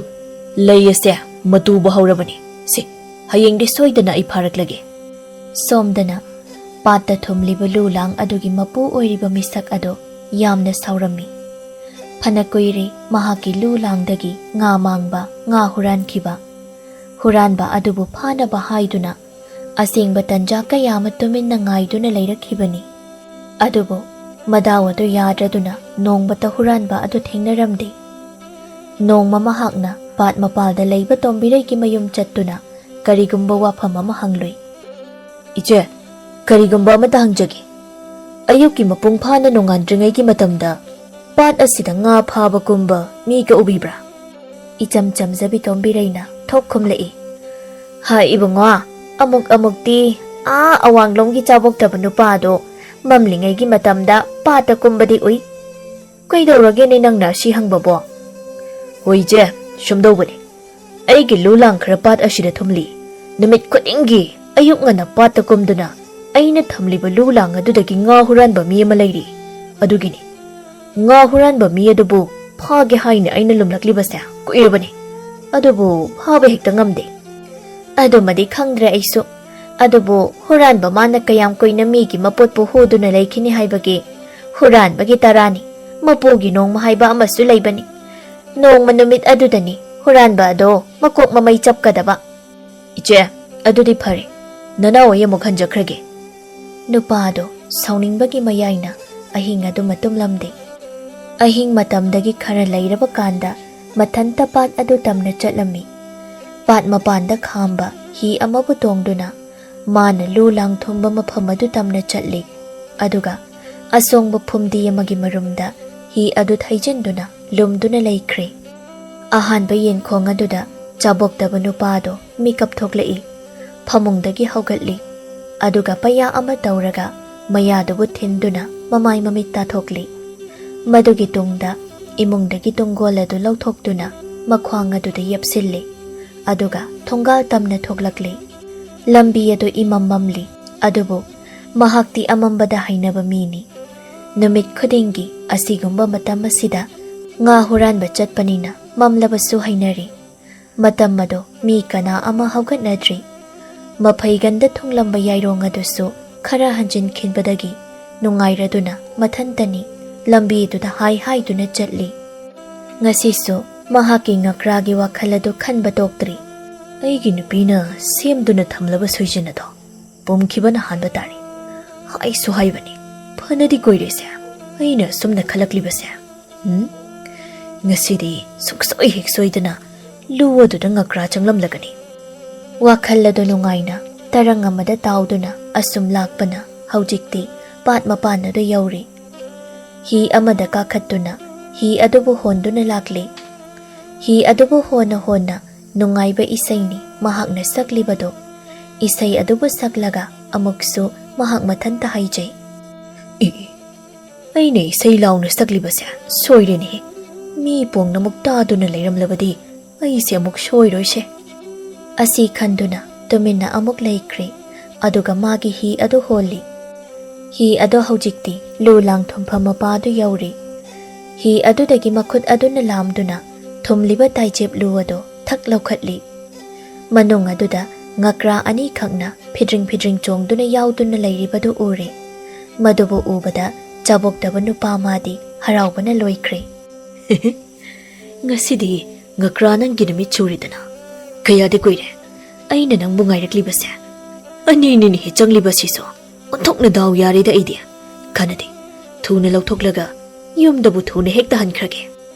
ꯂꯩ ꯑꯁꯦ ꯃꯇꯨꯕ ꯍꯧꯔꯕꯅꯤ꯫ ꯁꯦ, ꯍꯌꯦꯡꯗꯤ ꯁꯣꯏꯗꯅ ꯑꯩ ꯐꯥꯔꯛꯂꯒꯦ"꯫ ꯁꯣꯝꯗꯅ ꯄꯥꯠꯇ ꯊꯨꯝꯂꯤꯕ ꯂꯨ ꯂꯥꯡ ꯑꯗꯨꯒꯤ ꯃꯄꯨ ꯑꯣꯏꯔꯤꯕ ꯃꯤꯁꯛ ꯑꯗꯣ ꯌꯥꯝꯅ ꯁꯥꯎꯔꯝꯃꯤ꯫ ꯐꯅ ꯀꯨꯏꯔꯦ ꯃꯍꯥꯛꯀꯤ ꯂꯨ ꯂꯥꯡꯗꯒꯤ ꯉꯥ ꯃꯥꯡꯕ, ꯉꯥ ꯍꯨꯔꯥꯟꯈꯤꯕ꯫ ꯍꯨꯔꯥꯟꯕ ꯑꯗꯨꯕꯨ ꯐꯥꯅꯕ ꯍꯥꯏꯗꯨꯅ ꯑꯁꯦꯡꯕ ꯇꯟꯖꯥ ꯀꯌꯥ ꯑꯃ ꯇꯨꯃꯤꯟꯅ ꯉꯥꯏꯗꯨꯅ ꯂꯩꯔꯛꯈꯤꯕꯅꯤ꯫ ꯑꯗꯨꯕꯨ ꯃꯗꯥꯎ ꯑꯗꯨ ꯌꯥꯗ꯭ꯔꯗꯨꯅ ꯅꯣꯡꯃꯇ ꯍꯨꯔꯥꯟꯕ ꯑꯗꯨ ꯊꯦꯡꯅꯔꯝꯗꯦ꯫ ꯅꯣꯡꯃ ꯃꯍꯥꯛꯅ ꯄꯥꯠ ꯃꯄꯥꯜꯗ ꯂꯩꯕ ꯇꯣꯝꯕꯤꯔꯩꯒꯤ ꯃꯌꯨꯝ ꯆꯠꯇꯨꯅ ꯀꯔꯤꯒꯨꯝꯕ ꯋꯥꯐꯝ ꯑꯃ ꯍꯪꯂꯨꯏ꯫ "ꯏꯆꯦ, ꯀꯔꯤꯒꯨꯝꯕ ꯑꯃꯇ ꯍꯪꯖꯒꯦ꯫ ꯑꯌꯨꯛꯀꯤ ꯃꯄꯨꯡ ꯐꯥꯅ ꯅꯣꯡꯉꯥꯟꯗ꯭ꯔꯤꯉꯩꯒꯤ ꯃꯇꯝꯗ ꯄꯥꯠ ꯑꯁꯤꯗ ꯉꯥ ꯐꯥꯕ ꯀꯨꯝꯕ ꯃꯤꯒ ꯎꯕꯤꯕ꯭ꯔꯥ?" ꯏꯆꯝ ꯆꯝꯖꯕꯤ ꯇꯣꯝꯕꯤꯔꯩꯅ ꯊꯣꯛ ꯈꯨꯝꯂꯛꯏ꯫ "ꯍꯥꯏ ꯏꯕꯨꯡꯉꯣ, ꯑꯃꯨꯛ ꯑꯃꯨꯛꯇꯤ ꯑꯥ ꯑꯋꯥꯡꯂꯣꯝꯒꯤ ꯆꯥꯕꯣꯛꯇꯕ ꯅꯨꯄꯥꯗꯣ ꯃꯝꯂꯤꯉꯩꯒꯤ ꯃꯇꯝꯗ ꯄꯥꯠꯇ ꯀꯨꯝꯕꯗꯤ ꯎꯏ꯫ ꯀꯩꯗꯧꯔꯒꯦꯅꯦ ꯅꯪꯅ ꯑꯁꯤ ꯍꯪꯕꯕꯣ?" "ꯍꯣꯏ ꯏꯆꯦ, ꯁꯨꯝꯗꯧꯕꯅꯤ꯫ ꯑꯩꯒꯤ ꯂꯨ ꯂꯥꯡ ꯈꯔ ꯄꯥꯠ ꯑꯁꯤꯗ ꯊꯨꯝꯂꯤ꯫ ꯅꯨꯃꯤꯠ ꯈꯨꯗꯤꯡꯒꯤ ꯑꯌꯨꯛ ꯉꯟꯅ ꯄꯥꯠꯇ ꯀꯨꯝꯗꯨꯅ ꯑꯩꯅ ꯊꯝꯂꯤꯕ ꯂꯨ ꯂꯥꯡ ꯑꯗꯨꯗꯒꯤ ꯉꯥ ꯍꯨꯔꯥꯟꯕ ꯃꯤ ꯑꯃ ꯂꯩꯔꯤ꯫ ꯑꯗꯨꯒꯤꯅꯤ꯫ ꯉꯥ ꯍꯨꯔꯥꯟꯕ ꯃꯤ ꯑꯗꯨꯕꯨ ꯐꯥꯒꯦ ꯍꯥꯏꯅ ꯑꯩꯅ ꯂꯨꯝꯂꯛꯂꯤꯕꯁꯦ ꯀꯨꯏꯔꯕꯅꯤ꯫ ꯑꯗꯨꯕꯨ ꯐꯥꯕ ꯍꯦꯛꯇ ꯉꯝꯗꯦ꯫" "ꯑꯗꯨꯃꯗꯤ ꯈꯪꯗ꯭ꯔꯦ ꯑꯩꯁꯨ꯫ ꯑꯗꯨꯕꯨ ꯍꯨꯔꯥꯟꯕ ꯃꯥꯅ ꯀꯌꯥꯝ ꯀꯨꯏꯅ ꯃꯤꯒꯤ ꯃꯄꯣꯠꯄꯨ ꯍꯨꯗꯨꯅ ꯂꯩꯈꯤꯅꯤ ꯍꯥꯏꯕꯒꯦ? ꯍꯨꯔꯥꯟꯕꯒꯤ ꯇꯔꯥꯅꯤ꯫ ꯃꯄꯨꯒꯤ ꯅꯣꯡꯃ ꯍꯥꯏꯕ ꯑꯃꯁꯨ ꯂꯩꯕꯅꯤ꯫ ꯅꯣꯡꯃ ꯅꯨꯃꯤꯠ ꯑꯗꯨꯗꯅꯤ ꯍꯨꯔꯥꯟꯕ ꯑꯗꯣ ꯃꯀꯣꯛ ꯃꯃꯩ ꯆꯞꯀꯗꯕ꯫" "ꯏꯆꯦ, ꯑꯗꯨꯗꯤ ꯐꯔꯦ꯫ ꯅꯅꯥꯎ ꯑꯩ ꯑꯃꯨꯛ ꯍꯟꯖꯈ꯭ꯔꯒꯦ꯫" ꯅꯨꯄꯥꯗꯣ ꯁꯥꯎꯅꯤꯡꯕꯒꯤ ꯃꯌꯥꯏꯅ ꯑꯍꯤꯡ ꯑꯗꯨꯃ ꯇꯨꯝꯂꯝꯗꯦ꯫ ꯑꯍꯤꯡ ꯃꯇꯝꯗꯒꯤ ꯈꯔ ꯂꯩꯔꯕ ꯀꯥꯟꯗ ꯃꯊꯟꯇ ꯄꯥꯠ ꯑꯗꯨ ꯇꯝꯅ ꯆꯠꯂꯝꯃꯤ꯫ ꯄꯥꯠ ꯃꯄꯥꯟꯗ ꯈꯥꯝꯕ ꯍꯤ ꯑꯃꯕꯨ ꯇꯣꯡꯗꯨꯅ ꯃꯥꯅ ꯂꯨ ꯂꯥꯡ ꯊꯨꯝꯕ ꯃꯐꯝ ꯑꯗꯨ ꯇꯝꯅ ꯆꯠꯂꯤ꯫ ꯑꯗꯨꯒ ꯑꯁꯣꯡꯕ ꯐꯨꯝꯗꯤ ꯑꯃꯒꯤ ꯃꯔꯨꯝꯗ ꯍꯤ ꯑꯗꯨ ꯊꯩꯖꯤꯟꯗꯨꯅ ꯂꯨꯝꯗꯨꯅ ꯂꯩꯈ꯭ꯔꯦ꯫ ꯑꯍꯥꯟꯕ ꯌꯦꯟꯈꯣꯡ ꯑꯗꯨꯗ ꯆꯥꯕꯣꯛꯇꯕ ꯅꯨꯄꯥꯗꯣ ꯃꯤꯀꯞ ꯊꯣꯛꯂꯛꯏ꯫ ꯐꯃꯨꯡꯗꯒꯤ ꯍꯧꯒꯠꯂꯤ꯫ ꯑꯗꯨꯒ ꯄꯩꯌꯥ ꯑꯃ ꯇꯧꯔꯒ ꯃꯌꯥꯗꯨꯕꯨ ꯊꯤꯟꯗꯨꯅ ꯃꯃꯥꯏ ꯃꯃꯤꯠ ꯇꯥꯊꯣꯛꯂꯤ꯫ ꯃꯗꯨꯒꯤ ꯇꯨꯡꯗ ꯏꯃꯨꯡꯗꯒꯤ ꯇꯨꯡꯒꯣꯜ ꯑꯗꯨ ꯂꯧꯊꯣꯛꯇꯨꯅ ꯃꯈ꯭ꯋꯥꯡ ꯑꯗꯨꯗ ꯌꯦꯞꯁꯤꯜꯂꯤ꯫ ꯑꯗꯨꯒ ꯊꯣꯡꯒꯥꯜ ꯇꯝꯅ ꯊꯣꯛꯂꯛꯂꯤ꯫ ꯂꯝꯕꯤ ꯑꯗꯨ ꯏꯃꯝ ꯃꯝꯂꯤ꯫ ꯑꯗꯨꯕꯨ ꯃꯍꯥꯛꯇꯤ ꯑꯃꯝꯕꯗ ꯍꯩꯅꯕ ꯃꯤꯅꯤ꯫ ꯅꯨꯃꯤꯠ ꯈꯨꯗꯤꯡꯒꯤ ꯑꯁꯤꯒꯨꯝꯕ ꯃꯇꯝ ꯑꯁꯤꯗ ꯉꯥ ꯍꯨꯔꯥꯟꯕ ꯆꯠꯄꯅꯤꯅ ꯃꯝꯂꯕꯁꯨ ꯍꯩꯅꯔꯤ꯫ ꯃꯇꯝ ꯑꯗꯨ ꯃꯤ ꯀꯅꯥ ꯑꯃ ꯍꯧꯒꯠꯅꯗ꯭ꯔꯤ꯫ ꯃꯐꯩꯒꯟꯗ ꯊꯨꯡꯂꯝꯕ ꯌꯥꯏꯔꯣꯡ ꯑꯗꯨꯁꯨ ꯈꯔ ꯍꯟꯖꯤꯟꯈꯤꯕꯗꯒꯤ ꯅꯨꯡꯉꯥꯏꯔꯗꯨꯅ ꯃꯊꯟꯇꯅꯤ ꯂꯝꯕꯤꯗꯨꯗ ꯍꯥꯏ ꯍꯥꯏꯗꯨꯅ ꯆꯠꯂꯤ꯫ ꯉꯁꯤꯁꯨ ꯃꯍꯥꯛꯀꯤ ꯉꯀ꯭ꯔꯥꯒꯤ ꯋꯥꯈꯜ ꯑꯗꯨ ꯈꯟꯕ ꯇꯣꯛꯇ꯭ꯔꯤ꯫ "ꯑꯩꯒꯤ ꯅꯨꯄꯤꯅ ꯁꯦꯝꯗꯨꯅ ꯊꯝꯂꯕ ꯁꯣꯏꯖꯤꯟ ꯑꯗꯣ ꯄꯨꯝꯈꯤꯕꯅ ꯍꯥꯟꯕ ꯇꯥꯔꯦ꯫ ꯍꯥꯏꯁꯨ ꯍꯥꯏꯕꯅꯤ, ꯐꯅꯗꯤ ꯀꯨꯏꯔꯦꯁꯦ ꯑꯩꯅ ꯑꯁꯨꯝꯅ ꯈꯜꯂꯛꯂꯤꯕꯁꯦ꯫ ꯎꯝ? "ꯉꯁꯤꯗꯤ ꯁꯨꯡꯁꯣꯏ ꯍꯦꯛ ꯁꯣꯏꯗꯅ ꯂꯨ ꯑꯗꯨꯗ ꯉꯀ꯭ꯔꯥ ꯆꯪꯂꯝꯂꯒꯅꯤ"꯫ ꯋꯥꯈꯜ ꯑꯗꯨ ꯅꯨꯡꯉꯥꯏꯅ ꯇꯔꯪ ꯑꯃꯗ ꯇꯥꯎꯗꯨꯅ ꯑꯁꯨꯝ ꯂꯥꯛꯄꯅ ꯍꯧꯖꯤꯛꯇꯤ ꯄꯥꯠ ꯃꯄꯥꯟ ꯑꯗꯨ ꯌꯧꯔꯦ꯫ ꯍꯤ ꯑꯃꯗ ꯀꯥꯈꯠꯇꯨꯅ ꯍꯤ ꯑꯗꯨꯕꯨ ꯍꯣꯟꯗꯨꯅ ꯂꯥꯛꯂꯦ꯫ ꯍꯤ ꯑꯗꯨꯕꯨ ꯍꯣꯟꯅ ꯍꯣꯟꯅ ꯅꯨꯡꯉꯥꯏꯕ ꯏꯁꯩꯅꯤ ꯃꯍꯥꯛꯅ ꯁꯛꯂꯤꯕꯗꯨ꯫ ꯏꯁꯩ ꯑꯗꯨꯕꯨ ꯁꯛꯂꯒ ꯑꯃꯨꯛꯁꯨ ꯃꯍꯥꯛ ꯃꯊꯟꯇ ꯍꯥꯏꯖꯩ, "ꯏ, ꯑꯩꯅ ꯏꯁꯩ ꯂꯥꯎꯅ ꯁꯛꯂꯤꯕꯁꯦ ꯁꯣꯏꯔꯦꯅꯦꯍꯦ꯫ ꯃꯤ ꯄꯣꯡꯅꯃꯨꯛ ꯇꯥꯗꯨꯅ ꯂꯩꯔꯝꯂꯕꯗꯤ ꯑꯩꯁꯦ ꯑꯃꯨꯛ ꯁꯣꯏꯔꯣꯏꯁꯦ"꯫ ꯑꯁꯤ ꯈꯟꯗꯨꯅ ꯇꯨꯃꯤꯟꯅ ꯑꯃꯨꯛ ꯂꯩꯈ꯭ꯔꯦ꯫ ꯑꯗꯨꯒ ꯃꯥꯒꯤ ꯍꯤ ꯑꯗꯨ ꯍꯣꯜꯂꯤ꯫ ꯍꯤ ꯑꯗꯨ ꯍꯧꯖꯤꯛꯇꯤ ꯂꯨ ꯂꯥꯡ ꯊꯨꯝꯐꯝ ꯃꯄꯥ ꯑꯗꯨ ꯌꯧꯔꯦ꯫ ꯍꯤ ꯑꯗꯨꯗꯒꯤ ꯃꯈꯨꯠ ꯑꯗꯨꯅ ꯂꯥꯝꯗꯨꯅ ꯊꯨꯝꯂꯤꯕ ꯇꯥꯏꯆꯦꯞ ꯂꯨ ꯑꯗꯨ ꯊꯛ ꯂꯧꯈꯠꯂꯤ꯫ ꯃꯅꯨꯡ ꯑꯗꯨꯗ ꯉꯀ꯭ꯔꯥ ꯑꯅꯤꯈꯛꯅ ꯐꯤꯗ꯭ꯔꯤꯡ ꯐꯤꯗ꯭ꯔꯤꯡ ꯆꯣꯡꯗꯨꯅ ꯌꯥꯎꯗꯨꯅ ꯂꯩꯔꯤꯕꯗꯨ ꯎꯔꯦ꯫ ꯃꯗꯨꯕꯨ ꯎꯕꯗ ꯆꯥꯕꯣꯛꯇꯕ ꯅꯨꯄꯥ ꯃꯥꯗꯤ ꯍꯔꯥꯎꯕꯅ ꯂꯣꯏꯈ꯭ꯔꯦ꯫ "ꯉꯁꯤꯗꯤ ꯉꯀ꯭ꯔꯥ ꯅꯪꯒꯤ ꯅꯨꯃꯤꯠ ꯁꯨꯔꯦꯗꯅ꯫ ꯀꯌꯥꯗꯤ ꯀꯨꯏꯔꯦ ꯑꯩꯅ ꯅꯪꯕꯨ ꯉꯥꯏꯔꯛꯂꯤꯕꯁꯦ꯫ ꯑꯅꯤꯅꯤꯅꯦꯍꯦ ꯆꯪꯂꯤꯕꯁꯤꯁꯨ꯫ ꯑꯣꯟꯊꯣꯛꯅ ꯗꯥꯎ ꯌꯥꯔꯦꯗ ꯑꯩꯗꯤ꯫ ꯀꯥꯟꯅꯗꯦ, ꯊꯨꯅ ꯂꯧꯊꯣꯛꯂꯒ ꯌꯨꯝꯗꯕꯨ ꯊꯨꯅ ꯍꯦꯛꯇ ꯍꯟꯈ꯭ꯔꯒꯦ"꯫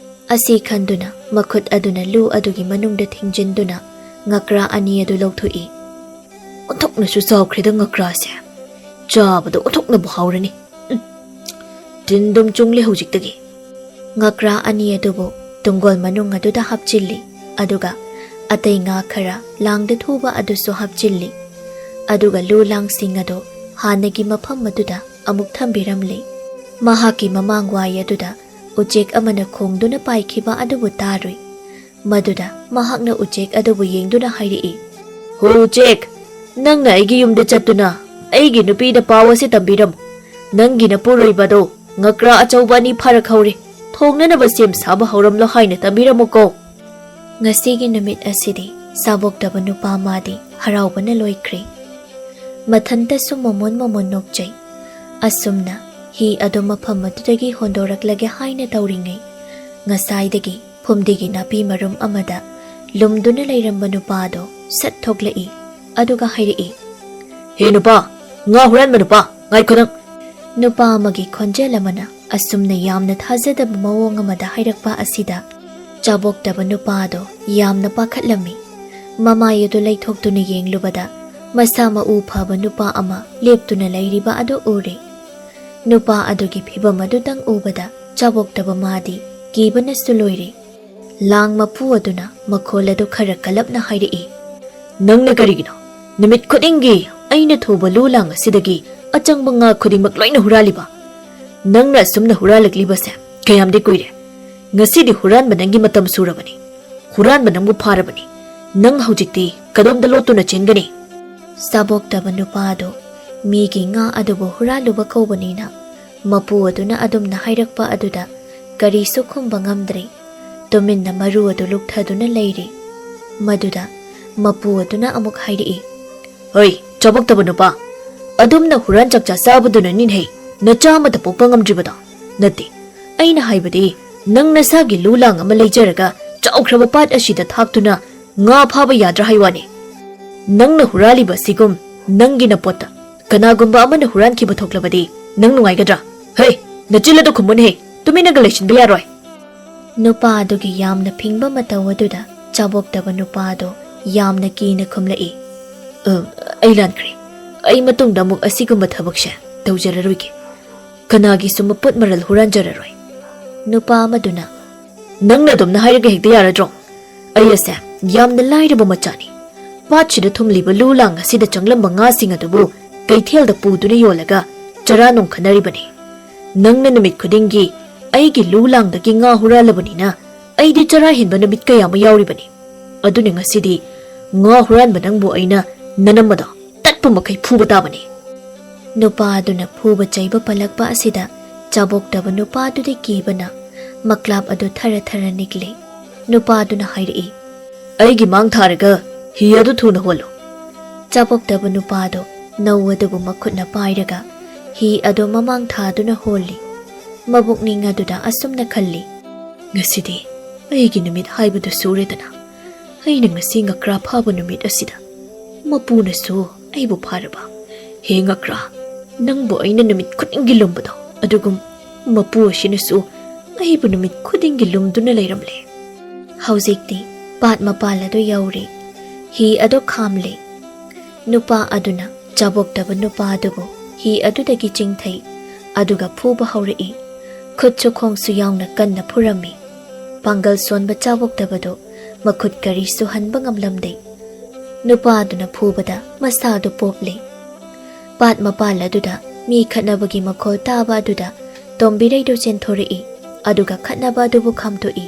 ꯑꯁꯤ ꯈꯟꯗꯨꯅ ꯃꯈꯨꯠ ꯑꯗꯨꯅ ꯂꯨ ꯑꯗꯨꯒꯤ ꯃꯅꯨꯡꯗ ꯊꯤꯡꯖꯤꯟꯗꯨꯅ ꯉꯀ꯭ꯔꯥ ꯑꯅꯤ ꯑꯗꯨ ꯂꯧꯊꯣꯛꯏ꯫ "ꯑꯣꯟꯊꯣꯛꯅꯁꯨ ꯆꯥꯎꯈ꯭ꯔꯦꯗ ꯉꯀ꯭ꯔꯥꯁꯦ꯫ ꯆꯥꯕꯗ ꯑꯣꯟꯊꯣꯛꯅꯕꯨ ꯍꯥꯎꯔꯅꯤ꯫ ꯎꯝ, ꯇꯤꯟ ꯑꯗꯨꯝ ꯆꯨꯡꯂꯦ ꯍꯧꯖꯤꯛꯇꯒꯤ"꯫ ꯉꯀ꯭ꯔꯥ ꯑꯅꯤ ꯑꯗꯨꯕꯨ ꯇꯨꯡꯒꯣꯜ ꯃꯅꯨꯡ ꯑꯗꯨꯗ ꯍꯥꯞꯆꯤꯜꯂꯤ, ꯑꯗꯨꯒ ꯑꯇꯩ ꯉꯥ ꯈꯔ ꯂꯥꯡꯗ ꯊꯨꯕ ꯑꯗꯨꯁꯨ ꯍꯥꯞꯆꯤꯜꯂꯤ꯫ ꯑꯗꯨꯒ ꯂꯨ ꯂꯥꯡꯁꯤꯡ ꯑꯗꯨ ꯍꯥꯟꯅꯒꯤ ꯃꯐꯝ ꯑꯗꯨꯗ ꯑꯃꯨꯛ ꯊꯝꯕꯤꯔꯝꯂꯤ꯫ ꯃꯍꯥꯛꯀꯤ ꯃꯃꯥꯡ ꯋꯥꯏ ꯑꯗꯨꯗ ꯎꯆꯦꯛ ꯑꯃꯅ ꯈꯣꯡꯗꯨꯅ ꯄꯥꯏꯈꯤꯕ ꯑꯗꯨꯕꯨ ꯇꯥꯔꯨꯏ꯫ ꯃꯗꯨꯗ ꯃꯍꯥꯛꯅ ꯎꯆꯦꯛ ꯑꯗꯨꯕꯨ ꯌꯦꯡꯗꯨꯅ ꯍꯥꯏꯔꯛꯏ, "ꯍꯣ ꯎꯆꯦꯛ, ꯅꯪꯅ ꯑꯩꯒꯤ ꯌꯨꯝꯗ ꯆꯠꯇꯨꯅ ꯑꯩꯒꯤ ꯅꯨꯄꯤꯗ ꯄꯥꯎ ꯑꯁꯤ ꯇꯝꯕꯤꯔꯝꯃꯨ꯫ ꯅꯪꯒꯤ ꯅꯄꯨꯔꯣꯏꯕꯗꯣ ꯉꯀ꯭ꯔꯥ ꯑꯆꯧꯕ ꯑꯅꯤ ꯐꯥꯔꯛꯍꯧꯔꯦ꯫ ꯊꯣꯡꯅꯅꯕ ꯁꯦꯝ ꯁꯥꯕ ꯍꯧꯔꯝꯂꯣ ꯍꯥꯏꯅ ꯇꯝꯕꯤꯔꯝꯃꯨꯀꯣ"꯫ ꯉꯁꯤꯒꯤ ꯅꯨꯃꯤꯠ ꯑꯁꯤꯗꯤ ꯁꯥꯕꯣꯛꯇꯕ ꯅꯨꯄꯥ ꯃꯥꯗꯤ ꯍꯔꯥꯎꯕꯅ ꯂꯣꯏꯈ꯭ꯔꯦ꯫ ꯃꯊꯟꯇꯁꯨ ꯃꯃꯣꯟ ꯃꯃꯣꯟ ꯅꯣꯛꯆꯩ꯫ ꯑꯁꯨꯝꯅ ꯍꯤ ꯑꯗꯨ ꯃꯐꯝ ꯑꯗꯨꯗꯒꯤ ꯍꯣꯟꯗꯣꯔꯛꯂꯒꯦ ꯍꯥꯏꯅ ꯇꯧꯔꯤꯉꯩ, ꯉꯁꯥꯏꯗꯒꯤ ꯐꯨꯝꯗꯤꯒꯤ ꯅꯥꯄꯤ ꯃꯔꯨꯝ ꯑꯃꯗ ꯂꯨꯝꯗꯨꯅ ꯂꯩꯔꯝꯕ ꯅꯨꯄꯥꯗꯣ ꯁꯠ ꯊꯣꯛꯂꯛꯏ, ꯑꯗꯨꯒ ꯍꯥꯏꯔꯛꯏ, "ꯍꯦ ꯅꯨꯄꯥ, ꯉꯥ ꯍꯨꯔꯥꯟꯕ ꯅꯨꯄꯥ, ꯉꯥꯏꯈꯣ ꯅꯪ!" ꯅꯨꯄꯥ ꯑꯃꯒꯤ ꯈꯣꯟꯖꯦꯜ ꯑꯃꯅ ꯑꯁꯨꯝꯅ ꯌꯥꯝꯅ ꯊꯥꯖꯗꯕ ꯃꯑꯣꯡ ꯑꯃꯗ ꯍꯥꯏꯔꯛꯄ ꯑꯁꯤꯗ ꯆꯥꯕꯣꯛꯇꯕ ꯅꯨꯄꯥ ꯑꯗꯣ ꯌꯥꯝꯅ ꯄꯥꯈꯠꯂꯝꯃꯤ꯫ ꯃꯃꯥꯏ ꯑꯗꯨ ꯂꯩꯊꯣꯛꯇꯨꯅ ꯌꯦꯡꯂꯨꯕꯗ ꯃꯁꯥ ꯃꯎ ꯐꯕ ꯅꯨꯄꯥ ꯑꯃ ꯂꯦꯞꯇꯨꯅ ꯂꯩꯔꯤꯕ ꯑꯗꯨ ꯎꯔꯦ꯫ ꯅꯨꯄꯥ ꯑꯗꯨꯒꯤ ꯐꯤꯕꯝ ꯑꯗꯨꯇꯪ ꯎꯕꯗ ꯆꯥꯕꯣꯛꯇꯕ ꯃꯥꯗꯤ ꯀꯤꯕꯅꯁꯨ ꯂꯣꯏꯔꯦ꯫ ꯂꯥꯡ ꯃꯄꯨ ꯑꯗꯨꯅ ꯃꯈꯣꯜ ꯑꯗꯨ ꯈꯔ ꯀꯜꯂꯞꯅ ꯍꯥꯏꯔꯛꯏ, "ꯅꯪꯅ ꯀꯔꯤꯒꯤꯅꯣ ꯅꯨꯃꯤꯠ ꯈꯨꯗꯤꯡꯒꯤ ꯑꯩꯅ ꯊꯨꯕ ꯂꯨ ꯂꯥꯡ ꯑꯁꯤꯗꯒꯤ ꯑꯆꯪꯕ ꯉꯥ ꯈꯨꯗꯤꯡꯃꯛ ꯂꯣꯏꯅ ꯍꯨꯔꯥꯜꯂꯤꯕ? ꯅꯪꯅ ꯑꯁꯨꯝꯅ ꯍꯨꯔꯥꯜꯂꯛꯂꯤꯕꯁꯦ ꯀꯌꯥꯝꯗꯤ ꯀꯨꯏꯔꯦ? ꯉꯁꯤꯗꯤ ꯍꯨꯔꯥꯟꯕ ꯅꯪꯒꯤ ꯃꯇꯝ ꯁꯨꯔꯕꯅꯤ꯫ ꯍꯨꯔꯥꯟꯕ ꯅꯪꯕꯨ ꯐꯥꯔꯕꯅꯤ꯫ ꯅꯪ ꯍꯧꯖꯤꯛꯇꯤ ꯀꯗꯣꯝꯗ ꯂꯣꯠꯇꯨꯅ ꯆꯦꯟꯒꯅꯤ?" ꯆꯥꯕꯣꯛꯇꯕ ꯅꯨꯄꯥ ꯑꯗꯨ ꯃꯤꯒꯤ ꯉꯥ ꯑꯗꯨꯕꯨ ꯍꯨꯔꯥꯜꯂꯨꯕ ꯀꯧꯕꯅꯤꯅ ꯃꯄꯨ ꯑꯗꯨꯅ ꯑꯗꯨꯝꯅ ꯍꯥꯏꯔꯛꯄ ꯑꯗꯨꯗ ꯀꯔꯤꯁꯨ ꯈꯨꯝꯕ ꯉꯝꯗ꯭ꯔꯦ꯫ ꯇꯨꯃꯤꯟꯅ ꯃꯔꯨ ꯑꯗꯨ ꯂꯨꯞꯊꯗꯨꯅ ꯂꯩꯔꯤ꯫ ꯃꯗꯨꯗ ꯃꯄꯨ ꯑꯗꯨꯅ ꯑꯃꯨꯛ ꯍꯥꯏꯔꯛꯏ, "ꯍꯣꯏ, ꯆꯥꯕꯣꯛꯇꯕ ꯅꯨꯄꯥ, ꯑꯗꯨꯝꯅ ꯍꯨꯔꯥꯟ ꯆꯥꯛꯆꯥ ꯆꯥꯕꯗꯨꯅꯅꯤꯅꯦ ꯅꯆꯥ ꯑꯃꯠꯇ ꯄꯣꯛꯄ ꯉꯝꯗ꯭ꯔꯤꯕꯗꯣ? ꯅꯠꯇꯦ, ꯑꯩꯅ ꯍꯥꯏꯕꯗꯤ ꯅꯪ ꯅꯁꯥꯒꯤ ꯂꯨ ꯂꯥꯡ ꯑꯃ ꯂꯩꯖꯔꯒ ꯆꯥꯎꯈ꯭ꯔꯕ ꯄꯥꯠ ꯑꯁꯤꯗ ꯊꯥꯛꯇꯨꯅ ꯉꯥ ꯐꯥꯕ ꯌꯥꯗ꯭ꯔꯥ ꯍꯥꯏ ꯋꯥꯅꯤ꯫ ꯅꯪꯅ ꯍꯨꯔꯥꯜꯂꯤꯕ ꯑꯁꯤꯒꯨꯝ ꯅꯪꯒꯤ ꯅꯄꯣꯠꯇ ꯀꯅꯥꯒꯨꯝꯕ ꯑꯃꯅ ꯍꯨꯔꯥꯟꯈꯤꯕ ꯊꯣꯛꯂꯕꯗꯤ ꯅꯪ ꯅꯨꯡꯉꯥꯏꯒꯗ꯭ꯔꯥ? ꯍꯩ, ꯅꯆꯤꯜ ꯑꯗꯨ ꯈꯨꯝꯃꯨꯅꯦꯍꯦ, ꯇꯨꯃꯤꯟꯅꯒ ꯂꯩꯁꯤꯟꯕ ꯌꯥꯔꯣꯏ꯫" ꯅꯨꯄꯥ ꯑꯗꯨꯒꯤ ꯌꯥꯝꯅ ꯐꯤꯡꯕ ꯃꯇꯧ ꯑꯗꯨꯗ ꯆꯥꯕꯣꯛꯇꯕ ꯅꯨꯄꯥ ꯑꯗꯨ ꯌꯥꯝꯅ ꯀꯤꯅ ꯈꯨꯝꯂꯛꯏ, "ꯑ, ꯑꯩ ꯂꯥꯟꯈ꯭ꯔꯦ꯫ ꯑꯩ ꯃꯇꯨꯡꯗ ꯑꯃꯨꯛ ꯑꯁꯤꯒꯨꯝꯕ ꯊꯕꯛꯁꯦ ꯇꯧꯖꯔꯔꯣꯏꯒꯦ꯫ ꯀꯅꯥꯒꯤꯁꯨ ꯃꯄꯣꯠ ꯃꯔꯜ ꯍꯨꯔꯥꯟꯖꯔꯔꯣꯏ꯫" ꯅꯨꯄꯥ ꯑꯃꯗꯨꯅ, "ꯅꯪꯅ ꯑꯗꯨꯝꯅ ꯍꯥꯏꯔꯒ ꯍꯦꯛꯇ ꯌꯥꯔꯗ꯭ꯔꯣ? ꯑꯩ ꯑꯁꯦ ꯌꯥꯝꯅ ꯂꯥꯏꯔꯕ ꯃꯆꯥꯅꯤ꯫ ꯄꯥꯠꯁꯤꯗ ꯊꯨꯝꯂꯤꯕ ꯂꯨ ꯂꯥꯡ ꯑꯁꯤꯗ ꯆꯪꯂꯝꯕ ꯉꯥꯁꯤꯡ ꯑꯗꯨꯕꯨ ꯀꯩꯊꯦꯜꯗ ꯄꯨꯗꯨꯅ ꯌꯣꯜꯂꯒ ꯆꯔꯥ ꯅꯨꯡ ꯈꯟꯅꯔꯤꯕꯅꯤ꯫ ꯅꯪꯅ ꯅꯨꯃꯤꯠ ꯈꯨꯗꯤꯡꯒꯤ ꯑꯩꯒꯤ ꯂꯨ ꯂꯥꯡꯗꯒꯤ ꯉꯥ ꯍꯨꯔꯥꯜꯂꯕꯅꯤꯅ ꯑꯩꯗꯤ ꯆꯔꯥ ꯍꯦꯟꯕ ꯅꯨꯃꯤꯠ ꯀꯌꯥ ꯑꯃ ꯌꯥꯎꯔꯤꯕꯅꯤ꯫ ꯑꯗꯨꯅ ꯉꯁꯤꯗꯤ ꯉꯥ ꯍꯨꯔꯥꯟꯕ ꯅꯪꯕꯨ ꯑꯩꯅ ꯅꯅꯝ ꯑꯗꯣ ꯇꯠꯄ ꯃꯈꯩ ꯐꯨꯕ ꯇꯥꯕꯅꯤ꯫" ꯅꯨꯄꯥ ꯑꯗꯨꯅ ꯐꯨꯕ ꯆꯩꯕ ꯄꯜꯂꯛꯄ ꯑꯁꯤꯗ ꯆꯥꯕꯣꯛꯇꯕ ꯅꯨꯄꯥ ꯑꯗꯨꯗꯤ ꯀꯤꯕꯅ ꯃꯀ꯭ꯂꯥꯞ ꯑꯗꯨ ꯊꯔ ꯊꯔ ꯅꯤꯛꯂꯤ꯫ ꯅꯨꯄꯥ ꯑꯗꯨꯅ ꯍꯥꯏꯔꯛꯏ, "ꯑꯩꯒꯤ ꯃꯥꯡ ꯊꯥꯔꯒ ꯍꯤ ꯑꯗꯨ ꯊꯨꯅ ꯍꯣꯜꯂꯨ꯫" ꯆꯥꯕꯣꯛꯇꯕ ꯅꯨꯄꯥ ꯑꯗꯨ ꯅꯧ ꯑꯗꯨꯕꯨ ꯃꯈꯨꯠꯅ ꯄꯥꯏꯔꯒ ꯍꯤ ꯑꯗꯨ ꯃꯃꯥꯡ ꯊꯥꯗꯨꯅ ꯍꯣꯜꯂꯤ꯫ ꯃꯕꯨꯛꯅꯤꯡ ꯑꯗꯨꯗ ꯑꯁꯨꯝꯅ ꯈꯜꯂꯤ, "ꯉꯁꯤꯗꯤ ꯑꯩꯒꯤ ꯅꯨꯃꯤꯠ ꯍꯥꯏꯕꯗꯨ ꯁꯨꯔꯦꯗꯅ꯫ ꯑꯩꯅ ꯉꯁꯤ ꯉꯀ꯭ꯔꯥ ꯐꯥꯕ ꯅꯨꯃꯤꯠ ꯑꯁꯤꯗ ꯃꯄꯨꯅꯁꯨ ꯑꯩꯕꯨ ꯐꯥꯔꯕ꯫ ꯍꯦ ꯉꯀ꯭ꯔꯥ, ꯅꯪꯕꯨ ꯑꯩꯅ ꯅꯨꯃꯤꯠ ꯈꯨꯗꯤꯡꯒꯤ ꯂꯨꯝꯕꯗꯣ ꯑꯗꯨꯒꯨꯝ ꯃꯄꯨ ꯑꯁꯤꯅꯁꯨ ꯑꯩꯕꯨ ꯅꯨꯃꯤꯠ ꯈꯨꯗꯤꯡꯒꯤ ꯂꯨꯝꯗꯨꯅ ꯂꯩꯔꯝꯂꯦ꯫ ꯍꯧꯖꯤꯛꯇꯤ ꯄꯥꯠ ꯃꯄꯥꯜ ꯑꯗꯨ ꯌꯧꯔꯦ꯫ ꯍꯤ ꯑꯗꯨ ꯈꯥꯝꯂꯦ꯫ ꯅꯨꯄꯥ ꯑꯗꯨꯅ ꯆꯥꯕꯣꯛꯇꯕ ꯅꯨꯄꯥ ꯑꯗꯨꯕꯨ ꯍꯤ ꯑꯗꯨꯗꯒꯤ ꯆꯤꯡꯊꯩ, ꯑꯗꯨꯒ ꯐꯨꯕ ꯍꯧꯔꯛꯏ꯫ ꯈꯨꯠꯁꯨ ꯈꯣꯡꯁꯨ ꯌꯥꯎꯅ ꯀꯟꯅ ꯐꯨꯔꯝꯃꯤ꯫ ꯄꯥꯡꯒꯜ ꯁꯣꯟꯕ ꯆꯥꯕꯣꯛꯇꯕꯗꯨ ꯃꯈꯨꯠ ꯀꯔꯤꯁꯨ ꯍꯟꯕ ꯉꯝꯂꯝꯗꯦ꯫ ꯅꯨꯄꯥ ꯑꯗꯨꯅ ꯐꯨꯕꯗ ꯃꯁꯥꯗꯨ ꯄꯣꯞꯂꯦ꯫ ꯄꯥꯠ ꯃꯄꯥꯜ ꯑꯗꯨꯗ ꯃꯤ ꯈꯠꯅꯕꯒꯤ ꯃꯈꯣꯜ ꯇꯥꯕ ꯑꯗꯨꯗ ꯇꯣꯝꯕꯤꯔꯩꯗꯨ ꯆꯦꯟꯊꯣꯔꯛꯏ, ꯑꯗꯨꯒ ꯈꯠꯅꯕ ꯑꯗꯨꯕꯨ ꯈꯥꯝꯗꯣꯛꯏ꯫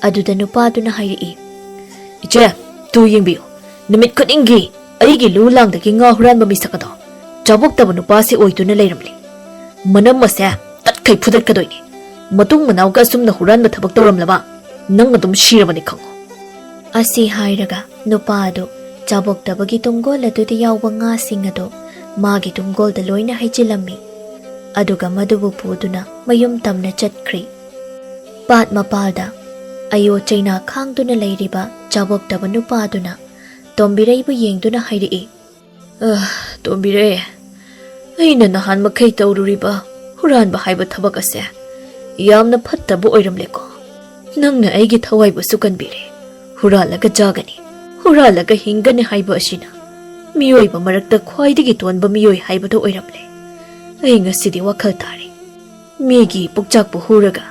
ꯑꯗꯨꯗ ꯅꯨꯄꯥꯗꯨꯅ ꯍꯥꯏꯔꯛꯏ, "ꯏꯆꯦ, ꯇꯨ ꯌꯦꯡꯕꯤꯌꯨ, ꯅꯨꯃꯤꯠ ꯈꯨꯗꯤꯡꯒꯤ ꯑꯩꯒꯤ ꯂꯨ ꯂꯥꯡꯗꯒꯤ ꯉꯥ ꯍꯨꯔꯥꯟꯕ ꯃꯤꯁꯛ ꯑꯗꯣ ꯆꯥꯕꯣꯛꯇꯕ ꯅꯨꯄꯥꯁꯦ ꯑꯣꯏꯗꯨꯅ ꯂꯩꯔꯝꯂꯦ꯫ ꯃꯅꯝ ꯑꯁꯦ ꯇꯠꯈꯩ ꯐꯨꯗꯠꯀꯗꯣꯏꯅꯦ꯫ ꯃꯇꯨꯡ ꯃꯅꯥꯎꯒ ꯑꯁꯨꯝꯅ ꯍꯨꯔꯥꯟꯕ ꯊꯕꯛ ꯇꯧꯔꯝꯂꯕ ꯅꯪ ꯑꯗꯨꯝ ꯁꯤꯔꯕꯅꯤ ꯈꯪꯉꯣ"꯫ ꯑꯁꯤ ꯍꯥꯏꯔꯒ ꯅꯨꯄꯥ ꯑꯗꯨ ꯆꯥꯕꯣꯛꯇꯕꯒꯤ ꯇꯨꯡꯒꯣꯜ ꯑꯗꯨꯗ ꯌꯥꯎꯕ ꯉꯥꯁꯤꯡ ꯑꯗꯨ ꯃꯥꯒꯤ ꯇꯨꯡꯒꯣꯜꯗ ꯂꯣꯏꯅ ꯍꯩꯖꯤꯜꯂꯝꯃꯤ꯫ ꯑꯗꯨꯒ ꯃꯗꯨꯕꯨ ꯄꯨꯗꯨꯅ ꯃꯌꯨꯝ ꯇꯝꯅ ꯆꯠꯈ꯭ꯔꯤ꯫ ꯄꯥꯠ ꯃꯄꯥꯜꯗ ꯑꯌꯣ ꯆꯩꯅꯥ ꯈꯥꯡꯗꯨꯅ ꯂꯩꯔꯤꯕ ꯆꯥꯕꯣꯛꯇꯕ ꯅꯨꯄꯥꯗꯨꯅ ꯇꯣꯝꯕꯤꯔꯩꯕꯨ ꯌꯦꯡꯗꯨꯅ ꯍꯥꯏꯔꯛꯏ, "ꯑ, ꯇꯣꯝꯕꯤꯔꯩ, ꯑꯩꯅ ꯅꯍꯥꯟ ꯃꯈꯩ ꯇꯧꯔꯨꯔꯤꯕ ꯍꯨꯔꯥꯟꯕ ꯍꯥꯏꯕ ꯊꯕꯛ ꯑꯁꯦ ꯌꯥꯝꯅ ꯐꯠꯇꯕ ꯑꯣꯏꯔꯝꯂꯦꯀꯣ꯫ ꯅꯪꯅ ꯑꯩꯒꯤ ꯊꯋꯥꯏꯕꯨꯁꯨ ꯀꯟꯕꯤꯔꯦ꯫ ꯍꯨꯔꯥꯜꯂꯒ ꯆꯥꯒꯅꯤ, ꯍꯨꯔꯥꯜꯂꯒ ꯍꯤꯡꯒꯅꯤ ꯍꯥꯏꯕ ꯑꯁꯤꯅ ꯃꯤꯑꯣꯏꯕ ꯃꯔꯛꯇ ꯈ꯭ꯋꯥꯏꯗꯒꯤ ꯇꯣꯟꯕ ꯃꯤꯑꯣꯏ ꯍꯥꯏꯕꯗꯨ ꯑꯣꯏꯔꯝꯂꯦ꯫ ꯑꯩ ꯉꯁꯤꯗꯤ ꯋꯥꯈꯜ ꯇꯥꯔꯦ꯫ ꯃꯤꯒꯤ ꯄꯨꯛꯆꯥꯛꯄꯨ ꯍꯨꯔꯒ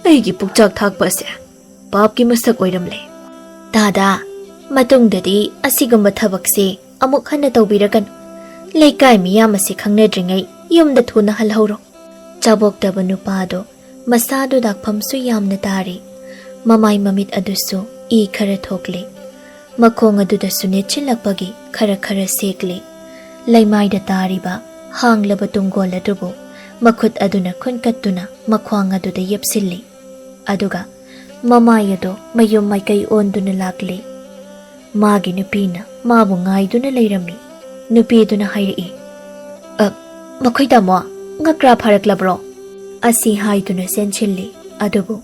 ꯑꯩꯒꯤ ꯄꯨꯛꯆꯥꯛ ꯊꯥꯛꯄ ꯑꯁꯦ ꯄꯥꯞꯀꯤ ꯃꯁꯛ ꯑꯣꯏꯔꯝꯂꯦ꯫ ꯇꯥꯗꯥ, ꯃꯇꯨꯡꯗꯗꯤ ꯑꯁꯤꯒꯨꯝꯕ ꯊꯕꯛꯁꯦ ꯑꯃꯨꯛ ꯍꯟꯅ ꯇꯧꯕꯤꯔꯒꯅꯨ꯫ ꯂꯩꯀꯥꯏ ꯃꯤꯌꯥꯝ ꯑꯁꯤ ꯈꯪꯅꯗ꯭ꯔꯤꯉꯩ ꯌꯨꯝꯗ ꯊꯨꯅ ꯍꯜꯍꯧꯔꯣ"꯫ ꯆꯥꯕꯣꯛꯇꯕ ꯅꯨꯄꯥꯗꯣ ꯃꯁꯥꯗꯨ ꯗꯥꯛꯐꯝꯁꯨ ꯌꯥꯝꯅ ꯇꯥꯔꯤ꯫ ꯃꯃꯥꯏ ꯃꯃꯤꯠ ꯑꯗꯨꯁꯨ ꯏ ꯈꯔ ꯊꯣꯛꯂꯤ꯫ ꯃꯈꯣꯡ ꯑꯗꯨꯗꯁꯨ ꯅꯦꯠꯁꯤꯜꯂꯛꯄꯒꯤ ꯈꯔ ꯈꯔ ꯁꯦꯛꯂꯤ꯫ ꯂꯩꯃꯥꯏꯗ ꯇꯥꯔꯤꯕ ꯍꯥꯡꯂꯕ ꯇꯨꯡꯒꯣꯜ ꯑꯗꯨꯕꯨ ꯃꯈꯨꯠ ꯑꯗꯨꯅ ꯈꯨꯟꯀꯠꯇꯨꯅ ꯃꯈ꯭ꯋꯥꯡ ꯑꯗꯨꯗ ꯌꯦꯞꯁꯤꯜꯂꯤ꯫ ꯑꯗꯨꯒ ꯃꯃꯥꯏ ꯑꯗꯨ ꯃꯌꯨꯝ ꯃꯥꯏꯀꯩ ꯑꯣꯟꯗꯨꯅ ꯂꯥꯛꯂꯤ꯫ ꯃꯥꯒꯤ ꯅꯨꯄꯤꯅ ꯃꯥꯕꯨ ꯉꯥꯏꯗꯨꯅ ꯂꯩꯔꯝꯃꯤ꯫ ꯅꯨꯄꯤꯗꯨꯅ ꯍꯥꯏꯔꯛꯏ, "ꯑ, ꯃꯈꯣꯏ ꯇꯥꯃꯣ, ꯉꯀ꯭ꯔꯥ ꯐꯥꯔꯛꯂꯕ꯭ꯔꯣ?" ꯑꯁꯤ ꯍꯥꯏꯗꯨꯅ ꯆꯦꯟꯁꯤꯜꯂꯤ꯫ ꯑꯗꯨꯕꯨ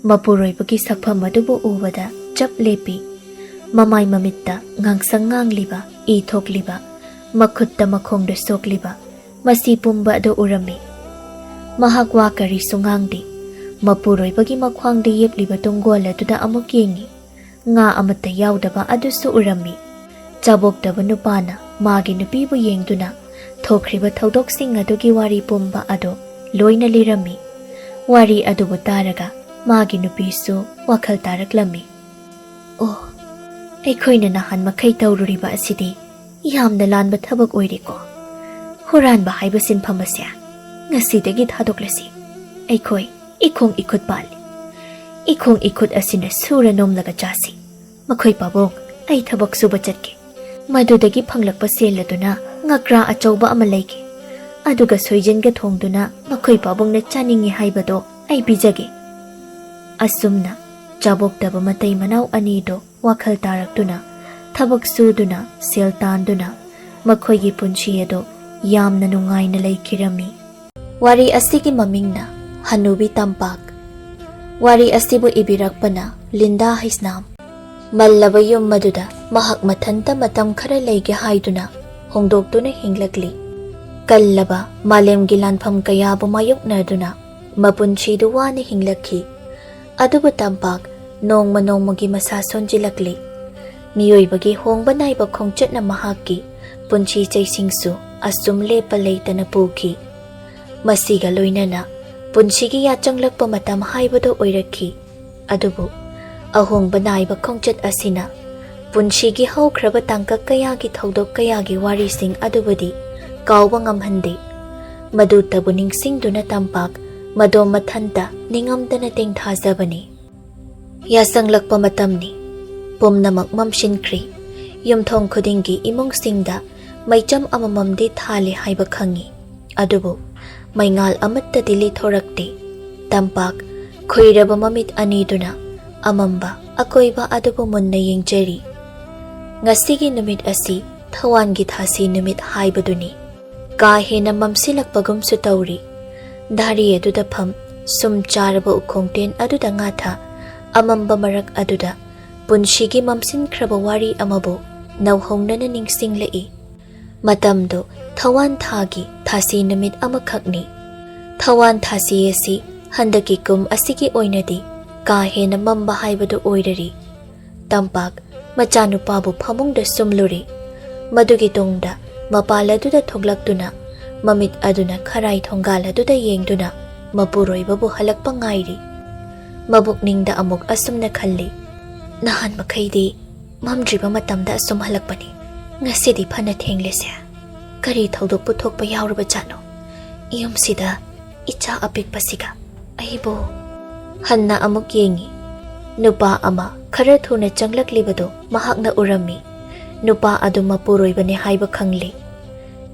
ꯃꯄꯨꯔꯣꯏꯕꯒꯤ ꯁꯛꯐꯝ ꯑꯗꯨꯕꯨ ꯎꯕꯗ ꯆꯞ ꯂꯦꯞꯄꯤ꯫ ꯃꯃꯥꯏ ꯃꯃꯤꯠꯇ ꯉꯥꯡꯁꯪ ꯉꯥꯡꯂꯤꯕ, ꯏ ꯊꯣꯛꯂꯤꯕ, ꯃꯈꯨꯠꯇ ꯃꯈꯣꯡꯗ ꯁꯣꯛꯂꯤꯕ, ꯃꯁꯤ ꯄꯨꯝꯕ ꯑꯗꯨ ꯎꯔꯝꯃꯤ꯫ ꯃꯍꯥꯛ ꯋꯥ ꯀꯔꯤꯁꯨ ꯉꯥꯡꯗꯦ꯫ ꯃꯄꯨꯔꯣꯏꯕꯒꯤ ꯃꯈ꯭ꯋꯥꯡꯗ ꯌꯦꯞꯂꯤꯕ ꯇꯨꯡꯒꯣꯜ ꯑꯗꯨꯗ ꯑꯃꯨꯛ ꯌꯦꯡꯉꯤ꯫ ꯉꯥ ꯑꯃꯠꯇ ꯌꯥꯎꯗꯕ ꯑꯗꯨꯁꯨ ꯎꯔꯝꯃꯤ꯫ ꯆꯥꯕꯣꯛꯇꯕ ꯅꯨꯄꯥꯅ ꯃꯥꯒꯤ ꯅꯨꯄꯤꯕꯨ ꯌꯦꯡꯗꯨꯅ ꯊꯣꯛꯈ꯭ꯔꯤꯕ ꯊꯧꯗꯣꯛꯁꯤꯡ ꯑꯗꯨꯒꯤ ꯋꯥꯔꯤ ꯄꯨꯝꯕ ꯑꯗꯨ ꯂꯣꯏꯅ ꯂꯤꯔꯝꯃꯤ꯫ ꯋꯥꯔꯤ ꯑꯗꯨꯕꯨ ꯇꯥꯔꯒ ꯃꯥꯒꯤ ꯅꯨꯄꯤꯁꯨ ꯋꯥꯈꯜ ꯇꯥꯔꯛꯂꯝꯃꯤ꯫ "ꯑꯣ, ꯑꯩꯈꯣꯏꯅ ꯅꯍꯥꯟ ꯃꯈꯩ ꯇꯧꯔꯨꯔꯤꯕ ꯑꯁꯤꯗꯤ ꯌꯥꯝꯅ ꯂꯥꯟꯕ ꯊꯕꯛ ꯑꯣꯏꯔꯦꯀꯣ꯫ ꯍꯨꯔꯥꯟꯕ ꯍꯥꯏꯕ ꯁꯤꯟꯐꯝ ꯑꯁꯦ ꯉꯁꯤꯗꯒꯤ ꯊꯥꯗꯣꯛꯂꯁꯤ꯫ ꯑꯩꯈꯣꯏ ꯏꯈꯣꯡ ꯏꯈꯨꯠ ꯄꯥꯜꯂꯤ꯫ ꯏꯈꯣꯡ ꯏꯈꯨꯠ ꯑꯁꯤꯅ ꯁꯨꯔ ꯅꯣꯝꯂꯒ ꯆꯥꯁꯤ꯫ ꯃꯈꯣꯏ ꯄꯥꯕꯨꯡ, ꯑꯩ ꯊꯕꯛ ꯁꯨꯕ ꯆꯠꯀꯦ꯫ ꯃꯗꯨꯗꯒꯤ ꯐꯪꯂꯛꯄ ꯁꯦꯜ ꯑꯗꯨꯅ ꯉꯀ꯭ꯔꯥ ꯑꯆꯧꯕ ꯑꯃ ꯂꯩꯒꯦ꯫ ꯑꯗꯨꯒ ꯁꯣꯏꯖꯤꯟꯒ ꯊꯣꯡꯗꯨꯅ ꯃꯈꯣꯏ ꯄꯥꯕꯨꯡꯅ ꯆꯥꯅꯤꯡꯉꯤ ꯍꯥꯏꯕꯗꯣ ꯑꯩ ꯄꯤꯖꯒꯦ꯫" ꯑꯁꯨꯝꯅ ꯆꯥꯕꯣꯛꯇꯕ ꯃꯇꯩ ꯃꯅꯥꯎ ꯑꯅꯤꯗꯣ ꯋꯥꯈꯜ ꯇꯥꯔꯛꯇꯨꯅ ꯊꯕꯛ ꯁꯨꯗꯨꯅ ꯁꯦꯜ ꯇꯥꯟꯗꯨꯅ ꯃꯈꯣꯏꯒꯤ ꯄꯨꯟꯁꯤ ꯑꯗꯨ ꯌꯥꯝꯅ ꯅꯨꯡꯉꯥꯏꯅ ꯂꯩꯈꯤꯔꯝꯃꯤ꯫ ꯋꯥꯔꯤ ꯑꯁꯤꯒꯤ ꯃꯃꯤꯡꯅ ꯍꯅꯨꯕꯤ ꯇꯝꯄꯥꯛ꯫ ꯋꯥꯔꯤ ꯑꯁꯤꯕꯨ ꯏꯕꯤꯔꯛꯄꯅ ꯂꯤꯟꯗꯥ ꯍꯩꯁꯅꯥꯝ꯫ ꯃꯜꯂꯕ ꯌꯨꯝ ꯑꯗꯨꯗ ꯃꯍꯥꯛ ꯃꯊꯟꯇ ꯃꯇꯝ ꯈꯔ ꯂꯩꯒꯦ ꯍꯥꯏꯗꯨꯅ ꯍꯣꯡꯗꯣꯛꯇꯨꯅ ꯍꯤꯡꯂꯛꯂꯤ꯫ ꯀꯜꯂꯕ ꯃꯥꯂꯦꯝꯒꯤ ꯂꯥꯟꯐꯝ ꯀꯌꯥꯕꯨ ꯃꯥꯌꯣꯛꯅꯗꯨꯅ ꯃꯄꯨꯟꯁꯤꯗꯨ ꯋꯥꯅ ꯍꯤꯡꯂꯛꯈꯤ꯫ ꯑꯗꯨꯕꯨ ꯇꯝꯄꯥꯛ ꯅꯣꯡꯃ ꯅꯣꯡꯃꯒꯤ ꯃꯁꯥ ꯁꯣꯟꯖꯤꯜꯂꯛꯂꯤ꯫ ꯃꯤꯑꯣꯏꯕꯒꯤ ꯍꯣꯡꯕ ꯅꯥꯏꯕ ꯈꯣꯡꯆꯠꯅ ꯃꯍꯥꯛꯀꯤ ꯄꯨꯟꯁꯤ ꯆꯩꯁꯤꯡꯁꯨ ꯑꯁꯨꯝ ꯂꯦꯞꯄ ꯂꯩꯇꯅ ꯄꯨꯈꯤ꯫ ꯃꯁꯤꯒ ꯂꯣꯏꯅꯅ ꯄꯨꯟꯁꯤꯒꯤ ꯌꯥꯆꯪꯂꯛꯄ ꯃꯇꯝ ꯍꯥꯏꯕꯗꯨ ꯑꯣꯏꯔꯛꯈꯤ꯫ ꯑꯗꯨꯕꯨ ꯑꯍꯣꯡꯕ ꯅꯥꯏꯕ ꯈꯣꯡꯆꯠ ꯑꯁꯤꯅ ꯄꯨꯟꯁꯤꯒꯤ ꯍꯧꯈ꯭ꯔꯕ ꯇꯥꯡꯀꯛ ꯀꯌꯥꯒꯤ ꯊꯧꯗꯣꯛ ꯀꯌꯥꯒꯤ ꯋꯥꯔꯤꯁꯤꯡ ꯑꯗꯨꯕꯨꯗꯤ ꯀꯥꯎꯕ ꯉꯝꯍꯟꯗꯦ꯫ ꯃꯗꯨꯇꯕꯨ ꯅꯤꯡꯁꯤꯡꯗꯨꯅ ꯇꯝꯄꯥꯛ ꯃꯗꯣꯝ ꯃꯊꯟꯇ ꯅꯤꯡꯉꯝꯗꯅ ꯇꯦꯡꯊꯥꯖꯕꯅꯤ꯫ ꯌꯥꯁꯪꯂꯛꯄ ꯃꯇꯝꯅꯤ꯫ ꯄꯨꯝꯅꯃꯛ ꯃꯝꯁꯤꯟꯈ꯭ꯔꯤ꯫ ꯌꯨꯝꯊꯣꯡ ꯈꯨꯗꯤꯡꯒꯤ ꯏꯃꯨꯡꯁꯤꯡꯗ ꯃꯩꯆꯝ ꯑꯃꯃꯝꯗꯤ ꯊꯥꯜꯂꯤ ꯍꯥꯏꯕ ꯈꯪꯉꯤ꯫ ꯑꯗꯨꯕꯨ ꯃꯩꯉꯥꯜ ꯑꯃꯠꯇꯗꯤ ꯂꯤꯊꯣꯔꯛꯇꯦ꯫ ꯇꯝꯄꯥꯛ ꯈꯨꯏꯔꯕ ꯃꯃꯤꯠ ꯑꯅꯤꯗꯨꯅ ꯑꯃꯝꯕ ꯑꯀꯣꯏꯕ ꯑꯗꯨꯕꯨ ꯃꯨꯟꯅ ꯌꯦꯡꯖꯔꯤ꯫ ꯉꯁꯤꯒꯤ ꯅꯨꯃꯤꯠ ꯑꯁꯤ ꯊꯋꯥꯟꯒꯤ ꯊꯥꯁꯤ ꯅꯨꯃꯤꯠ ꯍꯥꯏꯕꯗꯨꯅꯤ꯫ ꯀꯥ ꯍꯦꯟꯅ ꯃꯝꯁꯤꯜꯂꯛꯄꯒꯨꯝꯁꯨ ꯇꯧꯔꯤ꯫ ꯙꯥꯔꯤ ꯑꯗꯨꯗ ꯐꯝ, ꯁꯨꯝ ꯆꯥꯔꯕ ꯎꯈꯣꯡꯇꯦꯟ ꯑꯗꯨꯗ ꯉꯥꯊ, ꯑꯃꯝꯕ ꯃꯔꯛ ꯑꯗꯨꯗ ꯄꯨꯟꯁꯤꯒꯤ ꯃꯝꯁꯤꯟꯈ꯭ꯔꯕ ꯋꯥꯔꯤ ꯑꯃꯕꯨ ꯅꯧꯍꯧꯅꯅ ꯅꯤꯡꯁꯤꯡꯂꯛꯏ꯫ ꯃꯇꯝꯗꯨ ꯊꯋꯥꯟ ꯊꯥꯒꯤ ꯊꯥꯁꯤ ꯅꯨꯃꯤꯠ ꯑꯃꯈꯛꯅꯤ꯫ ꯊꯋꯥꯟ ꯊꯥꯁꯤ ꯑꯁꯤ ꯍꯟꯗꯛꯀꯤ ꯀꯨꯝ ꯑꯁꯤꯒꯤ ꯑꯣꯏꯅꯗꯤ ꯀꯥ ꯍꯦꯟꯅ ꯃꯝꯕ ꯍꯥꯏꯕꯗꯨ ꯑꯣꯏꯔꯔꯤ꯫ ꯇꯝꯄꯥꯛ ꯃꯆꯥꯅꯨꯄꯥꯕꯨ ꯐꯃꯨꯡꯗ ꯁꯨꯝꯂꯨꯔꯤ꯫ ꯃꯗꯨꯒꯤ ꯇꯨꯡꯗ ꯃꯄꯥꯜ ꯑꯗꯨꯗ ꯊꯣꯛꯂꯛꯇꯨꯅ, ꯃꯃꯤꯠ ꯑꯗꯨꯅ ꯈꯔꯥꯏ ꯊꯣꯡꯒꯥꯜ ꯑꯗꯨꯗ ꯌꯦꯡꯗꯨꯅ ꯃꯄꯨꯔꯣꯏꯕꯕꯨ ꯍꯜꯂꯛꯄ ꯉꯥꯏꯔꯤ꯫ ꯃꯕꯨꯛꯅꯤꯡꯗ ꯑꯃꯨꯛ ꯑꯁꯨꯝꯅ ꯈꯜꯂꯤ, "ꯅꯍꯥꯟ ꯃꯈꯩꯗꯤ ꯃꯝꯗ꯭ꯔꯤꯕ ꯃꯇꯝꯗ ꯑꯁꯨꯝ ꯍꯜꯂꯛꯄꯅꯤ꯫ ꯉꯁꯤꯗꯤ ꯐꯅ ꯊꯦꯡꯂꯦꯁꯦ꯫ ꯀꯔꯤ ꯊꯧꯗꯣꯛꯄꯨ ꯊꯣꯛꯄ ꯌꯥꯎꯔꯕꯖꯥꯠꯅꯣ? ꯏꯌꯨꯝꯁꯤꯗ ꯏꯆꯥ ꯑꯄꯤꯛꯄꯁꯤꯒ ꯑꯩꯕꯨ?" ꯍꯟꯅ ꯑꯃꯨꯛ ꯌꯦꯡꯉꯤ꯫ ꯅꯨꯄꯥ ꯑꯃ ꯈꯔ ꯊꯨꯅ ꯆꯪꯂꯛꯂꯤꯕꯗꯨ ꯃꯍꯥꯛꯅ ꯎꯔꯝꯃꯤ꯫ ꯅꯨꯄꯥ ꯑꯗꯨ ꯃꯄꯨꯔꯣꯏꯕꯅꯤ ꯍꯥꯏꯕ ꯈꯪꯂꯤ꯫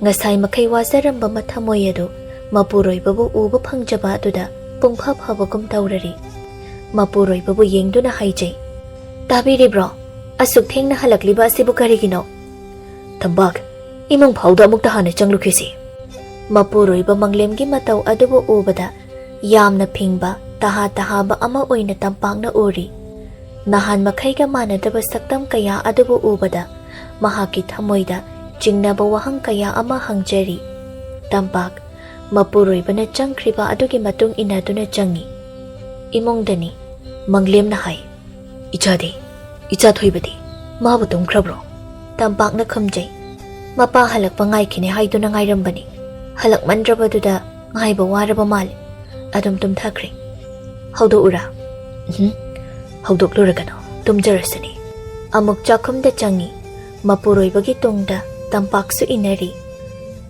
ꯉꯁꯥꯏ ꯃꯈꯩ ꯋꯥꯖꯔꯝꯕ ꯃꯊꯃꯣꯏ ꯑꯗꯨ ꯃꯄꯨꯔꯣꯏꯕꯕꯨ ꯎꯕ ꯐꯪꯖꯕ ꯑꯗꯨꯗ ꯄꯨꯡꯐ ꯐꯕꯒꯨꯝ ꯇꯧꯔꯔꯤ꯫ ꯃꯄꯨꯔꯣꯏꯕꯕꯨ ꯌꯦꯡꯗꯨꯅ ꯍꯥꯏꯖꯩ, "ꯇꯥꯕꯤꯔꯤꯕ꯭ꯔꯣ? ꯑꯁꯨꯛ ꯊꯦꯡꯅ ꯍꯜꯂꯛꯂꯤꯕ ꯑꯁꯤꯕꯨ ꯀꯔꯤꯒꯤꯅꯣ? ꯇꯝꯄꯥꯛ, ꯏꯃꯨꯡ ꯐꯥꯎꯗ ꯑꯃꯨꯛꯇ ꯍꯥꯟꯅ ꯆꯪꯂꯨꯈꯤꯁꯤ꯫" ꯃꯄꯨꯔꯣꯏꯕ ꯃꯪꯂꯦꯝꯒꯤ ꯃꯇꯧ ꯑꯗꯨꯕꯨ ꯎꯕꯗ ꯌꯥꯝꯅ ꯐꯤꯡꯕ, ꯇꯍꯥ ꯇꯍꯥꯕ ꯑꯃ ꯑꯣꯏꯅ ꯇꯝꯄꯥꯛꯅ ꯎꯔꯤ꯫ ꯅꯍꯥꯟ ꯃꯈꯩꯒ ꯃꯥꯟꯅꯗꯕ ꯁꯛꯇꯝ ꯀꯌꯥ ꯑꯗꯨꯕꯨ ꯎꯕꯗ ꯃꯍꯥꯛꯀꯤ ꯊꯃꯣꯏꯗ ꯆꯤꯡꯅꯕ ꯋꯥꯍꯪ ꯀꯌꯥ ꯑꯃ ꯍꯪꯖꯔꯤ꯫ ꯇꯝꯄꯥꯛ ꯃꯄꯨꯔꯣꯏꯕꯅ ꯆꯪꯈ꯭ꯔꯤꯕ ꯑꯗꯨꯒꯤ ꯃꯇꯨꯡ ꯏꯟꯅꯗꯨꯅ ꯆꯪꯏ꯫ ꯏꯃꯨꯡꯗꯅꯤ꯫ ꯃꯪꯂꯦꯝꯅ ꯍꯥꯏ, "ꯏꯆꯥꯗꯤ? ꯏꯆꯥ ꯊꯣꯏꯕꯗꯤ? ꯃꯥꯕꯨ ꯇꯨꯝꯈ꯭ꯔꯕ꯭ꯔꯣ?" ꯇꯝꯄꯥꯛꯅ ꯈꯨꯝꯖꯩ, "ꯃꯄꯥ ꯍꯜꯂꯛꯄ ꯉꯥꯏꯈꯤꯅꯦ ꯍꯥꯏꯗꯨꯅ ꯉꯥꯏꯔꯝꯕꯅꯤ꯫ ꯍꯜꯂꯛꯃꯟꯗ꯭ꯔꯕꯗꯨꯗ ꯉꯥꯏꯕ ꯋꯥꯔꯕ ꯃꯥꯜꯂꯦ꯫ ꯑꯗꯨꯝ ꯇꯨꯝꯊꯈ꯭ꯔꯦ꯫ ꯍꯧꯗꯣꯛꯎꯔꯥ?" "ꯎꯝ, ꯍꯧꯗꯣꯛꯂꯨꯔꯒꯅꯨ, ꯇꯨꯝꯖꯔꯁꯅꯤ꯫" ꯑꯃꯨꯛ ꯆꯥꯛꯈꯨꯝꯗ ꯆꯪꯏ꯫ ꯃꯄꯨꯔꯣꯏꯕꯒꯤ ꯇꯨꯡꯗ ꯇꯝꯄꯥꯛꯁꯨ ꯏꯟꯅꯔꯤ꯫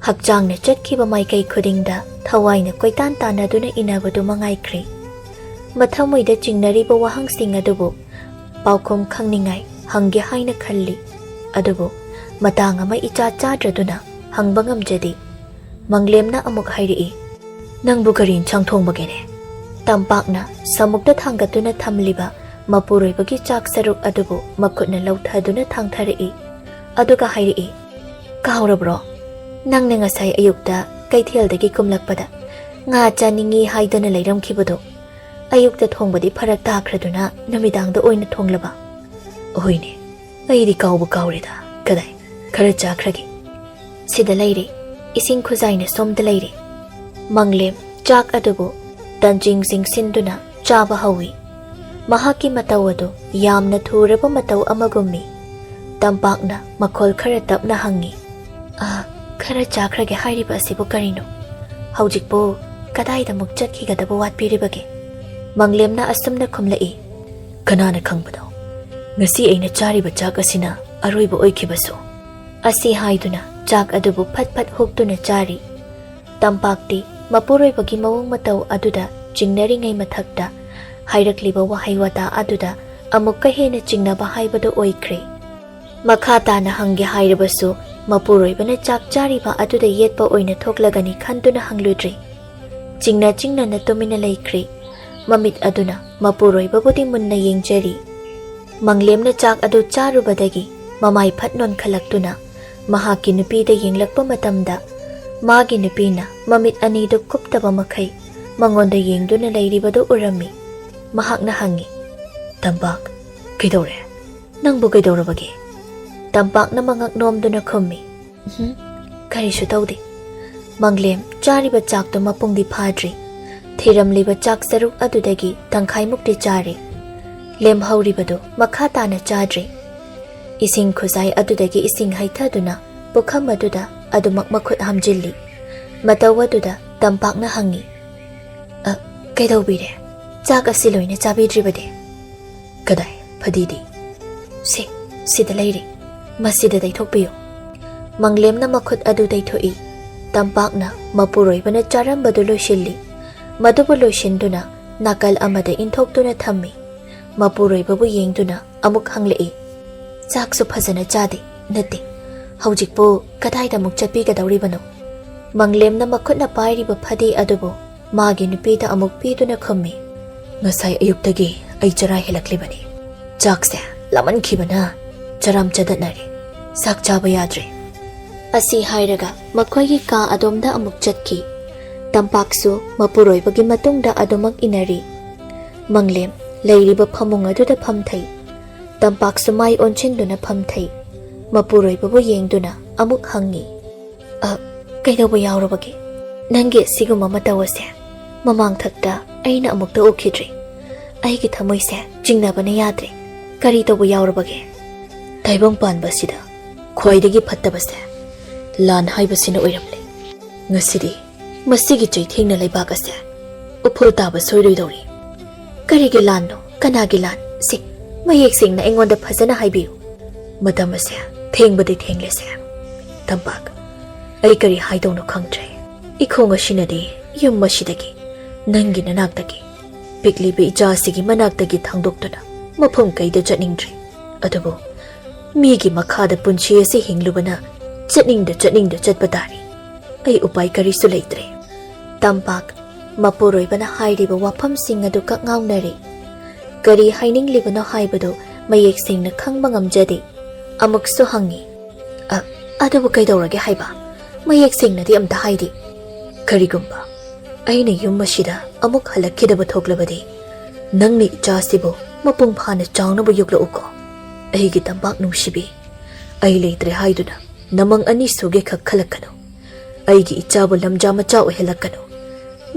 ꯍꯛꯆꯥꯡꯅ ꯆꯠꯈꯤꯕ ꯃꯥꯏꯀꯩ ꯈꯨꯗꯤꯡꯗ ꯊꯋꯥꯏꯅ ꯀꯣꯏꯇꯥꯟ ꯇꯥꯟꯅꯗꯨꯅ ꯏꯟꯅꯕꯗꯨ ꯃꯉꯥꯏꯈ꯭ꯔꯦ꯫ ꯃꯊꯃꯣꯏꯗ ꯆꯤꯡꯅꯔꯤꯕ ꯋꯥꯍꯪꯁꯤꯡ ꯑꯗꯨꯕꯨ ꯄꯥꯎꯈꯨꯝ ꯈꯪꯅꯤꯡꯉꯥꯏ ꯍꯪꯒꯦ ꯍꯥꯏꯅ ꯈꯜꯂꯤ꯫ ꯑꯗꯨꯕꯨ ꯃꯇꯥꯡ ꯑꯃ ꯏꯆꯥ ꯆꯥꯗ꯭ꯔꯗꯨꯅ ꯍꯪꯕ ꯉꯝꯖꯗꯦ꯫ ꯃꯪꯂꯦꯝꯅ ꯑꯃꯨꯛ ꯍꯥꯏꯔꯛꯏ, "ꯅꯪꯕꯨ ꯀꯔꯤ ꯏꯟꯁꯥꯡ ꯊꯣꯡꯕꯒꯦꯅꯦ?" ꯇꯝꯄꯥꯛꯅ ꯁꯃꯨꯛꯇ ꯊꯥꯡꯒꯠꯇꯨꯅ ꯊꯝꯂꯤꯕ ꯃꯄꯨꯔꯣꯏꯕꯒꯤ ꯆꯥꯛ ꯁꯔꯨꯛ ꯑꯗꯨꯕꯨ ꯃꯈꯨꯠꯅ ꯂꯧꯊꯗꯨꯅ ꯊꯥꯡꯊꯔꯛꯏ꯫ ꯑꯗꯨꯒ ꯍꯥꯏꯔꯛꯏ, "ꯀꯥꯎꯔꯕ꯭ꯔꯣ? ꯅꯪꯅ ꯉꯁꯥꯏ ꯑꯌꯨꯛꯇ ꯀꯩꯊꯦꯜꯗꯒꯤ ꯀꯨꯝꯂꯛꯄꯗ ꯉꯥ ꯆꯥꯅꯤꯡꯏ ꯍꯥꯏꯗꯅ ꯂꯩꯔꯝꯈꯤꯕꯗꯣ? ꯑꯌꯨꯛꯇ ꯊꯣꯡꯕꯗꯤ ꯐꯔꯛ ꯇꯥꯈ꯭ꯔꯗꯨꯅ ꯅꯨꯃꯤꯗꯥꯡꯗ ꯑꯣꯏꯅ ꯊꯣꯡꯂꯕ?" "ꯍꯣꯏꯅꯦ, ꯑꯩꯗꯤ ꯀꯥꯎꯕ ꯀꯥꯎꯔꯦꯗ꯫ ꯀꯗꯥꯏ, ꯈꯔ ꯆꯥꯈ꯭ꯔꯒꯦ꯫" "ꯁꯤꯗ ꯂꯩꯔꯦ, ꯏꯁꯤꯡ ꯈꯨꯖꯥꯏꯅ ꯁꯣꯝꯗ ꯂꯩꯔꯦ꯫" ꯃꯪꯂꯦꯝ ꯆꯥꯛ ꯑꯗꯨꯕꯨ ꯇꯟꯖꯤꯡ ꯖꯤꯡꯁꯤꯟꯗꯨꯅ ꯆꯥꯕ ꯍꯧꯏ꯫ ꯃꯍꯥꯛꯀꯤ ꯃꯇꯧ ꯑꯗꯨ ꯌꯥꯝꯅ ꯊꯨꯔꯕ ꯃꯇꯧ ꯑꯃꯒꯨꯝꯃꯤ꯫ ꯇꯝꯄꯥꯛꯅ ꯃꯈꯣꯜ ꯈꯔ ꯇꯞꯅ ꯍꯪꯉꯤ, "ꯑ, ꯈꯔ ꯆꯥꯈ꯭ꯔꯒꯦ ꯍꯥꯏꯔꯤꯕ ꯑꯁꯤꯕꯨ ꯀꯔꯤꯅꯣ? ꯍꯧꯖꯤꯛꯄꯨ ꯀꯗꯥꯏꯗ ꯑꯃꯨꯛ ꯆꯠꯈꯤꯒꯗꯕ ꯋꯥꯠꯄꯤꯔꯤꯕꯒꯦ?" ꯃꯪꯂꯦꯝꯅ ꯑꯁꯨꯝꯅ ꯈꯨꯝꯂꯛꯏ, "ꯀꯅꯥꯅ ꯈꯪꯕꯅꯣ? ꯉꯁꯤ ꯑꯩꯅ ꯆꯥꯔꯤꯕ ꯆꯥꯛ ꯑꯁꯤꯅ ꯑꯔꯣꯏꯕ ꯑꯣꯏꯈꯤꯕꯁꯨ?" ꯑꯁꯤ ꯍꯥꯏꯗꯨꯅ ꯆꯥꯛ ꯑꯗꯨꯕꯨ ꯐꯠ ꯐꯠ ꯍꯨꯛꯇꯨꯅ ꯆꯥꯔꯤ꯫ ꯇꯝꯄꯥꯛꯇꯤ ꯃꯄꯨꯔꯣꯏꯕꯒꯤ ꯃꯑꯣꯡ ꯃꯇꯧ ꯑꯗꯨꯗ ꯆꯤꯡꯅꯔꯤꯉꯩ ꯃꯊꯛꯇ, ꯍꯥꯏꯔꯛꯂꯤꯕ ꯋꯥꯍꯩ ꯋꯥꯇꯥ ꯑꯗꯨꯗ ꯑꯃꯨꯛꯀ ꯍꯦꯟꯅ ꯆꯤꯡꯅꯕ ꯍꯥꯏꯕꯗꯨ ꯑꯣꯏꯈ꯭ꯔꯦ꯫ ꯃꯈꯥ ꯇꯥꯅ ꯍꯪꯒꯦ ꯍꯥꯏꯔꯕꯁꯨ, ꯃꯄꯨꯔꯣꯏꯕꯅ ꯆꯥꯛ ꯆꯥꯔꯤꯕ ꯑꯗꯨꯗ ꯌꯦꯠꯄ ꯑꯣꯏꯅ ꯊꯣꯛꯂꯒꯅꯤ ꯈꯟꯗꯨꯅ ꯍꯪꯂꯨꯗ꯭ꯔꯦ꯫ ꯆꯤꯡꯅ ꯆꯤꯡꯅꯅ ꯇꯨꯃꯤꯟꯅ ꯂꯩꯈ꯭ꯔꯦ꯫ ꯃꯃꯤꯠ ꯑꯗꯨꯅ ꯃꯄꯨꯔꯣꯏꯕꯕꯨꯗꯤ ꯃꯨꯟꯅ ꯌꯦꯡꯖꯔꯤ꯫ ꯃꯪꯂꯦꯝꯅ ꯆꯥꯛ ꯑꯗꯨ ꯆꯥꯔꯨꯕꯗꯒꯤ ꯃꯃꯥꯏ ꯐꯠ ꯅꯣꯟꯈꯠꯂꯛꯇꯨꯅ ꯃꯍꯥꯛꯀꯤ ꯅꯨꯄꯤꯗ ꯌꯦꯡꯂꯛꯄ ꯃꯇꯝꯗ, ꯃꯥꯒꯤ ꯅꯨꯄꯤꯅ ꯃꯃꯤꯠ ꯑꯅꯤꯗꯨ ꯀꯨꯞꯇꯕ ꯃꯈꯩ ꯃꯉꯣꯟꯗ ꯌꯦꯡꯗꯨꯅ ꯂꯩꯔꯤꯕꯗꯨ ꯎꯔꯝꯃꯤ꯫ ꯃꯍꯥꯛꯅ ꯍꯪꯉꯤ, "ꯇꯝꯄꯥꯛ, ꯀꯩꯗꯧꯔꯦ? ꯅꯪꯕꯨ ꯀꯩꯗꯧꯔꯕꯒꯦ?" ꯇꯝꯄꯥꯛꯅ ꯃꯉꯛ ꯅꯣꯝꯗꯨꯅ ꯈꯨꯝꯃꯤ, "ꯎꯝ, ꯀꯔꯤꯁꯨ ꯇꯧꯗꯦ꯫ ꯃꯪꯂꯦꯝ, ꯆꯥꯔꯤꯕ ꯆꯥꯛꯇꯨ ꯃꯄꯨꯡꯗꯤ ꯐꯥꯗ꯭ꯔꯤ꯫ ꯊꯤꯔꯝꯂꯤꯕ ꯆꯥꯛ ꯁꯔꯨꯛ ꯑꯗꯨꯗꯒꯤ ꯇꯪꯈꯥꯏꯃꯨꯛꯇꯤ ꯆꯥꯔꯦ꯫ ꯂꯦꯝꯍꯧꯔꯤꯕꯗꯨ ꯃꯈꯥ ꯇꯥꯅ ꯆꯥꯗ꯭ꯔꯦ꯫" ꯏꯁꯤꯡ ꯈꯨꯖꯥꯏ ꯑꯗꯨꯗꯒꯤ ꯏꯁꯤꯡ ꯍꯩꯊꯗꯨꯅ ꯄꯨꯈꯝ ꯑꯗꯨꯗ ꯑꯗꯨꯃꯛ ꯃꯈꯨꯠ ꯍꯥꯝꯖꯤꯜꯂꯤ꯫ ꯃꯇꯧ ꯑꯗꯨꯗ ꯇꯝꯄꯥꯛꯅ ꯍꯪꯉꯤ, "ꯑ, ꯀꯩꯗꯧꯕꯤꯔꯦ? ꯆꯥꯛ ꯑꯁꯤ ꯂꯣꯏꯅ ꯆꯥꯕꯤꯗ꯭ꯔꯤꯕꯗꯤ?" "ꯀꯗꯥꯏ ꯐꯗꯤꯗꯤ?" "ꯁꯦ, ꯁꯤꯗ ꯂꯩꯔꯦ꯫ ꯃꯁꯤꯗ ꯇꯩꯊꯣꯛꯄꯤꯌꯨ꯫" ꯃꯪꯂꯦꯝꯅ ꯃꯈꯨꯠ ꯑꯗꯨ ꯇꯩꯊꯣꯛꯏ꯫ ꯇꯝꯄꯥꯛꯅ ꯃꯄꯨꯔꯣꯏꯕꯅ ꯆꯥꯔꯝꯕꯗꯨ ꯂꯣꯏꯁꯤꯜꯂꯤ꯫ ꯃꯗꯨꯕꯨ ꯂꯣꯏꯁꯤꯟꯗꯨꯅ ꯅꯥꯀꯜ ꯑꯃꯗ ꯏꯟꯊꯣꯛꯇꯨꯅ ꯊꯝꯃꯤ꯫ ꯃꯄꯨꯔꯣꯏꯕꯕꯨ ꯌꯦꯡꯗꯨꯅ ꯑꯃꯨꯛ ꯍꯪꯂꯛꯏ, "ꯆꯥꯛꯁꯨ ꯐꯖꯅ ꯆꯥꯗꯦ, ꯅꯠꯇꯦ, ꯍꯧꯖꯤꯛꯄꯨ ꯀꯗꯥꯏꯗ ꯑꯃꯨꯛ ꯆꯠꯄꯤꯒꯗꯧꯔꯤꯕꯅꯣ?" ꯃꯪꯂꯦꯝꯅ ꯃꯈꯨꯠꯅ ꯄꯥꯏꯔꯤꯕ ꯐꯗꯤ ꯑꯗꯨꯕꯨ ꯃꯥꯒꯤ ꯅꯨꯄꯤꯗ ꯑꯃꯨꯛ ꯄꯤꯗꯨꯅ ꯈꯨꯝꯃꯤ, "ꯉꯁꯥꯏ ꯑꯌꯨꯛꯇꯒꯤ ꯑꯩ ꯆꯔꯥ ꯍꯦꯜꯂꯛꯂꯤꯕꯅꯤ꯫ ꯆꯥꯛꯁꯦ ꯂꯥꯃꯟꯈꯤꯕꯅ ꯆꯔꯥꯝ ꯆꯗꯠꯅꯔꯦ꯫ ꯆꯥꯛ ꯆꯥꯕ ꯌꯥꯗ꯭ꯔꯦ꯫" ꯑꯁꯤ ꯍꯥꯏꯔꯒ ꯃꯈꯣꯏꯒꯤ ꯀꯥ ꯑꯗꯣꯝꯗ ꯑꯃꯨꯛ ꯆꯠꯈꯤ꯫ ꯇꯝꯄꯥꯛꯁꯨ ꯃꯄꯨꯔꯣꯏꯕꯒꯤ ꯃꯇꯨꯡꯗ ꯑꯗꯨꯃꯛ ꯏꯟꯅꯔꯤ꯫ ꯃꯪꯂꯦꯝ ꯂꯩꯔꯤꯕ ꯐꯃꯨꯡ ꯑꯗꯨꯗ ꯐꯝꯊꯩ꯫ ꯇꯝꯄꯥꯛꯁꯨ ꯃꯥꯏ ꯑꯣꯟꯁꯤꯟꯗꯨꯅ ꯐꯝꯊꯩ꯫ ꯃꯄꯨꯔꯣꯏꯕꯕꯨ ꯌꯦꯡꯗꯨꯅ ꯑꯃꯨꯛ ꯍꯪꯉꯤ, "ꯑ, ꯀꯩꯗꯧꯕ ꯌꯥꯎꯔꯕꯒꯦ?" ꯅꯪꯒꯤ ꯑꯁꯤꯒꯨꯝꯕ ꯃꯇꯧ ꯑꯁꯦ ꯃꯃꯥꯡꯊꯛꯇ ꯑꯩꯅ ꯑꯃꯨꯛꯇ ꯎꯈꯤꯗ꯭ꯔꯤ꯫ ꯑꯩꯒꯤ ꯊꯃꯣꯏꯁꯦ ꯆꯤꯡꯅꯕꯅ ꯌꯥꯗ꯭ꯔꯦ꯫ ꯀꯔꯤ ꯇꯧꯕ ꯌꯥꯎꯔꯕꯒꯦ? ꯇꯥꯏꯕꯪꯄꯥꯟꯕ ꯑꯁꯤꯗ ꯈ꯭ꯋꯥꯏꯗꯒꯤ ꯐꯠꯇꯕꯁꯦ ꯂꯥꯟ ꯍꯥꯏꯕꯁꯤꯅ ꯑꯣꯏꯔꯝꯂꯦ꯫ ꯉꯁꯤꯗꯤ ꯃꯁꯤꯒꯤ ꯆꯩꯊꯦꯡꯅ ꯂꯩꯕꯥꯛ ꯑꯁꯦ ꯎꯐꯨꯜ ꯇꯥꯕ ꯁꯣꯏꯔꯣꯏꯗꯧꯔꯤ꯫ ꯀꯔꯤꯒꯤ ꯂꯥꯟꯅꯣ? ꯀꯅꯥꯒꯤ ꯂꯥꯟ? ꯁꯤ ꯃꯌꯦꯛ ꯁꯦꯡꯅ ꯑꯩꯉꯣꯟꯗ ꯐꯖꯅ ꯍꯥꯏꯕꯤꯌꯨ꯫ ꯃꯇꯝ ꯑꯁꯦ ꯊꯦꯡꯕꯗꯤ ꯊꯦꯡꯂꯦꯁꯦ꯫ ꯇꯝꯄꯥꯛ, ꯑꯩ ꯀꯔꯤ ꯍꯥꯏꯗꯧꯅꯣ ꯈꯪꯗ꯭ꯔꯦ꯫ ꯏꯈꯣꯡ ꯑꯁꯤꯅꯗꯤ ꯌꯨꯝ ꯑꯁꯤꯗꯒꯤ, ꯅꯪꯒꯤ ꯅꯅꯥꯛꯇꯒꯤ, ꯄꯤꯛꯂꯤꯕ ꯏꯆꯥ ꯑꯁꯤꯒꯤ ꯃꯅꯥꯛꯇꯒꯤ ꯊꯥꯡꯗꯣꯛꯇꯨꯅ ꯃꯐꯝ ꯀꯩꯗ ꯆꯠꯅꯤꯡꯗ꯭ꯔꯦ꯫ ꯑꯗꯨꯕꯨ ꯃꯤꯒꯤ ꯃꯈꯥꯗ ꯄꯨꯟꯁꯤ ꯑꯁꯤ ꯍꯤꯡꯂꯨꯕꯅ ꯆꯠꯅꯤꯡꯗ ꯆꯠꯅꯤꯡꯗ ꯆꯠꯄ ꯇꯥꯔꯦ꯫ ꯑꯩ ꯎꯄꯥꯏ ꯀꯔꯤꯁꯨ ꯂꯩꯇ꯭ꯔꯦ꯫ ꯇꯝꯄꯥꯛ, ꯃꯄꯨꯔꯣꯏꯕꯅ ꯍꯥꯏꯔꯤꯕ ꯋꯥꯐꯝꯁꯤꯡ ꯑꯗꯨ ꯀꯛꯉꯥꯎꯅꯔꯦ꯫ ꯀꯔꯤ ꯍꯥꯏꯅꯤꯡꯂꯤꯕꯅꯣ ꯍꯥꯏꯕꯗꯨ ꯃꯌꯦꯛ ꯁꯦꯡꯅ ꯈꯪꯕ ꯉꯝꯖꯗꯦ꯫ ꯑꯃꯨꯛꯁꯨ ꯍꯪꯉꯤ, "ꯑ, ꯑꯗꯨꯕꯨ ꯀꯩꯗꯧꯔꯒꯦ ꯍꯥꯏꯕ? ꯃꯌꯦꯛ ꯁꯦꯡꯅꯗꯤ ꯑꯝꯇ ꯍꯥꯏꯗꯦ꯫" "ꯀꯔꯤꯒꯨꯝꯕ ꯑꯩꯅ ꯌꯨꯝ ꯑꯁꯤꯗ ꯑꯃꯨꯛ ꯍꯜꯂꯛꯈꯤꯗꯕ ꯊꯣꯛꯂꯕꯗꯤ, ꯅꯪꯅ ꯏꯆꯥꯁꯤꯕꯨ ꯃꯄꯨꯡ ꯐꯥꯅ ꯆꯥꯎꯅꯕ ꯌꯣꯛꯂꯛꯎꯀꯣ꯫ ꯑꯩꯒꯤ ꯇꯝꯄꯥꯛ ꯅꯨꯡꯁꯤꯕꯤ, ꯑꯩ ꯂꯩꯇ꯭ꯔꯦ ꯍꯥꯏꯗꯨꯅ ꯅꯃꯪ ꯑꯅꯤ ꯁꯨꯒꯦ ꯈꯛ ꯈꯜꯂꯛꯀꯅꯨ꯫ ꯑꯩꯒꯤ ꯏꯆꯥꯕꯨ ꯂꯝꯖꯥ ꯃꯆꯥ ꯑꯣꯏꯍꯜꯂꯛꯀꯅꯨ꯫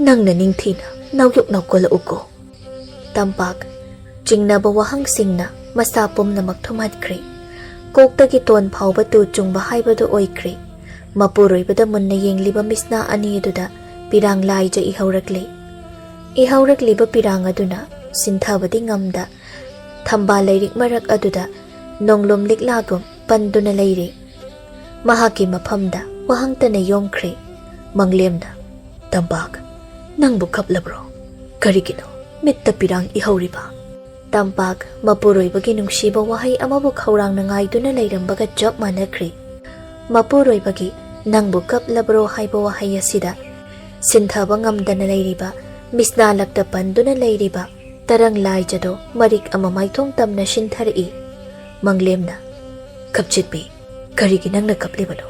ꯅꯪꯅ ꯅꯤꯡꯊꯤꯅ ꯅꯥꯎꯌꯣꯛ ꯅꯥꯎꯀꯣꯜꯂꯛꯎꯀꯣ꯫" ꯇꯝꯄꯥꯛ, ꯆꯤꯡꯅꯕ ꯋꯥꯍꯪꯁꯤꯡꯅ ꯃꯁꯥ ꯄꯨꯝꯅꯃꯛ ꯊꯨꯝꯍꯠꯈ꯭ꯔꯦ꯫ ꯀꯣꯛꯇꯒꯤ ꯇꯣꯟ ꯐꯥꯎꯕ ꯇꯨ ꯆꯨꯡꯕ ꯍꯥꯏꯕꯗꯨ ꯑꯣꯏꯈ꯭ꯔꯦ꯫ ꯃꯄꯨꯔꯣꯏꯕꯗ ꯃꯨꯟꯅ ꯌꯦꯡꯂꯤꯕ ꯃꯤꯠꯁꯅꯥ ꯑꯅꯤ ꯑꯗꯨꯗ ꯄꯤꯔꯥꯡ ꯂꯥꯏꯖ ꯏꯍꯧꯔꯛꯂꯦ꯫ ꯏꯍꯧꯔꯛꯂꯤꯕ ꯄꯤꯔꯥꯡ ꯑꯗꯨꯅ ꯁꯤꯟꯊꯕꯗꯤ ꯉꯝꯗ, ꯊꯝꯕꯥꯜ ꯂꯩꯔꯤꯛ ꯃꯔꯛ ꯑꯗꯨꯗ ꯅꯣꯡꯂꯨꯝ ꯂꯤꯛꯂꯥꯒꯨꯝ ꯄꯟꯗꯨꯅ ꯂꯩꯔꯦ꯫ ꯃꯍꯥꯛꯀꯤ ꯃꯐꯝꯗ ꯋꯥꯍꯪꯇꯅ ꯌꯣꯝꯈ꯭ꯔꯦ꯫ ꯃꯪꯂꯦꯝꯅ, "ꯇꯝꯄꯥꯛ, ꯅꯪꯕꯨ ꯀꯞꯂꯕ꯭ꯔꯣ? ꯀꯔꯤꯒꯤꯅꯣ ꯃꯤꯠꯇ ꯄꯤꯔꯥꯡ ꯏꯍꯧꯔꯤꯕ?" ꯇꯝꯄꯥꯛ, ꯃꯄꯨꯔꯣꯏꯕꯒꯤ ꯅꯨꯡꯁꯤꯕ ꯋꯥꯍꯩ ꯑꯃꯕꯨ ꯈꯧꯔꯥꯡꯅ ꯉꯥꯏꯗꯨꯅ ꯂꯩꯔꯝꯕꯒ ꯆꯞ ꯃꯥꯟꯅꯈ꯭ꯔꯦ꯫ ꯃꯄꯨꯔꯣꯏꯕꯒꯤ "ꯅꯪꯕꯨ ꯀꯞꯂꯕ꯭ꯔꯣ?" ꯍꯥꯏꯕ ꯋꯥꯍꯩ ꯑꯁꯤꯗ ꯁꯤꯟꯊꯕ ꯉꯝꯗꯅ ꯂꯩꯔꯤꯕ, ꯃꯤꯠꯁꯅꯥ ꯂꯛꯇ ꯄꯟꯗꯨꯅ ꯂꯩꯔꯤꯕ ꯇꯔꯪ ꯂꯥꯏꯖꯗꯣ ꯃꯔꯤꯛ ꯑꯃ ꯃꯥꯏꯊꯣꯡ ꯇꯝꯅ ꯁꯤꯟꯊꯔꯛꯏ꯫ ꯃꯪꯂꯦꯝꯅ, "ꯈꯞꯆꯤꯠꯄꯤ, ꯀꯔꯤꯒꯤ ꯅꯪꯅ ꯀꯞꯂꯤꯕꯅꯣ?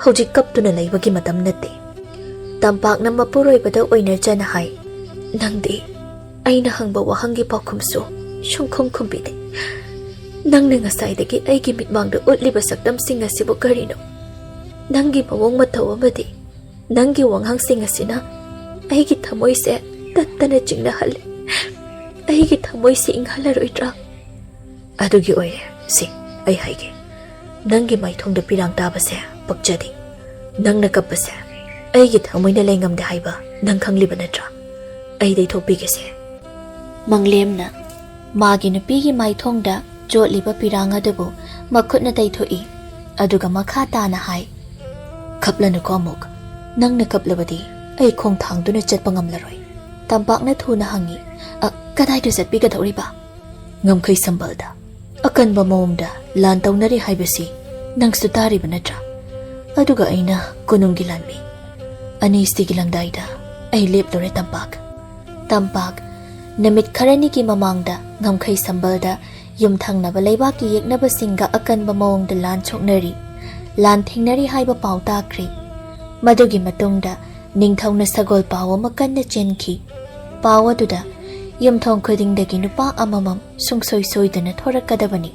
ꯍꯧꯖꯤꯛ ꯀꯞꯇꯨꯅ ꯂꯩꯕꯒꯤ ꯃꯇꯝ ꯅꯠꯇꯦ꯫" ꯇꯝꯄꯥꯛꯅ ꯃꯄꯨꯔꯣꯏꯕꯗ ꯑꯣꯏꯅꯖꯅ ꯍꯥꯏ, "ꯅꯪꯗꯤ ꯑꯩꯅ ꯍꯪꯕ ꯋꯥꯍꯪꯒꯤ ꯄꯥꯎꯈꯨꯝꯁꯨ ꯁꯨꯡꯈꯨꯝ ꯈꯨꯝꯕꯤꯗꯦ꯫ ꯅꯪꯅ ꯉꯁꯥꯏꯗꯒꯤ ꯑꯩꯒꯤ ꯃꯤꯠꯃꯥꯡꯗ ꯎꯠꯂꯤꯕ ꯁꯛꯇꯝꯁꯤꯡ ꯑꯁꯤꯕꯨ ꯀꯔꯤꯅꯣ? ꯅꯪꯒꯤ ꯃꯑꯣꯡ ꯃꯇꯧ ꯑꯃꯗꯤ ꯅꯪꯒꯤ ꯋꯥꯉꯥꯡꯁꯤꯡ ꯑꯁꯤꯅ ꯑꯩꯒꯤ ꯊꯃꯣꯏꯁꯦ ꯇꯠꯇꯅ ꯆꯤꯡꯅꯍꯜꯂꯦ꯫ ꯑꯩꯒꯤ ꯊꯃꯣꯏꯁꯦ ꯏꯪꯍꯜꯂꯔꯣꯏꯗ꯭ꯔꯥ? ꯑꯗꯨꯒꯤ ꯑꯣꯏꯔꯦ꯫ ꯁꯤ, ꯑꯩ ꯍꯥꯏꯒꯦ, ꯅꯪꯒꯤ ꯃꯥꯏꯊꯣꯡꯗ ꯄꯤꯔꯥꯡ ꯇꯥꯕꯁꯦ ꯄꯛꯆꯗꯦ꯫ ꯅꯪꯅ ꯀꯞꯄꯁꯦ ꯑꯩꯒꯤ ꯊꯃꯣꯏꯅ ꯂꯩꯉꯝꯗꯦ ꯍꯥꯏꯕ ꯅꯪ ꯈꯪꯂꯤꯕ ꯅꯠꯇ꯭ꯔꯥ? ꯑꯩ ꯇꯩꯊꯣꯛꯄꯤꯒꯦꯁꯦ꯫ ꯃꯪꯂꯦꯝꯅ ꯃꯥꯒꯤ ꯅꯨꯄꯤꯒꯤ ꯃꯥꯏꯊꯣꯡꯗ ꯆꯣꯠꯂꯤꯕ ꯄꯤꯔꯥꯡ ꯑꯗꯨꯕꯨ ꯃꯈꯨꯠꯅ ꯇꯩꯊꯣꯛꯏ꯫ ꯑꯗꯨꯒ ꯃꯈꯥ ꯇꯥꯅ ꯍꯥꯏ, "ꯈꯞꯂꯅꯨꯀꯣ ꯑꯃꯨꯛ꯫ ꯅꯪꯅ ꯀꯞꯂꯕꯗꯤ ꯑꯩ ꯈꯣꯡ ꯊꯥꯡꯗꯨꯅ ꯆꯠꯄ ꯉꯝꯂꯔꯣꯏ꯫" ꯇꯝꯄꯥꯛꯅ ꯊꯨꯅ ꯍꯪꯉꯤ, "ꯑ, ꯀꯗꯥꯏꯗ ꯆꯠꯄꯤꯒꯗꯧꯔꯤꯕ?" "ꯉꯝꯈꯩ ꯁꯝꯕꯜꯗ꯫ ꯑꯀꯟꯕ ꯃꯑꯣꯡꯗ ꯂꯥꯟ ꯇꯧꯅꯔꯤ ꯍꯥꯏꯕꯁꯤ ꯅꯪꯁꯨ ꯇꯥꯔꯤꯕ ꯅꯠꯇ꯭ꯔꯥ? ꯑꯗꯨꯒ ꯑꯩꯅ ꯀꯣꯅꯨꯡꯒꯤ ꯂꯥꯟꯃꯤ꯫ ꯑꯅꯤꯁꯤꯒꯤ ꯂꯪꯗꯥꯏꯗ ꯑꯩ ꯂꯦꯞꯂꯨꯔꯦ, ꯇꯝꯄꯥꯛ꯫" ꯇꯝꯄꯥꯛ, ꯅꯨꯃꯤꯠ ꯈꯔꯅꯤꯒꯤ ꯃꯃꯥꯡꯗ ꯉꯝꯈꯩ ꯁꯝꯕꯜꯗ ꯌꯨꯝꯊꯪꯅꯕ ꯂꯩꯕꯥꯛꯀꯤ ꯌꯦꯛꯅꯕꯁꯤꯡꯒ ꯑꯀꯟꯕ ꯃꯑꯣꯡꯗ ꯂꯥꯟ ꯁꯣꯛꯅꯔꯤ, ꯂꯥꯟ ꯊꯦꯡꯅꯔꯤ ꯍꯥꯏꯕ ꯄꯥꯎ ꯇꯥꯈ꯭ꯔꯦ꯫ ꯃꯗꯨꯒꯤ ꯃꯇꯨꯡꯗ ꯅꯤꯡꯊꯧꯅ ꯁꯒꯣꯜ ꯄꯥꯎ ꯑꯃ ꯀꯟꯅ ꯆꯦꯟꯈꯤ꯫ ꯄꯥꯎ ꯑꯗꯨꯗ ꯌꯨꯝꯊꯣꯡ ꯈꯨꯗꯤꯡꯗꯒꯤ ꯅꯨꯄꯥ ꯑꯃꯃꯝ ꯁꯨꯡꯁꯣꯏ ꯁꯣꯏꯗꯅ ꯊꯣꯔꯛꯀꯗꯕꯅꯤ,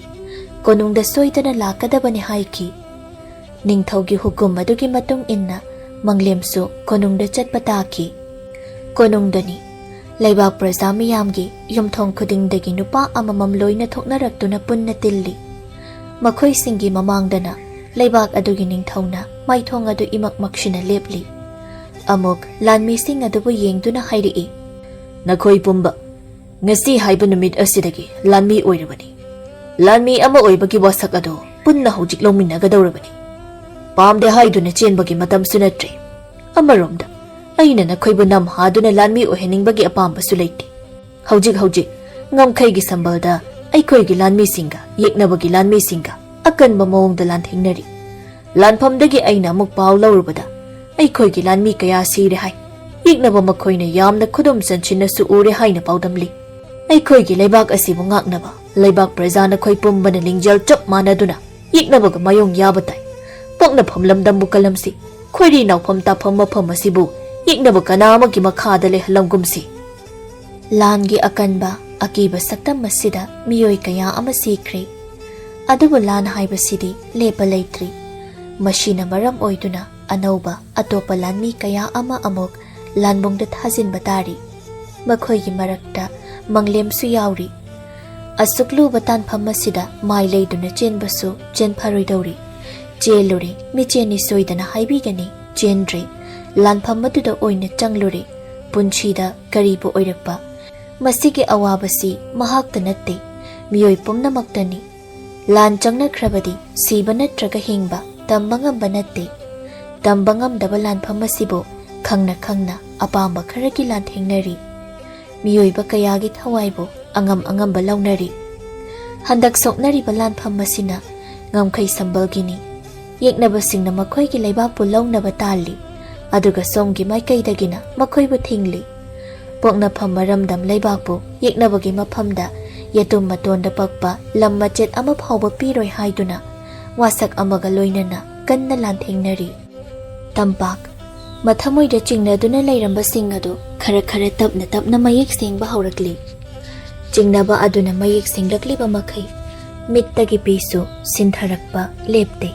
ꯀꯣꯅꯨꯡꯗ ꯁꯣꯏꯗꯅ ꯂꯥꯛꯀꯗꯕꯅꯤ ꯍꯥꯏꯈꯤ꯫ ꯅꯤꯡꯊꯧꯒꯤ ꯍꯨꯀꯨꯝ ꯑꯗꯨꯒꯤ ꯃꯇꯨꯡ ꯏꯟꯅ ꯃꯪꯂꯦꯝꯁꯨ ꯀꯣꯅꯨꯡꯗ ꯆꯠꯄ ꯇꯥꯈꯤ꯫ ꯀꯣꯅꯨꯡꯗꯅꯤ ꯂꯩꯕꯥꯛ ꯄ꯭ꯔꯖꯥ ꯃꯤꯌꯥꯝꯒꯤ ꯌꯨꯝꯊꯣꯡ ꯈꯨꯗꯤꯡꯗꯒꯤ ꯅꯨꯄꯥ ꯑꯃꯃꯝ ꯂꯣꯏꯅ ꯊꯣꯛꯅꯔꯛꯇꯨꯅ ꯄꯨꯟꯅ ꯇꯤꯜꯂꯤ꯫ ꯃꯈꯣꯏꯁꯤꯡꯒꯤ ꯃꯃꯥꯡꯗꯅ ꯂꯩꯕꯥꯛ ꯑꯗꯨꯒꯤ ꯅꯤꯡꯊꯧꯅ ꯃꯥꯏꯊꯣꯡ ꯑꯗꯨ ꯏꯃꯛ ꯃꯛꯁꯤꯟꯅ ꯂꯦꯞꯂꯤ꯫ ꯑꯃꯨꯛ ꯂꯥꯟꯃꯤꯁꯤꯡ ꯑꯗꯨꯕꯨ ꯌꯦꯡꯗꯨꯅ ꯍꯥꯏꯔꯛꯏ, "ꯅꯈꯣꯏ ꯄꯨꯝꯕ ꯉꯁꯤ ꯍꯥꯏꯕ ꯅꯨꯃꯤꯠ ꯑꯁꯤꯗꯒꯤ ꯂꯥꯟꯃꯤ ꯑꯣꯏꯔꯕꯅꯤ꯫ ꯂꯥꯟꯃꯤ ꯑꯃ ꯑꯣꯏꯕꯒꯤ ꯋꯥꯁꯛ ꯑꯗꯨ ꯄꯨꯟꯅ ꯍꯧꯖꯤꯛ ꯂꯧꯃꯤꯟꯅꯒꯗꯧꯔꯕꯅꯤ꯫ ꯄꯥꯝꯗꯦ ꯍꯥꯏꯗꯨꯅ ꯆꯦꯟꯕꯒꯤ ꯃꯇꯝꯁꯨ ꯅꯠꯇ꯭ꯔꯦ꯫ ꯑꯃꯔꯣꯝꯗ, ꯑꯩꯅ ꯅꯈꯣꯏꯕꯨ ꯅꯝꯍꯥꯗꯨꯅ ꯂꯥꯟꯃꯤ ꯑꯣꯏꯍꯟꯅꯤꯡꯕꯒꯤ ꯑꯄꯥꯝꯕꯁꯨ ꯂꯩꯇꯦ꯫ ꯍꯧꯖꯤꯛ ꯍꯧꯖꯤꯛ ꯉꯝꯈꯩꯒꯤ ꯁꯝꯕꯜꯗ ꯑꯩꯈꯣꯏꯒꯤ ꯂꯥꯟꯃꯤꯁꯤꯡꯒ ꯌꯦꯛꯅꯕꯒꯤ ꯂꯥꯟꯃꯤꯁꯤꯡꯒ ꯑꯀꯟꯕ ꯃꯑꯣꯡꯗ ꯂꯥꯟꯊꯦꯡꯅꯔꯤ꯫ ꯂꯥꯟꯐꯝꯗꯒꯤ ꯑꯩꯅ ꯑꯃꯨꯛ ꯄꯥꯎ ꯂꯧꯔꯨꯕꯗ, ꯑꯩꯈꯣꯏꯒꯤ ꯂꯥꯟꯃꯤ ꯀꯌꯥ ꯁꯤꯔꯦ ꯍꯥꯏ꯫ ꯌꯦꯛꯅꯕ ꯃꯈꯣꯏꯅ ꯌꯥꯝꯅ ꯈꯨꯗꯨꯝ ꯆꯟꯁꯤꯟꯅꯁꯨ ꯎꯔꯦ ꯍꯥꯏꯅ ꯄꯥꯎꯗꯝꯂꯤ꯫ ꯑꯩꯈꯣꯏꯒꯤ ꯂꯩꯕꯥꯛ ꯑꯁꯤꯕꯨ ꯉꯥꯛꯅꯕ ꯂꯩꯕꯥꯛ ꯄ꯭ꯔꯖꯥ ꯅꯈꯣꯏ ꯄꯨꯝꯕꯅ ꯂꯤꯡꯖꯦꯜ ꯆꯞ ꯃꯥꯟꯅꯗꯨꯅ ꯌꯦꯛꯅꯕꯒ ꯃꯥꯌꯣꯡ ꯌꯥꯕ ꯇꯥꯏ꯫ ꯄꯣꯛꯅꯐꯝ ꯂꯝꯗꯝꯕꯨ ꯀꯜꯂꯝꯁꯤ꯫ ꯈꯣꯏꯔꯤ ꯅꯥꯎꯐꯝ ꯇꯥꯐꯝ ꯃꯐꯝ ꯑꯁꯤꯕꯨ ꯌꯦꯛꯅꯕ ꯀꯅꯥ ꯑꯃꯒꯤ ꯃꯈꯥꯗ ꯂꯩꯍꯜꯂꯝꯒꯨꯝꯁꯤ꯫" ꯂꯥꯟꯒꯤ ꯑꯀꯟꯕ ꯑꯀꯤꯕ ꯁꯛꯇꯝ ꯑꯁꯤꯗ ꯃꯤꯑꯣꯏ ꯀꯌꯥ ꯑꯃ ꯁꯤꯈ꯭ꯔꯦ꯫ ꯑꯗꯨꯕꯨ ꯂꯥꯟ ꯍꯥꯏꯕꯁꯤꯗꯤ ꯂꯦꯞꯄ ꯂꯩꯇ꯭ꯔꯤ꯫ ꯃꯁꯤꯅ ꯃꯔꯝ ꯑꯣꯏꯗꯨꯅ ꯑꯅꯧꯕ ꯑꯇꯣꯞꯄ ꯂꯥꯟꯃꯤ ꯀꯌꯥ ꯑꯃ ꯑꯃꯨꯛ ꯂꯥꯟꯕꯨꯡꯗ ꯊꯥꯖꯤꯟꯕ ꯇꯥꯔꯤ꯫ ꯃꯈꯣꯏꯒꯤ ꯃꯔꯛꯇ ꯃꯪꯂꯦꯝꯁꯨ ꯌꯥꯎꯔꯤ꯫ ꯑꯁꯨꯛ ꯂꯨꯕ ꯇꯥꯟꯐꯝ ꯑꯁꯤꯗ ꯃꯥꯏ ꯂꯩꯗꯨꯅ ꯆꯦꯟꯕꯁꯨ ꯆꯦꯟꯐꯔꯣꯏꯗꯧꯔꯤ꯫ ꯆꯦꯜꯂꯨꯔꯦ, ꯃꯤꯆꯦꯟꯅꯤ ꯁꯣꯏꯗꯅ ꯍꯥꯏꯕꯤꯒꯅꯤ, ꯆꯦꯟꯗ꯭ꯔꯦ, ꯂꯥꯟꯐꯝ ꯑꯗꯨꯗ ꯑꯣꯏꯅ ꯆꯪꯂꯨꯔꯦ, ꯄꯨꯟꯁꯤꯗ ꯀꯔꯤꯕꯨ ꯑꯣꯏꯔꯛꯄ꯫ ꯃꯁꯤꯒꯤ ꯑꯋꯥꯕꯁꯤ ꯃꯍꯥꯛꯇ ꯅꯠꯇꯦ, ꯃꯤꯑꯣꯏ ꯄꯨꯝꯅꯃꯛꯇꯅꯤ꯫ ꯂꯥꯟ ꯆꯪꯅꯈ꯭ꯔꯕꯗꯤ ꯁꯤꯕ ꯅꯠꯇ꯭ꯔꯒ ꯍꯤꯡꯕ ꯇꯝꯕ ꯉꯝꯕ ꯅꯠꯇꯦ꯫ ꯇꯝꯕ ꯉꯝꯗꯕ ꯂꯥꯟꯐꯝ ꯑꯁꯤꯕꯨ ꯈꯪꯅ ꯈꯪꯅ ꯑꯄꯥꯝꯕ ꯈꯔꯒꯤ ꯂꯥꯟꯊꯦꯡꯅꯔꯤ꯫ ꯃꯤꯑꯣꯏꯕ ꯀꯌꯥꯒꯤ ꯊꯋꯥꯏꯕꯨ ꯑꯉꯝ ꯑꯉꯝꯕ ꯂꯧꯅꯔꯤ꯫ ꯍꯟꯗꯛ ꯁꯣꯛꯅꯔꯤꯕ ꯂꯥꯟꯐꯝ ꯑꯁꯤꯅ ꯉꯝꯈꯩ ꯁꯝꯕꯜꯒꯤꯅꯤ꯫ ꯌꯦꯛꯅꯕꯁꯤꯡꯅ ꯃꯈꯣꯏꯒꯤ ꯂꯩꯕꯥꯛꯄꯨ ꯂꯧꯅꯕ ꯇꯥꯜꯂꯤ, ꯑꯗꯨꯒ ꯁꯣꯝꯒꯤ ꯃꯥꯏꯀꯩꯗꯒꯤꯅ ꯃꯈꯣꯏꯕꯨ ꯊꯤꯡꯂꯤ꯫ ꯄꯣꯛꯅꯐꯝ ꯃꯔꯝꯗꯝ ꯂꯩꯕꯥꯛꯄꯨ ꯌꯦꯛꯅꯕꯒꯤ ꯃꯐꯝꯗ ꯌꯦꯇꯨꯝ ꯃꯇꯣꯟꯗ ꯄꯛꯄ ꯂꯝ ꯃꯆꯦꯠ ꯑꯃ ꯐꯥꯎꯕ ꯄꯤꯔꯣꯏ ꯍꯥꯏꯗꯨꯅ ꯋꯥꯁꯛ ꯑꯃꯒ ꯂꯣꯏꯅꯅ ꯀꯟꯅ ꯂꯥꯟꯊꯦꯡꯅꯔꯤ꯫ ꯇꯝꯄꯥꯛ, ꯃꯊꯃꯣꯏꯗ ꯆꯤꯡꯅꯗꯨꯅ ꯂꯩꯔꯝꯕꯁꯤꯡ ꯑꯗꯨ ꯈꯔ ꯈꯔ ꯇꯞꯅ ꯇꯞꯅ ꯃꯌꯦꯛ ꯁꯦꯡꯕ ꯍꯧꯔꯛꯂꯤ꯫ ꯆꯤꯡꯅꯕ ꯑꯗꯨꯅ ꯃꯌꯦꯛ ꯁꯦꯡꯂꯛꯂꯤꯕ ꯃꯈꯩ ꯃꯤꯠꯇꯒꯤ ꯄꯤꯁꯨ ꯁꯤꯟꯊꯔꯛꯄ ꯂꯦꯞꯇꯦ꯫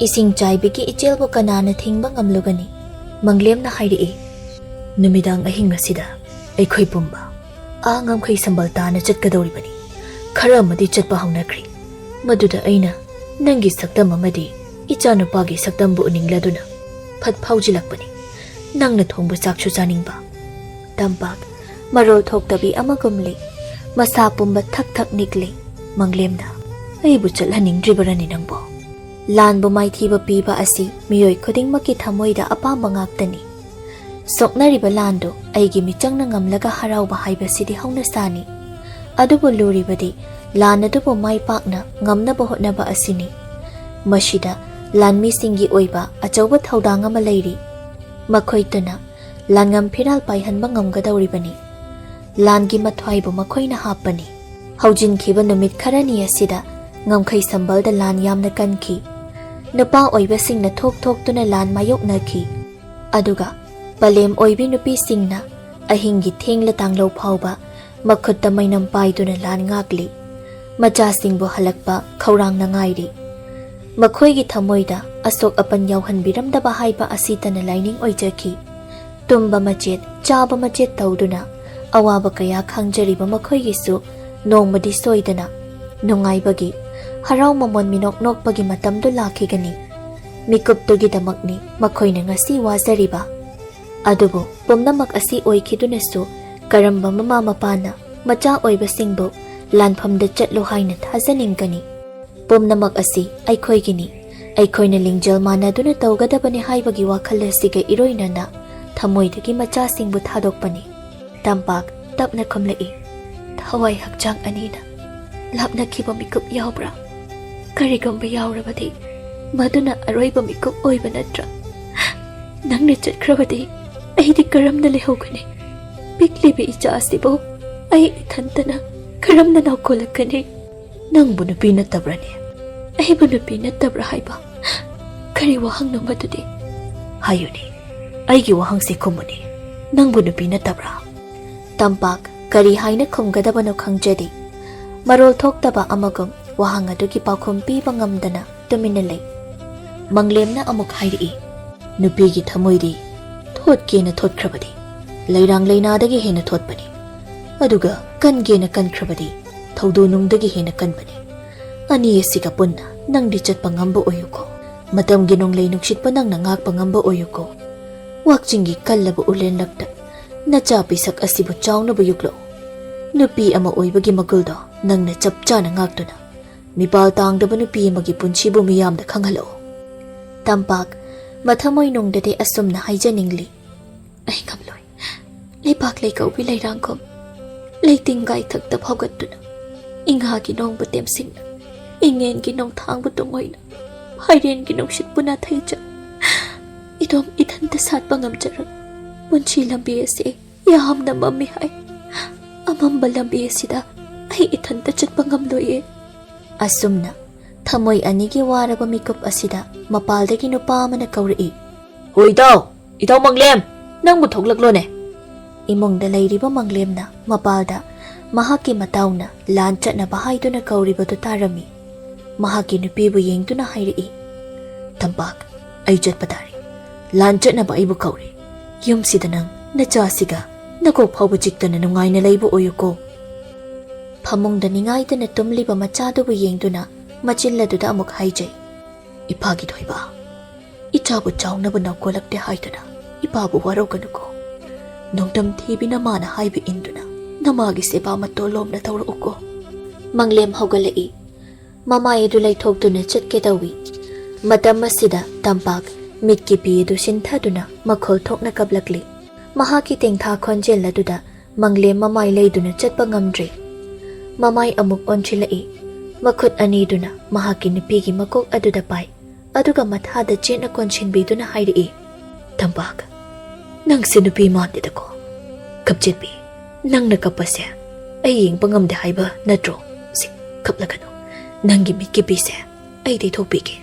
ꯏꯁꯤꯡ ꯆꯥꯏꯕꯤꯒꯤ ꯏꯆꯦꯜꯕꯨ ꯀꯅꯥꯅ ꯊꯤꯡꯕ ꯉꯝꯂꯨꯒꯅꯤ? ꯃꯪꯂꯦꯝꯅ ꯍꯥꯏꯔꯛꯏ, "ꯅꯨꯃꯤꯗꯥꯡ ꯑꯍꯤꯡ ꯑꯁꯤꯗ ꯑꯩꯈꯣꯏ ꯄꯨꯝꯕ ꯑꯥ ꯉꯝꯈꯩ ꯁꯝꯕꯜ ꯇꯥꯅ ꯆꯠꯀꯗꯧꯔꯤꯕꯅꯤ꯫ ꯈꯔ ꯑꯃꯗꯤ ꯆꯠꯄ ꯍꯧꯅꯈ꯭ꯔꯦ꯫ ꯃꯗꯨꯗ ꯑꯩꯅ ꯅꯪꯒꯤ ꯁꯛꯇꯝ ꯑꯃꯗꯤ ꯏꯆꯥꯅꯨꯄꯥꯒꯤ ꯁꯛꯇꯝꯕꯨ ꯎꯅꯤꯡꯂꯗꯨꯅ ꯐꯠ ꯐꯥꯎꯖꯤꯜꯂꯛꯄꯅꯤ꯫ ꯅꯪꯅ ꯊꯣꯡꯕ ꯆꯥꯛꯁꯨ ꯆꯥꯅꯤꯡꯕ꯫" ꯇꯝꯄꯥꯛ, ꯃꯔꯣꯜ ꯊꯣꯛꯇꯕꯤ ꯑꯃꯒꯨꯝꯂꯤ꯫ ꯃꯁꯥ ꯄꯨꯝꯕ ꯊꯛ ꯊꯛ ꯅꯤꯛꯂꯤ꯫ ꯃꯪꯂꯦꯝꯅ, "ꯑꯩꯕꯨ ꯆꯠꯍꯟꯅꯤꯡꯗ꯭ꯔꯤꯕꯔꯅꯤ ꯅꯪꯕꯣ?" ꯂꯥꯟꯕꯨ ꯃꯥꯏꯊꯤꯕ ꯄꯤꯕ ꯑꯁꯤ ꯃꯤꯑꯣꯏ ꯈꯨꯗꯤꯡꯃꯛꯀꯤ ꯊꯃꯣꯏꯗ ꯑꯄꯥꯝꯕ ꯉꯥꯛꯇꯅꯤ꯫ ꯁꯣꯛꯅꯔꯤꯕ ꯂꯥꯟꯗꯨ ꯑꯩꯒꯤ ꯃꯤꯆꯪꯅ ꯉꯝꯂꯒ ꯍꯔꯥꯎꯕ ꯍꯥꯏꯕꯁꯤꯗꯤ ꯍꯧꯅꯁꯥꯅꯤ꯫ ꯑꯗꯨꯕꯨ ꯂꯨꯔꯤꯕꯗꯤ ꯂꯥꯟ ꯑꯗꯨꯕꯨ ꯃꯥꯏ ꯄꯥꯛꯅ ꯉꯝꯅꯕ ꯍꯣꯠꯅꯕ ꯑꯁꯤꯅꯤ꯫ ꯃꯁꯤꯗ ꯂꯥꯟꯃꯤꯁꯤꯡꯒꯤ ꯑꯣꯏꯕ ꯑꯆꯧꯕ ꯊꯧꯗꯥꯡ ꯑꯃ ꯂꯩꯔꯤ꯫ ꯃꯈꯣꯏꯇꯅ ꯂꯥꯟꯉꯝ ꯐꯤꯔꯥꯜ ꯄꯥꯏꯍꯟꯕ ꯉꯝꯒꯗꯧꯔꯤꯕꯅꯤ꯫ ꯂꯥꯟꯒꯤ ꯃꯊ꯭ꯋꯥꯏꯕꯨ ꯃꯈꯣꯏꯅ ꯍꯥꯞꯄꯅꯤ꯫ ꯍꯧꯖꯤꯟꯈꯤꯕ ꯅꯨꯃꯤꯠ ꯈꯔꯅꯤ ꯑꯁꯤꯗ ꯉꯝꯈꯩ ꯁꯝꯕꯜꯗ ꯂꯥꯟ ꯌꯥꯝꯅ ꯀꯟꯈꯤ꯫ ꯅꯨꯄꯥ ꯑꯣꯏꯕꯁꯤꯡꯅ ꯊꯣꯛ ꯊꯣꯛꯇꯨꯅ ꯂꯥꯟ ꯃꯥꯌꯣꯛꯅꯈꯤ꯫ ꯑꯗꯨꯒ ꯄꯂꯦꯝ ꯑꯣꯏꯕꯤ ꯅꯨꯄꯤꯁꯤꯡꯅ ꯑꯍꯤꯡꯒꯤ ꯊꯦꯡꯂ ꯇꯥꯡꯂꯧ ꯐꯥꯎꯕ ꯃꯈꯨꯠꯇ ꯃꯩꯅꯝ ꯄꯥꯏꯗꯨꯅ ꯂꯥꯟ ꯉꯥꯛꯂꯤ꯫ ꯃꯆꯥꯁꯤꯡꯕꯨ ꯍꯜꯂꯛꯄ ꯈꯧꯔꯥꯡꯅ ꯉꯥꯏꯔꯤ꯫ ꯃꯈꯣꯏꯒꯤ ꯊꯃꯣꯏꯗ ꯑꯁꯣꯛ ꯑꯄꯟ ꯌꯥꯎꯍꯟꯕꯤꯔꯝꯗꯕ ꯍꯥꯏꯕ ꯑꯁꯤꯇꯅ ꯂꯥꯏꯅꯤꯡ ꯑꯣꯏꯖꯈꯤ꯫ ꯇꯨꯝꯕ ꯃꯆꯦꯠ, ꯆꯥꯕ ꯃꯆꯦꯠ ꯇꯧꯗꯨꯅ ꯑꯋꯥꯕ ꯀꯌꯥ ꯈꯥꯡꯖꯔꯤꯕ ꯃꯈꯣꯏꯒꯤꯁꯨ ꯅꯣꯡꯃꯗꯤ ꯁꯣꯏꯗꯅ ꯅꯨꯡꯉꯥꯏꯕꯒꯤ, ꯍꯔꯥꯎ ꯃꯃꯣꯟ ꯃꯤꯅꯣꯛ ꯅꯣꯛꯄꯒꯤ ꯃꯇꯝꯗꯨ ꯂꯥꯛꯈꯤꯒꯅꯤ꯫ ꯃꯤꯀꯨꯞꯇꯨꯒꯤꯗꯃꯛꯅꯤ ꯃꯈꯣꯏꯅ ꯉꯁꯤ ꯋꯥꯖꯔꯤꯕ꯫ ꯑꯗꯨꯕꯨ ꯄꯨꯝꯅꯃꯛ ꯑꯁꯤ ꯑꯣꯏꯈꯤꯗꯨꯅꯁꯨ ꯀꯔꯝꯕ ꯃꯃꯥ ꯃꯄꯥꯅ ꯃꯆꯥ ꯑꯣꯏꯕꯁꯤꯡꯕꯨ ꯂꯥꯟꯐꯝꯗ ꯆꯠꯂꯨ ꯍꯥꯏꯅ ꯊꯥꯖꯅꯤꯡꯒꯅꯤ? ꯄꯨꯝꯅꯃꯛ ꯑꯁꯤ ꯑꯩꯈꯣꯏꯒꯤꯅꯤ, ꯑꯩꯈꯣꯏꯅ ꯂꯤꯡꯖꯦꯜ ꯃꯥꯟꯅꯗꯨꯅ ꯇꯧꯒꯗꯕꯅꯤ ꯍꯥꯏꯕꯒꯤ ꯋꯥꯈꯜ ꯑꯁꯤꯒ ꯏꯔꯣꯏꯅꯅ ꯊꯃꯣꯏꯗꯒꯤ ꯃꯆꯥꯁꯤꯡꯕꯨ ꯊꯥꯗꯣꯛꯄꯅꯤ꯫ ꯇꯝꯄꯥꯛ ꯇꯞꯅ ꯈꯨꯝꯂꯛꯏ, ꯊꯋꯥꯏ ꯍꯛꯆꯥꯡ ꯑꯅꯤꯅ ꯂꯥꯞꯅꯈꯤꯕ ꯃꯤꯀꯨꯞ ꯌꯥꯎꯕ꯭ꯔꯥ? ꯀꯔꯤꯒꯨꯝꯕ ꯌꯥꯎꯔꯕꯗꯤ ꯃꯗꯨꯅ ꯑꯔꯣꯏꯕ ꯃꯤꯀꯨꯞ ꯑꯣꯏꯕ ꯅꯠꯇ꯭ꯔꯥ? ꯅꯪꯅ ꯆꯠꯈ꯭ꯔꯕꯗꯤ ꯑꯩꯗꯤ ꯀꯔꯝꯅ ꯂꯩꯍꯧꯒꯅꯤ? ꯄꯤꯛꯂꯤꯕ ꯏꯆꯥ ꯑꯁꯤꯕꯨ ꯑꯩ ꯏꯊꯟꯇꯅ ꯀꯔꯝꯅ ꯅꯥꯎꯀꯣꯜꯂꯛꯀꯅꯤ? ꯅꯪꯕꯨ ꯅꯨꯄꯤ ꯅꯠꯇꯕ꯭ꯔꯅꯦ? ꯑꯩꯕꯨ ꯅꯨꯄꯤ ꯅꯠꯇꯕ꯭ꯔꯥ ꯍꯥꯏꯕ? ꯀꯔꯤ ꯋꯥꯍꯪꯅꯣ ꯃꯗꯨꯗꯤ? ꯍꯥꯏꯌꯨꯅꯦ, ꯑꯩꯒꯤ ꯋꯥꯍꯪꯁꯦ ꯈꯨꯝꯃꯨꯅꯦ, ꯅꯪꯕꯨ ꯅꯨꯄꯤ ꯅꯠꯇꯕ꯭ꯔꯥ? ꯇꯝꯄꯥꯛ ꯀꯔꯤ ꯍꯥꯏꯅ ꯈꯨꯝꯒꯗꯕꯅꯣ ꯈꯪꯖꯗꯦ꯫ ꯃꯔꯣꯜ ꯊꯣꯛꯇꯕ ꯑꯃꯒꯨꯝ ꯋꯥꯍꯪ ꯑꯗꯨꯒꯤ ꯄꯥꯎꯈꯨꯝ ꯄꯤꯕ ꯉꯝꯗꯅ ꯇꯨꯃꯤꯟꯅ ꯂꯩ꯫ ꯃꯪꯂꯦꯝꯅ ꯑꯃꯨꯛ ꯍꯥꯏꯔꯛꯏ, ꯅꯨꯄꯤꯒꯤ ꯊꯃꯣꯏꯗꯤ ꯊꯣꯠꯀꯦꯅ ꯊꯣꯠꯈ꯭ꯔꯕꯗꯤ, ꯂꯩꯔꯥꯡ ꯂꯩꯅꯥꯗꯒꯤ ꯍꯦꯟꯅ ꯊꯣꯠꯄꯅꯤ꯫ ꯑꯗꯨꯒ ꯀꯟꯒꯦꯅ ꯀꯟꯈ꯭ꯔꯕꯗꯤ ꯊꯧꯗꯣ ꯅꯨꯡꯗꯒꯤ ꯍꯦꯟꯅ ꯀꯟꯕꯅꯤ꯫ ꯑꯅꯤ ꯑꯁꯤꯒ ꯄꯨꯟꯅ ꯅꯪꯗꯤ ꯆꯠꯄ ꯉꯝꯕ ꯑꯣꯏꯌꯨꯀꯣ꯫ ꯃꯇꯝꯒꯤ ꯅꯣꯡꯂꯩ ꯅꯨꯡꯁꯤꯠꯄꯨ ꯅꯪꯅ ꯉꯥꯛꯄ ꯉꯝꯕ ꯑꯣꯏꯌꯨꯀꯣ꯫ ꯋꯥꯛꯆꯤꯡꯒꯤ ꯀꯜꯂꯕ ꯎꯂꯦꯟꯂꯛꯇ ꯅꯆꯥ ꯄꯤꯁꯛ ꯑꯁꯤꯕꯨ ꯆꯥꯎꯅꯕ ꯌꯣꯛꯂꯛꯎ꯫ ꯅꯨꯄꯤ ꯑꯃ ꯑꯣꯏꯕꯒꯤ ꯃꯒꯨꯜꯗꯣ ꯅꯪꯅ ꯆꯞ ꯆꯥꯅ ꯉꯥꯛꯇꯨꯅ ꯃꯤꯄꯥꯜ ꯇꯥꯡꯗꯕ ꯅꯨꯄꯤ ꯑꯃꯒꯤ ꯄꯨꯟꯁꯤꯕꯨ ꯃꯤꯌꯥꯝꯗ ꯈꯪꯍꯜꯂꯛꯎ꯫ ꯇꯝꯄꯥꯛ ꯃꯊꯃꯣꯏ ꯅꯨꯡꯗꯗꯤ ꯑꯁꯨꯝꯅ ꯍꯥꯏꯖꯅꯤꯡꯂꯤ, ꯑꯩ ꯉꯝꯂꯣꯏ꯫ ꯂꯩꯕꯥꯛ ꯂꯩꯀꯧꯕꯤ ꯂꯩꯔꯥꯡꯒꯨꯝ ꯂꯩꯇꯤꯡ ꯒꯥꯏꯊꯛꯇ ꯐꯥꯎꯒꯠꯇꯨꯅ, ꯏꯉꯥꯒꯤ ꯅꯣꯡꯕꯨ ꯇꯦꯝꯁꯤꯟꯅ, ꯏꯉꯦꯟꯒꯤ ꯅꯣꯡꯊꯥꯡꯕꯨ ꯇꯨꯡꯑꯣꯏꯅ, ꯐꯥꯏꯔꯦꯟꯒꯤ ꯅꯨꯡꯁꯤꯠꯄꯨ ꯅꯥꯊꯩꯖ, ꯏꯇꯣꯝ ꯏꯊꯟꯇ ꯁꯥꯠꯄ ꯉꯝꯖꯔꯣꯏ꯫ ꯄꯨꯟꯁꯤ ꯂꯝꯕꯤ ꯑꯁꯤ ꯌꯥꯝꯅ ꯃꯝꯃꯤ ꯍꯥꯏ꯫ ꯑꯃꯝꯕ ꯂꯝꯕꯤ ꯑꯁꯤꯗ ꯑꯩ ꯏꯊꯟꯇ ꯆꯠꯄ ꯉꯝꯂꯣꯏꯌꯦ꯫ ꯑꯁꯨꯝꯅ ꯊꯃꯣꯏ ꯑꯅꯤꯒꯤ ꯋꯥꯔꯕ ꯃꯤꯀꯨꯞ ꯑꯁꯤꯗ ꯃꯄꯥꯜꯗꯒꯤ ꯅꯨꯄꯥ ꯑꯃꯅ ꯀꯧꯔꯛꯏ, "ꯍꯣ ꯏꯇꯥꯎ, ꯏꯇꯥꯎ ꯃꯪꯂꯦꯝ, ꯅꯪꯕꯨ ꯊꯣꯛꯂꯛꯂꯣꯅꯦ?" ꯏꯃꯨꯡꯗ ꯂꯩꯔꯤꯕ ꯃꯪꯂꯦꯝꯅ ꯃꯄꯥꯜꯗ ꯃꯍꯥꯛꯀꯤ ꯃꯇꯥꯎꯅ ꯂꯥꯟ ꯆꯠꯅꯕ ꯍꯥꯏꯗꯨꯅ ꯀꯧꯔꯤꯕꯗꯨ ꯇꯥꯔꯝꯃꯤ꯫ ꯃꯍꯥꯛꯀꯤ ꯅꯨꯄꯤꯕꯨ ꯌꯦꯡꯗꯨꯅ ꯍꯥꯏꯔꯛꯏ, "ꯇꯝꯄꯥꯛ, ꯑꯩ ꯆꯠꯄ ꯇꯥꯔꯦ꯫ ꯂꯥꯟ ꯆꯠꯅꯕ ꯑꯩꯕꯨ ꯀꯧꯔꯦ꯫ ꯌꯨꯝꯁꯤꯗ ꯅꯪ ꯅꯆꯥꯁꯤꯒ ꯅꯀꯣꯛ ꯐꯥꯎꯕ ꯆꯤꯛꯇꯅ ꯅꯨꯡꯉꯥꯏꯅ ꯂꯩꯕ ꯑꯣꯏꯌꯨꯀꯣ꯫" ꯐꯃꯨꯡꯗ ꯅꯤꯡꯉꯥꯏꯗꯅ ꯇꯨꯝꯂꯤꯕ ꯃꯆꯥꯗꯨꯕꯨ ꯌꯦꯡꯗꯨꯅ ꯃꯆꯤꯜ ꯑꯗꯨꯗ ꯑꯃꯨꯛ ꯍꯥꯏꯖꯩ, "ꯏꯄꯥꯒꯤ ꯊꯣꯏꯕ, ꯏꯆꯥꯕꯨ ꯆꯥꯎꯅꯕ ꯅꯧꯀꯣꯂꯛꯇꯦ ꯍꯥꯏꯗꯨꯅ ꯏꯄꯥꯕꯨ ꯋꯥꯔꯧꯒꯅꯨꯀꯣ꯫ ꯅꯣꯡꯗꯝ ꯊꯤꯕꯤ ꯅꯃꯥꯅ ꯍꯥꯏꯕ ꯏꯟꯗꯨꯅ ꯅꯃꯥꯒꯤ ꯁꯦꯕꯥ ꯃꯇꯣꯜꯂꯣꯝꯅ ꯇꯧꯔꯛꯎꯀꯣ꯫" ꯃꯪꯂꯦꯝ ꯍꯧꯒꯠꯂꯛꯏ꯫ ꯃꯃꯥꯏ ꯑꯗꯨ ꯂꯩꯊꯣꯛꯇꯨꯅ ꯆꯠꯀꯦ ꯇꯧꯏ꯫ ꯃꯇꯝ ꯑꯁꯤꯗ ꯇꯝꯄꯥꯛ ꯃꯤꯠꯀꯤ ꯄꯤ ꯑꯗꯨ ꯁꯤꯟꯊꯗꯨꯅ ꯃꯈꯣꯜ ꯊꯣꯛꯅ ꯀꯞꯂꯛꯂꯤ꯫ ꯃꯍꯥꯛꯀꯤ ꯇꯦꯡꯊꯥ ꯈꯣꯟꯖꯦꯜ ꯑꯗꯨꯗ ꯃꯪꯂꯦꯝ ꯃꯃꯥꯏ ꯂꯩꯗꯨꯅ ꯆꯠꯄ ꯉꯝꯗ꯭ꯔꯦ꯫ ꯃꯃꯥꯏ ꯑꯃꯨꯛ ꯑꯣꯟꯁꯤꯜꯂꯛꯏ꯫ ꯃꯈꯨꯠ ꯑꯅꯤꯗꯨꯅ ꯃꯍꯥꯛꯀꯤ ꯅꯨꯄꯤꯒꯤ ꯃꯀꯣꯛ ꯑꯗꯨꯗ ꯄꯥꯏ꯫ ꯑꯗꯨꯒ ꯃꯊꯥꯗ ꯆꯦꯠꯅ ꯀꯣꯟꯁꯤꯟꯕꯤꯗꯨꯅ ꯍꯥꯏꯔꯛꯏ, "ꯇꯝꯄꯥꯛ, ꯅꯪꯁꯦ ꯅꯨꯄꯤ ꯃꯥꯟꯗꯦꯗꯀꯣ꯫ ꯀꯞꯆꯦꯠꯄꯤ, ꯅꯪꯅ ꯀꯞꯄꯁꯦ ꯑꯩ ꯌꯦꯡꯕ ꯉꯝꯗꯦ ꯍꯥꯏꯕ ꯅꯠꯇ꯭ꯔꯣ? ꯁꯤ, ꯀꯞꯂꯒꯅꯨ꯫ ꯅꯪꯒꯤ ꯃꯤꯠꯀꯤ ꯄꯤꯁꯦ ꯑꯩ ꯇꯩꯊꯣꯛꯄꯤꯒꯦ꯫"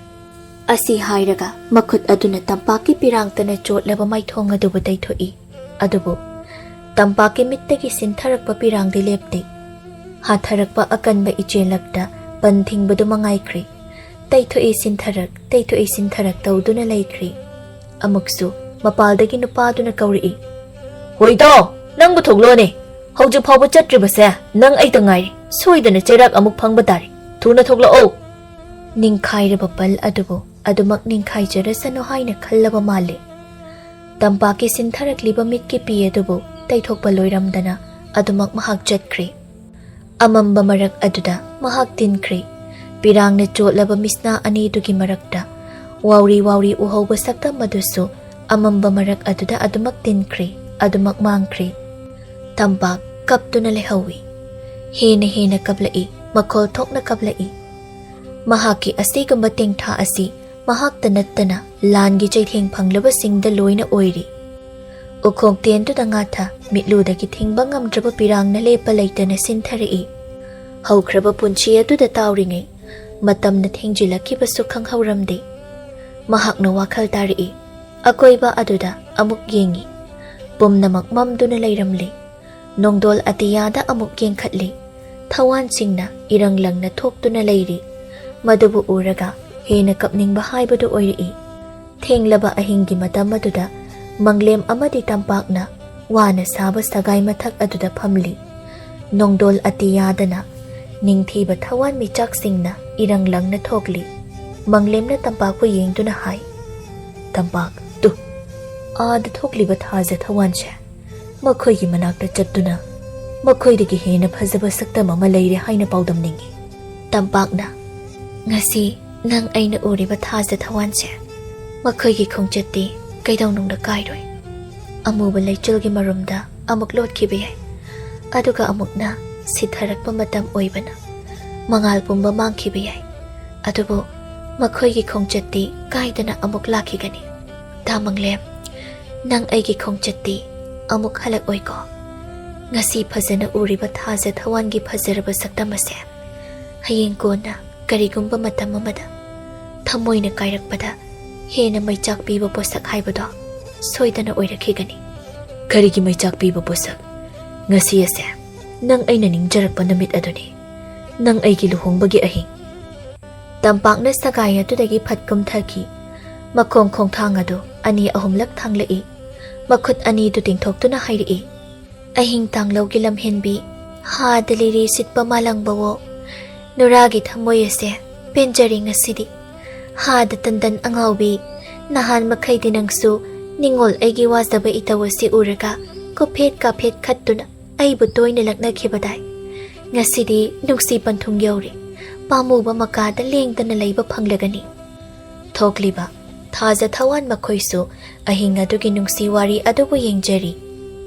ꯑꯁꯤ ꯍꯥꯏꯔꯒ ꯃꯈꯨꯠ ꯑꯗꯨꯅ ꯇꯝꯄꯥꯛꯀꯤ ꯄꯤꯔꯥꯡꯇꯅ ꯆꯣꯠꯂꯕ ꯃꯥꯏꯊꯣꯡ ꯑꯗꯨꯕꯨ ꯇꯩꯊꯣꯛꯏ꯫ ꯑꯗꯨꯕꯨ ꯇꯝꯄꯥꯛꯀꯤ ꯃꯤꯠꯇꯒꯤ ꯁꯤꯟꯊꯔꯛꯄ ꯄꯤꯔꯥꯡꯗꯤ ꯂꯦꯞꯇꯦ꯫ ꯍꯥꯊꯔꯛꯄ ꯑꯀꯟꯕ ꯏꯆꯦꯜꯂꯛꯇ ꯄꯟ ꯊꯤꯡꯕꯗꯨ ꯃꯉꯥꯏꯈ꯭ꯔꯦ꯫ ꯇꯩꯊꯣꯛꯏ ꯁꯤꯟꯊꯔꯛ, ꯇꯩꯊꯣꯛꯏ ꯁꯤꯟꯊꯔꯛ ꯇꯧꯗꯨꯅ ꯂꯩꯈ꯭ꯔꯦ꯫ ꯑꯃꯨꯛꯁꯨ ꯃꯄꯥꯜꯗꯒꯤ ꯅꯨꯄꯥꯗꯨꯅ ꯀꯧꯔꯛꯏ, "ꯍꯣꯏꯗꯣ, ꯅꯪꯕꯨ ꯊꯣꯛꯂꯛꯑꯣꯅꯦ꯫ ꯍꯧꯖꯤꯛ ꯐꯥꯎꯕ ꯆꯠꯇ꯭ꯔꯤꯕꯁꯦ ꯅꯪ ꯑꯩꯇ ꯉꯥꯏꯔꯦ꯫ ꯁꯣꯏꯗꯅ ꯆꯩꯔꯥꯛ ꯑꯃꯨꯛ ꯐꯪꯕ ꯇꯥꯔꯦ꯫ ꯊꯨꯅ ꯊꯣꯛꯂꯛꯑꯣ꯫" ꯅꯤꯡꯈꯥꯏꯔꯕ ꯄꯜ ꯑꯗꯨꯕꯨ ꯑꯗꯨꯃꯛ ꯅꯤꯡꯈꯥꯏꯖꯔꯁꯅꯨ ꯍꯥꯏꯅ ꯈꯜꯂꯕ ꯃꯥꯜꯂꯦ꯫ ꯇꯝꯄꯥꯛꯀꯤ ꯁꯤꯟꯊꯔꯛꯂꯤꯕ ꯃꯤꯠꯀꯤ ꯄꯤ ꯑꯗꯨꯕꯨ ꯇꯩꯊꯣꯛꯄ ꯂꯣꯏꯔꯝꯗꯅ ꯑꯗꯨꯃꯛ ꯃꯍꯥꯛ ꯆꯠꯈ꯭ꯔꯦ꯫ ꯑꯃꯝꯕ ꯃꯔꯛ ꯑꯗꯨꯗ ꯃꯍꯥꯛ ꯇꯤꯟꯈ꯭ꯔꯦ꯫ ꯄꯤꯔꯥꯡꯅ ꯆꯣꯠꯂꯕ ꯃꯤꯁꯅꯥ ꯑꯅꯤꯗꯨꯒꯤ ꯃꯔꯛꯇ ꯋꯥꯎꯔꯤ ꯋꯥꯎꯔꯤ ꯎꯍꯧꯕ ꯁꯛꯇꯝ ꯑꯗꯨꯁꯨ ꯑꯃꯝꯕ ꯃꯔꯛ ꯑꯗꯨꯗ ꯑꯗꯨꯃꯛ ꯇꯤꯟꯈ꯭ꯔꯦ, ꯑꯗꯨꯃꯛ ꯃꯥꯡꯈ꯭ꯔꯦ꯫ ꯇꯝꯄꯥꯛ ꯀꯞꯇꯨꯅ ꯂꯩꯍꯧꯏ꯫ ꯍꯦꯟꯅ ꯍꯦꯟꯅ ꯀꯞꯂꯛꯏ, ꯃꯈꯣꯜ ꯊꯣꯛꯅ ꯀꯞꯂꯛꯏ꯫ ꯃꯍꯥꯛꯀꯤ ꯑꯁꯤꯒꯨꯝꯕ ꯇꯦꯡꯊꯥ ꯑꯁꯤ ꯃꯍꯥꯛꯇ ꯅꯠꯇꯅ ꯂꯥꯟꯒꯤ ꯆꯩꯊꯦꯡ ꯐꯪꯂꯕꯁꯤꯡꯗ ꯂꯣꯏꯅ ꯑꯣꯏꯔꯤ꯫ ꯎꯈꯣꯡ ꯇꯦꯟꯗꯨꯗ ꯉꯥꯊ ꯃꯤꯠꯂꯨꯗꯒꯤ ꯊꯤꯡꯕ ꯉꯝꯗ꯭ꯔꯕ ꯄꯤꯔꯥꯡꯅ ꯂꯦꯞꯄ ꯂꯩꯇꯅ ꯁꯤꯟꯊꯔꯛꯏ꯫ ꯍꯧꯈ꯭ꯔꯕ ꯄꯨꯟꯁꯤ ꯑꯗꯨꯗ ꯇꯥꯎꯔꯤꯉꯩ ꯃꯇꯝꯅ ꯊꯦꯡꯖꯤꯜꯂꯛꯈꯤꯕꯁꯨ ꯈꯪꯍꯧꯔꯝꯗꯦ꯫ ꯃꯍꯥꯛꯅ ꯋꯥꯈꯜ ꯇꯥꯔꯛꯏ꯫ ꯑꯀꯣꯏꯕ ꯑꯗꯨꯗ ꯑꯃꯨꯛ ꯌꯦꯡꯏ꯫ ꯄꯨꯝꯅꯃꯛ ꯃꯝꯗꯨꯅ ꯂꯩꯔꯝꯂꯦ꯫ ꯅꯣꯡꯗꯣꯜ ꯑꯇꯤꯌꯥꯗ ꯑꯃꯨꯛ ꯌꯦꯡꯈꯠꯂꯤ꯫ ꯊꯋꯥꯟꯁꯤꯡꯅ ꯏꯔꯪ ꯂꯪꯅ ꯊꯣꯛꯇꯨꯅ ꯂꯩꯔꯤ꯫ ꯃꯗꯨꯕꯨ ꯎꯔꯒ ꯍꯦꯟꯅ ꯀꯞꯅꯤꯡꯕ ꯍꯥꯏꯕꯗꯨ ꯑꯣꯏꯔꯛꯏ꯫ ꯊꯦꯡꯂꯕ ꯑꯍꯤꯡꯒꯤ ꯃꯇꯝ ꯑꯗꯨꯗ ꯃꯪꯂꯦꯝ ꯑꯃꯗꯤ ꯇꯝꯄꯥꯛꯅ ꯋꯥꯅ ꯁꯥꯕ ꯁꯒꯥꯏ ꯃꯊꯛ ꯑꯗꯨꯗ ꯐꯝꯂꯤ꯫ ꯅꯣꯡꯗꯣꯜ ꯑꯇꯤꯌꯥꯗꯅ ꯅꯤꯡꯊꯤꯕ ꯊꯋꯥꯟ ꯃꯤꯆꯥꯛꯁꯤꯡꯅ ꯏꯔꯪ ꯂꯪꯅ ꯊꯣꯛꯂꯤ꯫ ꯃꯪꯂꯦꯝꯅ ꯇꯝꯄꯥꯛꯄꯨ ꯌꯦꯡꯗꯨꯅ ꯍꯥꯏ, "ꯇꯝꯄꯥꯛ, ꯇꯨ, ꯑꯥꯗ ꯊꯣꯛꯂꯤꯕ ꯊꯥꯖ ꯊꯋꯥꯟꯁꯦ꯫ ꯃꯈꯣꯏꯒꯤ ꯃꯅꯥꯛꯇ ꯆꯠꯇꯨꯅ ꯃꯈꯣꯏꯗꯒꯤ ꯍꯦꯟꯅ ꯐꯖꯕ ꯁꯛꯇꯝ ꯑꯃ ꯂꯩꯔꯦ ꯍꯥꯏꯅ ꯄꯥꯎꯗꯝꯅꯤꯡꯏ꯫" ꯇꯝꯄꯥꯛꯅ, "ꯉꯁꯤ ꯅꯪ ꯑꯩꯅ ꯎꯔꯤꯕ ꯊꯥꯖ ꯊꯋꯥꯟꯁꯦ, ꯃꯈꯣꯏꯒꯤ ꯈꯣꯡꯆꯠꯇꯤ ꯀꯩꯗꯧꯅꯨꯡꯗ ꯀꯥꯏꯔꯣꯏ꯫ ꯑꯃꯨꯕ ꯂꯩꯆꯤꯜꯒꯤ ꯃꯔꯨꯝꯗ ꯑꯃꯨꯛ ꯂꯣꯠꯈꯤꯕ ꯌꯥꯏ, ꯑꯗꯨꯒ ꯑꯃꯨꯛꯅ ꯁꯤꯊꯔꯛꯄ ꯃꯇꯝ ꯑꯣꯏꯕꯅ ꯃꯉꯥꯜ ꯄꯨꯝꯕ ꯃꯥꯡꯈꯤꯕ ꯌꯥꯏ, ꯑꯗꯨꯕꯨ ꯃꯈꯣꯏꯒꯤ ꯈꯣꯡꯆꯠꯇꯤ ꯀꯥꯏꯗꯅ ꯑꯃꯨꯛ ꯂꯥꯛꯈꯤꯒꯅꯤ꯫ ꯇꯥꯃꯪꯂꯦꯝ, ꯅꯪ ꯑꯩꯒꯤ ꯈꯣꯡꯆꯠꯇꯤ ꯑꯃꯨꯛ ꯍꯜꯂꯛꯑꯣꯏꯀꯣ꯫ ꯉꯁꯤ ꯐꯖꯅ ꯎꯔꯤꯕ ꯊꯥꯖ ꯊꯋꯥꯟꯒꯤ ꯐꯖꯔꯕ ꯁꯛꯇꯝ ꯑꯁꯦ ꯍꯌꯦꯡ ꯀꯣꯟꯅ ꯀꯔꯤꯒꯨꯝꯕ ꯃꯇꯝ ꯑꯃꯗ ꯊꯃꯣꯏꯅ ꯀꯥꯏꯔꯛꯄꯗ ꯍꯦꯟꯅ ꯃꯩꯆꯥꯛ ꯄꯤꯕ ꯄꯣꯠꯁꯛ ꯍꯥꯏꯕꯗꯣ ꯁꯣꯏꯗꯅ ꯑꯣꯏꯔꯛꯈꯤꯒꯅꯤ꯫" "ꯀꯔꯤꯒꯤ ꯃꯩꯆꯥꯛ ꯄꯤꯕ ꯄꯣꯠꯁꯛ? ꯉꯁꯤ ꯑꯁꯦ ꯅꯪ ꯑꯩꯅ ꯅꯤꯡꯖꯔꯛꯄ ꯅꯨꯃꯤꯠ ꯑꯗꯨꯅꯤ, ꯅꯪ ꯑꯩꯒꯤ ꯂꯨꯍꯣꯡꯕꯒꯤ ꯑꯍꯤꯡ꯫" ꯇꯝꯄꯥꯛꯅ ꯁꯒꯥꯏ ꯑꯗꯨꯗꯒꯤ ꯐꯠ ꯀꯨꯝꯊꯈꯤ꯫ ꯃꯈꯣꯡ ꯈꯣꯡꯊꯥꯡ ꯑꯗꯨ ꯑꯅꯤ ꯑꯍꯨꯝꯂꯛ ꯊꯥꯡꯂꯛꯏ꯫ ꯃꯈꯨꯠ ꯑꯅꯤꯗꯨ ꯇꯤꯡꯊꯣꯛꯇꯨꯅ ꯍꯥꯏꯔꯛꯏ, "ꯑꯍꯤꯡ ꯇꯥꯡꯂꯧꯒꯤ ꯂꯝꯍꯦꯟꯕꯤ, ꯍꯥꯗ ꯂꯤꯔꯤ ꯁꯤꯠꯄ ꯃꯥꯂꯪꯕꯋꯣ, ꯅꯨꯔꯥꯒꯤ ꯊꯃꯣꯏ ꯑꯁꯦ ꯄꯦꯟꯖꯔꯦ ꯉꯁꯤꯗꯤ꯫ ꯍꯥꯗ ꯇꯟꯗꯟ ꯑꯉꯥꯎꯕꯤ, ꯅꯍꯥꯟ ꯃꯈꯩꯗꯤ ꯅꯪꯁꯨ ꯅꯤꯡꯉꯣꯜ ꯑꯩꯒꯤ ꯋꯥꯖꯕ ꯏꯇꯧ ꯑꯁꯤ ꯎꯔꯒ ꯀꯨꯐꯦꯠ ꯀꯥꯐꯦꯠ ꯈꯠꯇꯨꯅ ꯑꯩꯕꯨ ꯇꯣꯏꯅ ꯂꯛꯅꯈꯤꯕꯗꯥꯏ꯫ ꯉꯁꯤꯗꯤ ꯅꯨꯡꯁꯤ ꯄꯟꯊꯨꯡ ꯌꯧꯔꯦ꯫ ꯄꯥꯝꯃꯨꯕ ꯃꯀꯥꯗ ꯂꯦꯡꯗꯅ ꯂꯩꯕ ꯐꯪꯂꯒꯅꯤ꯫" ꯊꯣꯛꯂꯤꯕ ꯊꯥꯖ ꯊꯋꯥꯟ ꯃꯈꯣꯏꯁꯨ ꯑꯍꯤꯡ ꯑꯗꯨꯒꯤ ꯅꯨꯡꯁꯤ ꯋꯥꯔꯤ ꯑꯗꯨꯕꯨ ꯌꯦꯡꯖꯔꯤ꯫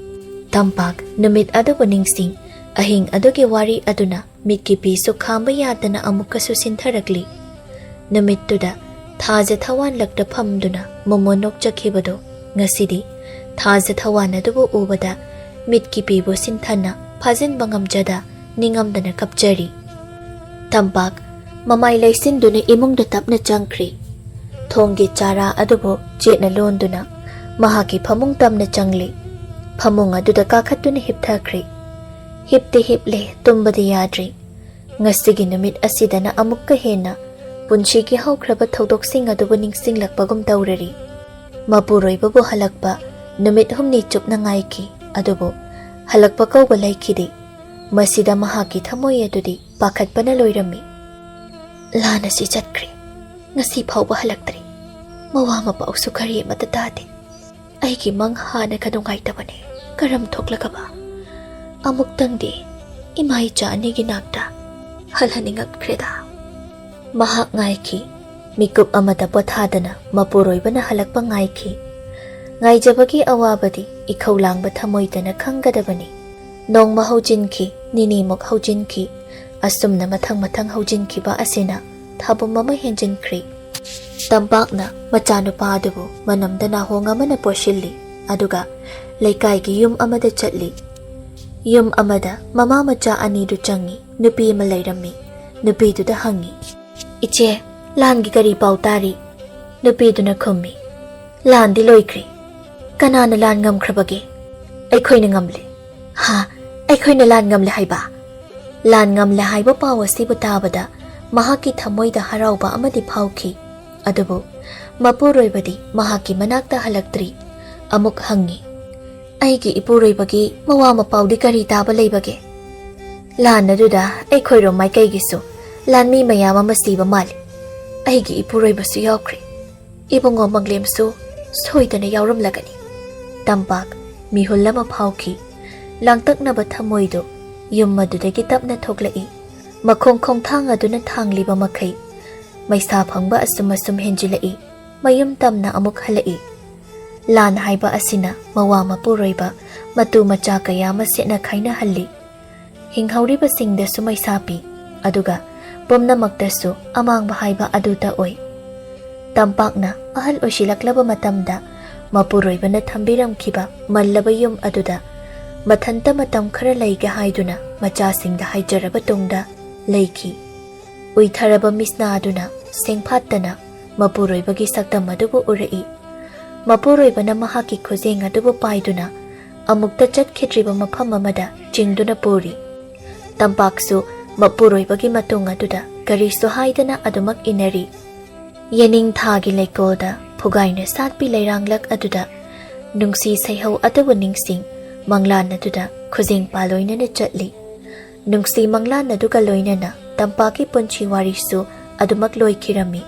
ꯇꯝꯄꯥꯛ ꯅꯨꯃꯤꯠ ꯑꯗꯨꯕꯨ ꯅꯤꯡꯁꯤꯡ, ꯑꯍꯤꯡ ꯑꯗꯨꯒꯤ ꯋꯥꯔꯤ ꯑꯗꯨꯅ ꯃꯤꯠꯀꯤ ꯄꯤꯁꯨ ꯈꯥꯝꯕ ꯌꯥꯗꯅ ꯑꯃꯨꯛꯀꯁꯨ ꯁꯤꯟꯊꯔꯛꯂꯤ꯫ ꯅꯨꯃꯤꯠꯇꯨꯗ ꯊꯥꯖ ꯊꯋꯥꯟ ꯂꯛꯇ ꯐꯝꯗꯨꯅ ꯃꯣꯃꯣꯟ ꯅꯣꯛꯆꯈꯤꯕꯗꯨ ꯉꯁꯤꯗꯤ ꯊꯥꯖ ꯊꯋꯥꯟ ꯑꯗꯨꯕꯨ ꯎꯕꯗ ꯃꯤꯠꯀꯤ ꯄꯤꯕꯨ ꯁꯤꯟꯊꯅ ꯐꯥꯖꯤꯟꯕ ꯉꯝꯖꯗ ꯅꯤꯡꯉꯝꯗꯅ ꯀꯞꯆꯔꯤ꯫ ꯇꯝꯄꯥꯛ ꯃꯃꯥꯏ ꯂꯩꯁꯤꯟꯗꯨꯅ ꯏꯃꯨꯡꯗ ꯇꯞꯅ ꯆꯪꯈ꯭ꯔꯤ꯫ ꯊꯣꯡꯒꯤ ꯆꯥꯔꯥ ꯑꯗꯨꯕꯨ ꯆꯦꯠꯅ ꯂꯣꯟꯗꯨꯅ ꯃꯍꯥꯛꯀꯤ ꯐꯃꯨꯡ ꯇꯝꯅ ꯆꯪꯂꯤ꯫ ꯐꯃꯨꯡ ꯑꯗꯨꯗ ꯀꯥꯈꯠꯇꯨꯅ ꯍꯤꯞꯊꯈ꯭ꯔꯤ꯫ ꯍꯤꯞꯇꯤ ꯍꯤꯞꯂꯦ, ꯇꯨꯝꯕꯗꯤ ꯌꯥꯗ꯭ꯔꯤ꯫ ꯉꯁꯤꯒꯤ ꯅꯨꯃꯤꯠ ꯑꯁꯤꯗꯅ ꯑꯃꯨꯛꯀ ꯍꯦꯟꯅ ꯄꯨꯟꯁꯤꯒꯤ ꯍꯧꯈ꯭ꯔꯕ ꯊꯧꯗꯣꯛꯁꯤꯡ ꯑꯗꯨꯕꯨ ꯅꯤꯡꯁꯤꯡꯂꯛꯄꯒꯨꯝ ꯇꯧꯔꯔꯤ꯫ ꯃꯄꯨꯔꯣꯏꯕꯕꯨ ꯍꯜꯂꯛꯄ ꯅꯨꯃꯤꯠ ꯍꯨꯝꯅꯤ ꯆꯨꯞꯅ ꯉꯥꯏꯈꯤ, ꯑꯗꯨꯕꯨ ꯍꯜꯂꯛꯄ ꯀꯧꯕ ꯂꯩꯈꯤꯗꯦ꯫ ꯃꯁꯤꯗ ꯃꯍꯥꯛꯀꯤ ꯊꯃꯣꯏ ꯑꯗꯨꯗꯤ ꯄꯥꯈꯠꯄꯅ ꯂꯣꯏꯔꯝꯃꯤ꯫ "ꯂꯥꯟ ꯑꯁꯤ ꯆꯠꯈ꯭ꯔꯦ, ꯉꯁꯤ ꯐꯥꯎꯕ ꯍꯜꯂꯛꯇ꯭ꯔꯤ꯫ ꯃꯋꯥ ꯃꯄꯥꯎꯁꯨ ꯀꯔꯤ ꯑꯃꯠꯇ ꯇꯥꯗꯦ꯫ ꯑꯩꯒꯤ ꯃꯪ ꯍꯥꯟꯅꯒ ꯅꯨꯡꯉꯥꯏꯇꯕꯅꯦ꯫ ꯀꯔꯝ ꯊꯣꯛꯂꯒꯕ ꯑꯃꯨꯛꯇꯪꯗꯤ ꯏꯃꯥ ꯏꯆꯥ ꯑꯅꯤꯒꯤ ꯅꯥꯛꯇ ꯍꯜꯍꯟꯅꯤꯡꯉꯛꯈ꯭ꯔꯦꯗ"꯫ ꯃꯍꯥꯛ ꯉꯥꯏꯈꯤ꯫ ꯃꯤꯀꯨꯞ ꯑꯃꯗ ꯄꯣꯊꯥꯗꯅ ꯃꯄꯨꯔꯣꯏꯕꯅ ꯍꯜꯂꯛꯄ ꯉꯥꯏꯈꯤ꯫ ꯉꯥꯏꯖꯕꯒꯤ ꯑꯋꯥꯕꯗꯤ ꯏꯈꯧ ꯂꯥꯡꯕ ꯊꯃꯣꯏꯗꯅ ꯈꯪꯒꯗꯕꯅꯤ꯫ ꯅꯣꯡꯃ ꯍꯧꯖꯤꯟꯈꯤ, ꯅꯤꯅꯤꯃꯨꯛ ꯍꯧꯖꯤꯟꯈꯤ꯫ ꯑꯁꯨꯝꯅ ꯃꯊꯪ ꯃꯊꯪ ꯍꯧꯖꯤꯟꯈꯤꯕ ꯑꯁꯤꯅ ꯊꯥꯕꯨꯝ ꯑꯃ ꯍꯦꯟꯖꯤꯟꯈ꯭ꯔꯦ꯫ ꯇꯝꯄꯥꯛꯅ ꯃꯆꯥꯅꯨꯄꯥ ꯑꯗꯨꯕꯨ ꯃꯅꯝꯗ ꯅꯥꯍꯣꯡ ꯑꯃꯅ ꯄꯣꯠꯁꯤꯜꯂꯤ, ꯑꯗꯨꯒ ꯂꯩꯀꯥꯏꯒꯤ ꯌꯨꯝ ꯑꯃꯗ ꯆꯠꯂꯤ꯫ ꯌꯨꯝ ꯑꯃꯗ ꯃꯃꯥ ꯃꯆꯥ ꯑꯅꯤꯗꯨ ꯆꯪꯉꯤ꯫ ꯅꯨꯄꯤ ꯑꯃ ꯂꯩꯔꯝꯃꯤ꯫ ꯅꯨꯄꯤꯗꯨꯗ ꯍꯪꯉꯤ, "ꯏꯆꯦ, ꯂꯥꯟꯒꯤ ꯀꯔꯤ ꯄꯥꯎ ꯇꯥꯔꯤ?" ꯅꯨꯄꯤꯗꯨꯅ ꯈꯨꯝꯃꯤ, "ꯂꯥꯟꯗꯤ ꯂꯣꯏꯈ꯭ꯔꯦ"꯫ "ꯀꯅꯥꯅ ꯂꯥꯟ ꯉꯝꯈ꯭ꯔꯕꯒꯦ?" "ꯑꯩꯈꯣꯏꯅ ꯉꯝꯂꯦ"꯫ "ꯍꯥ? ꯑꯩꯈꯣꯏꯅ ꯂꯥꯟ ꯉꯝꯂꯦ ꯍꯥꯏꯕ?" ꯂꯥꯟ ꯉꯝꯂꯦ ꯍꯥꯏꯕ ꯄꯥꯎ ꯑꯁꯤꯕꯨ ꯇꯥꯕꯗ ꯃꯍꯥꯛꯀꯤ ꯊꯃꯣꯏꯗ ꯍꯔꯥꯎꯕ ꯑꯃꯗꯤ ꯐꯥꯎꯈꯤ꯫ ꯑꯗꯨꯕꯨ ꯃꯄꯨꯔꯣꯏꯕꯗꯤ ꯃꯍꯥꯛꯀꯤ ꯃꯅꯥꯛꯇ ꯍꯜꯂꯛꯇ꯭ꯔꯤ꯫ ꯑꯃꯨꯛ ꯍꯪꯉꯤ, "ꯑꯩꯒꯤ ꯏꯄꯨꯔꯣꯏꯕꯒꯤ ꯃꯋꯥ ꯃꯄꯥꯎꯗꯤ ꯀꯔꯤ ꯇꯥꯕ ꯂꯩꯕꯒꯦ?" "ꯂꯥꯟ ꯑꯗꯨꯗ ꯑꯩꯈꯣꯏꯔꯣꯝ ꯃꯥꯏꯀꯩꯒꯤꯁꯨ ꯂꯥꯟꯃꯤ ꯃꯌꯥꯝ ꯑꯃ ꯁꯤꯕ ꯃꯥꯜꯂꯤ꯫ ꯑꯩꯒꯤ ꯏꯄꯨꯔꯣꯏꯕꯁꯨ ꯌꯥꯎꯈ꯭ꯔꯦ꯫ ꯏꯕꯨꯡꯉꯣ ꯃꯪꯂꯦꯝꯁꯨ ꯁꯣꯏꯗꯅ ꯌꯥꯎꯔꯝꯂꯒꯅꯤ"꯫ ꯇꯝꯄꯥꯛ ꯃꯤꯍꯨꯜ ꯑꯃ ꯐꯥꯎꯈꯤ꯫ ꯂꯥꯡꯇꯛꯅꯕ ꯊꯃꯣꯏꯗꯨ ꯌꯨꯝ ꯑꯗꯨꯗꯒꯤ ꯇꯞꯅ ꯊꯣꯛꯂꯛꯏ꯫ ꯃꯈꯣꯡ ꯈꯣꯡꯊꯥꯡ ꯑꯗꯨꯅ ꯊꯥꯡꯂꯤꯕ ꯃꯈꯩ ꯃꯩꯁꯥ ꯐꯪꯕ ꯑꯁꯨꯝ ꯑꯁꯨꯝ ꯍꯦꯟꯖꯤꯜꯂꯛꯏ꯫ ꯃꯌꯨꯝ ꯇꯝꯅ ꯑꯃꯨꯛ ꯍꯜꯂꯛꯏ꯫ ꯂꯥꯟ ꯍꯥꯏꯕ ꯑꯁꯤꯅ ꯃꯋꯥ ꯃꯄꯨꯔꯣꯏꯕ ꯃꯇꯨ ꯃꯆꯥ ꯀꯌꯥ ꯑꯃ ꯁꯦꯠꯅ ꯈꯥꯏꯅꯍꯜꯂꯤ꯫ ꯍꯤꯡꯍꯧꯔꯤꯕꯁꯤꯡꯗꯁꯨ ꯃꯩꯁꯥ ꯄꯤ, ꯑꯗꯨꯒ ꯄꯨꯝꯅꯃꯛꯇꯁꯨ ꯑꯃꯥꯡꯕ ꯍꯥꯏꯕ ꯑꯗꯨꯇ ꯑꯣꯏ꯫ ꯇꯝꯄꯥꯛꯅ ꯑꯍꯜ ꯑꯣꯏꯁꯤꯜꯂꯛꯂꯕ ꯃꯇꯝꯗ ꯃꯄꯨꯔꯣꯏꯕꯅ ꯊꯝꯕꯤꯔꯝꯈꯤꯕ ꯃꯜꯂꯕ ꯌꯨꯝ ꯑꯗꯨꯗ ꯃꯊꯟꯇ ꯃꯇꯝ ꯈꯔ ꯂꯩꯒꯦ ꯍꯥꯏꯗꯨꯅ ꯃꯆꯥꯁꯤꯡꯗ ꯍꯥꯏꯖꯔꯕ ꯇꯨꯡꯗ ꯂꯩꯈꯤ꯫ ꯎꯏꯊꯔꯕ ꯃꯤꯠꯁꯅꯥ ꯑꯗꯨꯅ ꯁꯦꯡꯐꯥꯠꯇꯅ ꯃꯄꯨꯔꯣꯏꯕꯒꯤ ꯁꯛꯇꯝ ꯑꯗꯨꯕꯨ ꯎꯔꯛꯏ꯫ ꯃꯄꯨꯔꯣꯏꯕꯅ ꯃꯍꯥꯛꯀꯤ ꯈꯨꯖꯦꯡ ꯑꯗꯨꯕꯨ ꯄꯥꯏꯗꯨꯅ ꯑꯃꯨꯛꯇ ꯆꯠꯈꯤꯗ꯭ꯔꯤꯕ ꯃꯐꯝ ꯑꯃꯗ ꯆꯤꯡꯗꯨꯅ ꯄꯨꯔꯤ꯫ ꯇꯝꯄꯥꯛꯁꯨ ꯃꯄꯨꯔꯣꯏꯕꯒꯤ ꯃꯇꯨꯡ ꯑꯗꯨꯗ ꯀꯔꯤꯁꯨ ꯍꯥꯏꯗꯅ ꯑꯗꯨꯃꯛ ꯏꯟꯅꯔꯤ꯫ ꯌꯦꯅꯤꯡꯊꯥꯒꯤ ꯂꯩꯀꯣꯜꯗ ꯐꯨꯒꯥꯏꯅ ꯁꯥꯠꯄꯤ ꯂꯩꯔꯥꯡꯂꯛ ꯑꯗꯨꯗ ꯅꯨꯡꯁꯤ ꯁꯩꯍꯧ ꯑꯗꯨꯕꯨ ꯅꯤꯡꯁꯤꯡ ꯃꯪꯂꯥꯟ ꯑꯗꯨꯗ ꯈꯨꯖꯤꯡ ꯄꯥꯂꯣꯏꯅꯅ ꯆꯠꯂꯤ꯫ ꯅꯨꯡꯁꯤ ꯃꯪꯂꯥꯟ ꯑꯗꯨꯒ ꯂꯣꯏꯅꯅ ꯇꯝꯄꯥꯛꯀꯤ ꯄꯨꯟꯁꯤ ꯋꯥꯔꯤꯁꯨ ꯑꯗꯨꯃꯛ ꯂꯣꯏꯈꯤꯔꯝꯃꯤ꯫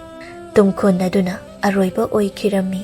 ꯇꯨꯡꯈꯨꯟ ꯑꯗꯨꯅ ꯑꯔꯣꯏꯕ ꯑꯣꯏꯈꯤꯔꯝꯃꯤ꯫